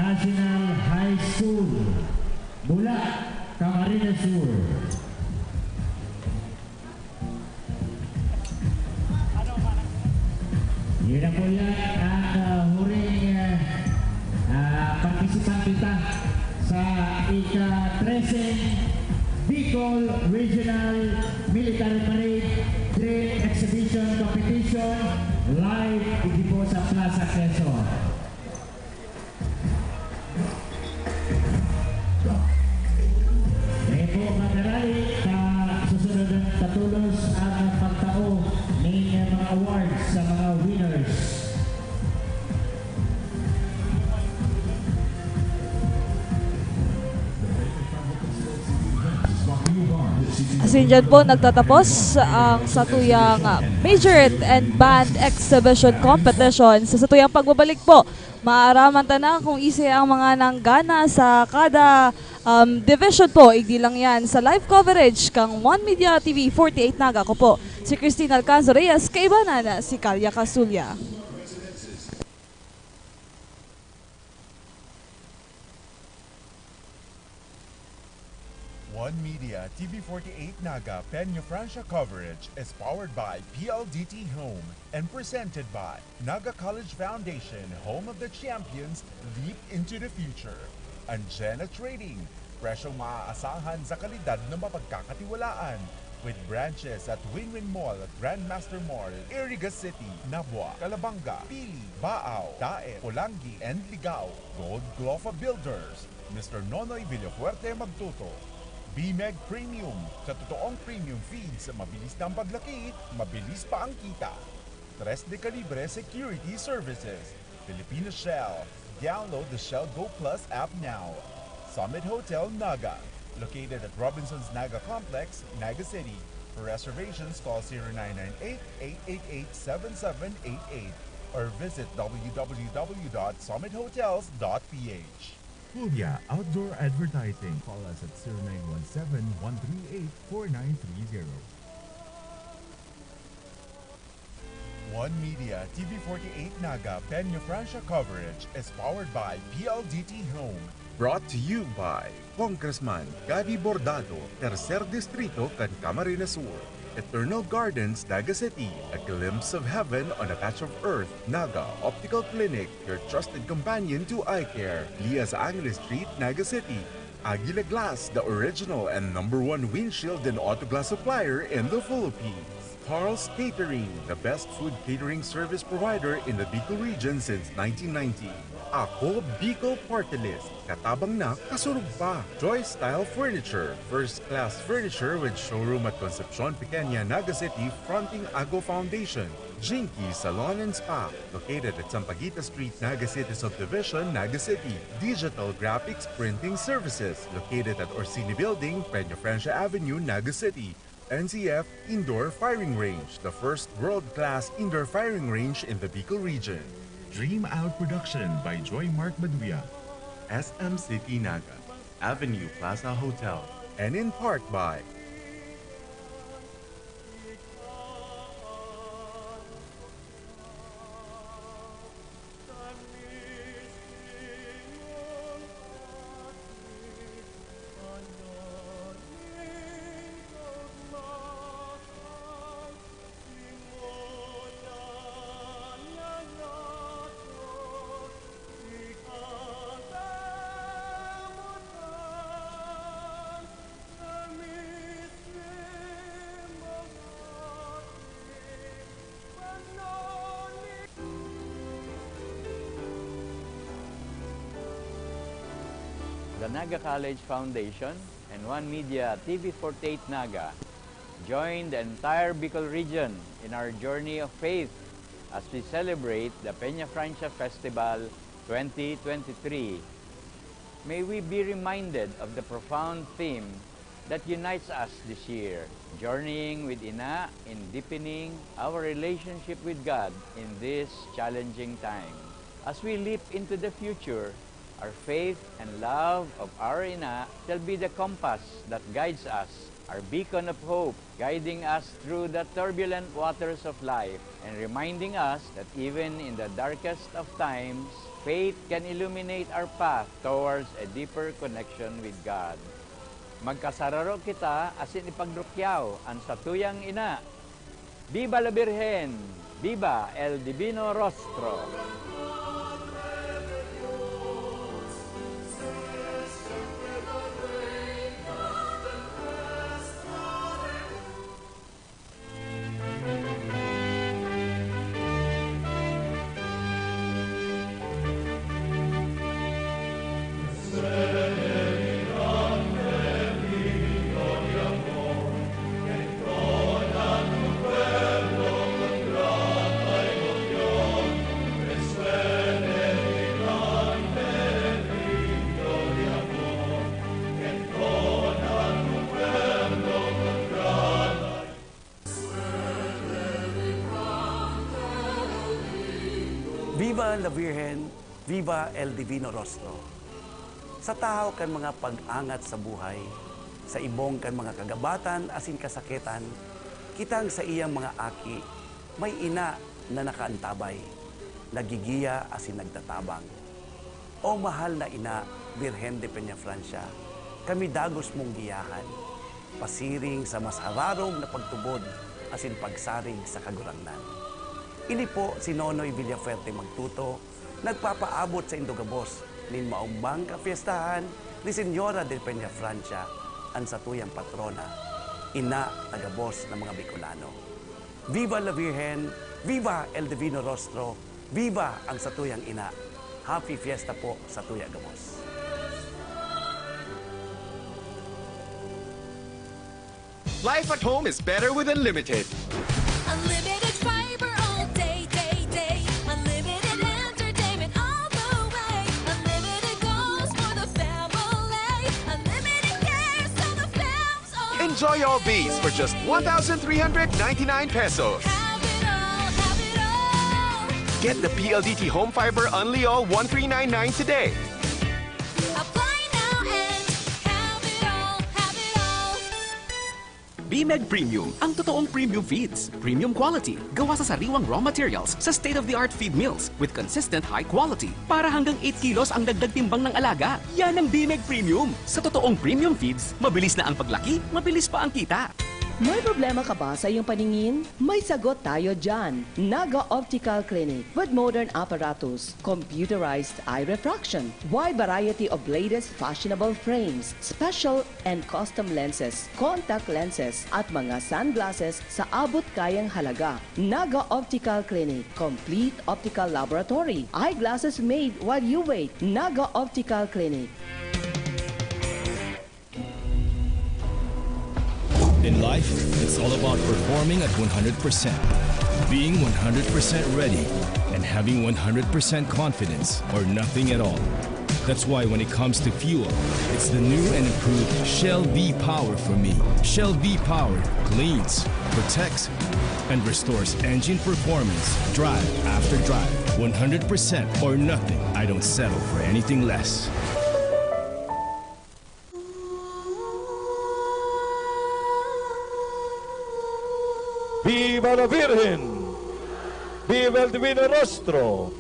National High School, Bula, Camarines Sur. Yun na po yan ang, ah, huling, ah, ah, partisipante ta sa ika-trese Bicol Regional Military Parade Drill Exhibition Competition, live dito po sa Plaza Quezon. Kaya po, mga karali, sa susunod na patulos ang pagtao ning mga awards sa mga winners. Asin dyan po nagtatapos ang satuyang Majorette and Band Exhibition Competition. Sa satuyang pagbabalik po, maaraman ta na kung ise ang mga nanggana sa kada, um, division po. Igdi lang yan sa live coverage kang One Media T V forty-eight Naga. Ako po si Christine Alcanzo Reyes, kaibanan si Kalya Casulla. One Media T V forty-eight Naga Peña Francia coverage is powered by P L D T Home and presented by Naga College Foundation, home of the champions, leap into the future. Anjena Trading, presyong maaasahan sa kalidad na mapagkakatiwalaan. With branches at Win-Win Mall at Grandmaster Mall, Iriga City, Nabua, Calabanga, Pili, Baao, Daet, Polangui, and Ligao. Gold Glofa Builders, Mister Nonoy Villafuerte Magtuto. Bimeg Premium, sa totoong premium feeds, mabilis na ang paglaki, mabilis pa ang kita. Tres de Calibre Security Services, Filipino Shell. Download the Shell Go Plus app now. Summit Hotel Naga, located at Robinson's Naga Complex, Naga City. For reservations, call zero nine nine eight, eight eight eight, seven seven eight eight or visit w w w dot summit hotels dot p h. Kuya Outdoor Advertising. Call us at zero nine one seven, one three eight, four nine three zero. One Media T V forty-eight Naga Peña Francia coverage is powered by P L D T Home. Brought to you by Congressman Gabby Bordado, Tercer Distrito kan Camarines Sur. Eternal Gardens, Naga City, a glimpse of heaven on a patch of earth. Naga Optical Clinic, your trusted companion to eye care. Lias Angeles Street, Naga City. Aguila Glass, the original and number one windshield and auto glass supplier in the Philippines. Carl's Catering, the best food catering service provider in the Bicol region since nineteen ninety. Ako Bicol Party List, katabang na, kasurog pa. Joy Style Furniture, first class furniture with showroom at Concepcion Pequeña, Naga City, fronting Ago Foundation. Jinky Salon and Spa, located at Sampaguita Street, Naga City Subdivision, Naga City. Digital Graphics Printing Services, located at Orsini Building, Peña Francia Avenue, Naga City. N C F Indoor Firing Range, the first world-class indoor firing range in the Bicol region. Dream Out Production by Joy Mark Baduya. S M City Naga, Avenue Plaza Hotel. And in part by The Naga College Foundation and One Media T V forty-eight Naga join the entire Bicol region in our journey of faith as we celebrate the Peña Francia Festival twenty twenty-three. May we be reminded of the profound theme that unites us this year, journeying with Ina in deepening our relationship with God in this challenging time. As we leap into the future, our faith and love of our Ina shall be the compass that guides us, our beacon of hope, guiding us through the turbulent waters of life and reminding us that even in the darkest of times, Faith can illuminate our path towards a deeper connection with God. Magkasararo kita asin ipagdukyaw an satuyang ina. Viva la Virgen! Viva el Divino Rostro! Viva la Virgen! Viva el Divino Rostro! Sa tahaw kan mga pag-angat sa buhay, sa ibong kan mga kagabatan asin kasakitan, kitang saiyang mga aki, may ina na nakaantabay, nagigiya asin nagtatabang. O mahal na ina, Birhen de Peñafrancia, kami dagos mong giyahan, pasiring sa mas hararom na pagtubod asin pagsarig sa Kagurangnan. Ini po si Nonoy Villafuerte Magtuto, nagpapaabot saindo gabos nin maombang kapyestahan ni Señora de Peñafrancia, an satuyang patrona, ina ta gabos na mga Bicolano. Viva la Virgen! Viva el Divino Rostro! Viva ang satuyang ina! Happy Fiesta po satuya gabos! Life at home is better with Unlimited. Unlimited fiber all day, day, day. Unlimited entertainment all the way. Unlimited goals for the family. Unlimited cares so the fam's all Enjoy all these for just one thousand three hundred ninety-nine pesos. Have it all, have it all. Get the P L D T Home Fiber Unli All one three nine nine today. Apply now and have it all, have it all. Bimeg Premium, ang totoong premium feeds. Premium quality, gawa sa sariwang raw materials sa state-of-the-art feed mills with consistent high quality. Para hanggang eight kilos ang dagdag timbang ng alaga. Yan ang Bimeg Premium. Sa totoong premium feeds, mabilis na ang paglaki, mabilis pa ang kita. May problema ka ba sa iyong paningin? May sagot tayo dyan! Naga Optical Clinic with modern apparatus, computerized eye refraction, wide variety of latest fashionable frames, special and custom lenses, contact lenses, at mga sunglasses sa abot kayang halaga. Naga Optical Clinic, complete optical laboratory, eyeglasses made while you wait. Naga Optical Clinic. In life, it's all about performing at one hundred percent, being one hundred percent ready, and having one hundred percent confidence or nothing at all. That's why when it comes to fuel, it's the new and improved Shell V-Power for me. Shell V-Power cleans, protects, and restores engine performance, drive after drive, one hundred percent or nothing. I don't settle for anything less. Viva la Virgen! Viva el Divino Rostro!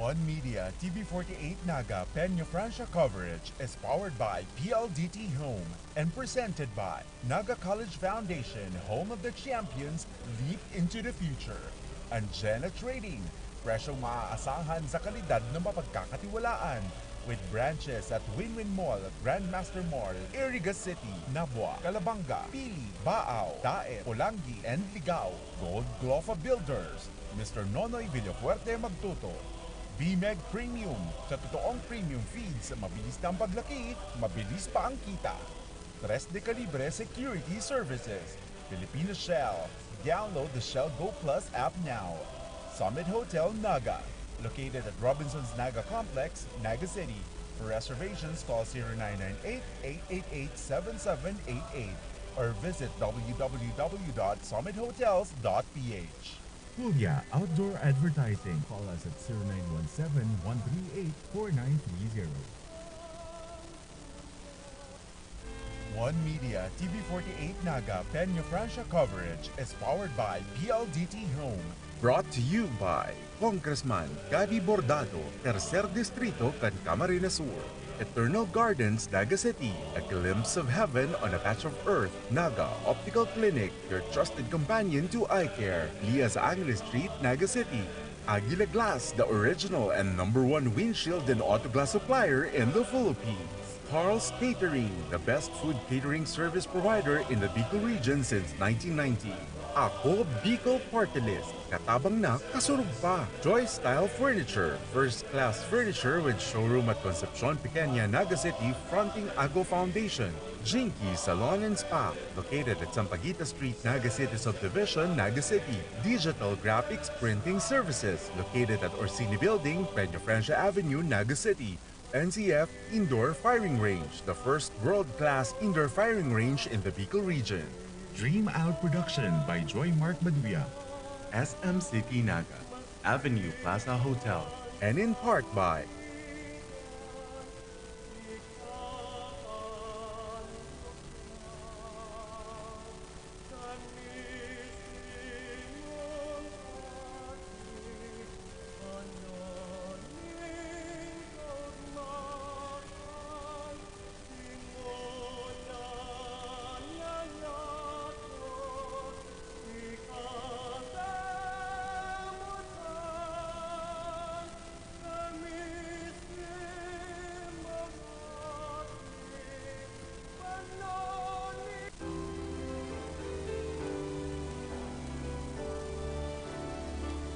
One Media T V forty-eight Naga Peña Francia coverage is powered by P L D T Home and presented by Naga College Foundation, home of the champions, leap into the future. And Jenna Trading, presyong maaasahan sa kalidad na mapagkakatiwalaan. With branches at Win-Win Mall, Grandmaster Mall, Iriga City, Nabua, Calabanga, Pili, Baao, Daet, Polangui, and Ligao. Gold Glofa Builders, Mister Nonoy Villafuerte Magtuto. B-Meg Premium, sa totoong premium feeds, mabilis na ang paglaki, mabilis pa ang kita. Tres de Calibre Security Services, Filipino Shell. Download the Shell Go Plus app now. Summit Hotel Naga, located at Robinson's Naga Complex, Naga City. For reservations, call zero nine nine eight, eight eight eight, seven seven eight eight. or visit w w w dot summit hotels dot p h. Julia Outdoor Advertising. Call us at zero nine one seven, one three eight, four nine three zero. One Media, T V forty-eight Naga, Peña Francia coverage is powered by P L D T Home. Brought to you by Congressman Gabby Bordado, Tercer Distrito kan Camarines Sur. Eternal Gardens, Naga City, a glimpse of heaven on a patch of earth. Naga Optical Clinic, your trusted companion to eye care. Lias Angeles Street, Naga City. Aguila Glass, the original and number one windshield and auto glass supplier in the Philippines. Carl's Catering, the best food catering service provider in the Bicol region since nineteen ninety. Ako Bicol Party List, katabang na, kasurog pa. Joy Style Furniture, first class furniture with showroom at Concepcion Pequeña, Naga City, fronting Ago Foundation. Jinky Salon and Spa, located at Sampaguita Street, Naga City Subdivision, Naga City. Digital Graphics Printing Services, located at Orsini Building, Peña Francia Avenue, Naga City. N C F Indoor Firing Range, the first world-class indoor firing range in the Bicol region. Dream Out Production by Joy Mark Maduya, S M City Naga, Avenue Plaza Hotel. And in part by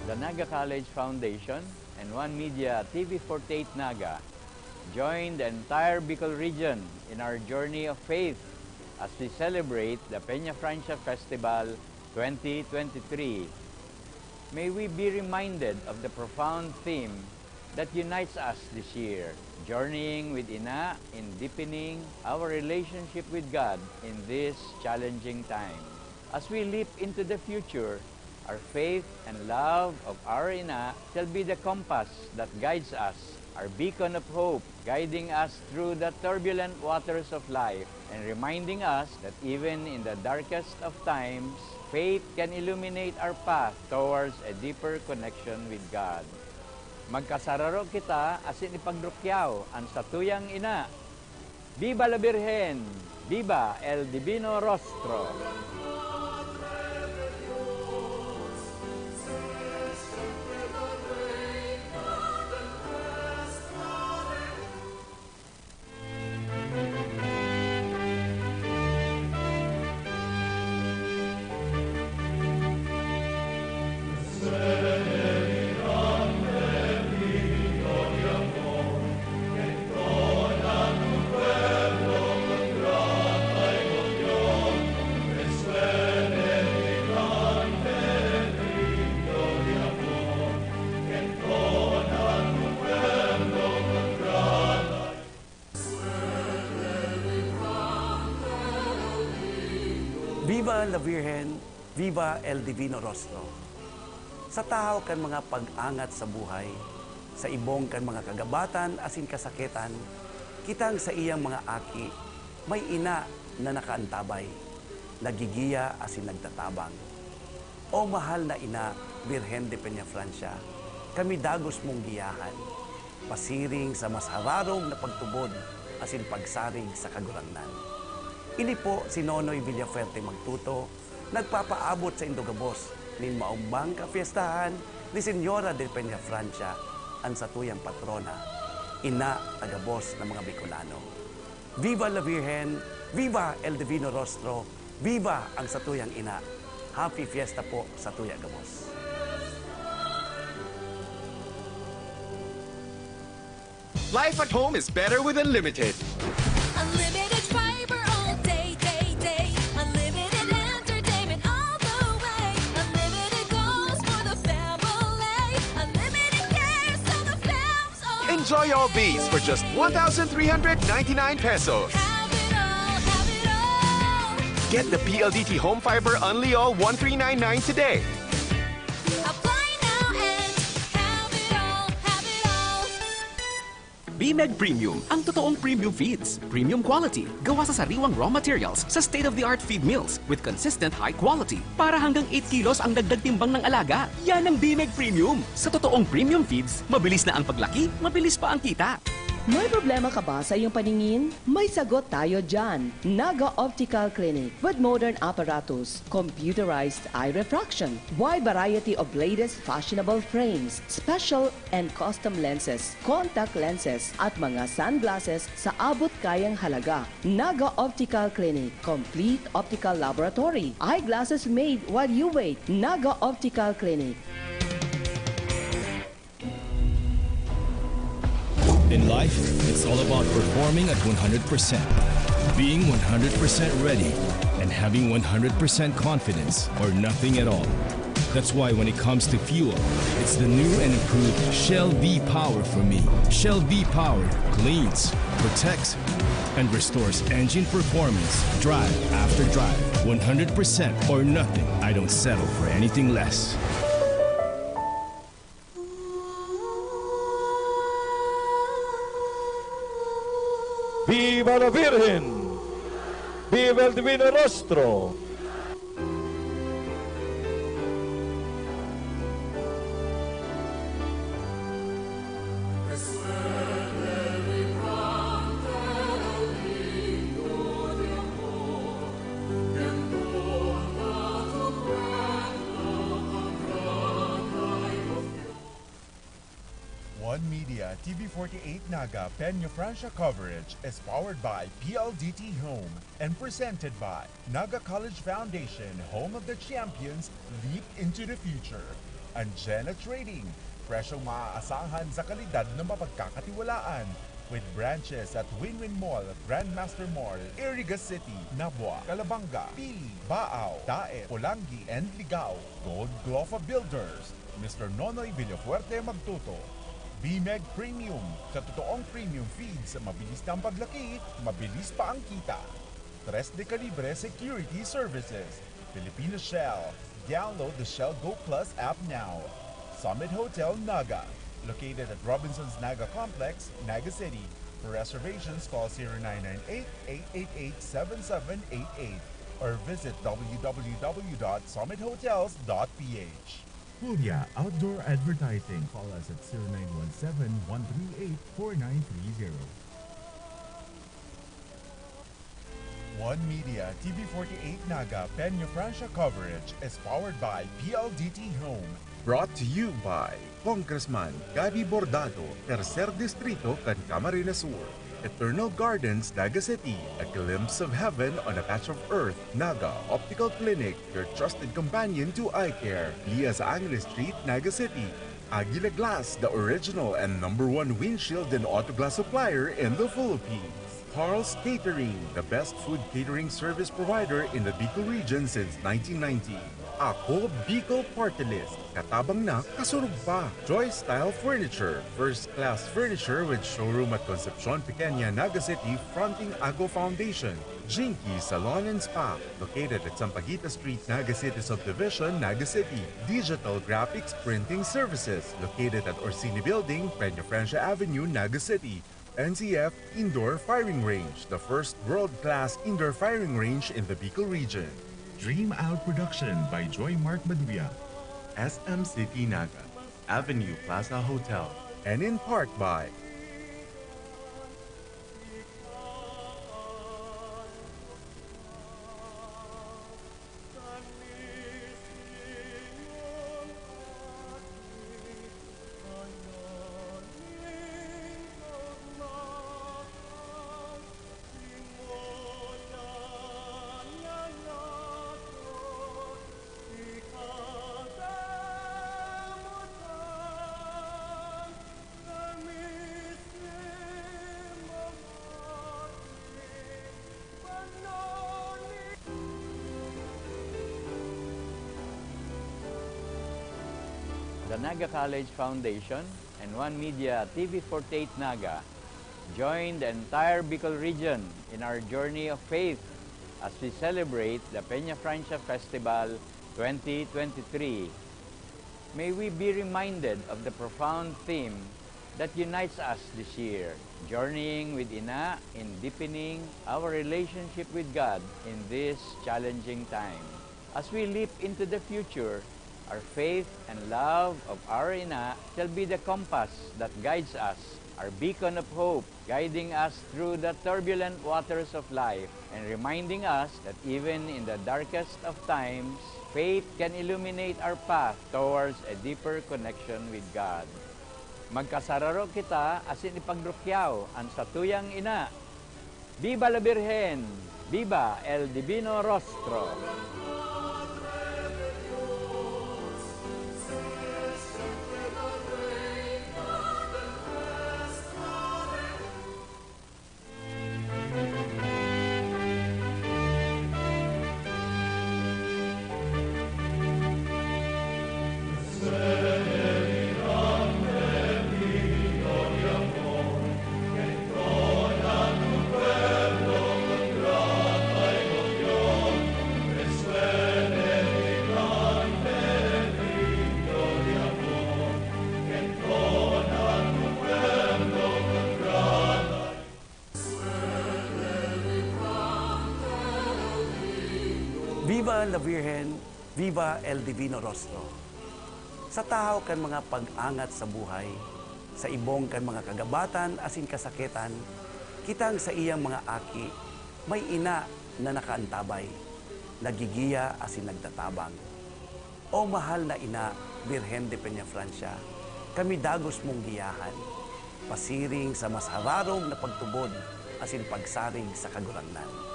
The Naga College Foundation and One Media T V forty-eight Naga join the entire Bicol region in our journey of faith as we celebrate the Peña Francia Festival twenty twenty-three. May we be reminded of the profound theme that unites us this year, journeying with Ina in deepening our relationship with God in this challenging time. As we leap into the future, our faith and love of our Ina shall be the compass that guides us, our beacon of hope, guiding us through the turbulent waters of life and reminding us that even in the darkest of times, faith can illuminate our path towards a deeper connection with God. Magkasararo kita asin ipagrukyaw an satuyang Ina. Viva la Virgen! Viva el Divino Rostro! Viva la Virgen! Viva el Divino Rostro! Sa tahaw kan mga pag-angat sa buhay, sa ibong kan mga kagabatan asin kasakitan, kitang saiyang mga aki, may ina na nakaantabay, naggigiya asin nagtatabang. O mahal na Ina, Birhen de Peñafrancia, kami dagos mong giyahan, pasiring sa mas hararong na pagtubod asin pagsarig sa Kagurangnan. Ini po si Nonoy Villafuerte Magtuto, nagpapaabot saindo gabos nin maombang kapiestahan ni Señora de Peñafrancia, an satuyang patrona, ina ta gabos na mga Bicolano. Viva la Virgen! Viva el Divino Rostro! Viva ang satuyang ina! Happy Fiesta po satuya gabos! Life at home is better with Unlimited. Unlimited fiber all day, day, day. Unlimited entertainment all the way. Unlimited goals for the family. Unlimited cares so the fam's all. Enjoy all these for just one thousand three hundred ninety-nine pesos. Have it all, have it all. Get the P L D T Home Fiber Unli All one three nine nine today. Apply now and have it all, have it all. BMEG Premium, ang totoong premium feeds. Premium quality, gawa sa sariwang raw materials, sa state-of-the-art feed mills with consistent high quality. Para hanggang eight kilos ang dagdag timbang ng alaga. Yan ang BMEG Premium. Sa totoong premium feeds, mabilis na ang paglaki, mabilis pa ang kita. May problema ka ba sa iyong paningin? May sagot tayo dyan! Naga Optical Clinic with modern apparatus, computerized eye refraction, wide variety of latest fashionable frames, special and custom lenses, contact lenses, at mga sunglasses sa abot kayang halaga. Naga Optical Clinic, complete optical laboratory, eyeglasses made while you wait. Naga Optical Clinic. In life, it's all about performing at one hundred percent, being one hundred percent ready, and having one hundred percent confidence or nothing at all. That's why when it comes to fuel, it's the new and improved Shell V-Power for me. Shell V-Power cleans, protects, and restores engine performance, drive after drive, one hundred percent or nothing. I don't settle for anything less. Viva la Virgen! Viva el Divino Rostro! One Media T V forty-eight Naga Peña Francia coverage is powered by P L D T Home and presented by Naga College Foundation, home of the champions, leap into the future. Anjena Trading, presyong maaasahan sa kalidad na mapagkakatiwalaan. With branches at Win-Win Mall, Grandmaster Mall, Iriga City, Nabua, Calabanga, Pili, Baao, Daet, Polangui, and Ligao. Gold Glofa Builders, Mister Nonoy Villafuerte magtuto. BMEG Premium, sa totoong premium feeds, mabilis na ang paglaki, mabilis pa ang kita. Tres de Calibre Security Services, Filipino Shell. Download the Shell Go Plus app now. Summit Hotel Naga, located at Robinson's Naga Complex, Naga City. For reservations, call zero nine nine eight, eight eight eight, seven seven eight eight or visit w w w dot summit hotels dot p h. Puglia Outdoor Advertising. Call us at zero nine one seven, one three eight, four nine three zero. One Media T V forty-eight Naga Peña Francia coverage is powered by P L D T Home. Brought to you by Congressman Gabby Bordado, Tercer Distrito kan Camarines Sur. Eternal Gardens, Naga City, a glimpse of heaven on a patch of earth. Naga Optical Clinic, your trusted companion to eye care. Lias Angeles Street, Naga City. Aguila Glass, the original and number one windshield and auto glass supplier in the Philippines. Carl's Catering, the best food catering service provider in the Bicol region since nineteen ninety. Ako, Bicol Party List. Katabang na, kasurog pa. Joy Style Furniture, first class furniture with showroom at Concepcion Pequeña, Naga City, fronting Ago Foundation. Jinky Salon and Spa, located at Sampaguita Street, Naga City Subdivision, Naga City. Digital Graphics Printing Services, located at Orsini Building, Peña Francia Avenue, Naga City. N C F Indoor Firing Range, the first world-class indoor firing range in the Bicol region. Dream Out Production by Joy Mark Baduya. S M City Naga, Avenue Plaza Hotel. And in part by The Naga College Foundation and One Media T V forty-eight Naga join the entire Bicol region in our journey of faith As we celebrate the Peñafrancia Festival twenty twenty-three, may we be reminded of the profound theme that unites us this year, journeying with Ina in deepening our relationship with God in this challenging time. As we leap into the future, our faith and love of our Ina shall be the compass that guides us, our beacon of hope, guiding us through the turbulent waters of life and reminding us that even in the darkest of times, faith can illuminate our path towards a deeper connection with God. Magkasararo kita asin ipagrukyaw an satuyang Ina. Viva la Virgen! Viva el Divino Rostro! Viva la Virgen! Viva el Divino Rostro! Sa tahaw kan mga pag-angat sa buhay, sa ibong kan mga kagabatan asin kasakitan, kitang saiyang mga aki, may Ina na nakaantabay, naggigiya asin nagtatabang. O mahal na Ina, Birhen de Peñafrancia, kami dagos mong giyahan, pasiring sa mas hararog na pagtubod asin pagsarig sa Kagurangnan.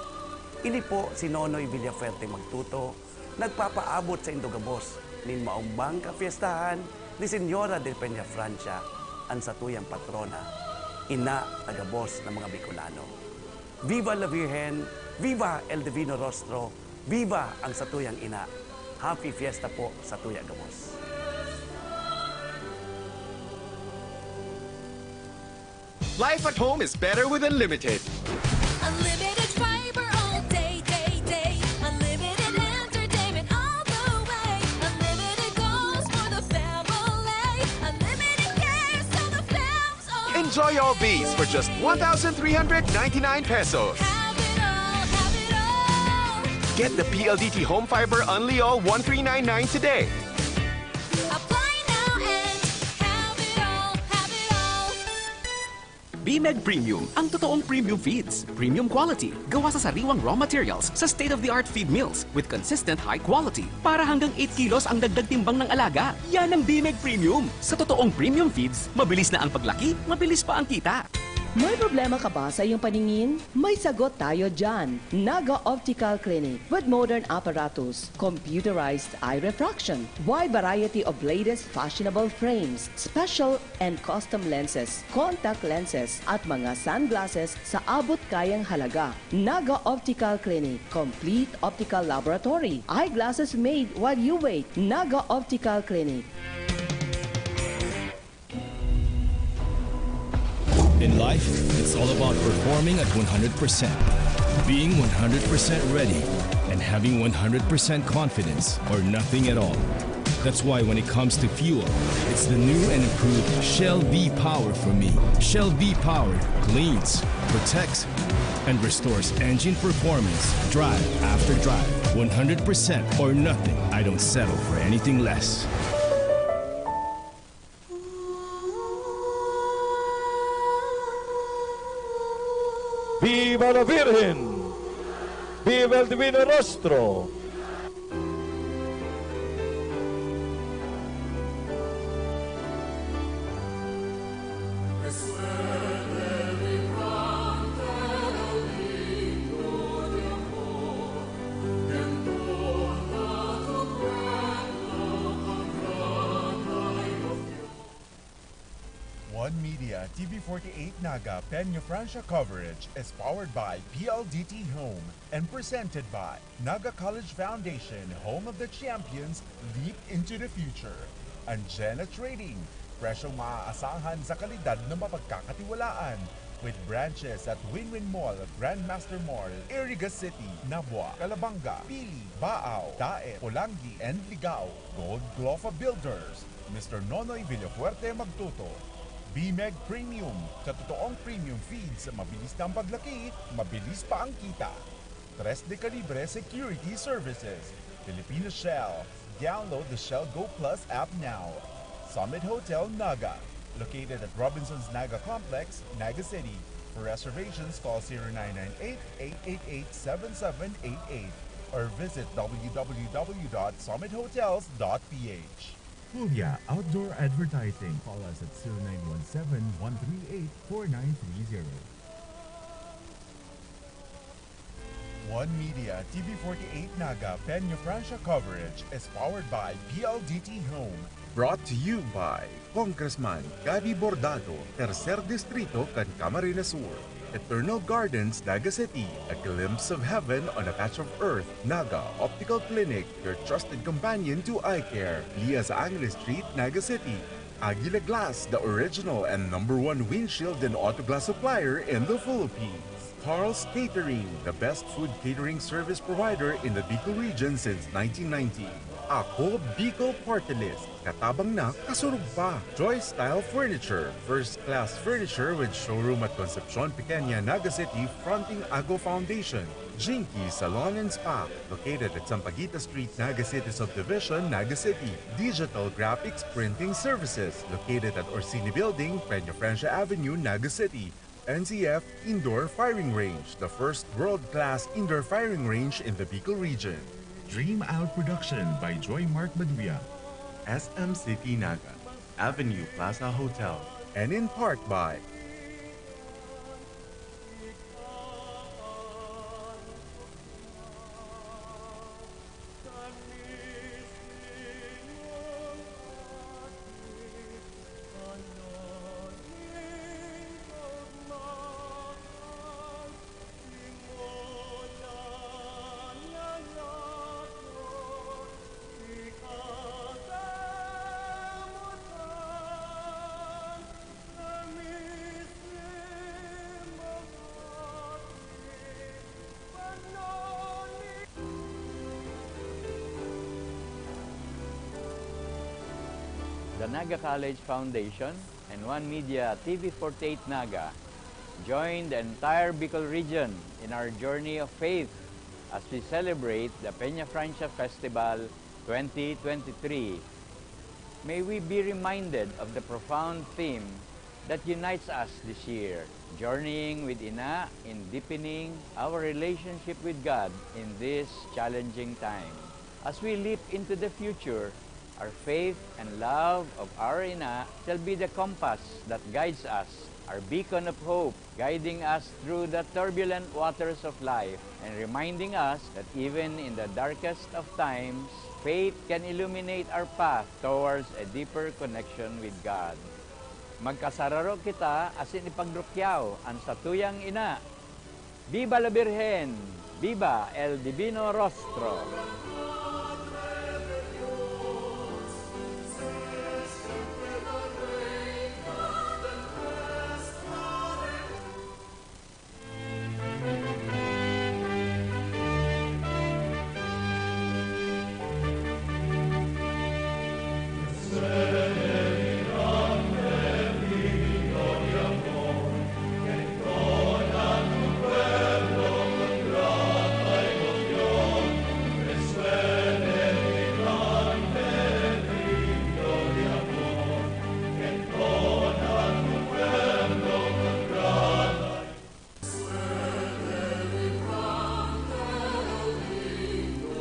Ini po si Nonoy Villafuerte Magtuto, nagpapaabot saindo gabos nin maombang kapyestahan ni Señora de Peñafrancia, an satuyang patrona, ina ta gabos na mga Bicolano. Viva la Virgen! Viva el Divino Rostro! Viva ang satuyang ina! Happy Fiesta po sa tuya gabos! Life at home is better with Unlimited. Unlimited fiber all day, day, day. Unlimited entertainment all the way. Unlimited goals for the family. Unlimited cares so the fam's all. Enjoy all these for just one thousand three hundred ninety-nine pesos. Have it all, have it all. Get the P L D T Home Fiber Unli All one three nine nine today. Apply now and have it all, have it all. Bimeg Premium, ang totoong premium feeds. Premium quality, gawa sa sariwang raw materials, sa state-of-the-art feed mills, with consistent high quality. Para hanggang eight kilos ang dagdag timbang ng alaga. Yan ang Bimeg Premium. Sa totoong premium feeds, mabilis na ang paglaki, mabilis pa ang kita. May problema ka ba sa iyong paningin? May sagot tayo dyan. Naga Optical Clinic with modern apparatus, computerized eye refraction, wide variety of latest fashionable frames, special and custom lenses, contact lenses, at mga sunglasses sa abot kayang halaga. Naga Optical Clinic, complete optical laboratory, eyeglasses made while you wait. Naga Optical Clinic. In life, it's all about performing at one hundred percent, being one hundred percent ready, and having one hundred percent confidence or nothing at all. That's why when it comes to fuel, it's the new and improved Shell V-Power for me. Shell V-Power cleans, protects, and restores engine performance, drive after drive, one hundred percent or nothing. I don't settle for anything less. Viva la Virgen! Viva el Divino Rostro! One Media, T V forty-eight Naga, Peñafrancia coverage is powered by P L D T Home and presented by Naga College Foundation, home of the champions, leap into the future. Angela Trading, presyong maaasahan sa kalidad na mapagkakatiwalaan. With branches at Win-Win Mall, Grandmaster Mall, Iriga City, Nabua, Calabanga, Pili, Baao, Daet, Polangui, and Ligao. Gold Glofa Builders, Mister Nonoy Villafuerte Magtuto. B-Meg Premium, sa totoong premium feeds, mabilis na ang paglaki, mabilis pa ang kita. Tres de Calibre Security Services, Filipino Shell. Download the Shell Go Plus app now. Summit Hotel Naga, located at Robinson's Naga Complex, Naga City. For reservations, call zero nine nine eight, eight eight eight, seven seven eight eight or visit w w w dot summit hotels dot p h. Hulya Outdoor Advertising. Call us at zero nine one seven, one three eight, four nine three zero. One Media T V forty-eight Naga Peña Francia coverage is powered by P L D T Home. Brought to you by Congressman Gabby Bordado, Tercer Distrito kan Camarines Sur. Eternal Gardens, Naga City, a glimpse of heaven on a patch of earth. Naga Optical Clinic, your trusted companion to eye care. Lias Angeles Street, Naga City. Aguila Glass, the original and number one windshield and auto glass supplier in the Philippines. Carl's Catering, the best food catering service provider in the Bicol region since nineteen ninety. Ako, Bicol Party List. Katabang na, kasurog pa. Joy Style Furniture, first class furniture with showroom at Concepcion Pequeña, Naga City, fronting Ago Foundation. Jinky Salon and Spa, located at Sampaguita Street, Naga City Subdivision, Naga City. Digital Graphics Printing Services, located at Orsini Building, Peña Francia Avenue, Naga City. N C F Indoor Firing Range, the first world-class indoor firing range in the Bicol region. Dream Out Production by Joy Mark Baduya. S M City Naga, Avenue Plaza Hotel. And in part by The Naga College Foundation and One Media T V forty-eight Naga join the entire Bicol region in our journey of faith as we celebrate the Peña Francia Festival twenty twenty-three. May we be reminded of the profound theme that unites us this year, journeying with Ina in deepening our relationship with God in this challenging time. As we leap into the future, our faith and love of our Ina shall be the compass that guides us, our beacon of hope, guiding us through the turbulent waters of life and reminding us that even in the darkest of times, faith can illuminate our path towards a deeper connection with God. Magkasararo kita asin ipagrukyaw an satuyang Ina. Viva la Virgen! Viva el Divino Rostro!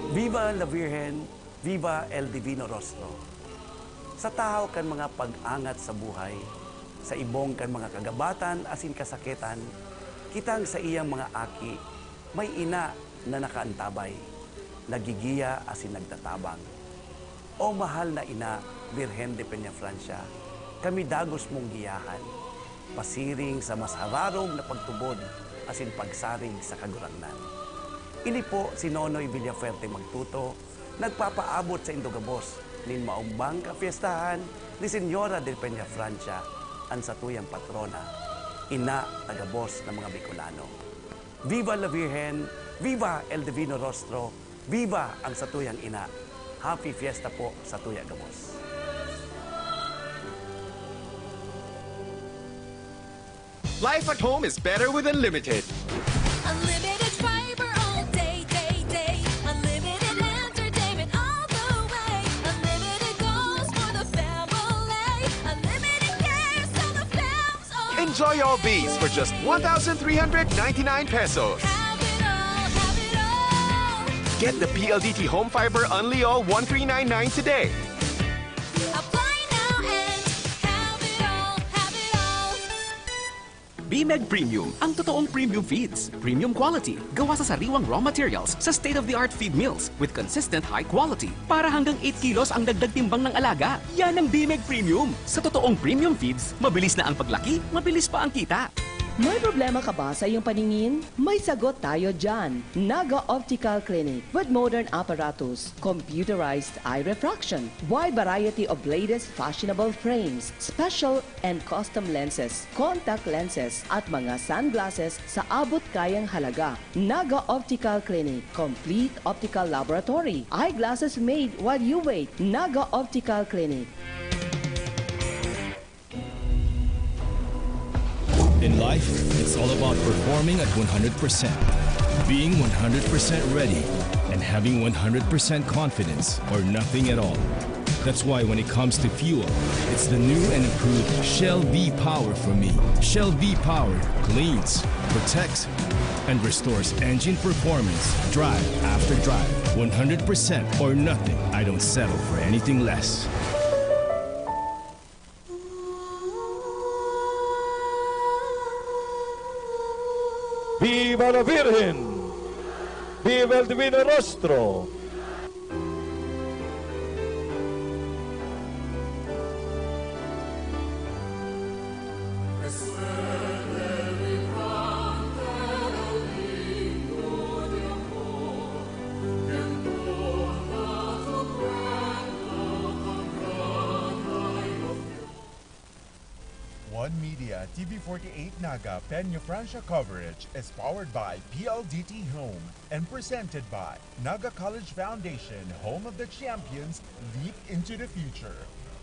Viva la Virgen! Viva el Divino Rostro! Sa tahaw kan mga pag-angat sa buhay, sa ibong kan mga kagabatan asin kasakitan, kitang saiyang mga aki, may ina na nakaantabay, nagigiya asin nagtatabang. O mahal na Ina, Birhen de Peñafrancia, kami dagos mong giyahan, pasiring sa mas hararom na pagtubod asin pagsarig sa Kagurangnan. Ini po si Nonoy Villafuerte Magtuto, nagpapaabot saindo gabos nin maombang kapyestahan ni Señora de Peñafrancia, an satuyang patrona. Ina ta gabos na mga Bicolano. Viva la Virgen! Viva El Divino Rostro! Viva ang satuyang ina! Happy Fiesta po sa tuya gabos! Life at home is better with Unlimited. Unlimited fiber all day, day, day. Unlimited entertainment all the way. Unlimited goals for the family. Unlimited cares so the fams are Enjoy all these for just one thousand three hundred ninety-nine pesos. Have it all, have it all. Get the P L D T Home Fiber Unli All one three nine nine today. Apply now and have it all, have it all. Bimeg Premium, ang totoong premium feeds. Premium quality, gawa sa sariwang raw materials sa state-of-the-art feed mills with consistent high quality para hanggang eight kilos ang dagdag timbang ng alaga. Yan ang Bimeg Premium. Sa totoong premium feeds, mabilis na ang paglaki, mabilis pa ang kita. May problema ka ba sa iyong paningin? May sagot tayo dyan! Naga Optical Clinic with modern apparatus, computerized eye refraction, wide variety of latest fashionable frames, special and custom lenses, contact lenses, at mga sunglasses sa abot kayang halaga. Naga Optical Clinic, complete optical laboratory, eyeglasses made while you wait. Naga Optical Clinic. In life, it's all about performing at one hundred percent, being one hundred percent ready, and having one hundred percent confidence or nothing at all. That's why when it comes to fuel, it's the new and improved Shell V-Power for me. Shell V-Power cleans, protects, and restores engine performance, drive after drive. One hundred percent or nothing. I don't settle for anything less. Viva la Virgen! Viva el Divino Rostro! One Media, T V forty-eight Naga, Peña Francia coverage is powered by P L D T Home and presented by Naga College Foundation, home of the champions, leap into the future.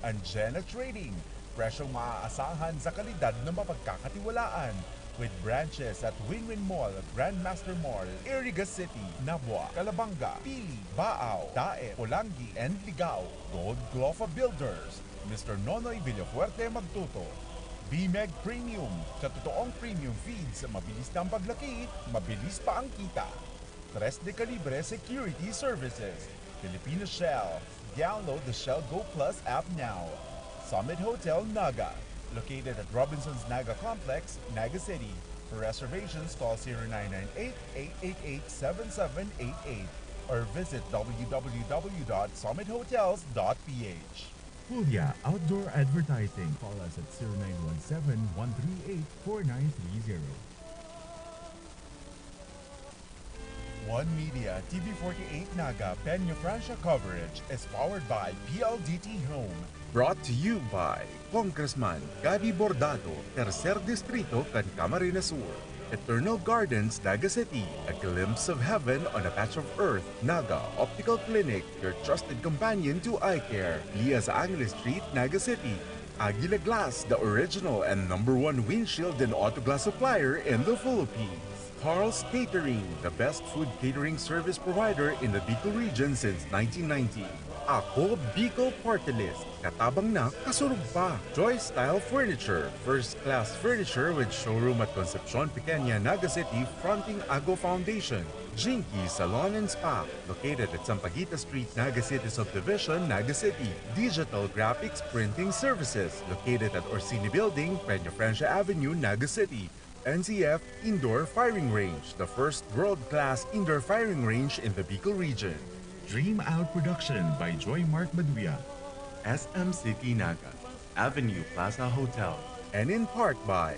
Anjena Trading, presyong maaasahan sa kalidad na mapagkakatiwalaan. With branches at Win-Win Mall, Grandmaster Mall, Iriga City, Nabua, Calabanga, Pili, Baao, Daet, Polangui, and Ligao. Gold Glofa Builders, Mister Nonoy Villafuerte Magtuto. Bimeg Premium, sa totoong premium feeds, mabilis na ang paglaki, mabilis pa ang kita. Tres de Calibre Security Services, Filipino Shell. Download the Shell Go Plus app now. Summit Hotel Naga, located at Robinson's Naga Complex, Naga City. For reservations, call zero nine nine eight, eight eight eight, seven seven eight eight or visit w w w dot summit hotels dot p h. Hulya Outdoor Advertising. Call us at zero nine one seven, one three eight, four nine three zero. One Media, T V forty-eight Naga, Peña Francia coverage is powered by P L D T Home. Brought to you by Congressman Gabby Bordado, Tercer Distrito kan Camarines Sur. Eternal Gardens, Naga City, a glimpse of heaven on a patch of earth. Naga Optical Clinic, your trusted companion to eye care. Lias Angeles Street, Naga City. Aguila Glass, the original and number one windshield and auto glass supplier in the Philippines. Carl's Catering, the best food catering service provider in the Bicol region since nineteen ninety. Ako Bicol Party List, katabang na, kasurog pa. Joy Style Furniture, first class furniture with showroom at Concepcion Pequeña, Naga City, fronting Ago Foundation. Jinky Salon and Spa, located at Sampaguita Street, Naga City Subdivision, Naga City. Digital Graphics Printing Services, located at Orsini Building, Peña Francia Avenue, Naga City. N C F Indoor Firing Range, the first world-class indoor firing range in the Bicol region. Dream Out Production by Joy Mark Maduya, S M City Naga, Avenue Plaza Hotel. And in part by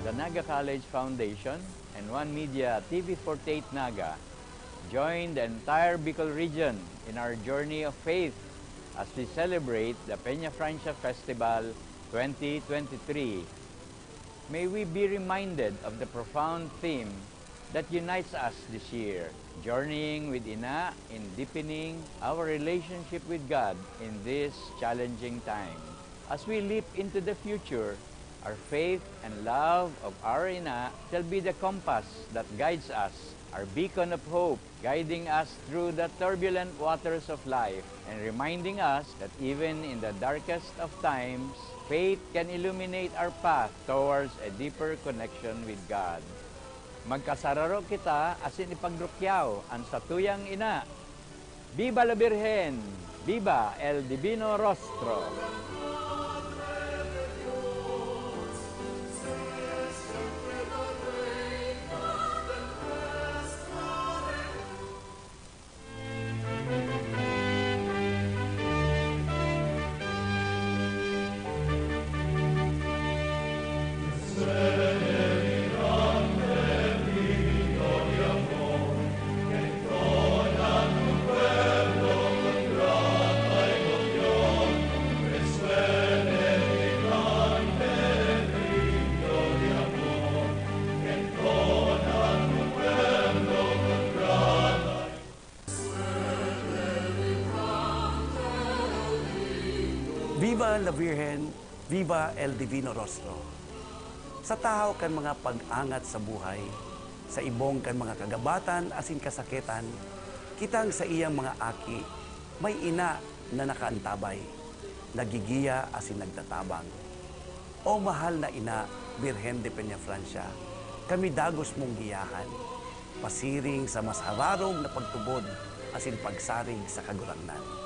The Naga College Foundation and One Media T V forty-eight Naga join the entire Bicol region in our journey of faith as we celebrate the Peñafrancia Festival twenty twenty-three. May we be reminded of the profound theme that unites us this year, journeying with Ina in deepening our relationship with God in this challenging time. As we leap into the future, our faith and love of our Ina shall be the compass that guides us, our beacon of hope, guiding us through the turbulent waters of life and reminding us that even in the darkest of times, faith can illuminate our path towards a deeper connection with God. Magkasararo kita asin ipagrukyaw an satuyang Ina. Viva la Virgen! Viva el Divino Rostro! Viva la Virgen! Viva el Divino Rostro! Sa tahaw kan mga pag-angat sa buhay, sa ibong kan mga kagabatan asin kasakitan, kitang saiyang mga aki, may ina na nakaantabay, nagigiya asin nagtatabang. O mahal na Ina, Birhen de Peñafrancia, kami dagos mong giyahan, pasiring sa mas hararog na pagtubod asin pagsarig sa Kagurangnan.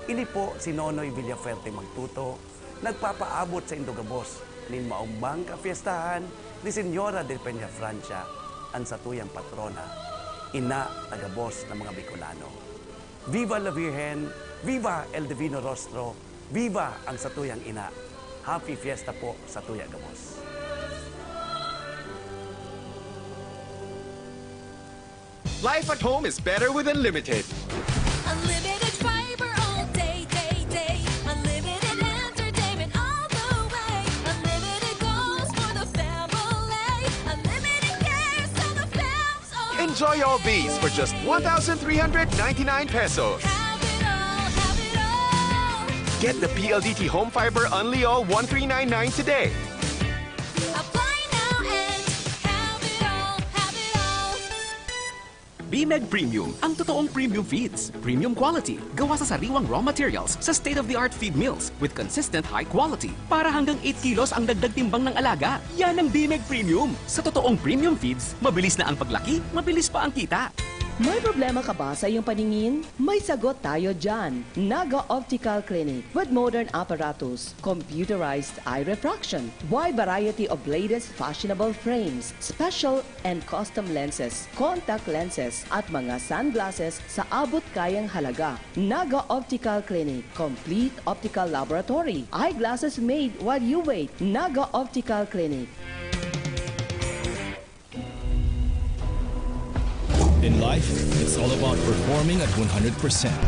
Ini po si Nonoy Villafuerte Magtuto, nagpapaabot saindo gabos nin maombang kapyestahan ni Señora de Peñafrancia, an satuyang patrona, ina ta gabos na mga Bicolano. Viva la Virgen! Viva el Divino Rostro! Viva ang satuyang ina! Happy Fiesta po satuya gabos! Life at home is better with Unlimited. Unlimited fiber all day, day, day. Unlimited entertainment all the way. Unlimited goals for the family. Unlimited cares so the fams all Enjoy all these for just one thousand three hundred ninety-nine pesos. Have it all, have it all. Get the P L D T Home Fiber Unli All one three nine nine today. Apply now and have it all, have it all. Bimeg Premium, ang totoong premium feeds. Premium quality, gawa sa sariwang raw materials, sa state-of-the-art feed mills, with consistent high quality. Para hanggang eight kilos ang dagdag timbang ng alaga. Yan ang Bimeg Premium. Sa totoong premium feeds, mabilis na ang paglaki, mabilis pa ang kita. May problema ka ba sa iyong paningin? May sagot tayo dyan. Naga Optical Clinic with modern apparatus, computerized eye refraction, wide variety of latest fashionable frames, special and custom lenses, contact lenses at mga sunglasses sa abot kayang halaga. Naga Optical Clinic, complete optical laboratory, eyeglasses made while you wait. Naga Optical Clinic. In life, it's all about performing at one hundred percent,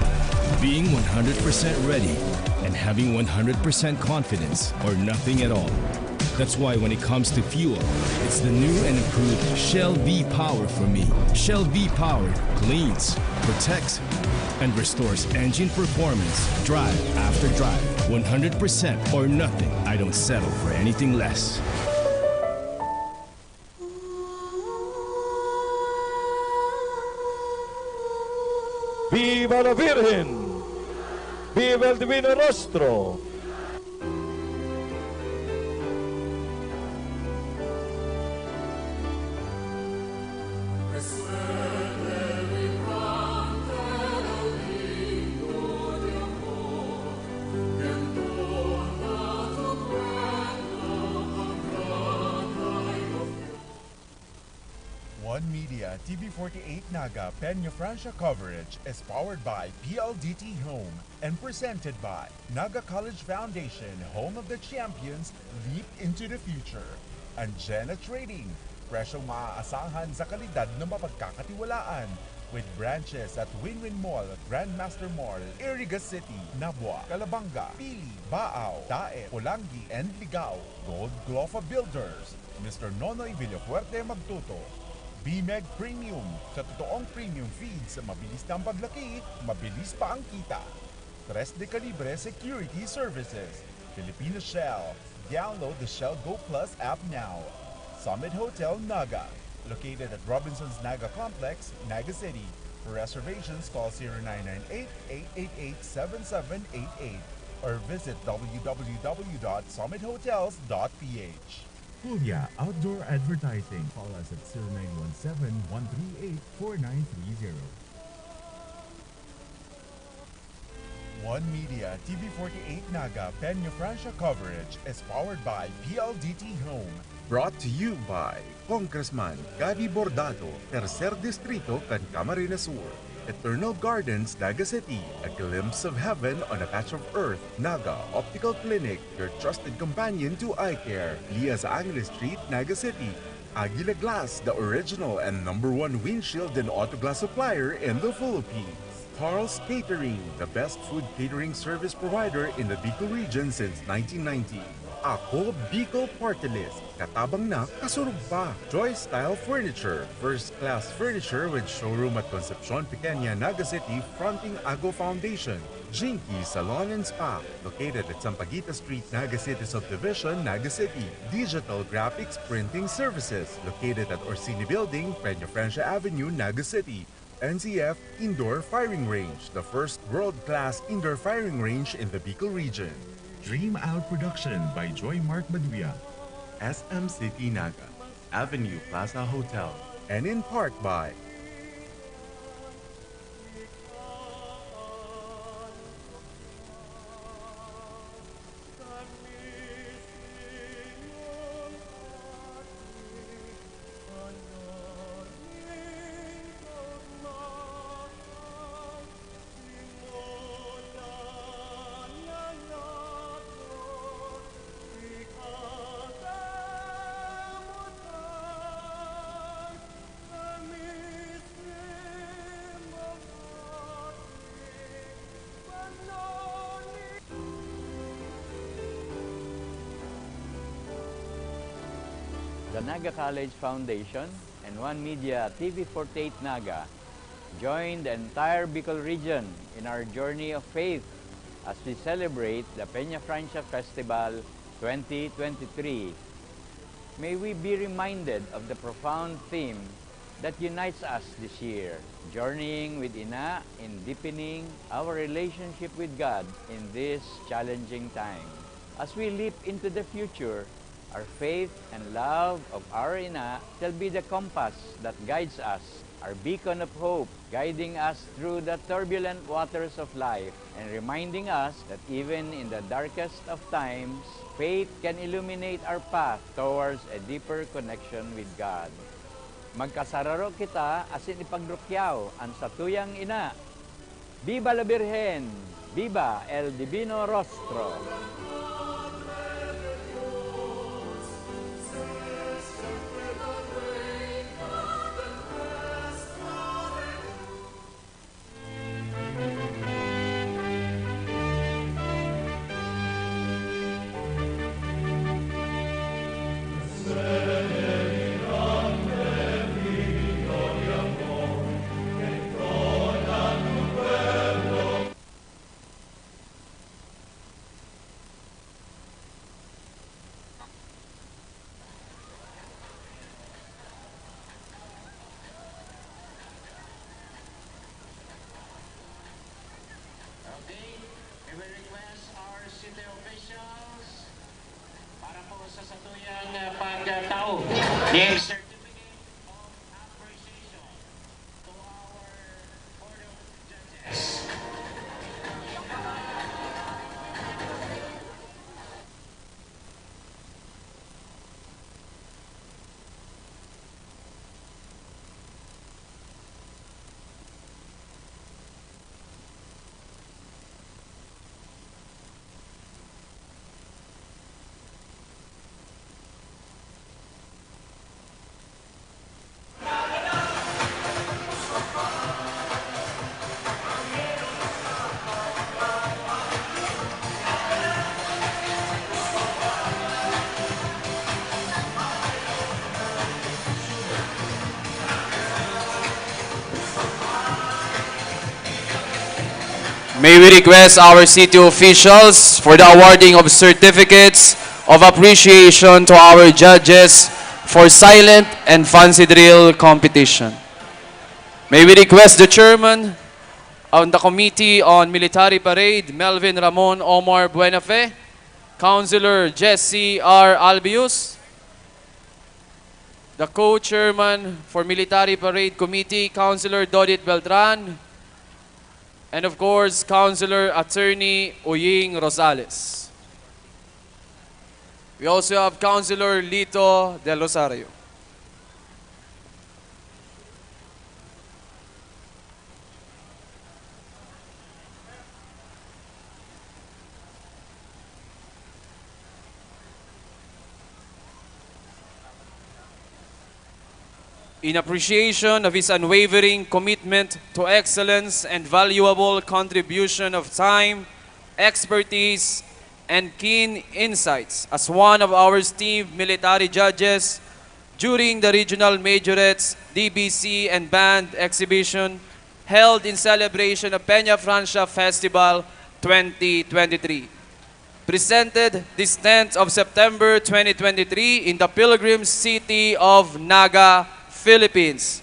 being one hundred percent ready, and having one hundred percent confidence or nothing at all. That's why when it comes to fuel, it's the new and improved Shell V-Power for me. Shell V-Power cleans, protects, and restores engine performance drive after drive. One hundred percent or nothing. I don't settle for anything less. Viva la Virgen! Viva el Divino Rostro! One Media, T V forty-eight Naga, Peñafrancia coverage is powered by P L D T Home and presented by Naga College Foundation, home of the champions, leap into the future. Anjena Trading, presyong maaasahan sa kalidad na mapagkakatiwalaan. With branches at Win-Win Mall, Grandmaster Mall, Iriga City, Nabua, Calabanga, Pili, Baao, Daet, Polangui, and Ligao. Gold Glofa Builders, Mister Nonoy Villafuerte Magtuto. B-Meg Premium, sa totoong premium feeds, mabilis na ang paglaki, mabilis pa ang kita. Tres de Calibre Security Services, Filipino Shell. Download the Shell Go Plus app now. Summit Hotel Naga, located at Robinson's Naga Complex, Naga City. For reservations, call zero nine nine eight, eight eight eight, seven seven eight eight or visit w w w dot summit hotels dot p h. Kuya Outdoor Advertising. Call us at zero nine one seven, one three eight, four nine three zero. One Media, T V forty-eight Naga, Peña Francia coverage is powered by P L D T Home. Brought to you by Congressman Gabby Bordado, Tercer Distrito kan Camarines Sur. Eternal Gardens, Naga City, a glimpse of heaven on a patch of earth. Naga Optical Clinic, your trusted companion to eye care. Lias Angeles Street, Naga City. Aguila Glass, the original and number one windshield and auto glass supplier in the Philippines. Carl's Catering, the best food catering service provider in the Bicol region since nineteen ninety. Ako Bicol Party List, katabang na, kasurog pa. Joy Style Furniture, first class furniture with showroom at Concepcion Pequeña, Naga City, fronting Ago Foundation. Jinky Salon and Spa, located at Sampaguita Street, Naga City Subdivision, Naga City. Digital Graphics Printing Services, located at Orsini Building, Peña Francia Avenue, Naga City. N C F Indoor Firing Range, the first world-class indoor firing range in the Bicol region. Dream Out Production by Joy Mark Baduya. S M City Naga, Avenue Plaza Hotel. And in part by The Naga College Foundation and One Media T V forty-eight Naga join the entire Bicol region in our journey of faith as we celebrate the Peña Francia Festival twenty twenty-three. May we be reminded of the profound theme that unites us this year, journeying with Ina in deepening our relationship with God in this challenging time. As we leap into the future, our faith and love of our Ina shall be the compass that guides us, our beacon of hope, guiding us through the turbulent waters of life and reminding us that even in the darkest of times, faith can illuminate our path towards a deeper connection with God. Magkasararo kita asin ipagrukyaw an satuyang Ina. Viva la Virgen! Viva el Divino Rostro! Okay, we will request our city officials para po sa satuyang, uh, pagtao ning certificate of appreciation to our Board of Judges. May we request our city officials for the awarding of certificates of appreciation to our judges for silent and fancy drill competition. May we request the chairman on the Committee on Military Parade, Melvin Ramon Omar Buenafe, Councilor Jesse R. Albius, the co-chairman for Military Parade Committee, Councilor Dodit Beltran, and of course, Councilor Attorney Uying Rosales. We also have Councilor Lito Del Rosario. In appreciation of his unwavering commitment to excellence and valuable contribution of time, expertise, and keen insights as one of our esteemed military judges during the Regional Majorettes, D B C, and Band Exhibition held in celebration of Peña Francia Festival twenty twenty-three. Presented this tenth of September twenty twenty-three in the pilgrim city of Naga, Philippines.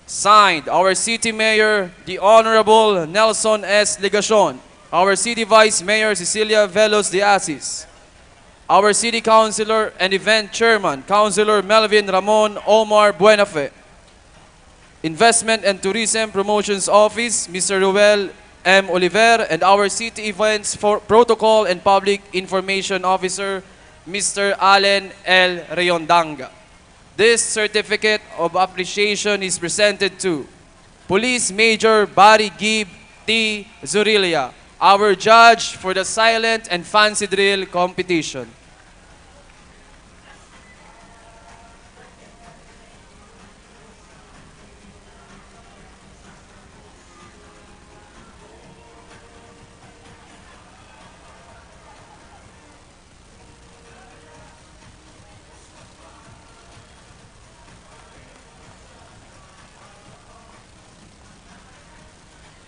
Signed, our City Mayor, the Honorable Nelson S. Legacion, our City Vice Mayor, Cecilia Velos de Asis, our City Councilor and Event Chairman, Councilor Melvin Ramon Omar Buenafe, Investment and Tourism Promotions Office, Mister Ruel M. Oliver, and our City Events for Protocol and Public Information Officer, Mister Allen L. Rayondanga. This certificate of appreciation is presented to Police Major Barry Gibb T. Zurilia, our judge for the silent and fancy drill competition.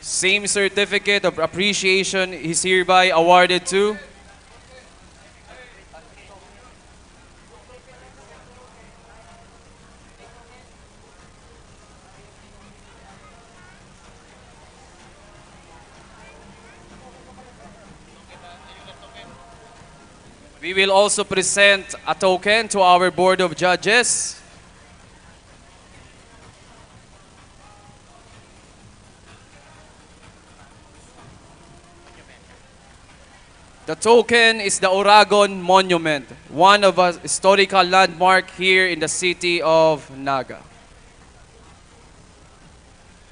Same certificate of appreciation is hereby awarded to We will also present a token to our Board of Judges. The token is the Oragon Monument, one of a historical landmark here in the city of Naga.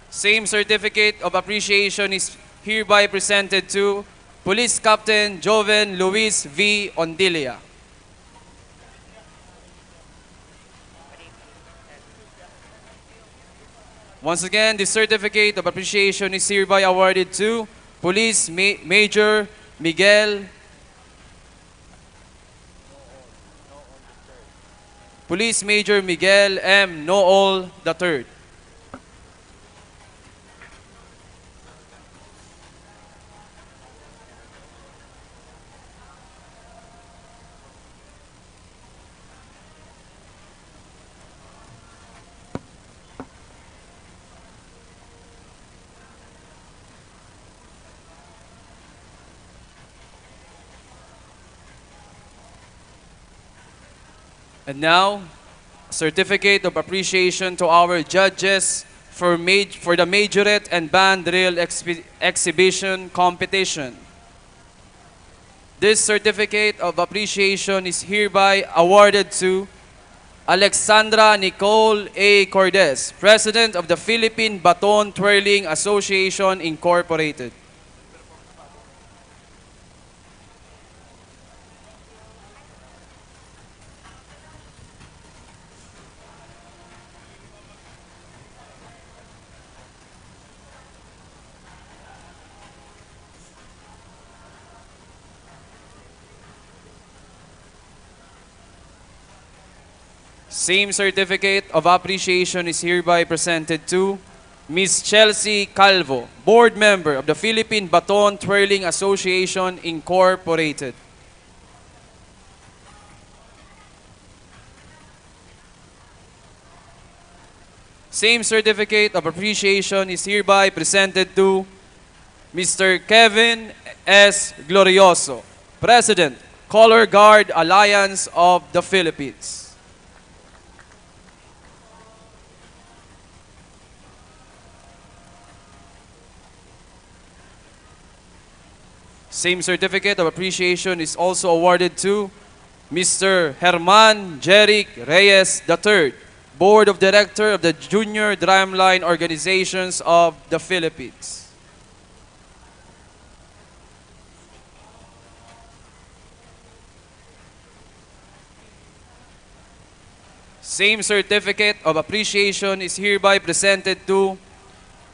Same certificate of appreciation is hereby presented to Police Captain Joven Luis V. Ondilia. Once again, the certificate of appreciation is hereby awarded to Police Ma-, Major Miguel, Police Major Miguel M. Nool the third. And now, certificate of appreciation to our judges for maj-, for the Majorette and Band Drill Expi-, Exhibition Competition. This certificate of appreciation is hereby awarded to Alexandra Nicole A. Cordes, President of the Philippine Baton Twirling Association, Incorporated. Same certificate of appreciation is hereby presented to Miss Chelsea Calvo, board member of the Philippine Baton Twirling Association Incorporated. Same certificate of appreciation is hereby presented to Mister Kevin S. Glorioso, President, Color Guard Alliance of the Philippines. Same certificate of appreciation is also awarded to Mister Herman Jeric Reyes the third, Board of Director of the Junior Drumline Organizations of the Philippines. Same certificate of appreciation is hereby presented to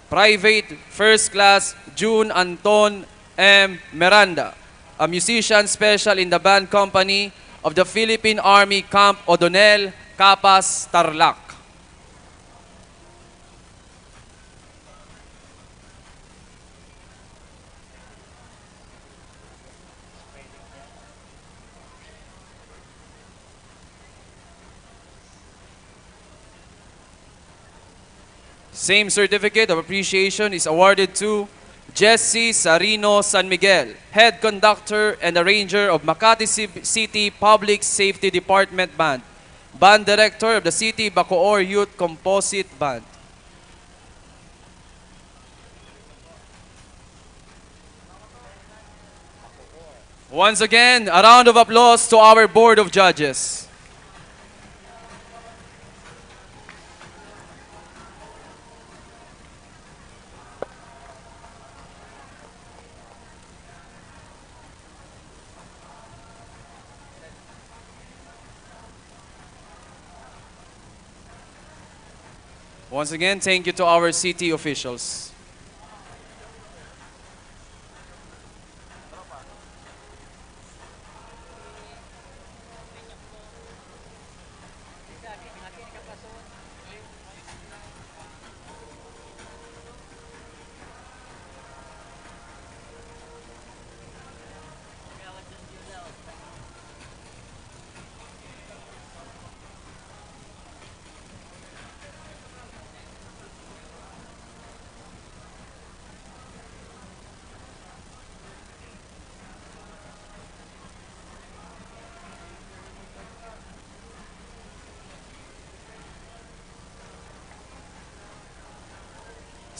Private First Class June Anton M. Miranda, a musician special in the band company of the Philippine Army Camp Odonel, Capas, Tarlac. Same certificate of appreciation is awarded to Jesse Sarino San Miguel, head conductor and arranger of Makati Ci-, City Public Safety Department Band, band director of the City Bacoor Youth Composite Band. Once again, a round of applause to our Board of Judges. Once again, thank you to our city officials.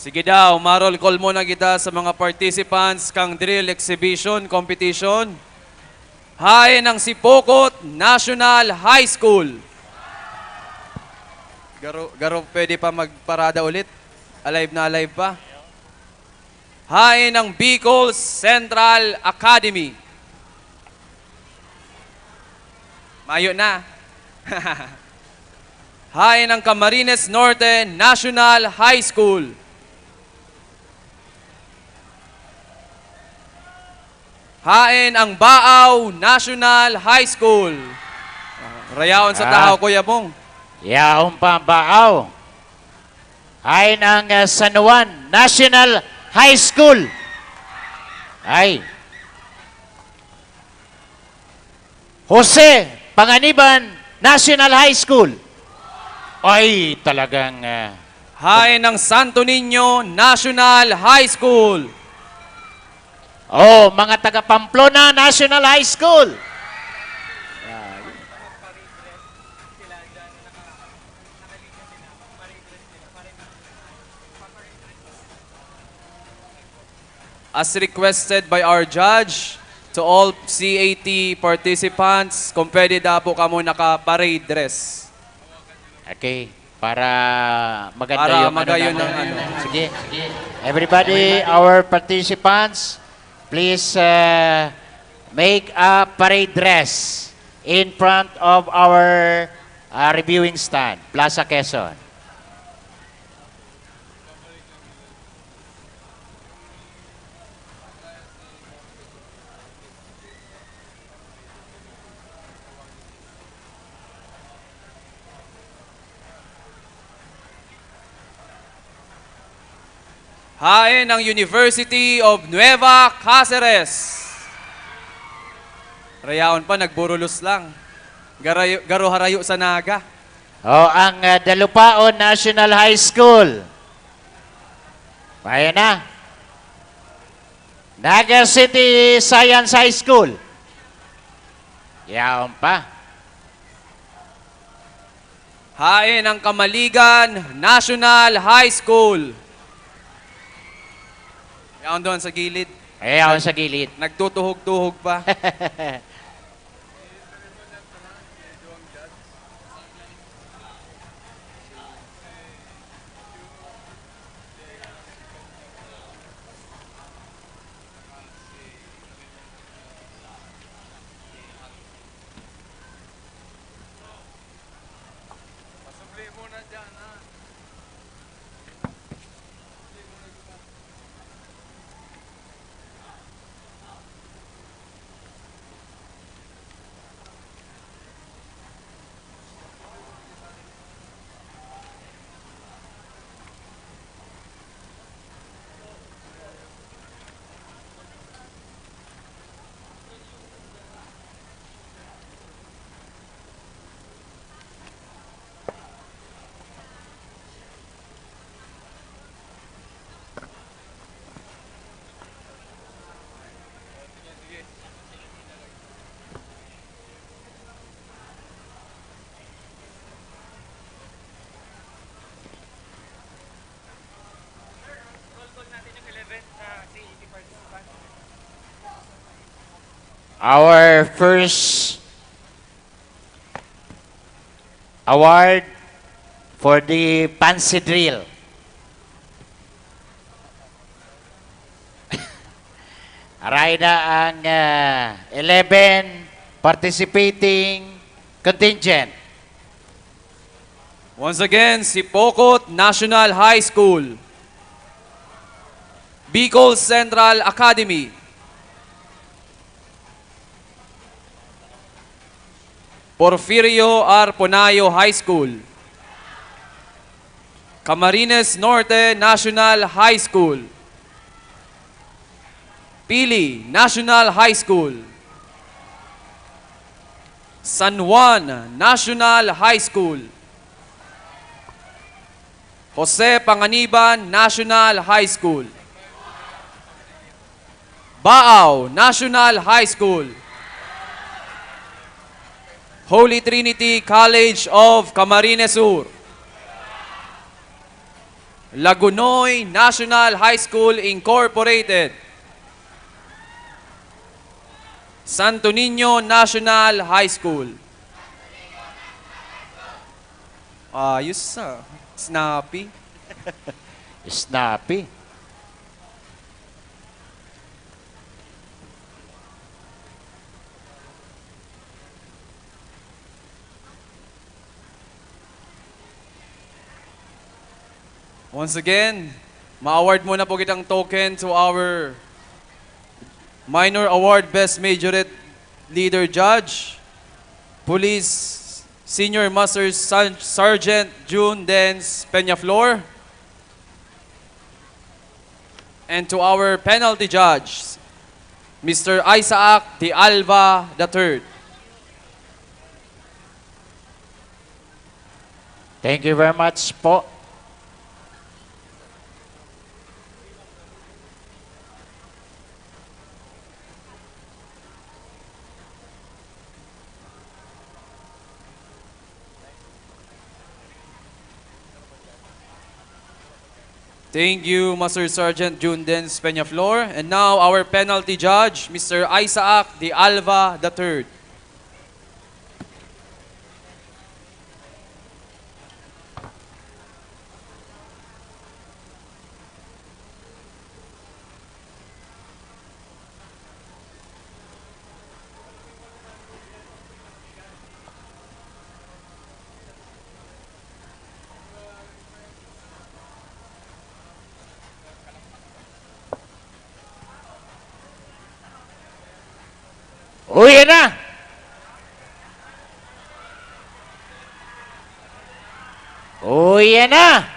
Sige daw, marolkol muna kita sa mga participants kan drill exhibition competition. Haen ang Sipocot National High School. Garo, garo pwede pa magparada ulit. Alive na alive pa. Haen ang Bicol Central Academy. Mayo na. Haen ang Camarines Norte National High School. Haen ang Baao National High School. Rayaon sa Ah. tahaw, Kuya Bong. Yaon pa ang Baao. Haen ang, ah, San Juan National High School. Ay. Jose Panganiban National High School. Ay, talagang, ah, Haen ang Santo Niño National High School. Oh, mga taga Pamplona National High School. As requested by our judge, to all C A T participants, kung pwede daw po kamo naka-parade dress. Okay, para maganda Para yung ano magayon naman. ang ano. Sige. Everybody, our participants, please, uh, make a parade dress in front of our, uh, reviewing stand, Plaza Quezon. Haen ang University of Nueva Caceres. Rayaon pa, nagburulos lang. Garayo, garo harayo sa Naga. O, ang, ah, Dalupaon National High School. Ayan na. Naga City Science High School. Yaon pa. Haen ang Kamaligan National High School. Yaon doon sa gilid. Ayan, yaon sa gilid. Nagtutuhog-tuhog pa. Our first award for the Fancy Drill. Aray na ang, ah, eleven participating contingent. Once again, Sipocot National High School, Bicol Central Academy, Porfirio Arponayo High School, Camarines Norte National High School, Pili National High School, San Juan National High School, Jose Panganiban National High School, Baao National High School, Holy Trinity College of Camarines Sur, Lagunoy National High School Incorporated, Santo Niño National High School. Ayos, ah. Snappy. Snappy. Once again, ma-award muna po kitang token to our Minor Award Best Majorette Leader Judge, Police Senior Master San-, Sergeant June Dens Peñaflor, and to our penalty judge, Mister Isaac de Alva the third. Thank you very much po. Thank you, Master Sergeant June Dens Peñaflor. And now, our penalty judge, Mister Isaac de Alva the third. Uy, yan na! Uy, yan na!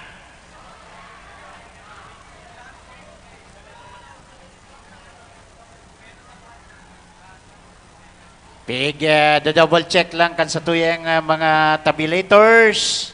Pig, ah, da-double check lang kan satuyang, ah, mga tabulators.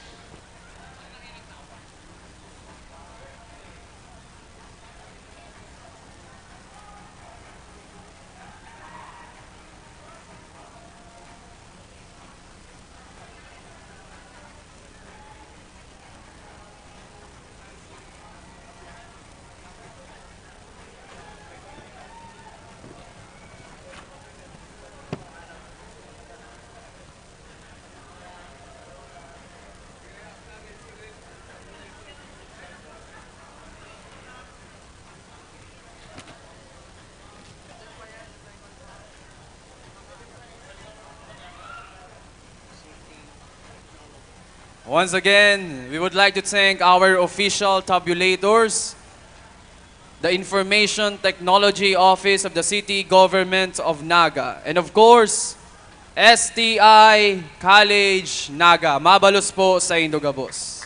Once again, we would like to thank our official tabulators, the Information Technology Office of the City Government of Naga, and of course, S T I College Naga. Mabalos po sa indo gabos.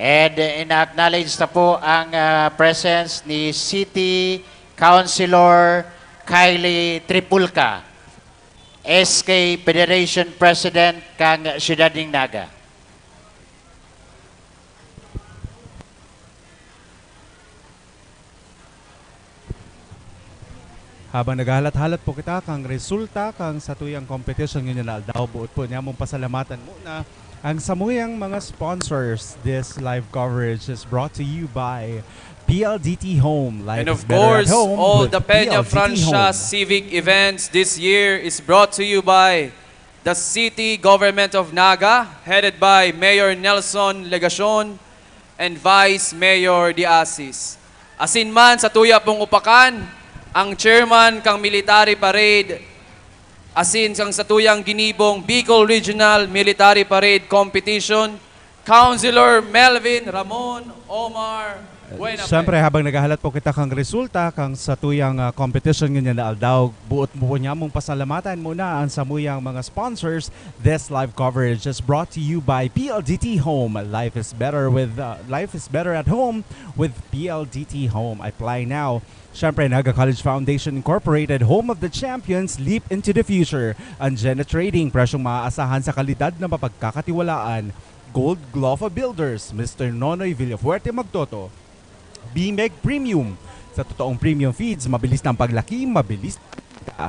And, uh, ina-acknowledge na po ang, uh, presence ni City Councilor Kylie Tripulca, S K Federation President kan Siyudad nin Naga. Habang naghahalat-halat po kita kan resulta kan satuyang competition ngunyan na aldaw, boot po namong pasalamatan muna ang samuyang mga sponsors. This live coverage is brought to you by P L D T Home. Life And is of better at course, home all with the Peña P L D T Francia Home. Civic events this year is brought to you by the City Government of Naga, headed by Mayor Nelson Legacion and Vice Mayor De Asis. Asin man sa tuya pong upakan, ang chairman kang military parade, asin kang satuyang ginibong Bicol Regional Military Parade Competition, Councilor Melvin Ramon Omar Buenafe. Siyempre, habang naghahalat po kita kang resulta kang satuyang, ah, competition ngunyan na aldaw, boot mo po namong pasalamatan muna ang samuyang mga sponsors. This live coverage is brought to you by P L D T Home. Life is better with, uh, life is better at home with P L D T Home. Apply now. Siyempre, Naga College Foundation Incorporated, home of the champions, leap into the future. Anjena Trading, presyong maaasahan sa kalidad na mapagkakatiwalaan. Gold Glofa Builders, Mister Nonoy Villafuerte Magtoto. Bimeg Premium. Sa totoong premium feeds, mabilis na ang paglaki, mabilis na.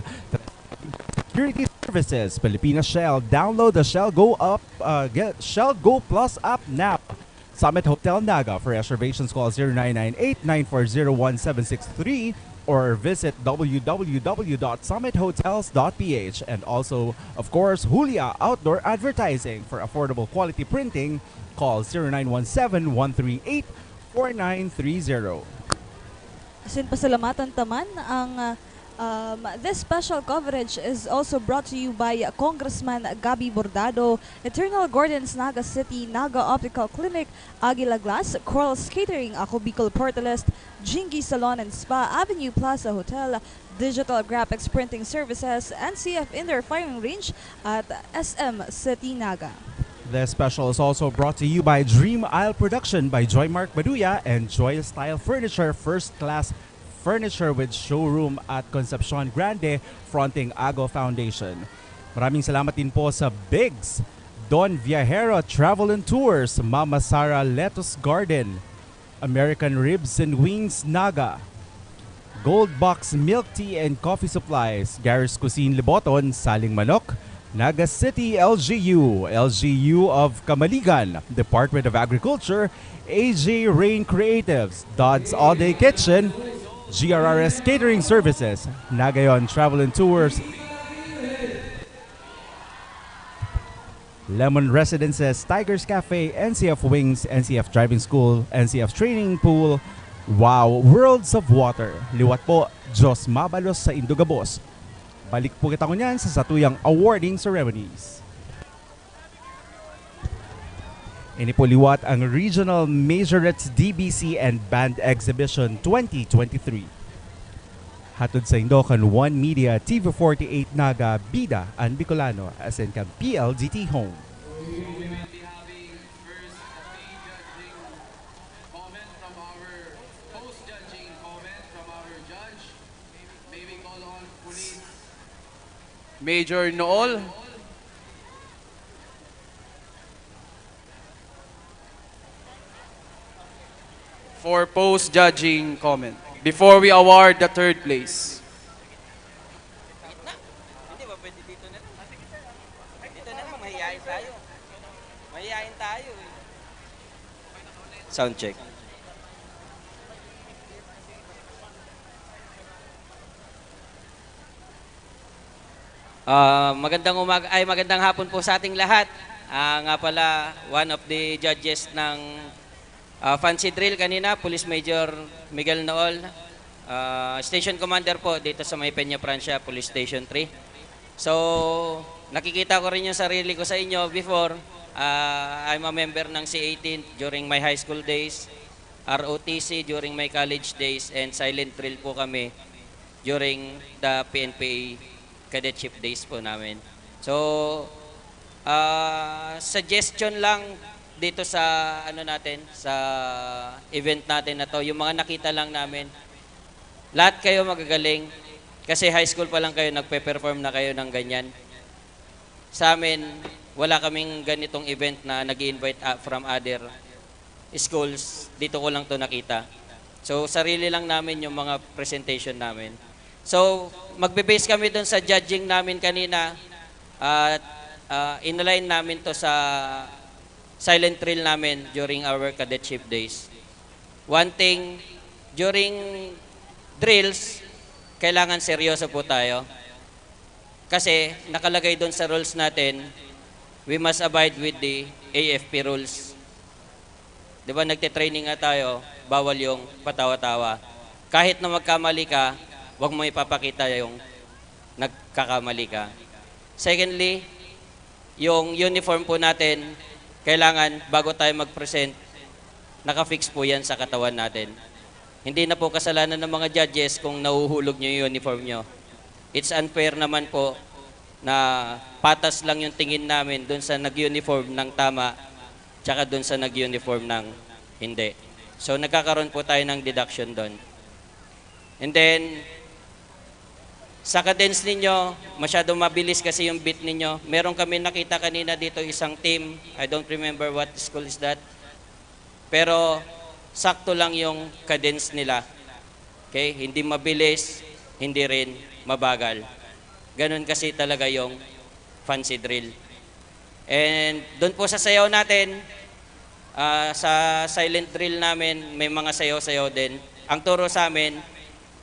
Security Services, Pilipinas Shell. Download the Shell Go Up, uh, get Shell Go Plus app now. Summit Hotel Naga. For reservations, call zero nine nine eight, nine four zero, one seven six three or visit w w w dot summit hotels dot p h. And also, of course, Julia Outdoor Advertising. For affordable quality printing, call zero nine one seven, one three eight, four nine three zero. Asin pasalamatan ta man ang, ah, um, this special coverage is also brought to you by Congressman Gabby Bordado, Eternal Gardens, Naga City, Naga Optical Clinic, Aguila Glass, Coral's Catering, Ako Bicol Portalist, Jingy Salon and Spa, Avenue Plaza Hotel, Digital Graphics Printing Services, N C F Indoor Firing Range, at S M City Naga. This special is also brought to you by Dream Isle Production by Joy Mark Baduya and Joy Style Furniture, first class furniture with showroom at Concepcion Grande, fronting Ago Foundation. Maraming salamat din po sa Bigs, Don Viajero Travel and Tours, Mama Sara Lettuce Garden, American Ribs and Wings Naga, Gold Box Milk Tea and Coffee Supplies, Gary's Cuisine Liboton, Saling Manok, Naga City L G U, L G U of Kamaligan, Department of Agriculture, A J Rain Creatives, Dod's All Day Kitchen, G R R S Catering Services, Nagayon Travel and Tours, Lemon Residences, Tigers Cafe, N C F Wings, N C F Driving School, N C F Training Pool, Wow Worlds of Water. Liwat po, Diyos mabalos sa indo gabos. Balik po kita ngunyan sa satuyang awarding ceremonies. Ini po liwat ang Regional Majorettes D B C and Band Exhibition twenty twenty-three. Hatod saindo kan One Media, T V forty-eight Naga, Bida an Bicolano, asin kan P L D T Home. We will be having first a judging comment from our post-judging comment from our judge. May we call on Police Major Nool. For post-judging comment before we award the third place. Gitna? Hindi ba pwede dito na lang? Dito na lang, mahihain tayo. Mahihain tayo eh. Sound check. Ah, magandang umag-, ay, magandang hapon po sa ating lahat. Ah, nga pala, one of the judges ng, ah, Fancy Drill kanina, Police Major Miguel Nool, ah, Station Commander po dito sa may Peña Francia Police Station three. So, nakikita ko rin yung sarili ko sa inyo before. Ah, I'm a member ng C eighteen during my high school days, R O T C during my college days, and Silent Drill po kami during the P N P A cadetship days po namin. So, ah, suggestion lang dito sa ano natin, sa event natin na to, yung mga nakita lang namin. Lahat kayo magagaling kasi high school pa lang kayo, nagpe-perform na kayo ng ganyan. Sa amin, wala kaming ganitong event na nag-i-invite, ah, from other schools. Dito ko lang to nakita. So, sarili lang namin yung mga presentation namin. So, magbe-base kami dun sa judging namin kanina at, ah, inalign namin to sa silent drill namin during our cadetship days. One thing, during drills, kailangan seryoso po tayo. Kasi nakalagay doon sa rules natin, we must abide with the A F P rules. Di ba, nagte-training nga tayo, bawal yung patawa-tawa. Kahit na magkamali ka, wag mo ipapakita yung nagkakamali ka. Secondly, yung uniform po natin, kailangan bago tayo mag-present, naka-fix po yan sa katawan natin. Hindi na po kasalanan ng mga judges kung nahuhulog nyo yung uniform nyo. It's unfair naman po na patas lang yung tingin namin dun sa nag-uniform ng tama tsaka dun sa nag-uniform ng hindi. So, nagkakaroon po tayo ng deduction dun. And then, sa cadence ninyo, masyadong mabilis kasi yung beat ninyo. Meron kami nakita kanina dito, isang team. I don't remember what school is that. Pero sakto lang yung cadence nila. Okay? Hindi mabilis, hindi rin mabagal. Ganun kasi talaga yung fancy drill. And doon po sa sayaw natin, ah, sa silent drill namin, may mga sayaw-sayaw din. Ang turo sa amin,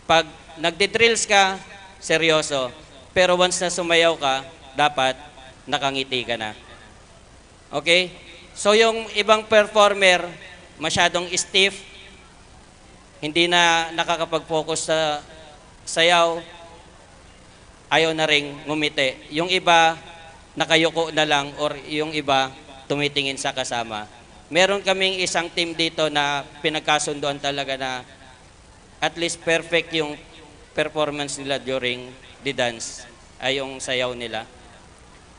pag nagdi-drills ka, seryoso. Pero once na sumayaw ka, dapat nakangiti ka na. Okay? So, yung ibang performer, masyadong stiff, hindi na nakakapag-focus sa sayaw, ayaw na ring ngumiti. Yung iba, nakayuko na lang, or yung iba, tumitingin sa kasama. Meron kaming isang team dito na pinagkasundoan talaga na at least perfect yung performance nila during the dance, ay yung sayaw nila.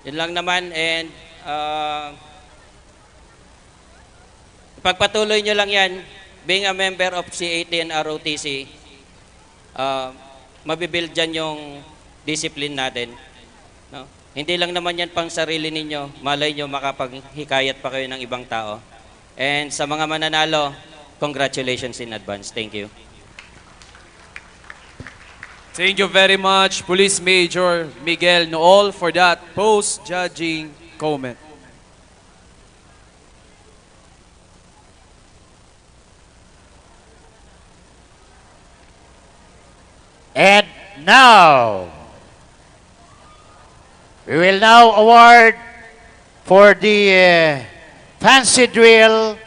Yun lang naman, and, ah, Pagpatuloy nyo lang yan, being a member of C A T and R O T C, ah, mabibuild dyan yung discipline natin. No? Hindi lang naman yan pang sarili ninyo, malay nyo makapaghikayat pa kayo ng ibang tao. And sa mga mananalo, congratulations in advance. Thank you. Thank you very much, Police Major Miguel Nool, for that post-judging comment. And now, we will now award for the uh, fancy drill,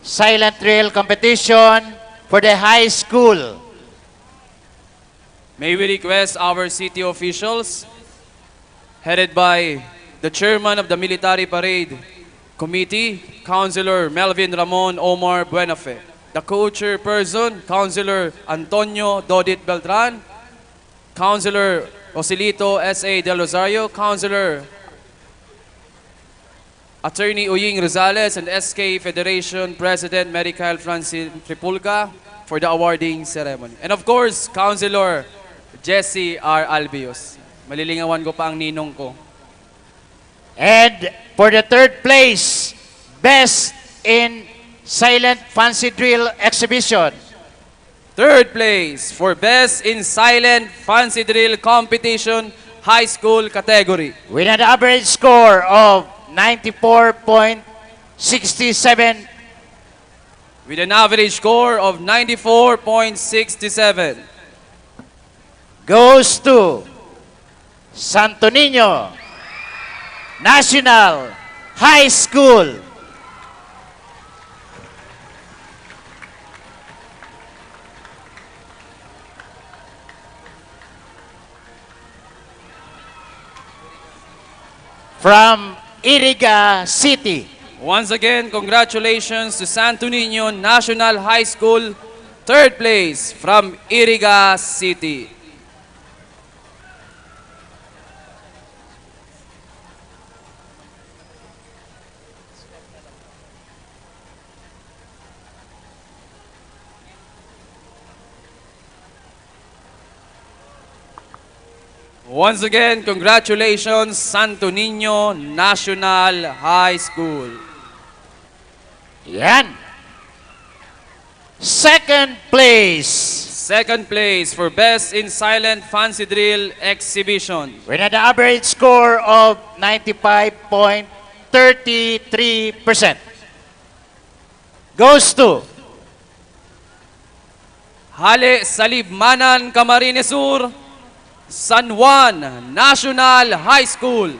silent drill competition for the high school. May we request our city officials, headed by the chairman of the Military Parade Committee, Councilor Melvin Ramon Omar Buenafe, the co-chairperson, Councilor Antonio Dodit Beltran, Councilor Joselito S A Del Rosario, Councilor Attorney Uying Rosales, and S K Federation President Mary Kyle Francine Tripulga for the awarding ceremony. And of course, Councilor Jesse R. Albios. Malilingawan ko pa ang ninong ko. And for the third place, Best in Silent Fancy Drill Exhibition. Third place for Best in Silent Fancy Drill Competition High School category. With an average score of ninety-four point sixty-seven. With an average score of ninety-four point sixty-seven. Goes to Santo Niño National High School. From Iriga City. Once again, congratulations to Santo Niño National High School, third place from Iriga City. Once again, congratulations, Santo Niño National High School. Yan. Second place. Second place for Best in Silent Fancy Drill Exhibition. With an average score of ninety-five point thirty-three percent. Goes to Hale Salibmanan, Camarines Sur, San Juan National High School.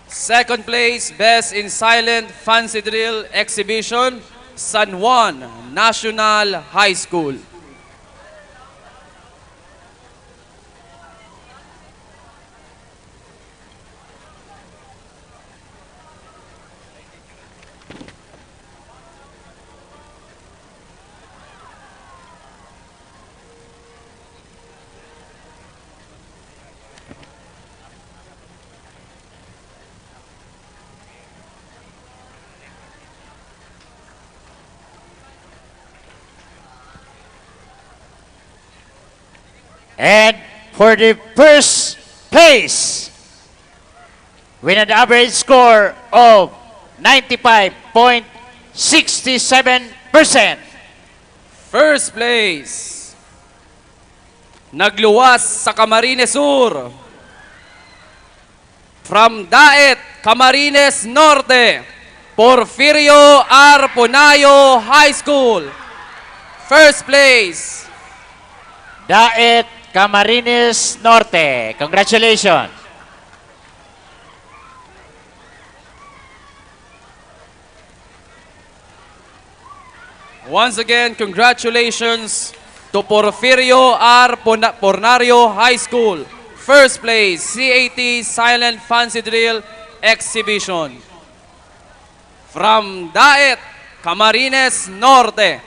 Second place, Best in Silent Fancy Drill Exhibition, San Juan National High School. And for the first place, with an average score of ninety-five point sixty-seven percent. First place, nagluwas sa Camarines Sur. From Daet, Camarines Norte, Porfirio R. Ponayo High School. First place. Daet, Camarines Norte. Congratulations. Once again, congratulations to Porfirio R. Pona- Pornario High School. First place, C A T Silent Fancy Drill Exhibition. From Daet, Camarines Norte.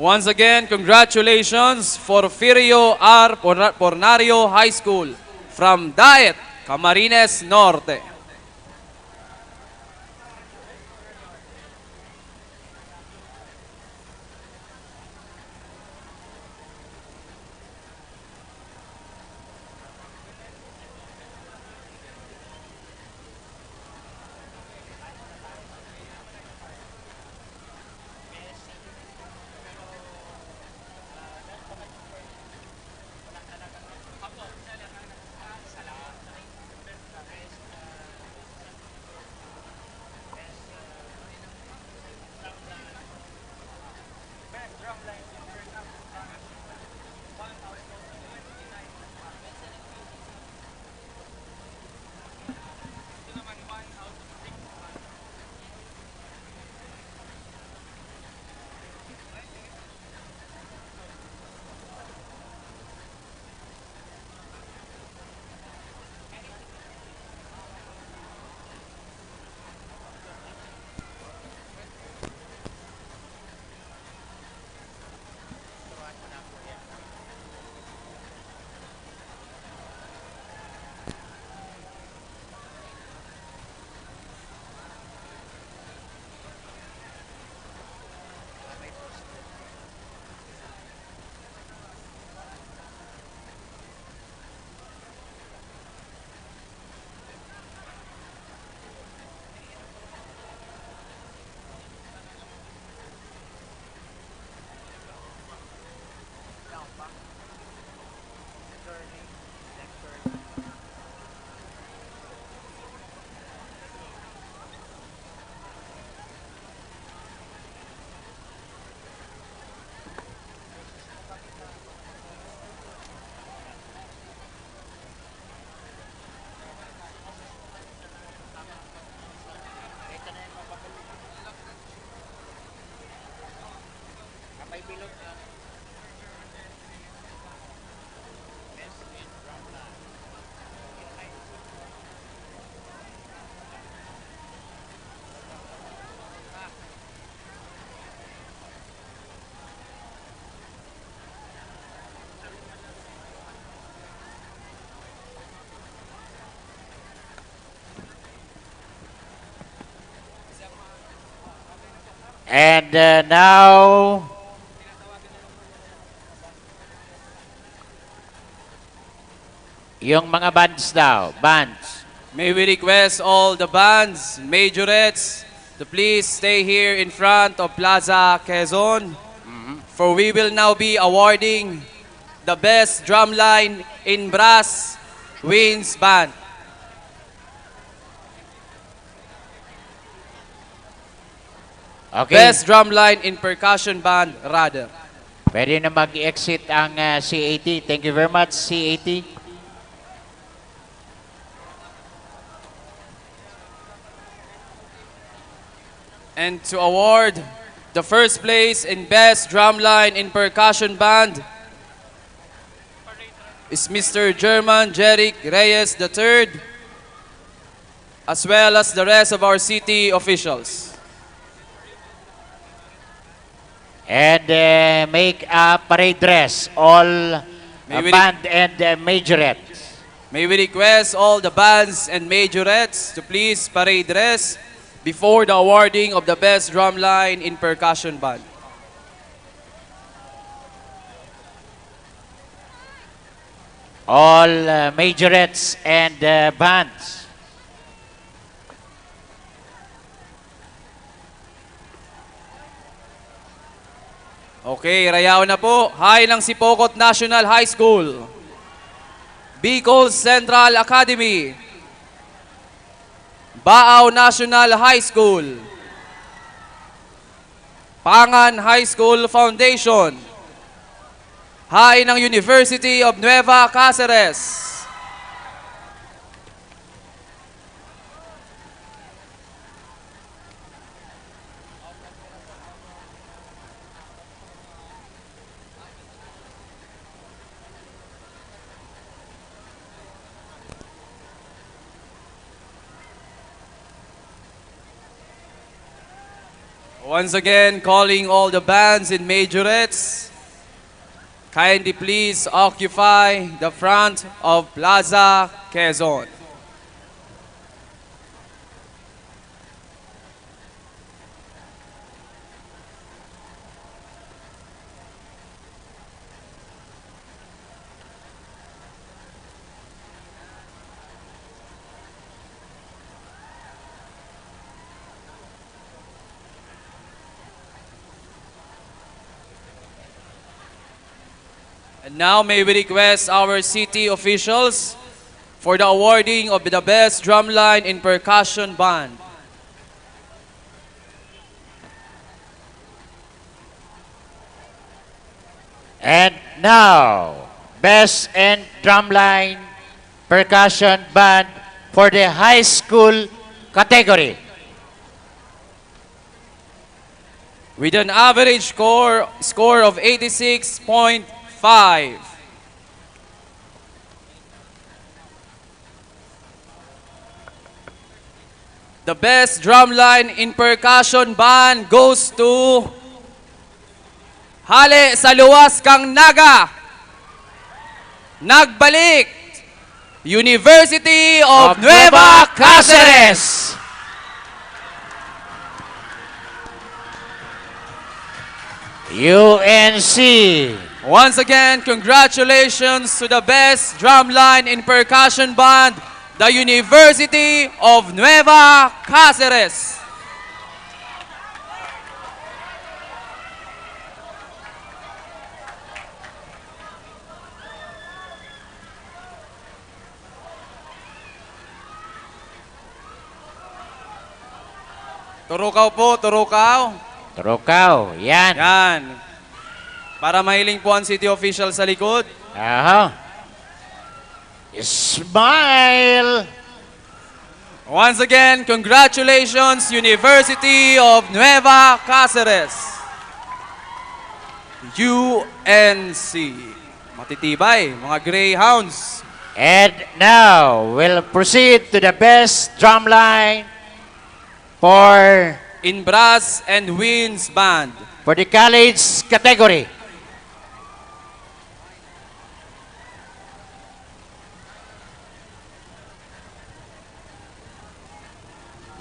Once again, congratulations, Porfirio R. Porna-, Pornario High School from Daet, Camarines Norte. And uh, now, yung mga bands daw, bands. May we request all the bands, majorettes, to please stay here in front of Plaza Quezon, for we will now be awarding the best drumline in brass winds band. Okay. Best drumline in percussion band, rather. Pwede na mag-exit ang ah, C A T. Thank you very much, C A T. And to award the first place in Best Drumline in Percussion Band is Mister German Jeric Reyes the third, as well as the rest of our city officials. And uh, make a parade dress, all uh, May we re- band and uh, majorette. May we request all the bands and majorettes to please parade dress before the awarding of the best drumline in percussion band. All uh, majorettes and uh, bands. Okay, rayaon na po. Haen ang Sipocot National High School, Bicol Central Academy, Baao National High School, Pangan High School Foundation, haen ang University of Nueva Caceres. Once again, calling all the bands and majorettes, kindly please occupy the front of Plaza Quezon. And now, may we request our city officials for the awarding of the Best Drumline in Percussion Band. And now, Best in Drumline Percussion Band for the high school category. With an average score, score of eighty-six point five. The best drumline in percussion band goes to Hale sa Luwas kang Naga. Nagbalik, University of Of Nueva Nueva Caceres. U N C. Once again, congratulations to the best drumline in percussion band, the University of Nueva Caceres. Turukaw po, turukaw. Turukaw, yan. Yan. Para mahiling po ang city official sa likod. Aha. Smile! Once again, congratulations, University of Nueva Caceres. U N C. Matitibay, mga Greyhounds. And now, we'll proceed to the best drumline for In Brass and Winds Band. For the college category.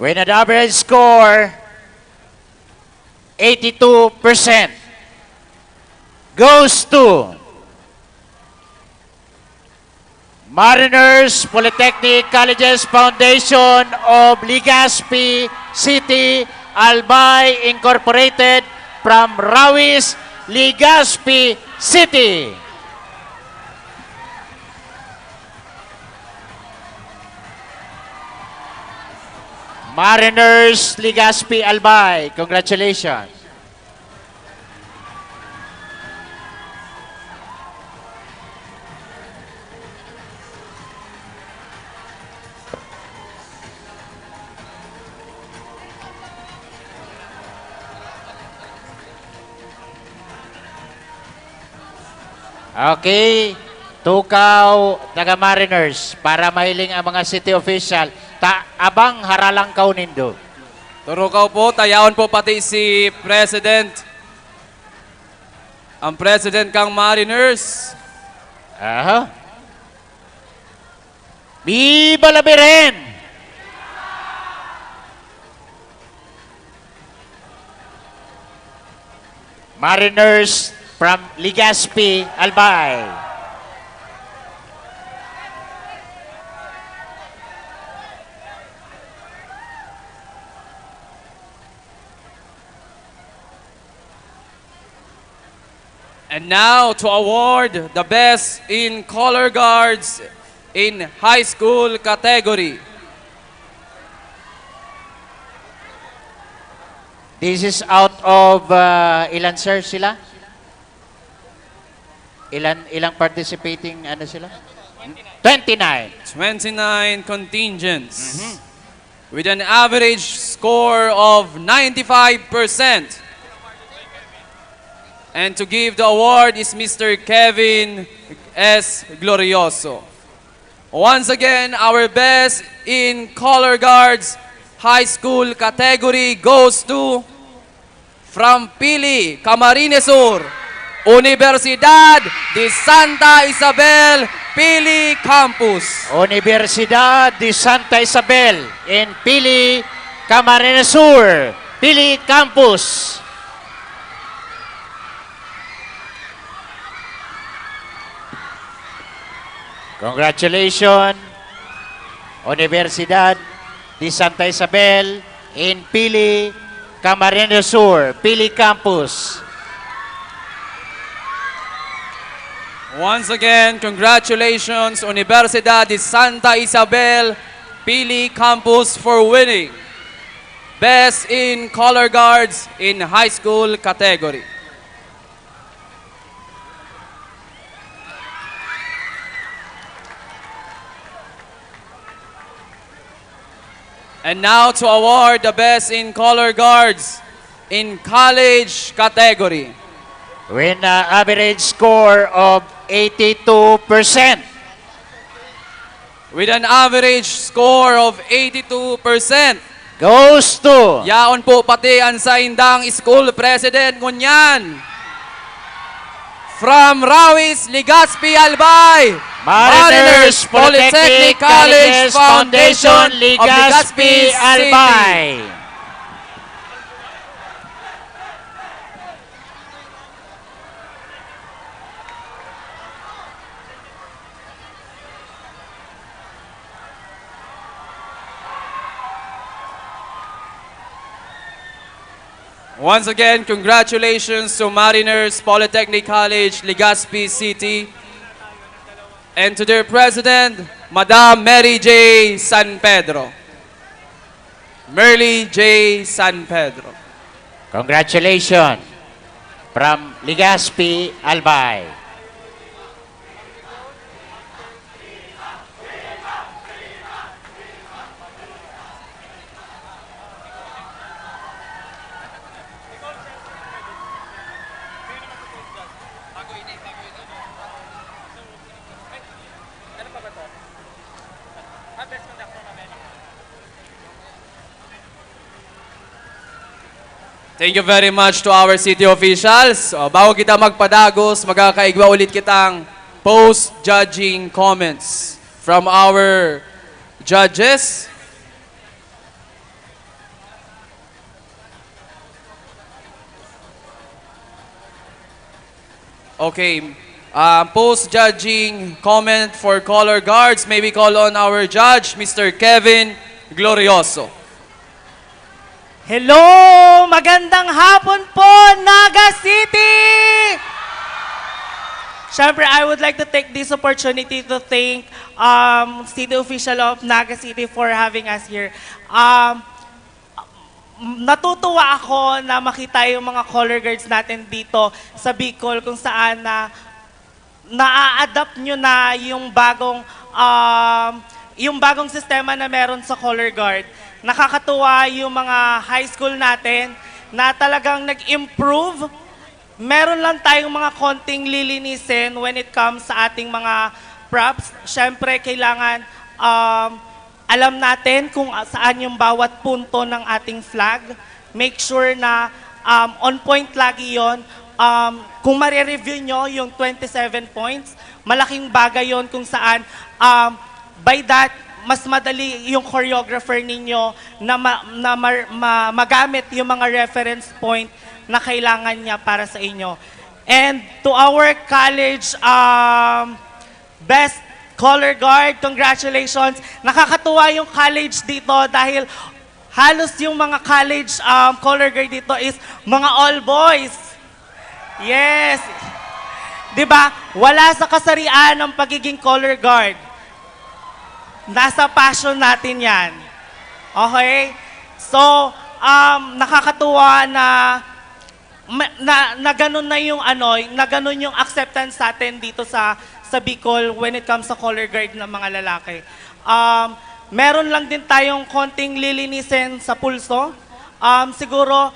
With an average score, eighty-two percent goes to Mariners Polytechnic Colleges Foundation of Legazpi City, Albay Incorporated, from Rawis, Legazpi City. Mariners Legazpi Albay, congratulations. Okay, tukaw, taga Mariners, para mahiling ang mga city official, ta abang haralangkaw nindo. Turukaw po, tayaon po pati si President. Ang President kang Mariners. Aha. Viva la Biren! Mariners from Legazpi, Albay. And now to award the best in color guards in high school category. This is out of, uh, ilan, sir, sila? Ilan, ilang participating, ano sila? Twenty-nine. Twenty-nine contingents. Mhm. With an average score of ninety-five percent. And to give the award is Mister Kevin S. Glorioso. Once again, our best in color guards high school category goes to From Pili, Camarines Sur, Universidad de Santa Isabel, Pili Campus. Universidad de Santa Isabel in Pili, Camarines Sur, Pili Campus. Congratulations, Universidad de Santa Isabel in Pili, Camarines Sur, Pili Campus. Once again, congratulations, Universidad de Santa Isabel, Pili Campus, for winning Best in Color Guards in High School category. And now to award the best in color guards in college category. With an average score of eighty-two percent. With an average score of eighty-two percent. Goes to. Yaon po pati ang saindang school president ngunyan. From Rawis, Legazpi, Albay, Mariners Polytechnic College Foundation of Legazpi City. Once again, congratulations to Mariners Polytechnic College, Legazpi City, and to their president, Madam Mary J. San Pedro. Merly J. San Pedro. Congratulations from Legazpi, Albay. Thank you very much to our city officials. O, bago kita magpadagos, magkakaigwa ulit kitang post-judging comments from our judges. Okay. Uh, post-judging comment for color guards. May we call on our judge, Mister Kevin Glorioso. Hello! Magandang hapon po, Naga City! Siyempre, I would like to take this opportunity to thank, um, City Official of Naga City for having us here. Um, natutuwa ako na makita yung mga color guards natin dito sa Bicol, kung saan na naa-adapt nyo na yung bagong, um, yung bagong sistema na meron sa color guard. Nakakatuwa yung mga high school natin na talagang nag-improve. Meron lang tayong mga konting lilinisin when it comes sa ating mga props. Siyempre, kailangan, um, alam natin kung, ah, saan yung bawat punto ng ating flag. Make sure na, um, on point lagi yon. Um, kung mare-review nyo yung twenty-seven points, malaking bagay yon kung saan, um, by that, mas madali yung choreographer ninyo na, ma- na mar- ma- magamit yung mga reference point na kailangan niya para sa inyo. And to our college, um, best color guard, congratulations. Nakakatuwa yung college dito dahil halos yung mga college, um, color guard dito is mga all boys. Yes. 'Di ba? Wala sa kasarian ang pagiging color guard. Nasa passion natin 'yan. Okay? So, um, nakakatuwa na ma- na, na ganun na yung ano, na ganun yung acceptance sa atin dito sa sa Bicol when it comes sa color guard ng mga lalaki. Um, meron lang din tayong konting lilinisin sa pulso. Um, siguro,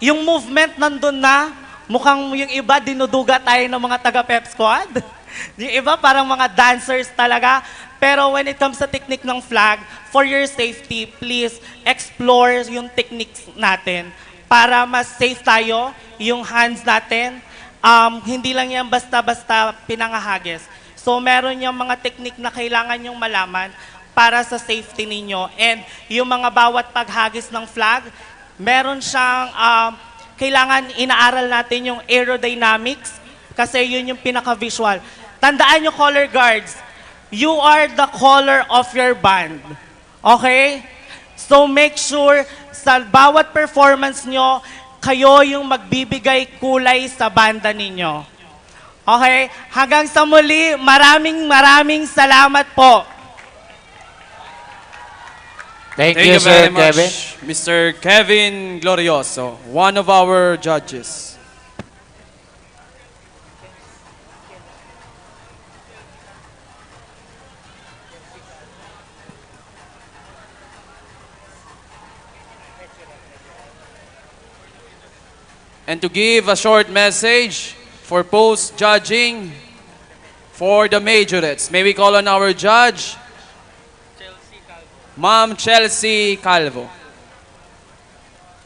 yung movement nandun na, mukhang yung iba dinuduga tayo ng mga taga-pep squad. Yung iba parang mga dancers talaga. Pero when it comes sa technique ng flag, for your safety, please explore yung techniques natin. para mas safe tayo, yung hands natin, um, hindi lang yan basta-basta pinangahagis. So, meron yung mga technique na kailangan yung malaman para sa safety ninyo. And yung mga bawat paghagis ng flag, meron siyang, um, kailangan inaaral natin yung aerodynamics kasi yun yung pinaka-visual. Tandaan nyo, color guards, you are the color of your band. Okay? So make sure sa bawat performance nyo, kayo yung magbibigay kulay sa banda ninyo. Okay? Hanggang sa muli, maraming maraming salamat po. Thank, you, Sir Kevin. Mister Kevin Glorioso, one of our judges. And to give a short message for post-judging for the majorettes, may we call on our judge, Ma'am Chelsea Calvo.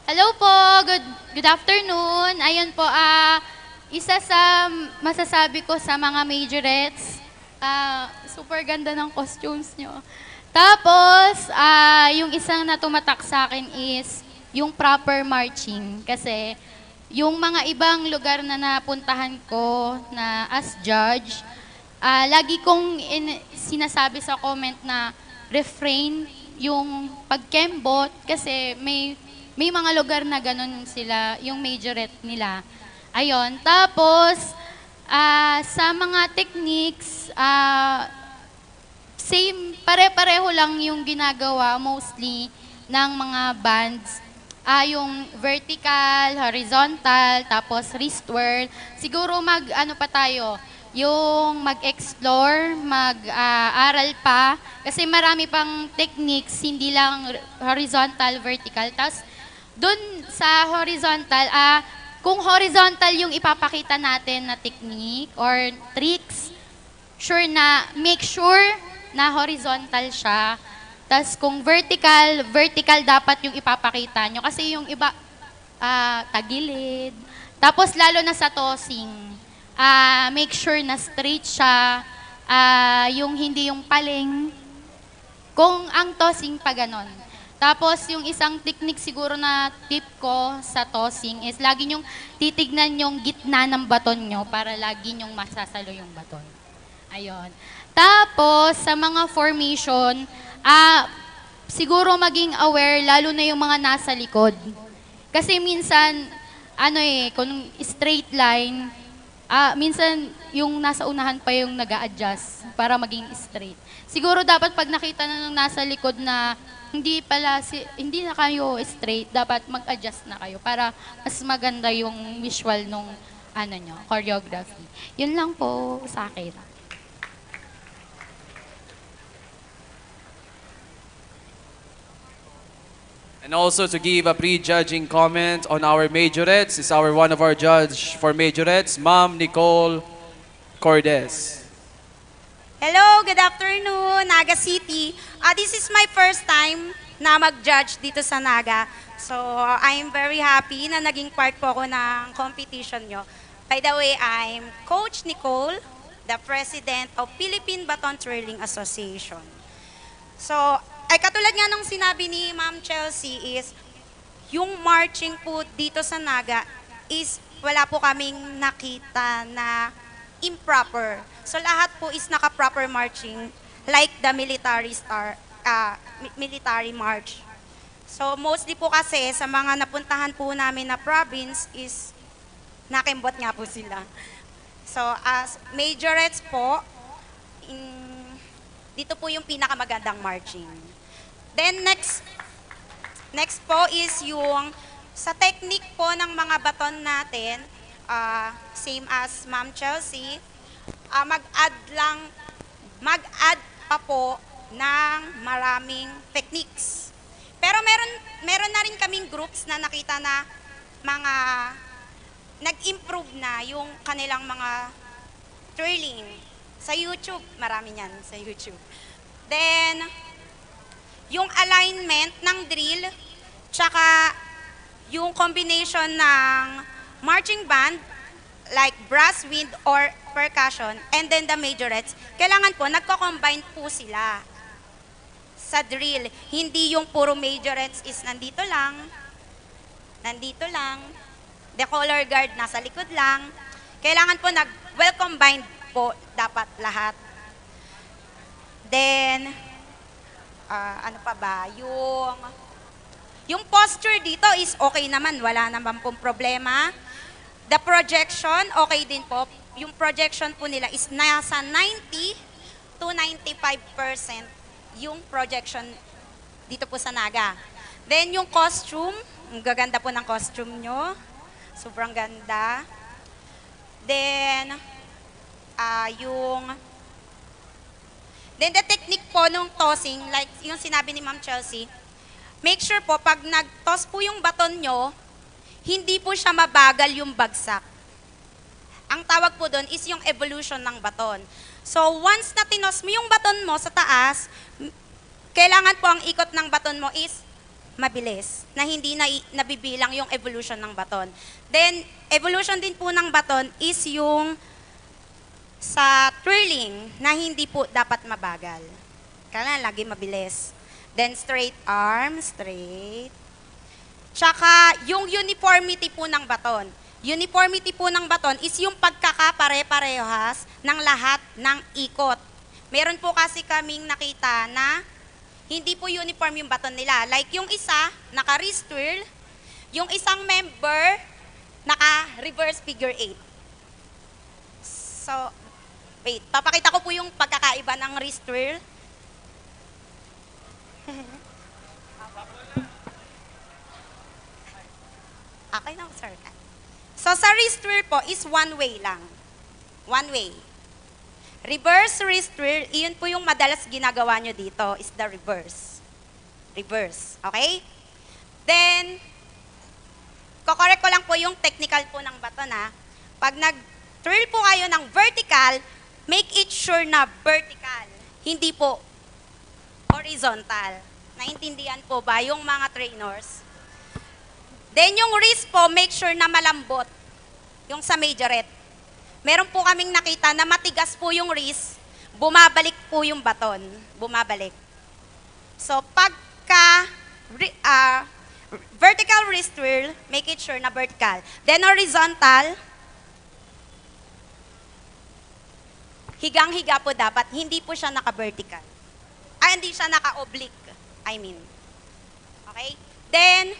Hello po, good, good afternoon. Ayun po, ah, isa sa masasabi ko sa mga majorettes, ah, super ganda ng costumes nyo. Tapos, ah, yung isang natumatak sa akin is yung proper marching. Kasi yung mga ibang lugar na napuntahan ko na as judge, ah, lagi kong in- sinasabi sa comment na refrain yung pagkembot kasi may may mga lugar na ganun sila, yung majorette nila. Ayun. Tapos, ah, sa mga techniques, ah, same, pare-pareho lang yung ginagawa mostly ng mga bands. Ah, yung vertical, horizontal, tapos wrist whirl. Siguro mag, ano pa tayo, yung mag-explore, mag-aral pa. Kasi marami pang techniques, hindi lang horizontal, vertical. Tapos, dun sa horizontal, ah, kung horizontal yung ipapakita natin na technique or tricks, sure na, make sure na horizontal siya. Tas kung vertical, vertical dapat yung ipapakita nyo. Kasi yung iba, ah, tagilid. Tapos lalo na sa tossing, ah, make sure na straight siya, ah, yung hindi yung paling. Kung ang tossing pa ganon. Tapos yung isang technique siguro na tip ko sa tossing is lagi nyong titignan yung gitna ng baton nyo para lagi nyong masasalo yung baton. Ayun. Tapos, sa mga formation, ah, siguro maging aware, lalo na yung mga nasa likod. Kasi minsan, ano eh, kung straight line, ah, minsan yung nasa unahan pa yung nag adjust para maging straight. Siguro dapat pag nakita na ng nasa likod na hindi pala si, hindi na kayo straight, dapat mag-adjust na kayo para mas maganda yung visual nung ano nyo, choreography. Yun lang po sa akin. And also to give a prejudging comment on our majorettes is our one of our judge for majorettes, Ma'am Nicole Cordes. Hello, good afternoon, Naga City. Ah, this is my first time na mag-judge dito sa Naga. So, I'm very happy na naging part po ako ng competition nyo. By the way, I'm Coach Nicole, the President of Philippine Baton Twirling Association. So, ay katulad nga nung sinabi ni Ma'am Chelsea is, yung marching po dito sa Naga is wala po kaming nakita na improper. So, lahat po is naka-proper marching, like the military star, ah, mi- military march. So, mostly po kasi sa mga napuntahan po namin na province is nakembot nga po sila. So, as majorettes po, in, dito po yung pinakamagandang marching. Then next, next po is yung sa technique po ng mga baton natin, ah, same as Ma'am Chelsea, ah, mag-add lang, mag-add pa po ng maraming techniques. Pero meron, meron na rin kaming groups na nakita na mga nag-improve na yung kanilang mga twirling. Sa YouTube, marami niyan sa YouTube. Then, yung alignment ng drill, tsaka Yung combination ng marching band, like brass, wind, or percussion, and then the majorettes, kailangan po nagko-combine po sila sa drill. Hindi yung puro majorettes is nandito lang, nandito lang, the color guard nasa likod lang. Kailangan po nag, well combined po dapat lahat. Then, ah, ano pa ba? Yung, yung posture dito is okay naman, wala naman pong problema. The projection, okay din po. Yung projection po nila is nasa ninety to ninety-five percent yung projection dito po sa Naga. Then yung costume, ang gaganda po ng costume nyo. Sobrang ganda. Then, ah, yung, then the technique po nung tossing, like yung sinabi ni Ma'am Chelsea, make sure po pag nag-toss po yung baton nyo, hindi po siya mabagal yung bagsak. Ang tawag po doon is yung evolution ng baton. So, once na tinos mo yung baton mo sa taas, m-, kailangan po ang ikot ng baton mo is mabilis, na hindi na nabibilang yung evolution ng baton. Then, evolution din po ng baton is yung sa twirling na hindi po dapat mabagal. Kailangan lagi mabilis. Then, straight arm, straight. Tsaka, yung uniformity po ng baton. Uniformity po ng baton is yung pagkakapare-parehas ng lahat ng ikot. Meron po kasi kaming nakita na hindi po uniform yung baton nila. Like, yung isa, naka-wrist twirl. Yung isang member, naka-reverse figure eight. So, wait, papakita ko po yung pagkakaiba ng wrist twirl. Okay na, sir. So, sa wrist twirl po is one way lang. One way. Reverse wrist twirl, iyon po yung madalas ginagawa nyo dito, is the reverse. Reverse. Okay? Then, kokorek ko lang po yung technical po ng baton, ha. Pag nag-twirl po kayo ng vertical, make it sure na vertical. Hindi po horizontal. Naintindihan po ba yung mga trainers? Then, yung wrist po, make sure na malambot. Yung sa majorette. Meron po kaming nakita na matigas po yung wrist, bumabalik po yung baton. Bumabalik. So, pagka re-, ah, vertical wrist twirl, make it sure na vertical. Then, horizontal, higang-higa po dapat, hindi po siya naka-vertical. Ay, hindi siya naka-oblique, I mean. Okay? Then,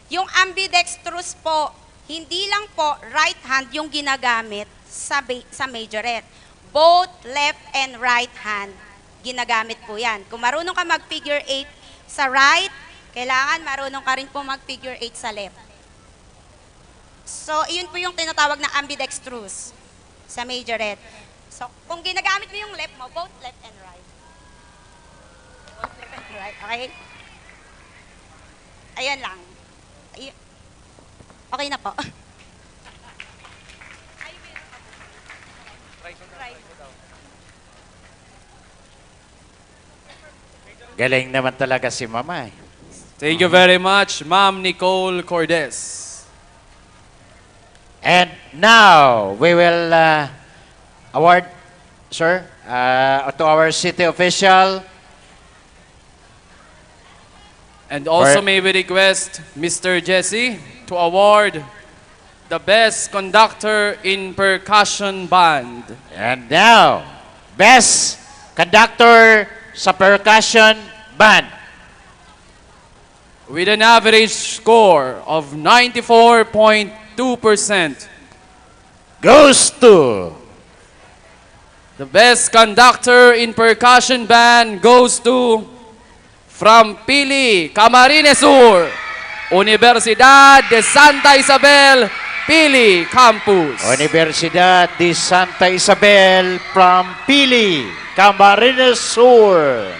yung ambidextrous po, hindi lang po right hand yung ginagamit sa ba-, sa majorette. Both left and right hand, ginagamit po yan. Kung marunong ka mag-figure eight sa right, kailangan marunong ka rin po mag-figure eight sa left. So, iyon po yung tinatawag na ambidextrous sa majorette. So, kung ginagamit mo yung left mo, both left and right. Both left and right, okay? Ayan lang. Ay-, okay na po. Galing naman talaga si Mama eh. Thank you very much, Ma'am Nicole Cordes. And now, we will uh, award, sir, uh, to our city official. And also may we request Mister Jesse to award the best conductor in percussion band. And now, best conductor sa percussion band. With an average score of ninety-four point two percent, goes to the best conductor in percussion band goes to from Pili, Camarines Sur, Universidad de Santa Isabel, Pili Campus. Universidad de Santa Isabel from Pili, Camarines Sur.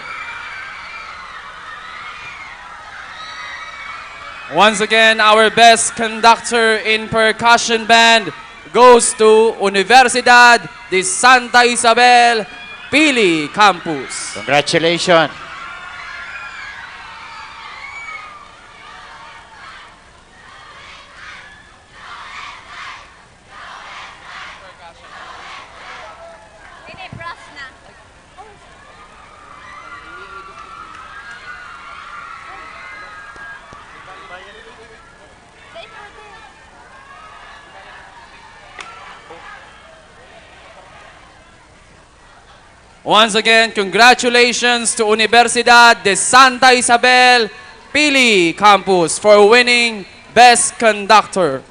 Once again, our best conductor in percussion band goes to Universidad de Santa Isabel, Pili Campus. Congratulations. Once again, congratulations to Universidad de Santa Isabel, Pili Campus for winning Best Conductor.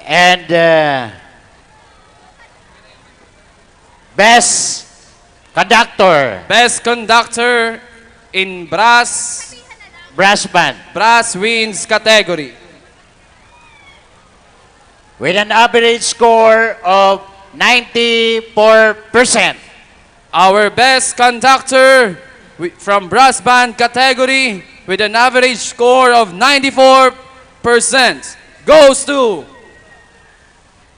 And uh, best conductor, Best conductor in brass brass band, brass winds category. With an average score of ninety-four percent. Our best conductor wi- from brass band category with an average score of ninety-four percent goes to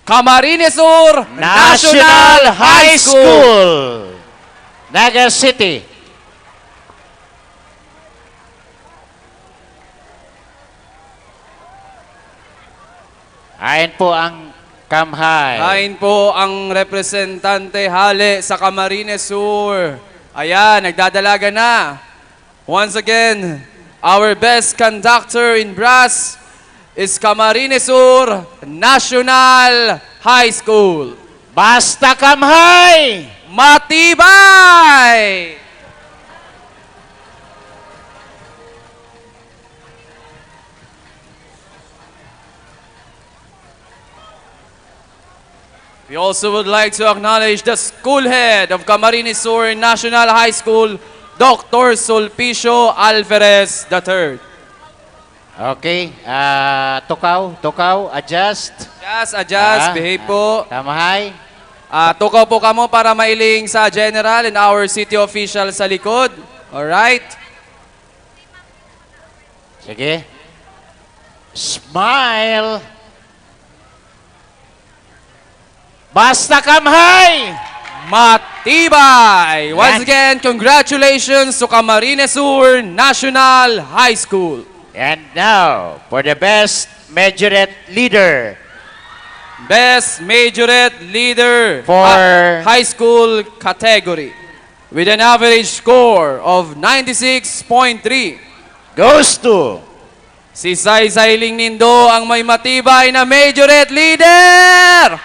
Camarines Sur National High School, Naga City. Ayan po ang Kamhay. Ayan po ang representante hale sa Camarines Sur. Ayan, nagdadalagan na. Once again, our best conductor in brass is Camarines Sur National High School. Basta Kamhay! Matibay! We also would like to acknowledge the school head of Camarines Sur National High School, Doctor Sulpicio Alferez the third. Okay, ah, tukaw, tukaw, adjust. Adjust, adjust, Ah, behave ah, po. Kamhay. Ah, tukaw po kamo para mailing sa general and our city official sa likod. Alright? Sige. Smile. Basta Kamhay! Matibay! Once Yan. Again, congratulations to Camarines Sur National High School. And now, for the best majorette leader. Best majorette leader For ha- high school category with an average score of ninety-six point three. Goes to Si Zaizay Ling Nindo ang may matibay na majorette leader!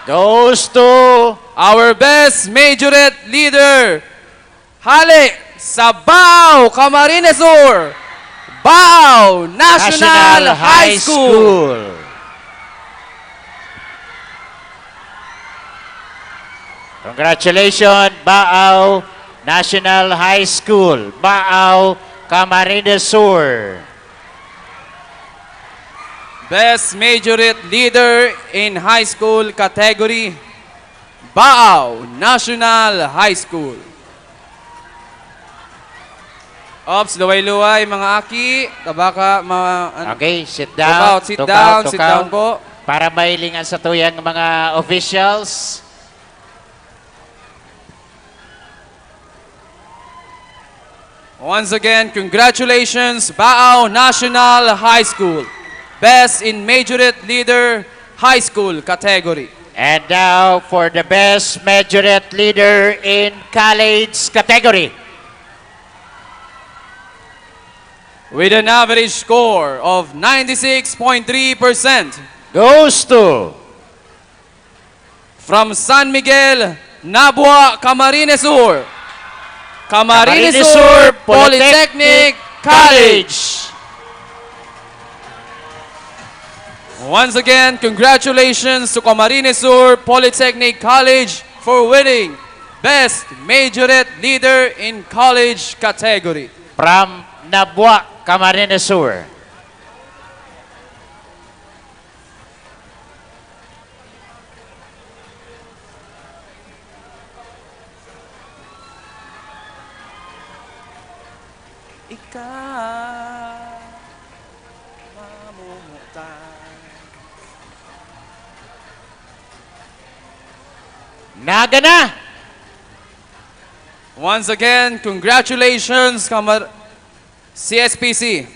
Goes to Our best majorette leader, hale sa Baao, Camarines Sur, Baao National, National High School. Congratulations, Baao National High School, Baao, Camarines Sur. Best majorette leader in high school category, Baao National High School. Ops, luway-luway, mga aki. Tabaka, ma- an- Okay, sit Tukaw, down. sit tukaw, down, tukaw. sit down po. Para mailingan sa tuyang mga officials. Once again, congratulations, Baao National High School. Best in Majorette Leader High School category. And now for the best majorette leader in college category. With an average score of ninety-six point three percent. Goes to From San Miguel, Nabua, Camarines Sur. Camarines Camarines Sur Sur Polytechnic Polytechnic College. Once again, congratulations to Camarines Sur Polytechnic College for winning Best Majorette Leader in College category. From Nabua, Camarines Sur. Ikaw, mamumuta. Naga na! Once again, congratulations, Kamar- C S P C,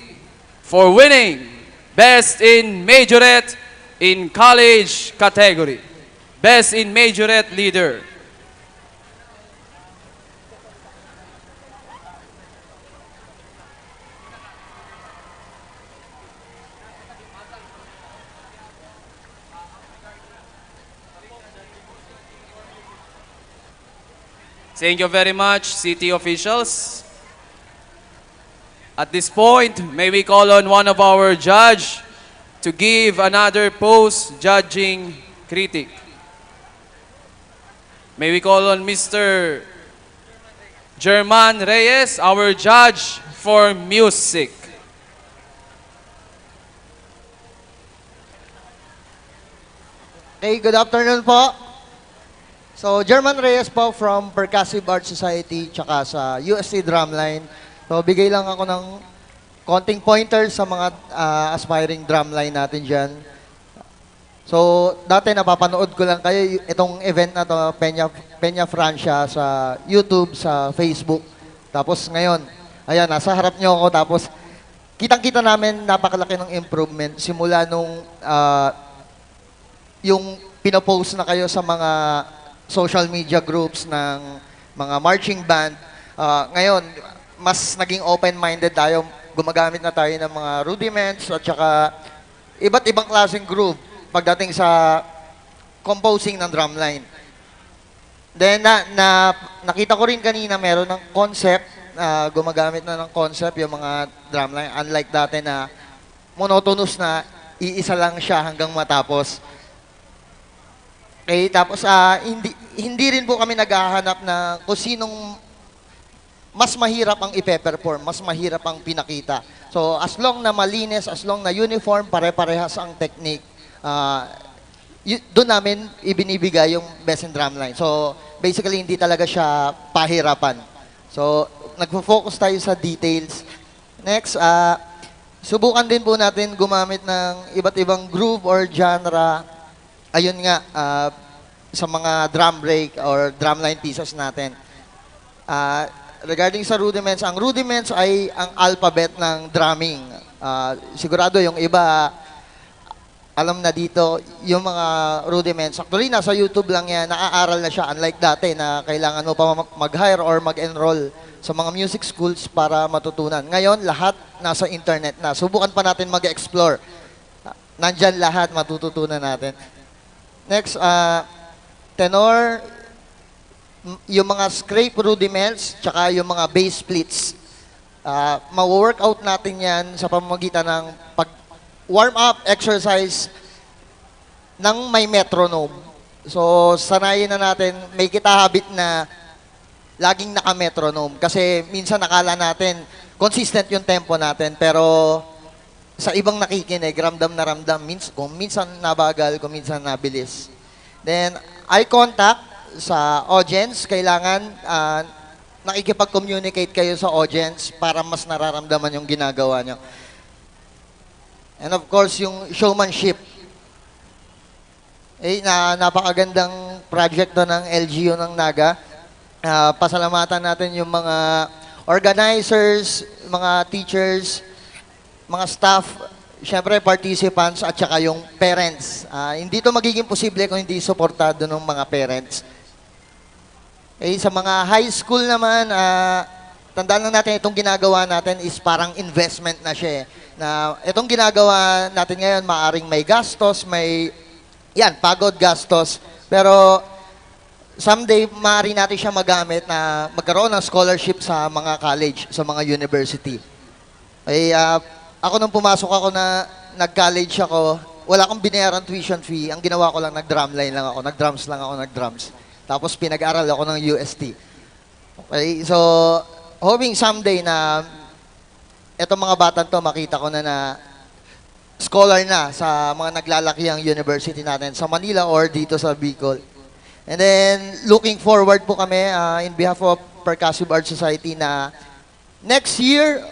for winning Best in Majorette in College category. Best in Majorette Leader. Thank you very much, city officials. At this point, may we call on one of our judge to give another post-judging critic. May we call on Mister German Reyes, our judge for music. Okay, good afternoon po. So, German Reyes po from Percussive Art Society tsaka sa U S C Drumline. So, bigay lang ako ng konting pointers sa mga ah, aspiring drumline natin dyan. So, dati napapanood ko lang kayo, y- itong event na to, Peña, Peña Francia sa YouTube, sa Facebook. Tapos ngayon, ayan, nasa harap nyo ako. Tapos, kitang-kita namin napakalaki ng improvement simula nung ah, yung pinopost na kayo sa mga social media groups ng mga marching band. Ah, ngayon, mas naging open-minded tayo. Gumagamit na tayo ng mga rudiments at saka iba't ibang klaseng groove pagdating sa composing ng drumline. Then, na, na, nakita ko rin kanina meron ng concept, ah, gumagamit na ng concept yung mga drumline. Unlike dati na monotonous na iisa lang siya hanggang matapos. Okay, tapos ah, hindi, hindi rin po kami naghahanap na kung sinong mas mahirap ang ipe-perform, mas mahirap ang pinakita. So, as long na malinis, as long na uniform, pare-parehas ang technique, ah, y- doon namin ibinibigay yung best in drumline. So, basically, hindi talaga siya pahirapan. So, nagfo-focus tayo sa details. Next, ah, subukan din po natin gumamit ng iba't ibang groove or genre. Ayun nga, ah, sa mga drum break or drumline pieces natin. Ah, regarding sa rudiments, ang rudiments ay ang alphabet ng drumming. Ah, sigurado yung iba alam na dito yung mga rudiments. Actually, nasa YouTube lang yan. Naaaral na siya. Unlike dati na kailangan mo pa ma- mag-hire or mag-enroll sa mga music schools para matutunan. Ngayon, lahat nasa internet na. Subukan pa natin mag-explore. Nandyan lahat, matututunan natin. Next, ah, tenor, m- yung mga scrape rudiments, tsaka yung mga bass splits. Ah, ma-workout natin yan sa pamamagitan ng pag-warm up, exercise ng may metronome. So, sanayin na natin, may kita habit na laging naka-metronome. Kasi minsan nakala natin, consistent yung tempo natin. Pero sa ibang nakikinig, ramdam na ramdam. Mins, kung minsan nabagal, kung minsan nabilis. Then, eye contact sa audience, kailangan ah, nakikipag-communicate kayo sa audience para mas nararamdaman yung ginagawa nyo. And of course, yung showmanship. Eh, na, napakagandang project to ng L G U ng Naga. Ah, pasalamatan natin yung mga organizers, mga teachers, mga staff, syempre participants at saka yung parents. Ah, hindi to magiging posible kung hindi suportado ng mga parents. Eh, sa mga high school naman, ah, tandaan lang natin itong ginagawa natin is parang investment na siya eh. Na itong ginagawa natin ngayon, maaring may gastos, may, yan, pagod, gastos. Pero someday, maaari natin siya magamit na magkaroon ng scholarship sa mga college, sa mga university. Eh, ah, ako nung pumasok ako na nag-college ako, wala akong binayaran tuition fee. Ang ginawa ko lang, nag-drumline lang ako, nag-drums lang ako, nag-drums. Tapos pinag-aral ako ng U S T. Okay, so hoping someday na etong mga batang to, makita ko na na scholar na sa mga naglalakihang university natin sa Manila or dito sa Bicol. And then, looking forward po kami ah, in behalf of Percussive Art Society na next year,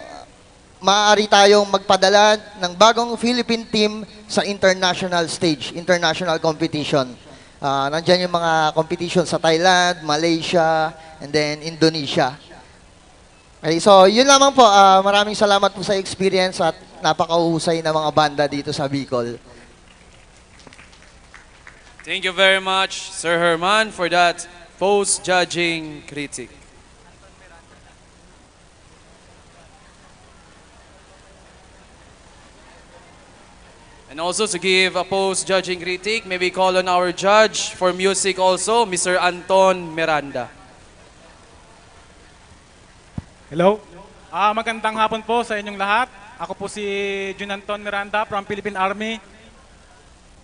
maaari tayong magpadala ng bagong Philippine team sa international stage, international competition. Ah, nandyan yung mga competition sa Thailand, Malaysia, and then Indonesia. Okay, so yun lamang po. Ah, maraming salamat po sa experience at napakahusay na mga banda dito sa Bicol. Thank you very much, Sir Herman, for that post-judging critic. And also to give a post-judging critic, may we call on our judge for music also, Mister Anton Miranda. Hello? Ah, magandang hapon po sa inyong lahat. Ako po si Jun Anton Miranda from Philippine Army.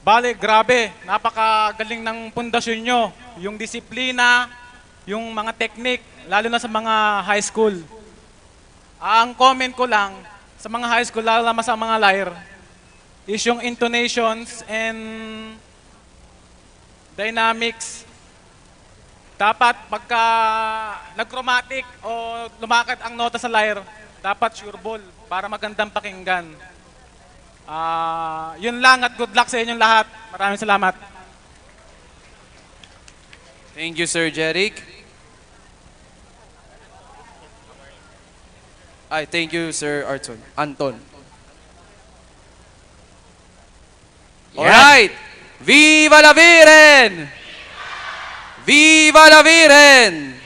Bale, grabe, napakagaling ng pundasyon nyo. Yung disiplina, yung mga technique, lalo na sa mga high school. Ah, ang comment ko lang, sa mga high school, lalo na sa mga lyre, is yung intonations and dynamics. Dapat pagka nag-chromatic o lumakad ang nota sa lyre, dapat sure ball para magandang pakinggan. Ah, yun lang at good luck sa inyong lahat. Maraming salamat. Thank you, Sir Jeric. Ay, thank you, Sir Arton. Anton. All right. Viva la Virgen! Viva la Virgen!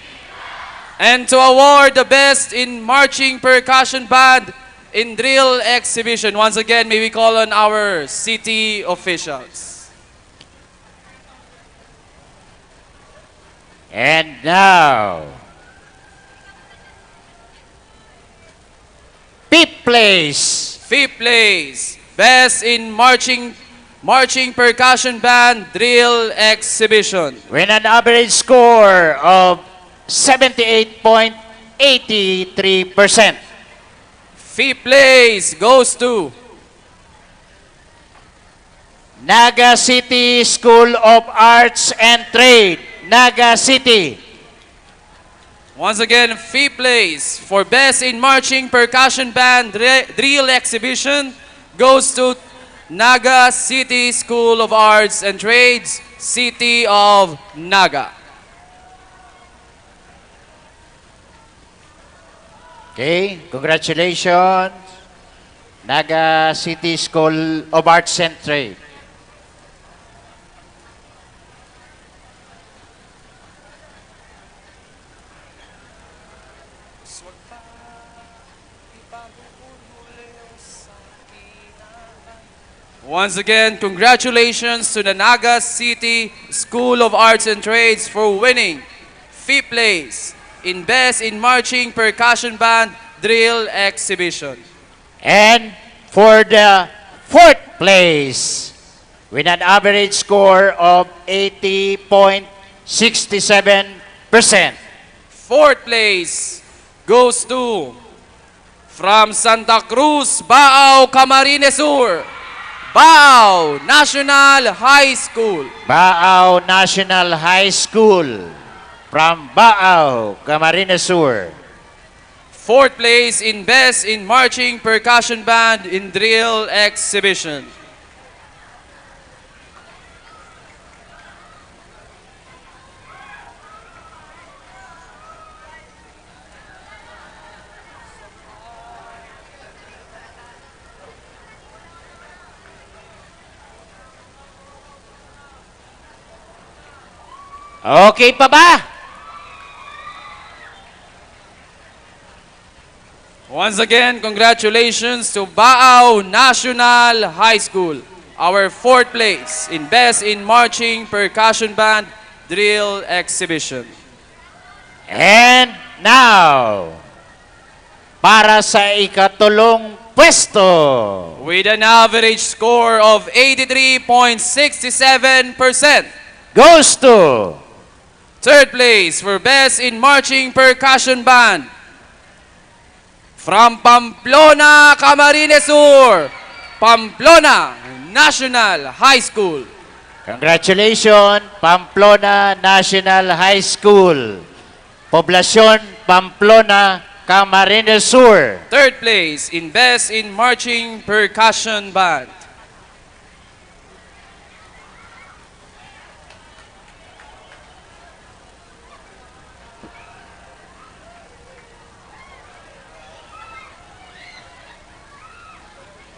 And to award the best in marching percussion band in drill exhibition. Once again, may we call on our city officials. And now, fifth place. Fifth place, best in marching marching percussion band drill exhibition. With an average score of seventy-eight point eighty-three percent. Fifth place goes to Naga City School of Arts and Trade, Naga City. Once again, fifth place for Best in Marching Percussion Band Dri- Drill Exhibition goes to Naga City School of Arts and Trades, City of Naga. Okay, congratulations, Naga City School of Arts and Trade. Once again, congratulations to the Naga City School of Arts and Trades for winning fifth place in Best in Marching Percussion Band Drill Exhibition. And for the fourth place, with an average score of eighty point six seven percent. Fourth place goes to from Santa Cruz, Baao, Camarines Sur, Baao National High School. Baao National High School, from Baao, Camarines Sur. Fourth place in Best in Marching Percussion Band in Drill Exhibition. Okay pa ba? Once again, congratulations to Baao National High School, our fourth place in Best in Marching Percussion Band Drill Exhibition. And now, para sa ikatulong pwesto. With an average score of eighty-three point six seven percent. Goes to Third place for Best in Marching Percussion Band. From Pamplona, Camarines Sur, Pamplona National High School. Congratulations, Pamplona National High School. Poblacion, Pamplona, Camarines Sur. Third place in Best in Marching Percussion Band.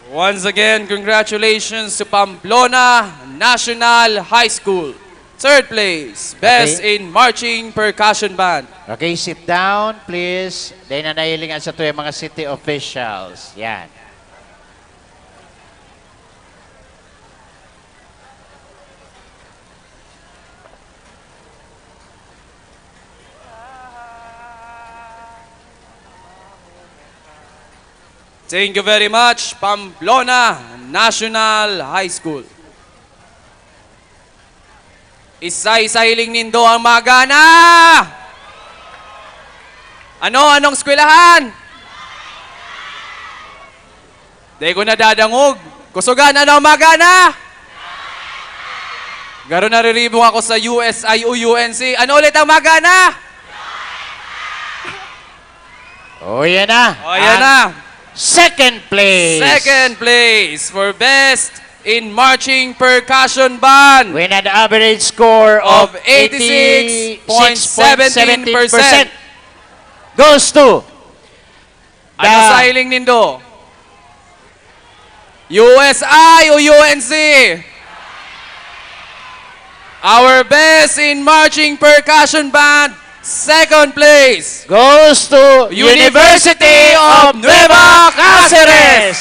Once again, congratulations to Pamplona National High School. Third place, Best Okay. in Marching Percussion Band. Okay, sit down, please. Dai na nahiling ang satuyang mga city officials. Yan. Thank you very much, Pamplona National High School. Isa-isa hiling nindo ang magana! Ano? Anong eskwelahan? Di ko nadadangog. Kusugan, ano ang magana? Garo nariribong ako sa U S I o U N C. Ano ulit ang magana? Oh, yan na. O, yan Ang na. Second place. Second place for Best in Marching Percussion Band. With an average score of Of eighty-six point seventeen percent. Goes to Ano the sa hiling nindo? U S I o U N C? Our Best in Marching Percussion Band, second place. Goes to University of Nueva Cáceres.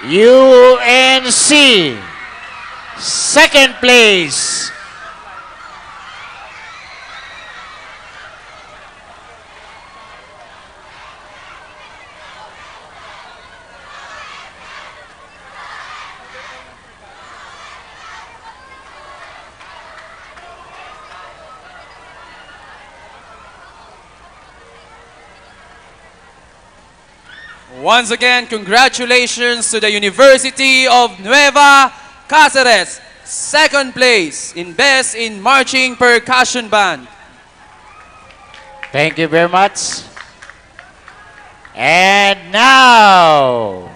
U N C. Second place. Once again, congratulations to the University of Nueva Cáceres, second place in Best in Marching Percussion Band. Thank you very much. And now,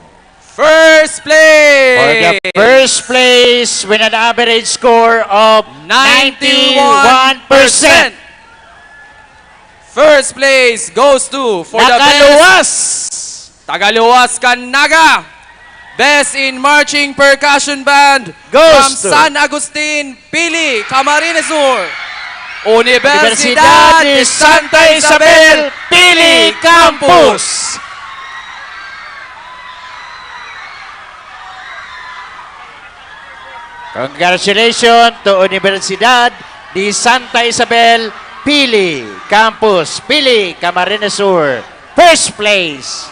First for the place! first place with an average score of Ninety-one percent. ninety-one percent. First place goes to for the best Nakaluwas! Tagaluwas kan Naga. Best in Marching Percussion Band Goes from to San Agustin, Pili, Camarines Sur. Universidad de Santa Isabel, Pili Campus. Congratulations to Universidad de Santa Isabel, Pili, Campus, Pili, Camarines Sur. First place.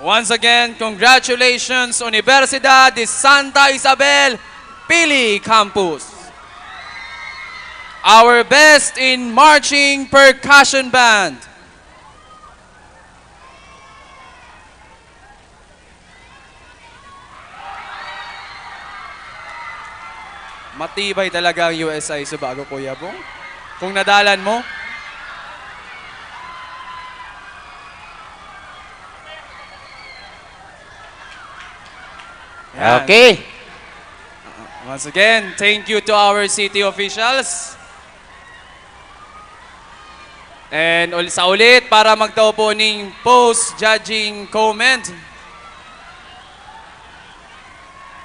Once again, congratulations, Universidad de Santa Isabel, Pili Campus. Our best in marching percussion band. Matibay talaga ang U S I sa bago, Kuya Bong. Kung nadalan mo. Yan. Okay. Once again, thank you to our city officials. And ul- sa ulit, para magtao po ning post-judging comment,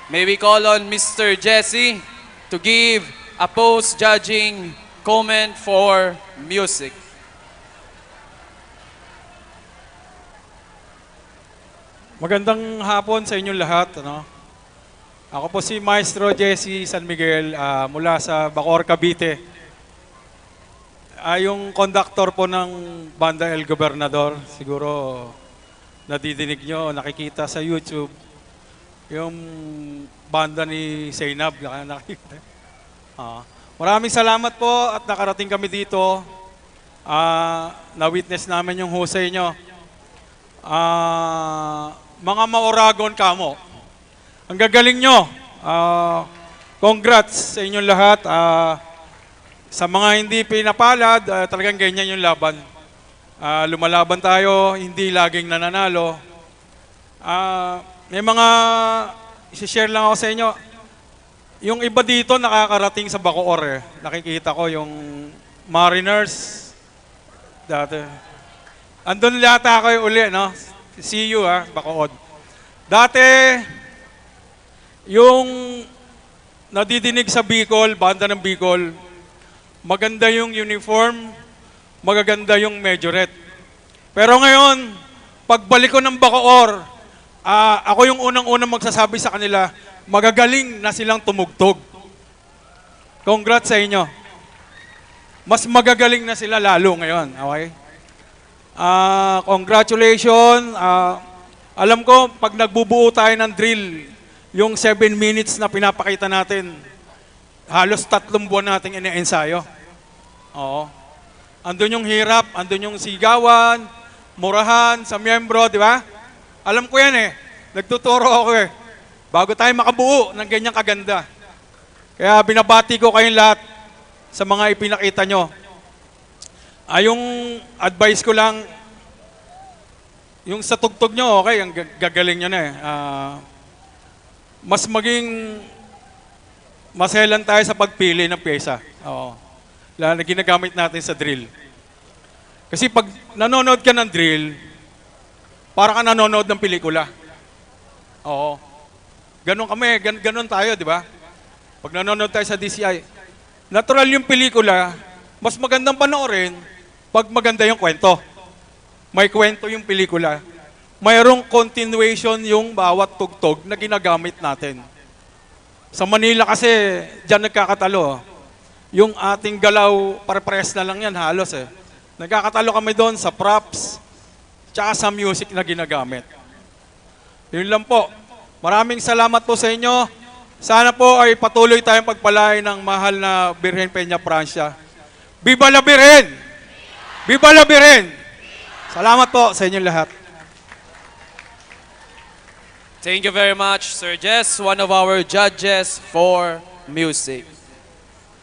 may we call on Mister Jesse to give a post-judging comment for music. Magandang hapon sa inyong lahat. Ano? Ako po si Maestro Jesse San Miguel, ah, mula sa Bacoor, Cavite. Ah, yung conductor po ng Banda El Gobernador, siguro nadidinig nyo, nakikita sa YouTube, yung banda ni Zainab, naka- nakikita. Ah, maraming salamat po at nakarating kami dito. Ah, na-witness namin yung husay nyo. Ah, mga mauragon kamo. Ang gagaling nyo. Ah, congrats sa inyong lahat. Ah, sa mga hindi pinapalad, ah, talagang ganyan yung laban. Ah, lumalaban tayo, hindi laging nananalo. Ah, may mga isi-share lang ako sa inyo. Yung iba dito nakakarating sa Bacoor eh. Nakikita ko yung Mariners. Dati. Andun yata ako yung uli, no? See you, ha, Bacoor. Dati, yung nadidinig sa Bicol, banda ng Bicol, maganda yung uniform, magaganda yung majorette. Pero ngayon, Pagbalik ko ng Bacoor, ah, ako yung unang-unang magsasabi sa kanila, magagaling na silang tumugtog. Congrats sa inyo. Mas magagaling na sila lalo ngayon, okay? Ah, congratulations. Ah, alam ko, pag nagbubuo tayo ng drill, yung seven minutes na pinapakita natin, halos tatlong buwan nating ine-ensayo. Oo. Andun yung hirap, andun yung sigawan, murahan sa miyembro, di ba? Alam ko yan eh. Nagtuturo ako eh. Bago tayo makabuo ng ganyang kaganda. Kaya binabati ko kayong lahat sa mga ipinakita nyo. Ah, yung advice ko lang, yung sa tugtog nyo, okay, ang gagaling nyo na eh. Ah, mas maging maselan tayo sa pagpili ng pyesa. Oo. Lalo na ginagamit natin sa drill. Kasi pag nanonood ka ng drill, para ka nanonood ng pelikula. Oo. Ganun kami, gan- ganun tayo, di ba? Pag nanonood tayo sa D C I, natural yung pelikula, mas magandang panoorin pag maganda yung kwento. May kwento yung pelikula. Mayroong continuation yung bawat tugtog na ginagamit natin. Sa Manila kasi, diyan nagkakatalo. Yung ating galaw, pare-pares na lang yan halos eh. Nagkakatalo kami doon sa props, tsaka sa music na ginagamit. Yun lang po. Maraming salamat po sa inyo. Sana po ay patuloy tayong pagpalain ng mahal na Birhen Peña Francia. Viva la Birhen! Viva la Birhen! Salamat po sa inyong lahat. Thank you very much, Sir Jess, one of our judges for music.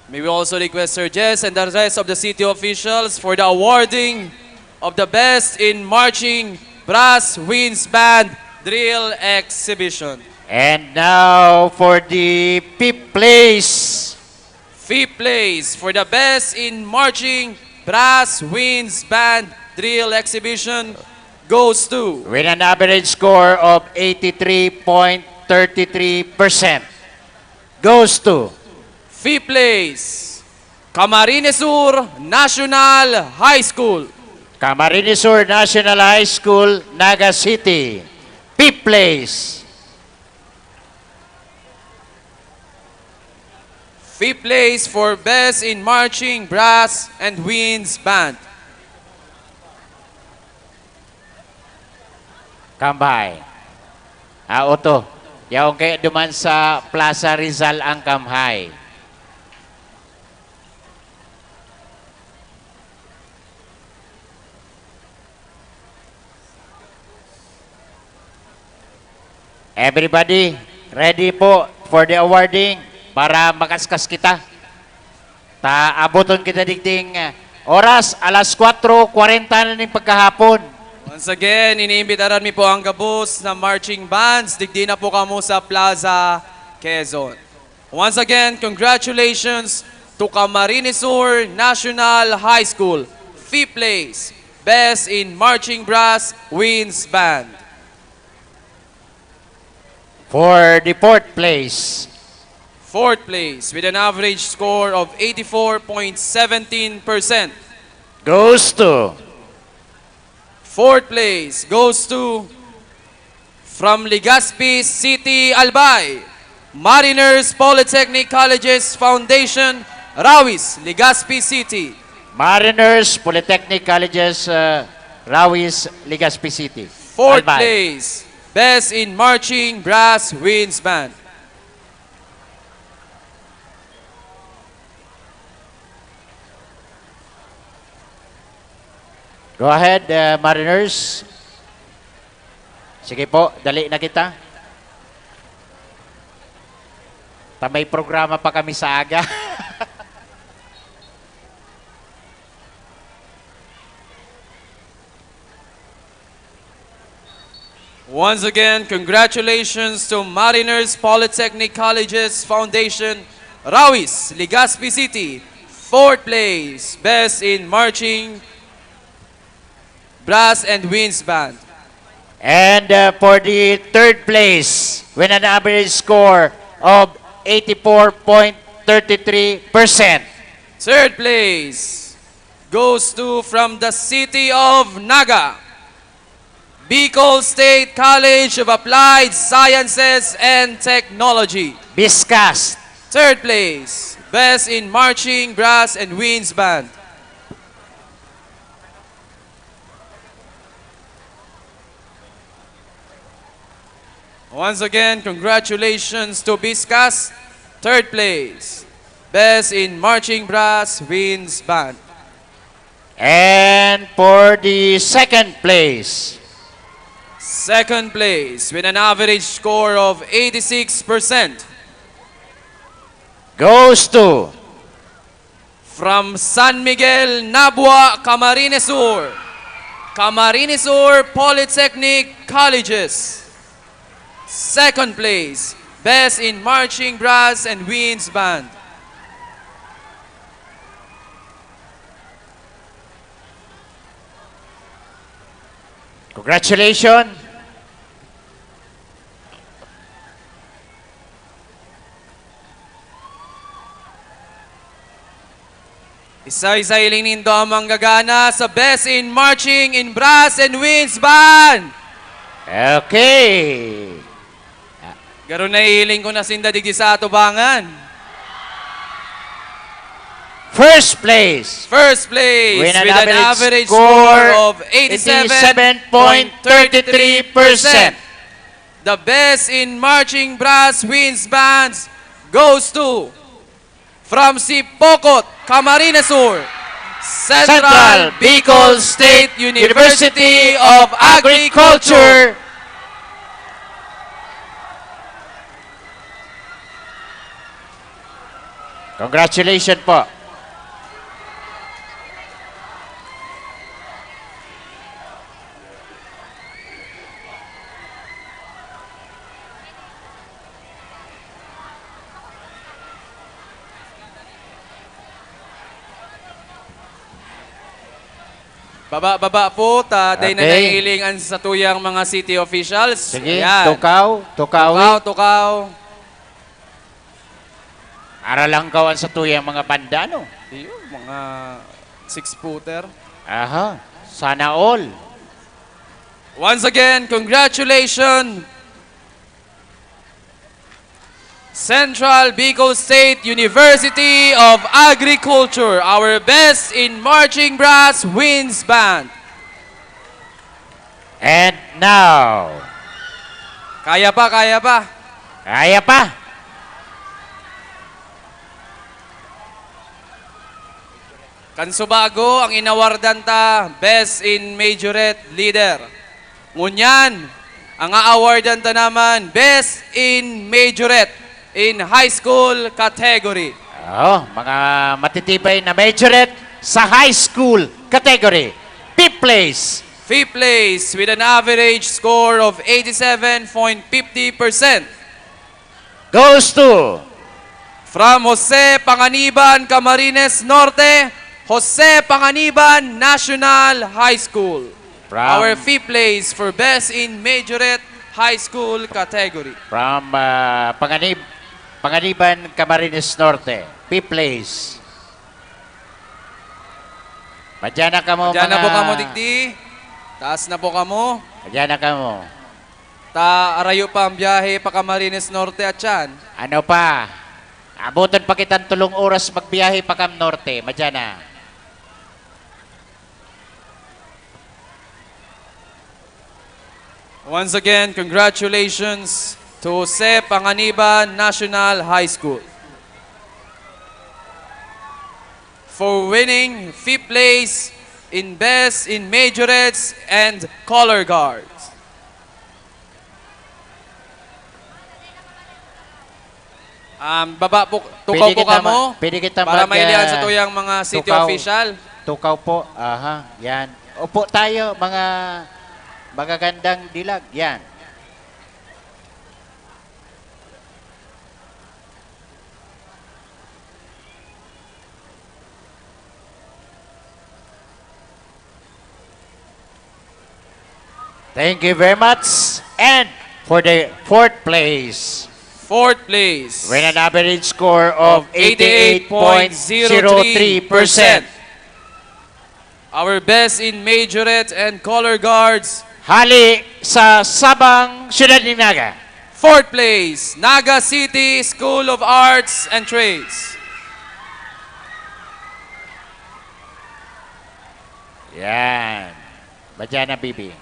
May we also request Sir Jess and the rest of the city officials for the awarding of the Best in Marching Brass Winds Band Drill Exhibition. And now for the fifth place. Fifth place for the Best in Marching Brass Winds Band Drill Exhibition goes to, with an average score of eighty-three point three three percent, goes to, fifth place, Camarines Sur National High School. Camarines Sur National High School, Naga City. Fifth place. Fifth place for Best in Marching Brass and Winds Band. Kambay. Ah, oto. Yaon kaya duman sa Plaza Rizal ang Kamhay. Everybody, ready po for the awarding para makaskas kita. Ta aboton kita digding oras, alas kwatro kwarenta na ning pagkahapon. Once again, iniimbitaran mi po ang gabos na marching bands. Digdi na po kamo sa Plaza Quezon. Once again, congratulations to Camarines Sur National High School, fifth place, Best in Marching Brass Winds Band. For the fourth place. Fourth place with an average score of eighty-four point seventeen percent. Goes to. Fourth place goes to, from Legazpi City, Albay, Mariners Polytechnic Colleges Foundation, Rawis, Legazpi City. Mariners Polytechnic Colleges, uh, Rawis, Legazpi City. Fourth Albay. Place, Best in Marching Brass Winds Band. Go ahead, uh, Mariners. Sige po, dali na kita. Ta may programa pa kami sa aga. Once again, congratulations to Mariners Polytechnic Colleges Foundation, Rawis, Legazpi City, fourth place, Best in Marching, Brass and Winds Band. And uh, for the third place, with an average score of eighty-four point three three percent. Third place goes to, from the city of Naga, Bicol State College of Applied Sciences and Technology. BSCAST. Third place, Best in Marching Brass and Winds Band. Once again, congratulations to BSCAST, third place, Best in Marching Brass Winds Band. And for the second place, second place with an average score of eighty-six percent goes to from San Miguel, Nabua, Camarines Sur. Camarines Sur Polytechnic Colleges. Second place, Best in Marching Brass and Winds Band. Congratulations. Isa-isa hiling nindo ang manggagana sa Best in Marching in Brass and Winds Band. Okay. Garo nahihiling ko na sinda digdi sa atubangan. First place. First place with an average score of eighty-seven point thirty-three percent. The best in marching brass winds bands goes to from Sipocot, Camarines Sur, Central Bicol State University of Agriculture. Congratulations po. Baba, baba po, ta dai na Okay. nahihiling an satuyang mga city officials. Sige, Ayan. tukaw, tukawi. Tukaw, tukaw. Aralangkaw an satuyang mga banda, no? Iyo, mga six-footer. Aha, sana all. Once again, congratulations, Central Bicol State University of Agriculture, our best in marching brass winds band. And now, Kaya pa, kaya pa. Kaya pa. Kan subago, ang inawardan ta, Best in Majorette Leader. Ngunyan, ang aawardan ta naman, Best in Majorette in High School Category. Oh, mga matitibay na majorette sa high school category. Fifth place. Fifth place with an average score of eighty-seven point fifty percent goes to from Jose Panganiban, Camarines Norte, Jose Panganiban National High School. From our fifth place for Best in Majorette High School category. From, ah, Panganib-, Panganiban, Camarines Norte, fifth place. Madyan na kamo, Madyan na mga po kamo, digdi. Taas na po kamo. Madyan na kamo. Ta, arayo pa ang biyahe pa Camarines Norte at yan. Ano pa? Abutan pa kitang tulong oras magbiyahe pa Cam Norte. Madyan na. Once again, congratulations to Jose Panganiban National High School for winning fifth place in Best in Majorettes and Color Guards. Um, baba po, tukaw Pwede po kita kamo ma-, pwede kita para mag, mailihan sa ah, tuyang mga city tukaw. official. Tukaw po. Aha, yan. Upo tayo, mga magagandang dilag. Yan. Thank you very much. And for the fourth place, Fourth place. with an average score of eighty-eight point zero three percent. Our best in majorette and color guards, Hali sa Sabang, Siyudad nin Naga. Fourth place, Naga City School of Arts and Trades. Yan. Badya na, Bibi.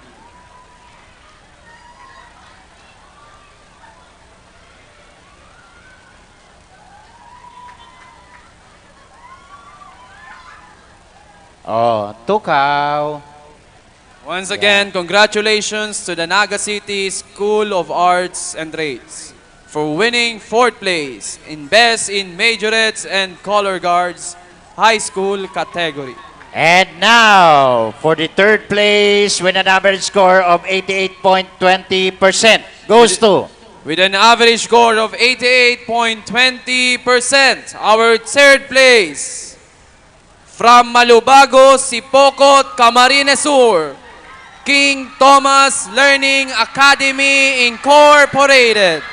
Oh, tukaw. Once again, congratulations to the Naga City School of Arts and Trades for winning fourth place in Best in Majorettes and Color Guards High School category. And now, for the third place, with an average score of eighty-eight point twenty percent, goes to With an average score of eighty-eight point twenty percent, our third place, from Malubago, Sipocot, Camarines Sur, King Thomas Learning Academy Incorporated.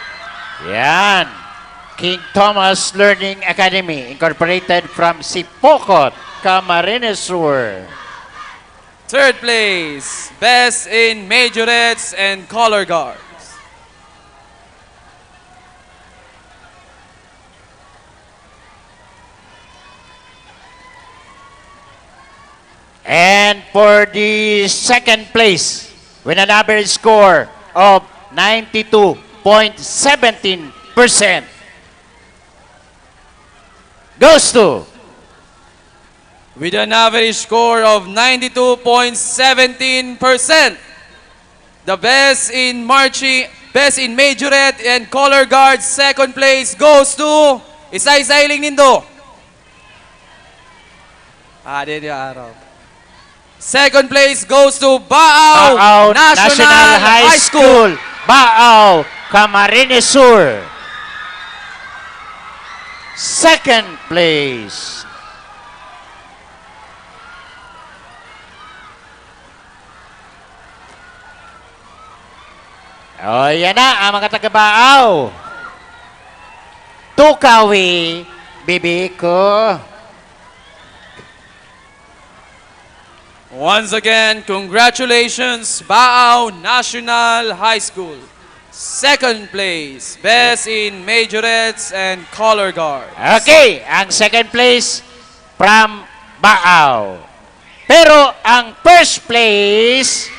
Yan. King Thomas Learning Academy Incorporated from Sipocot, Camarines Sur. Third place, Best in Majorettes and Color Guards. And for the second place, with an average score of ninety-two point seventeen percent, goes to With an average score of ninety-two point seventeen percent, the best in marching, best in majorette and color guard, second place goes to, isa-isa hiling nindo. Ah, di, di, araw. Second place goes to Baao Baao National National High High School. School, Baao, Camarines Sur. Second place. Oh, yan na ang mga taga-Baao. Tukawi, bibi ko. Once again, congratulations, Baao National High School. Second place, best in majorettes and color guards. Okay, ang second place from Baao. Pero ang first place,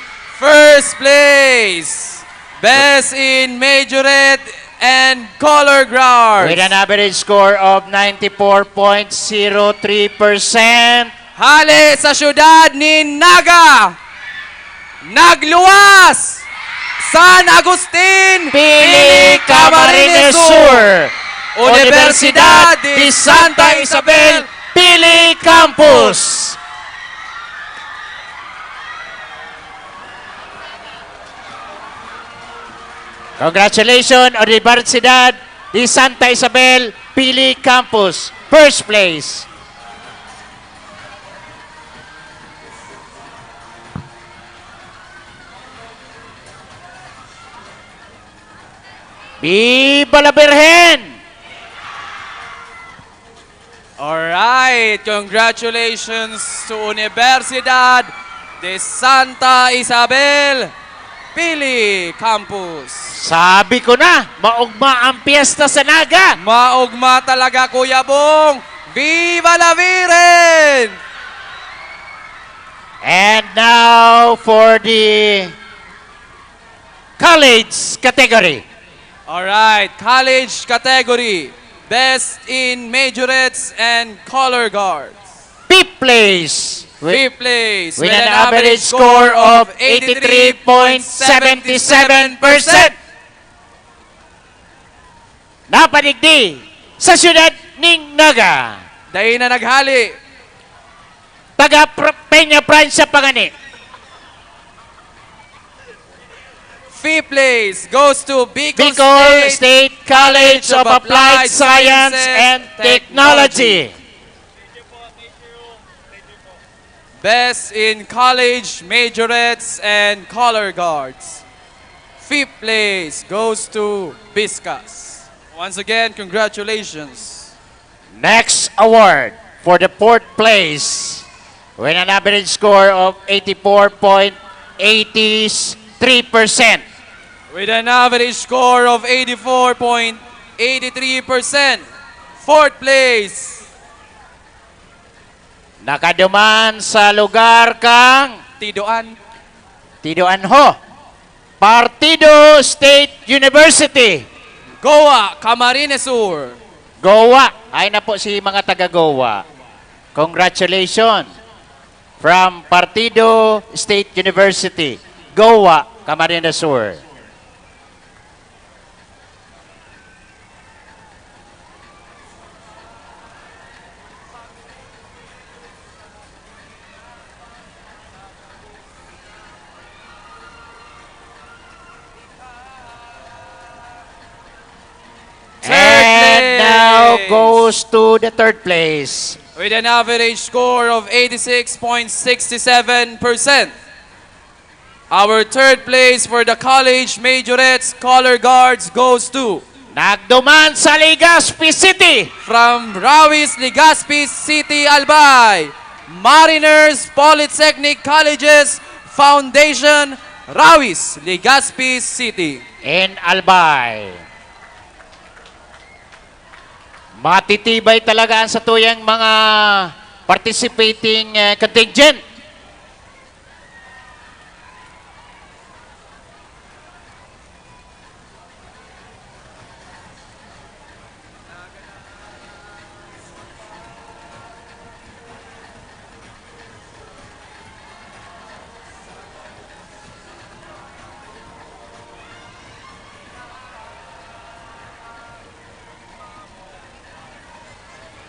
First place, best in majorette and color guards. With an average score of ninety-four point zero three percent. Hale sa siyudad nin Naga, nagluwas, San Agustin, Pili, Pili, Camarines Camarines Sur, Sur, Universidad de Santa Isabel, Pili Campus. Congratulations, Universidad de Santa Isabel, Pili Campus, first place. Viva la Virgen! Alright, congratulations to Universidad de Santa Isabel, Pili Campus. Sabi ko na, maugma ang piyesta sa Naga. Maugma talaga, Kuya Bong. Viva la Virgen! And now for the college category. Alright, college category. Best in majorettes and color guards. Fifth place. Wi-, Fifth place with an average score of eighty-three point seven seven percent. Napadigdi sa siyudad ning Naga. Dai na naghali. Taga Pr-, Peña, Francia pa ngani. Fifth place goes to Bicol Bicol State State College of Applied Science and Technology. Best in college majorettes and color guards. Fifth place goes to Biscas. Once again, congratulations. Next award for the fourth place with an average score of eighty-four point eighty three percent. With an average score of eighty-four point eight three percent. Fourth place. Nakaduman sa lugar kang Tidoan. Tidoan ho. Partido State University. Goa, Camarines Sur. Goa. Ay na po si mga taga Goa. Congratulations from Partido State University. Goa, Camarines Sur. And now goes to the third place. With an average score of eighty-six point six seven percent. Our third place for the college majorettes color guards goes to Nagduman sa Legazpi City. From Rawis, Legazpi City, Albay, Mariners Polytechnic Colleges Foundation, Rawis, Legazpi City. In Albay. Matitibay talaga ang satuyang mga participating, eh, contingent.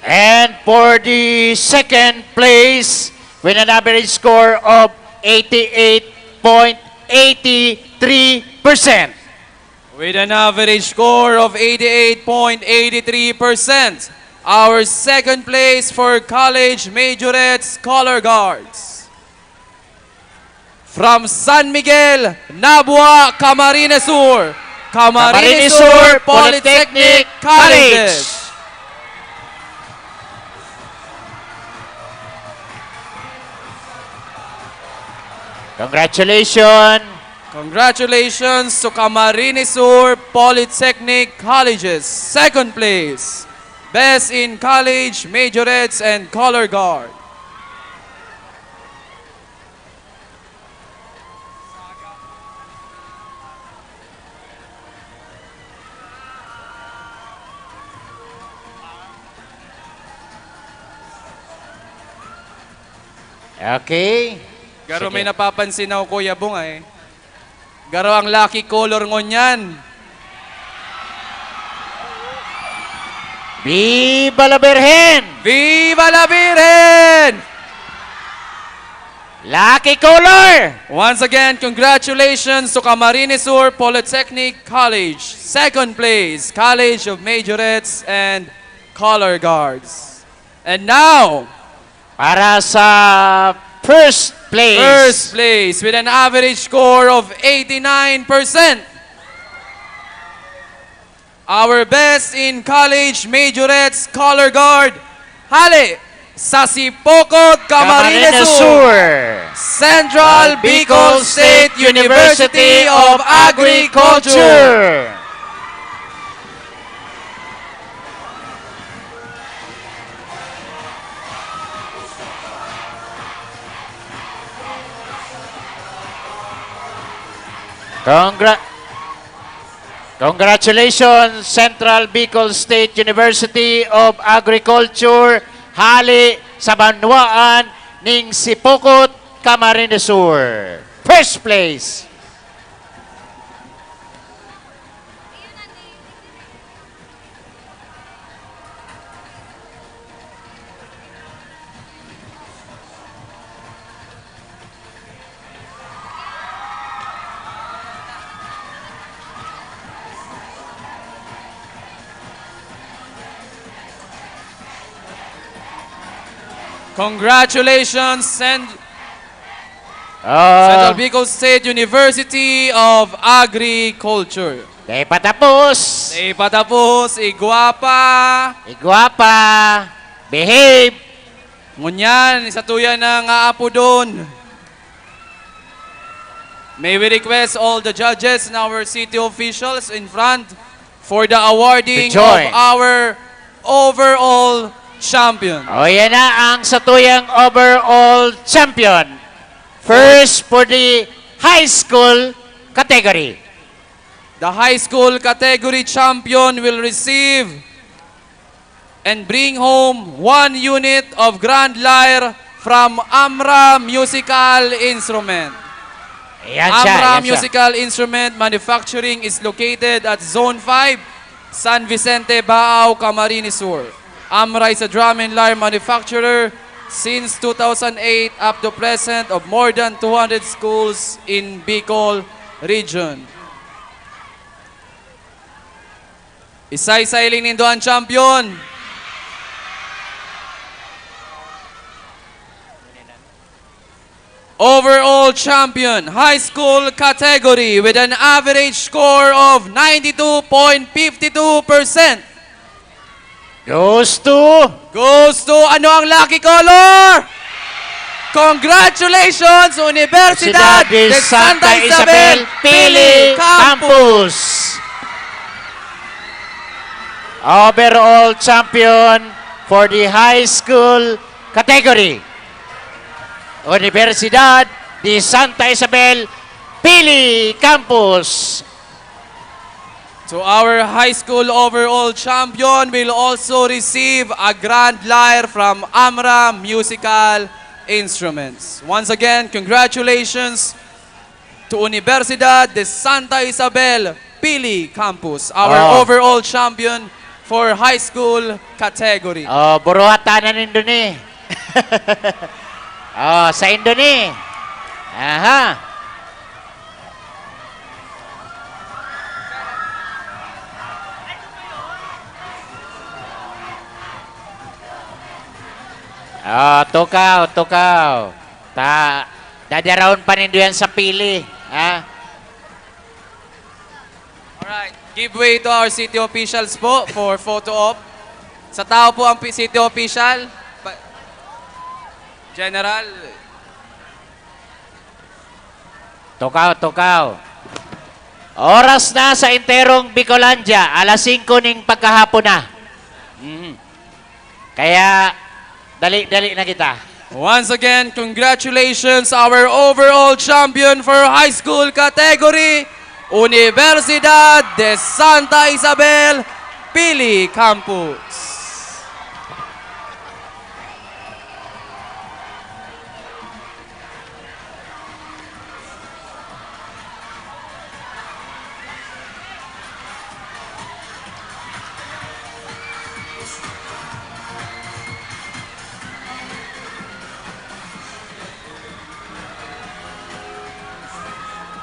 And for the second place, with an average score of eighty-eight point eight three percent. With an average score of eighty-eight point eight three percent, our second place for college majorettes color guards. From San Miguel, Nabua, Camarines Sur, Camarines Sur Polytechnic College. Congratulations. Congratulations to Camarines Sur Polytechnic Colleges, second place. Best in College, Majorettes, and Color Guard. Okay. Garo may napapansin ako, Kuya Bong, ay. Garo ang lucky color ngunyan. Viva la Virgen! Viva la Virgen! Lucky color! Once again, congratulations to Camarines Sur Polytechnic College, second place, College of Majorettes and Color Guards. And now, para sa first place. First place with an average score of eighty-nine percent. Our best in college majorettes color guard, hale sa Sipocot, Camarines Sur, Central Bicol State University of Agriculture. Congra-, congratulations, Central Bicol State University of Agriculture, hale sa banwaan ning Sipocot, Camarines Sur. First place! Congratulations, Sen-, Ah. Central Bicol State University of Agriculture. Dai pa tapos. Dai pa tapos, igwa pa. Igwa pa. Behave. Ngunyan, isa tuya na nga apodon. May we request all the judges and our city officials in front for the awarding To join. of our overall champion. O, yan na ang satuyang overall champion. First for the high school category. The high school category champion will receive and bring home one unit of grand lyre from Amra Musical Instrument. Yan siya, Amra yan siya. Musical Instrument Manufacturing is located at Zone five, San Vicente, Baao, Camarines Sur. Amra is a drum and lyre manufacturer since two thousand eight up to present of more than two hundred schools in Bicol region. Isay-isay lang nindo an champion. Overall champion, high school category with an average score of ninety-two point fifty-two percent. Goes to Goes to ano ang lucky color? Congratulations, Universidad Universidad de de Santa Santa Isabel, Isabel, Pili Pili Campus. Campus. Overall champion for the high school category. Universidad de Santa Isabel, Pili Campus. To our high school overall champion will also receive a grand lyre from Amra Musical Instruments. Once again, congratulations to Universidad de Santa Isabel, Pili Campus, our Oh. overall champion for high school category. Oh, buruhatan na nindo ni. Oh, sa indo ni. Aha. Oh, tukaw, tukaw. Ta, dadarawon pa nindo yan sa pili, ha? Alright. Give way to our city officials po for photo op. Sa tao po ang pi-, city official. Pa-, General. Tukaw, tukaw. Oras na sa enterong Bicolandia, alas singko ning pagkahapon na. Mhm. Kaya, dali-dali na kita. Once again, congratulations our overall champion for high school category, Universidad de Santa Isabel, Pili Campus.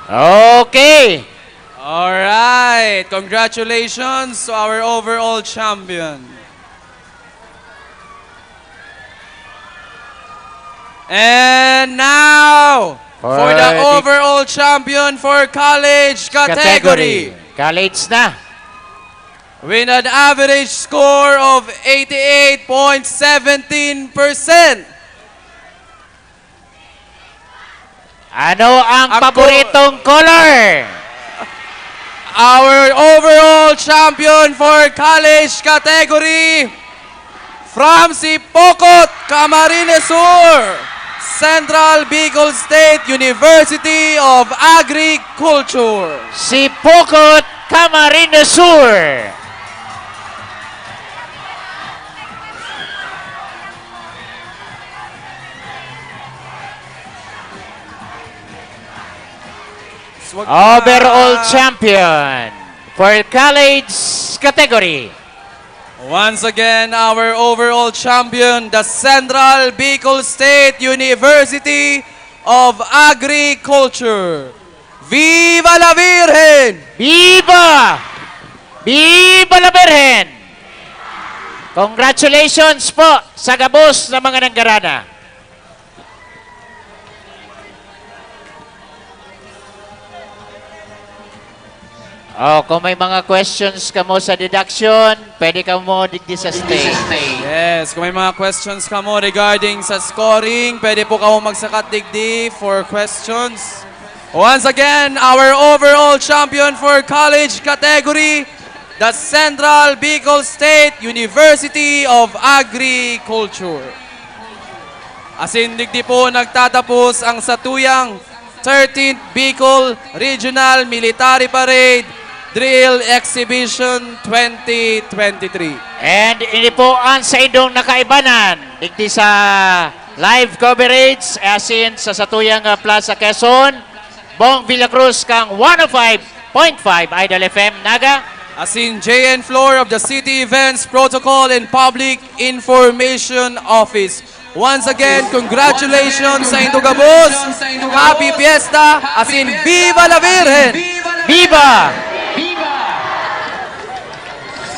Okay. All right. Congratulations to our overall champion. And now, for the For the overall champion for college category. Category. College na. With an average score of eighty-eight point seventeen percent. Ano ang Ako paboritong color? Our overall champion for college category, from Sipocot, Camarines Sur, Central Bicol State University of Agriculture. Sipocot, Camarines Sur. Swag ka. Overall champion for college category. Once again, our overall champion, the Central Bicol State University of Agriculture. Viva la Virgen! Viva! Viva la Virgen! Congratulations po sa gabos na mga nanggarana. Oh, kung may mga questions kamo sa deduction, pwede kamo digdi sa stage. Yes, kung may mga questions kamo regarding sa scoring, pwede po kamo magsakat digdi for questions. Once again, our overall champion for college category, the Central Bicol State University of Agriculture. Asin digdi po nagtatapos ang satuyang thirteenth Bicol Regional Military Parade Drill Exhibition twenty twenty-three. And ini po ang saindong nakaibanan digdi sa live coverage asin sa satuyang, ah, Plaza Quezon, Bong Villacruz kan one oh five point five Idol F M Naga. Asin J N Flor of the City Events Protocol and Public Information Office. Once again, congratulations saindo gabos. Happy Fiesta, asin Viva la Virgen! Viva!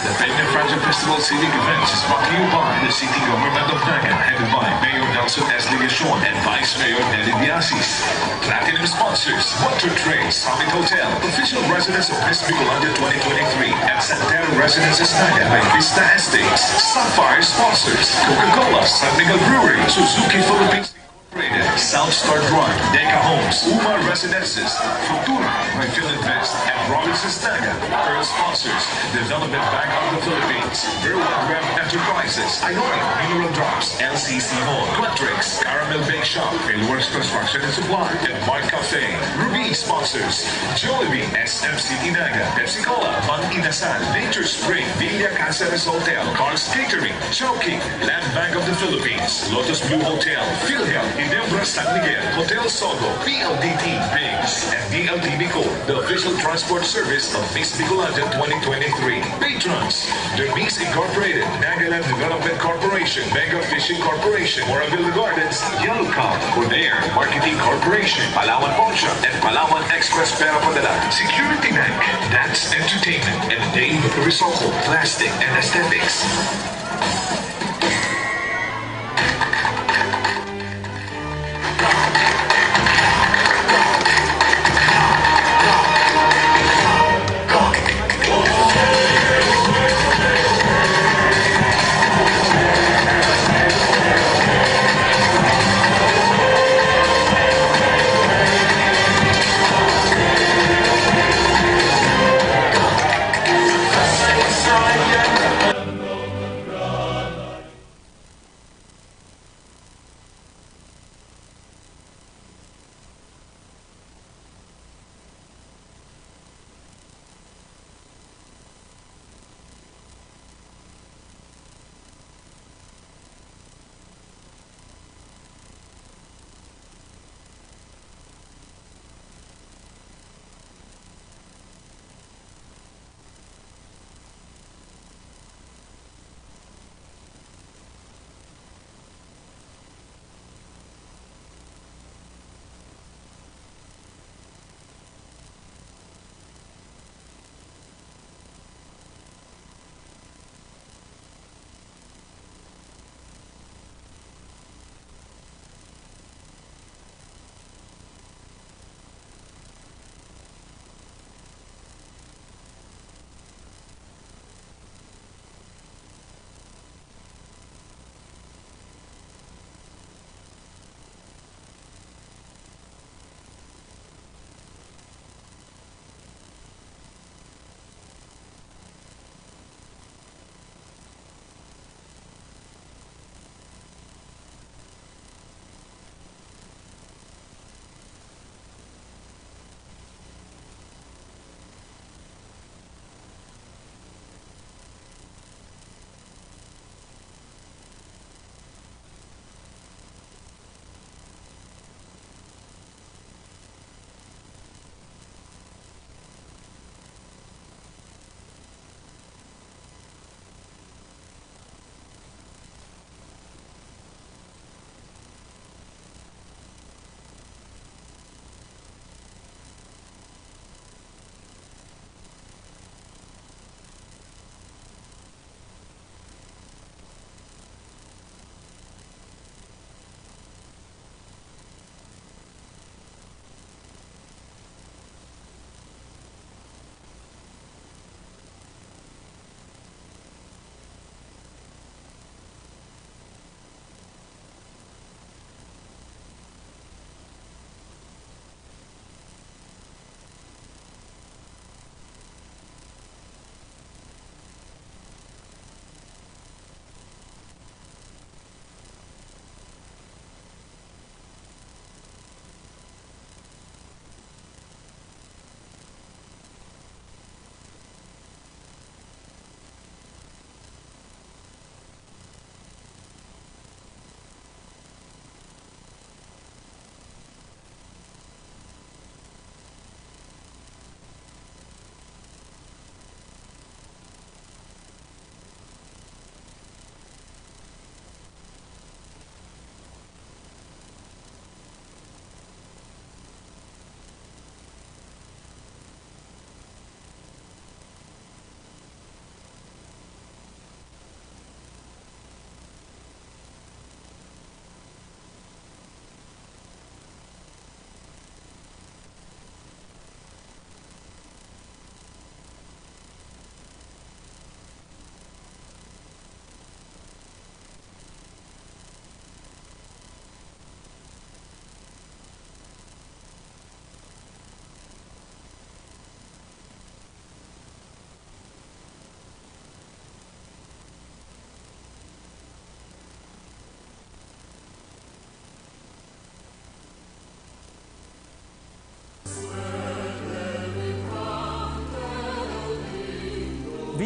The Peña Francia Festival Scenic Events is brought to you by the City Government of Naga, headed by Mayor Nelson S. Legacion and Vice Mayor Nelly Diasis. Platinum sponsors, Water Trail, Summit Hotel, official residence of Miss Bicolante twenty twenty-three, and Santero Residences Naga, by Vista Estates. Sapphire sponsors, Coca-Cola, San Miguel Brewery, Suzuki Philippines Incorporated, South Star Drive, Deca Homes, Uma Residences, Futura, by Fininvest, and Robinsons Naga. Pearl sponsors, Development Bank of the Philippines, Berwan Web Enterprises, Inoy Mineral Drops, L C C Mall, Quatrix, Caramel Bake Shop, Railworks Construction and Supply, and Mark Cafe. Ruby sponsors, Jollibee, S M C Naga, Pepsi Cola, Mang Inasal, Nature Spring, Villa Caceres Hotel, Carl's Catering, Chowking, Land Bank of the Philippines, Lotus Blue Hotel, PhilHealth, Ginebra San Miguel, Hotel Sogo, P L D T, Biggs, and D L T Bico, the official transport service of Miss Bicolante twenty twenty-three. Patrons, Dermis Incorporated, Nagaland Development Corporation, Mega Fishing Corporation, Moraville Gardens, Yellow Cab, Bonaire Marketing Corporation, Palawan Pawn Shop, and Palawan Express Pera Padala. Security Bank, That's Entertainment, and Dave Risocco, Plastic and Aesthetics.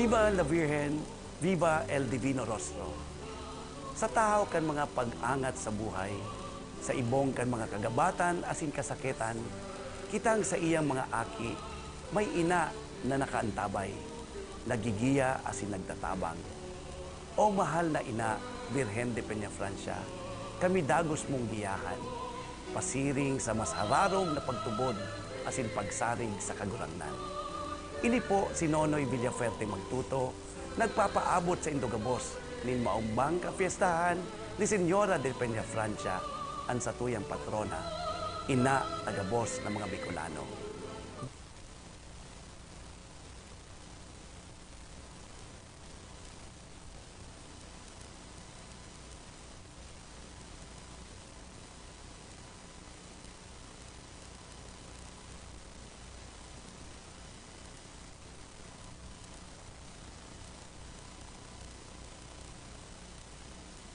Viva la Virgen, viva el Divino Rostro. Sa tahaw kan mga pag-angat sa buhay, sa ibong kan mga kagabatan asin kasakitan, kitang saiyang mga aki, may ina na nakaantabay, nagigiya asin nagtatabang. O mahal na ina, Birhen de Peñafrancia, kami dagos mong giyahan, pasiring sa mas hararong na pagtubod asin pagsarig sa Kagurangnan. Ini po si Nonoy Villafuerte Magtuto, nagpapaabot saindo gabos nin maombang kapyestahan ni Señora de Peñafrancia, an satuyang patrona, ina ta gabos na mga Bicolano.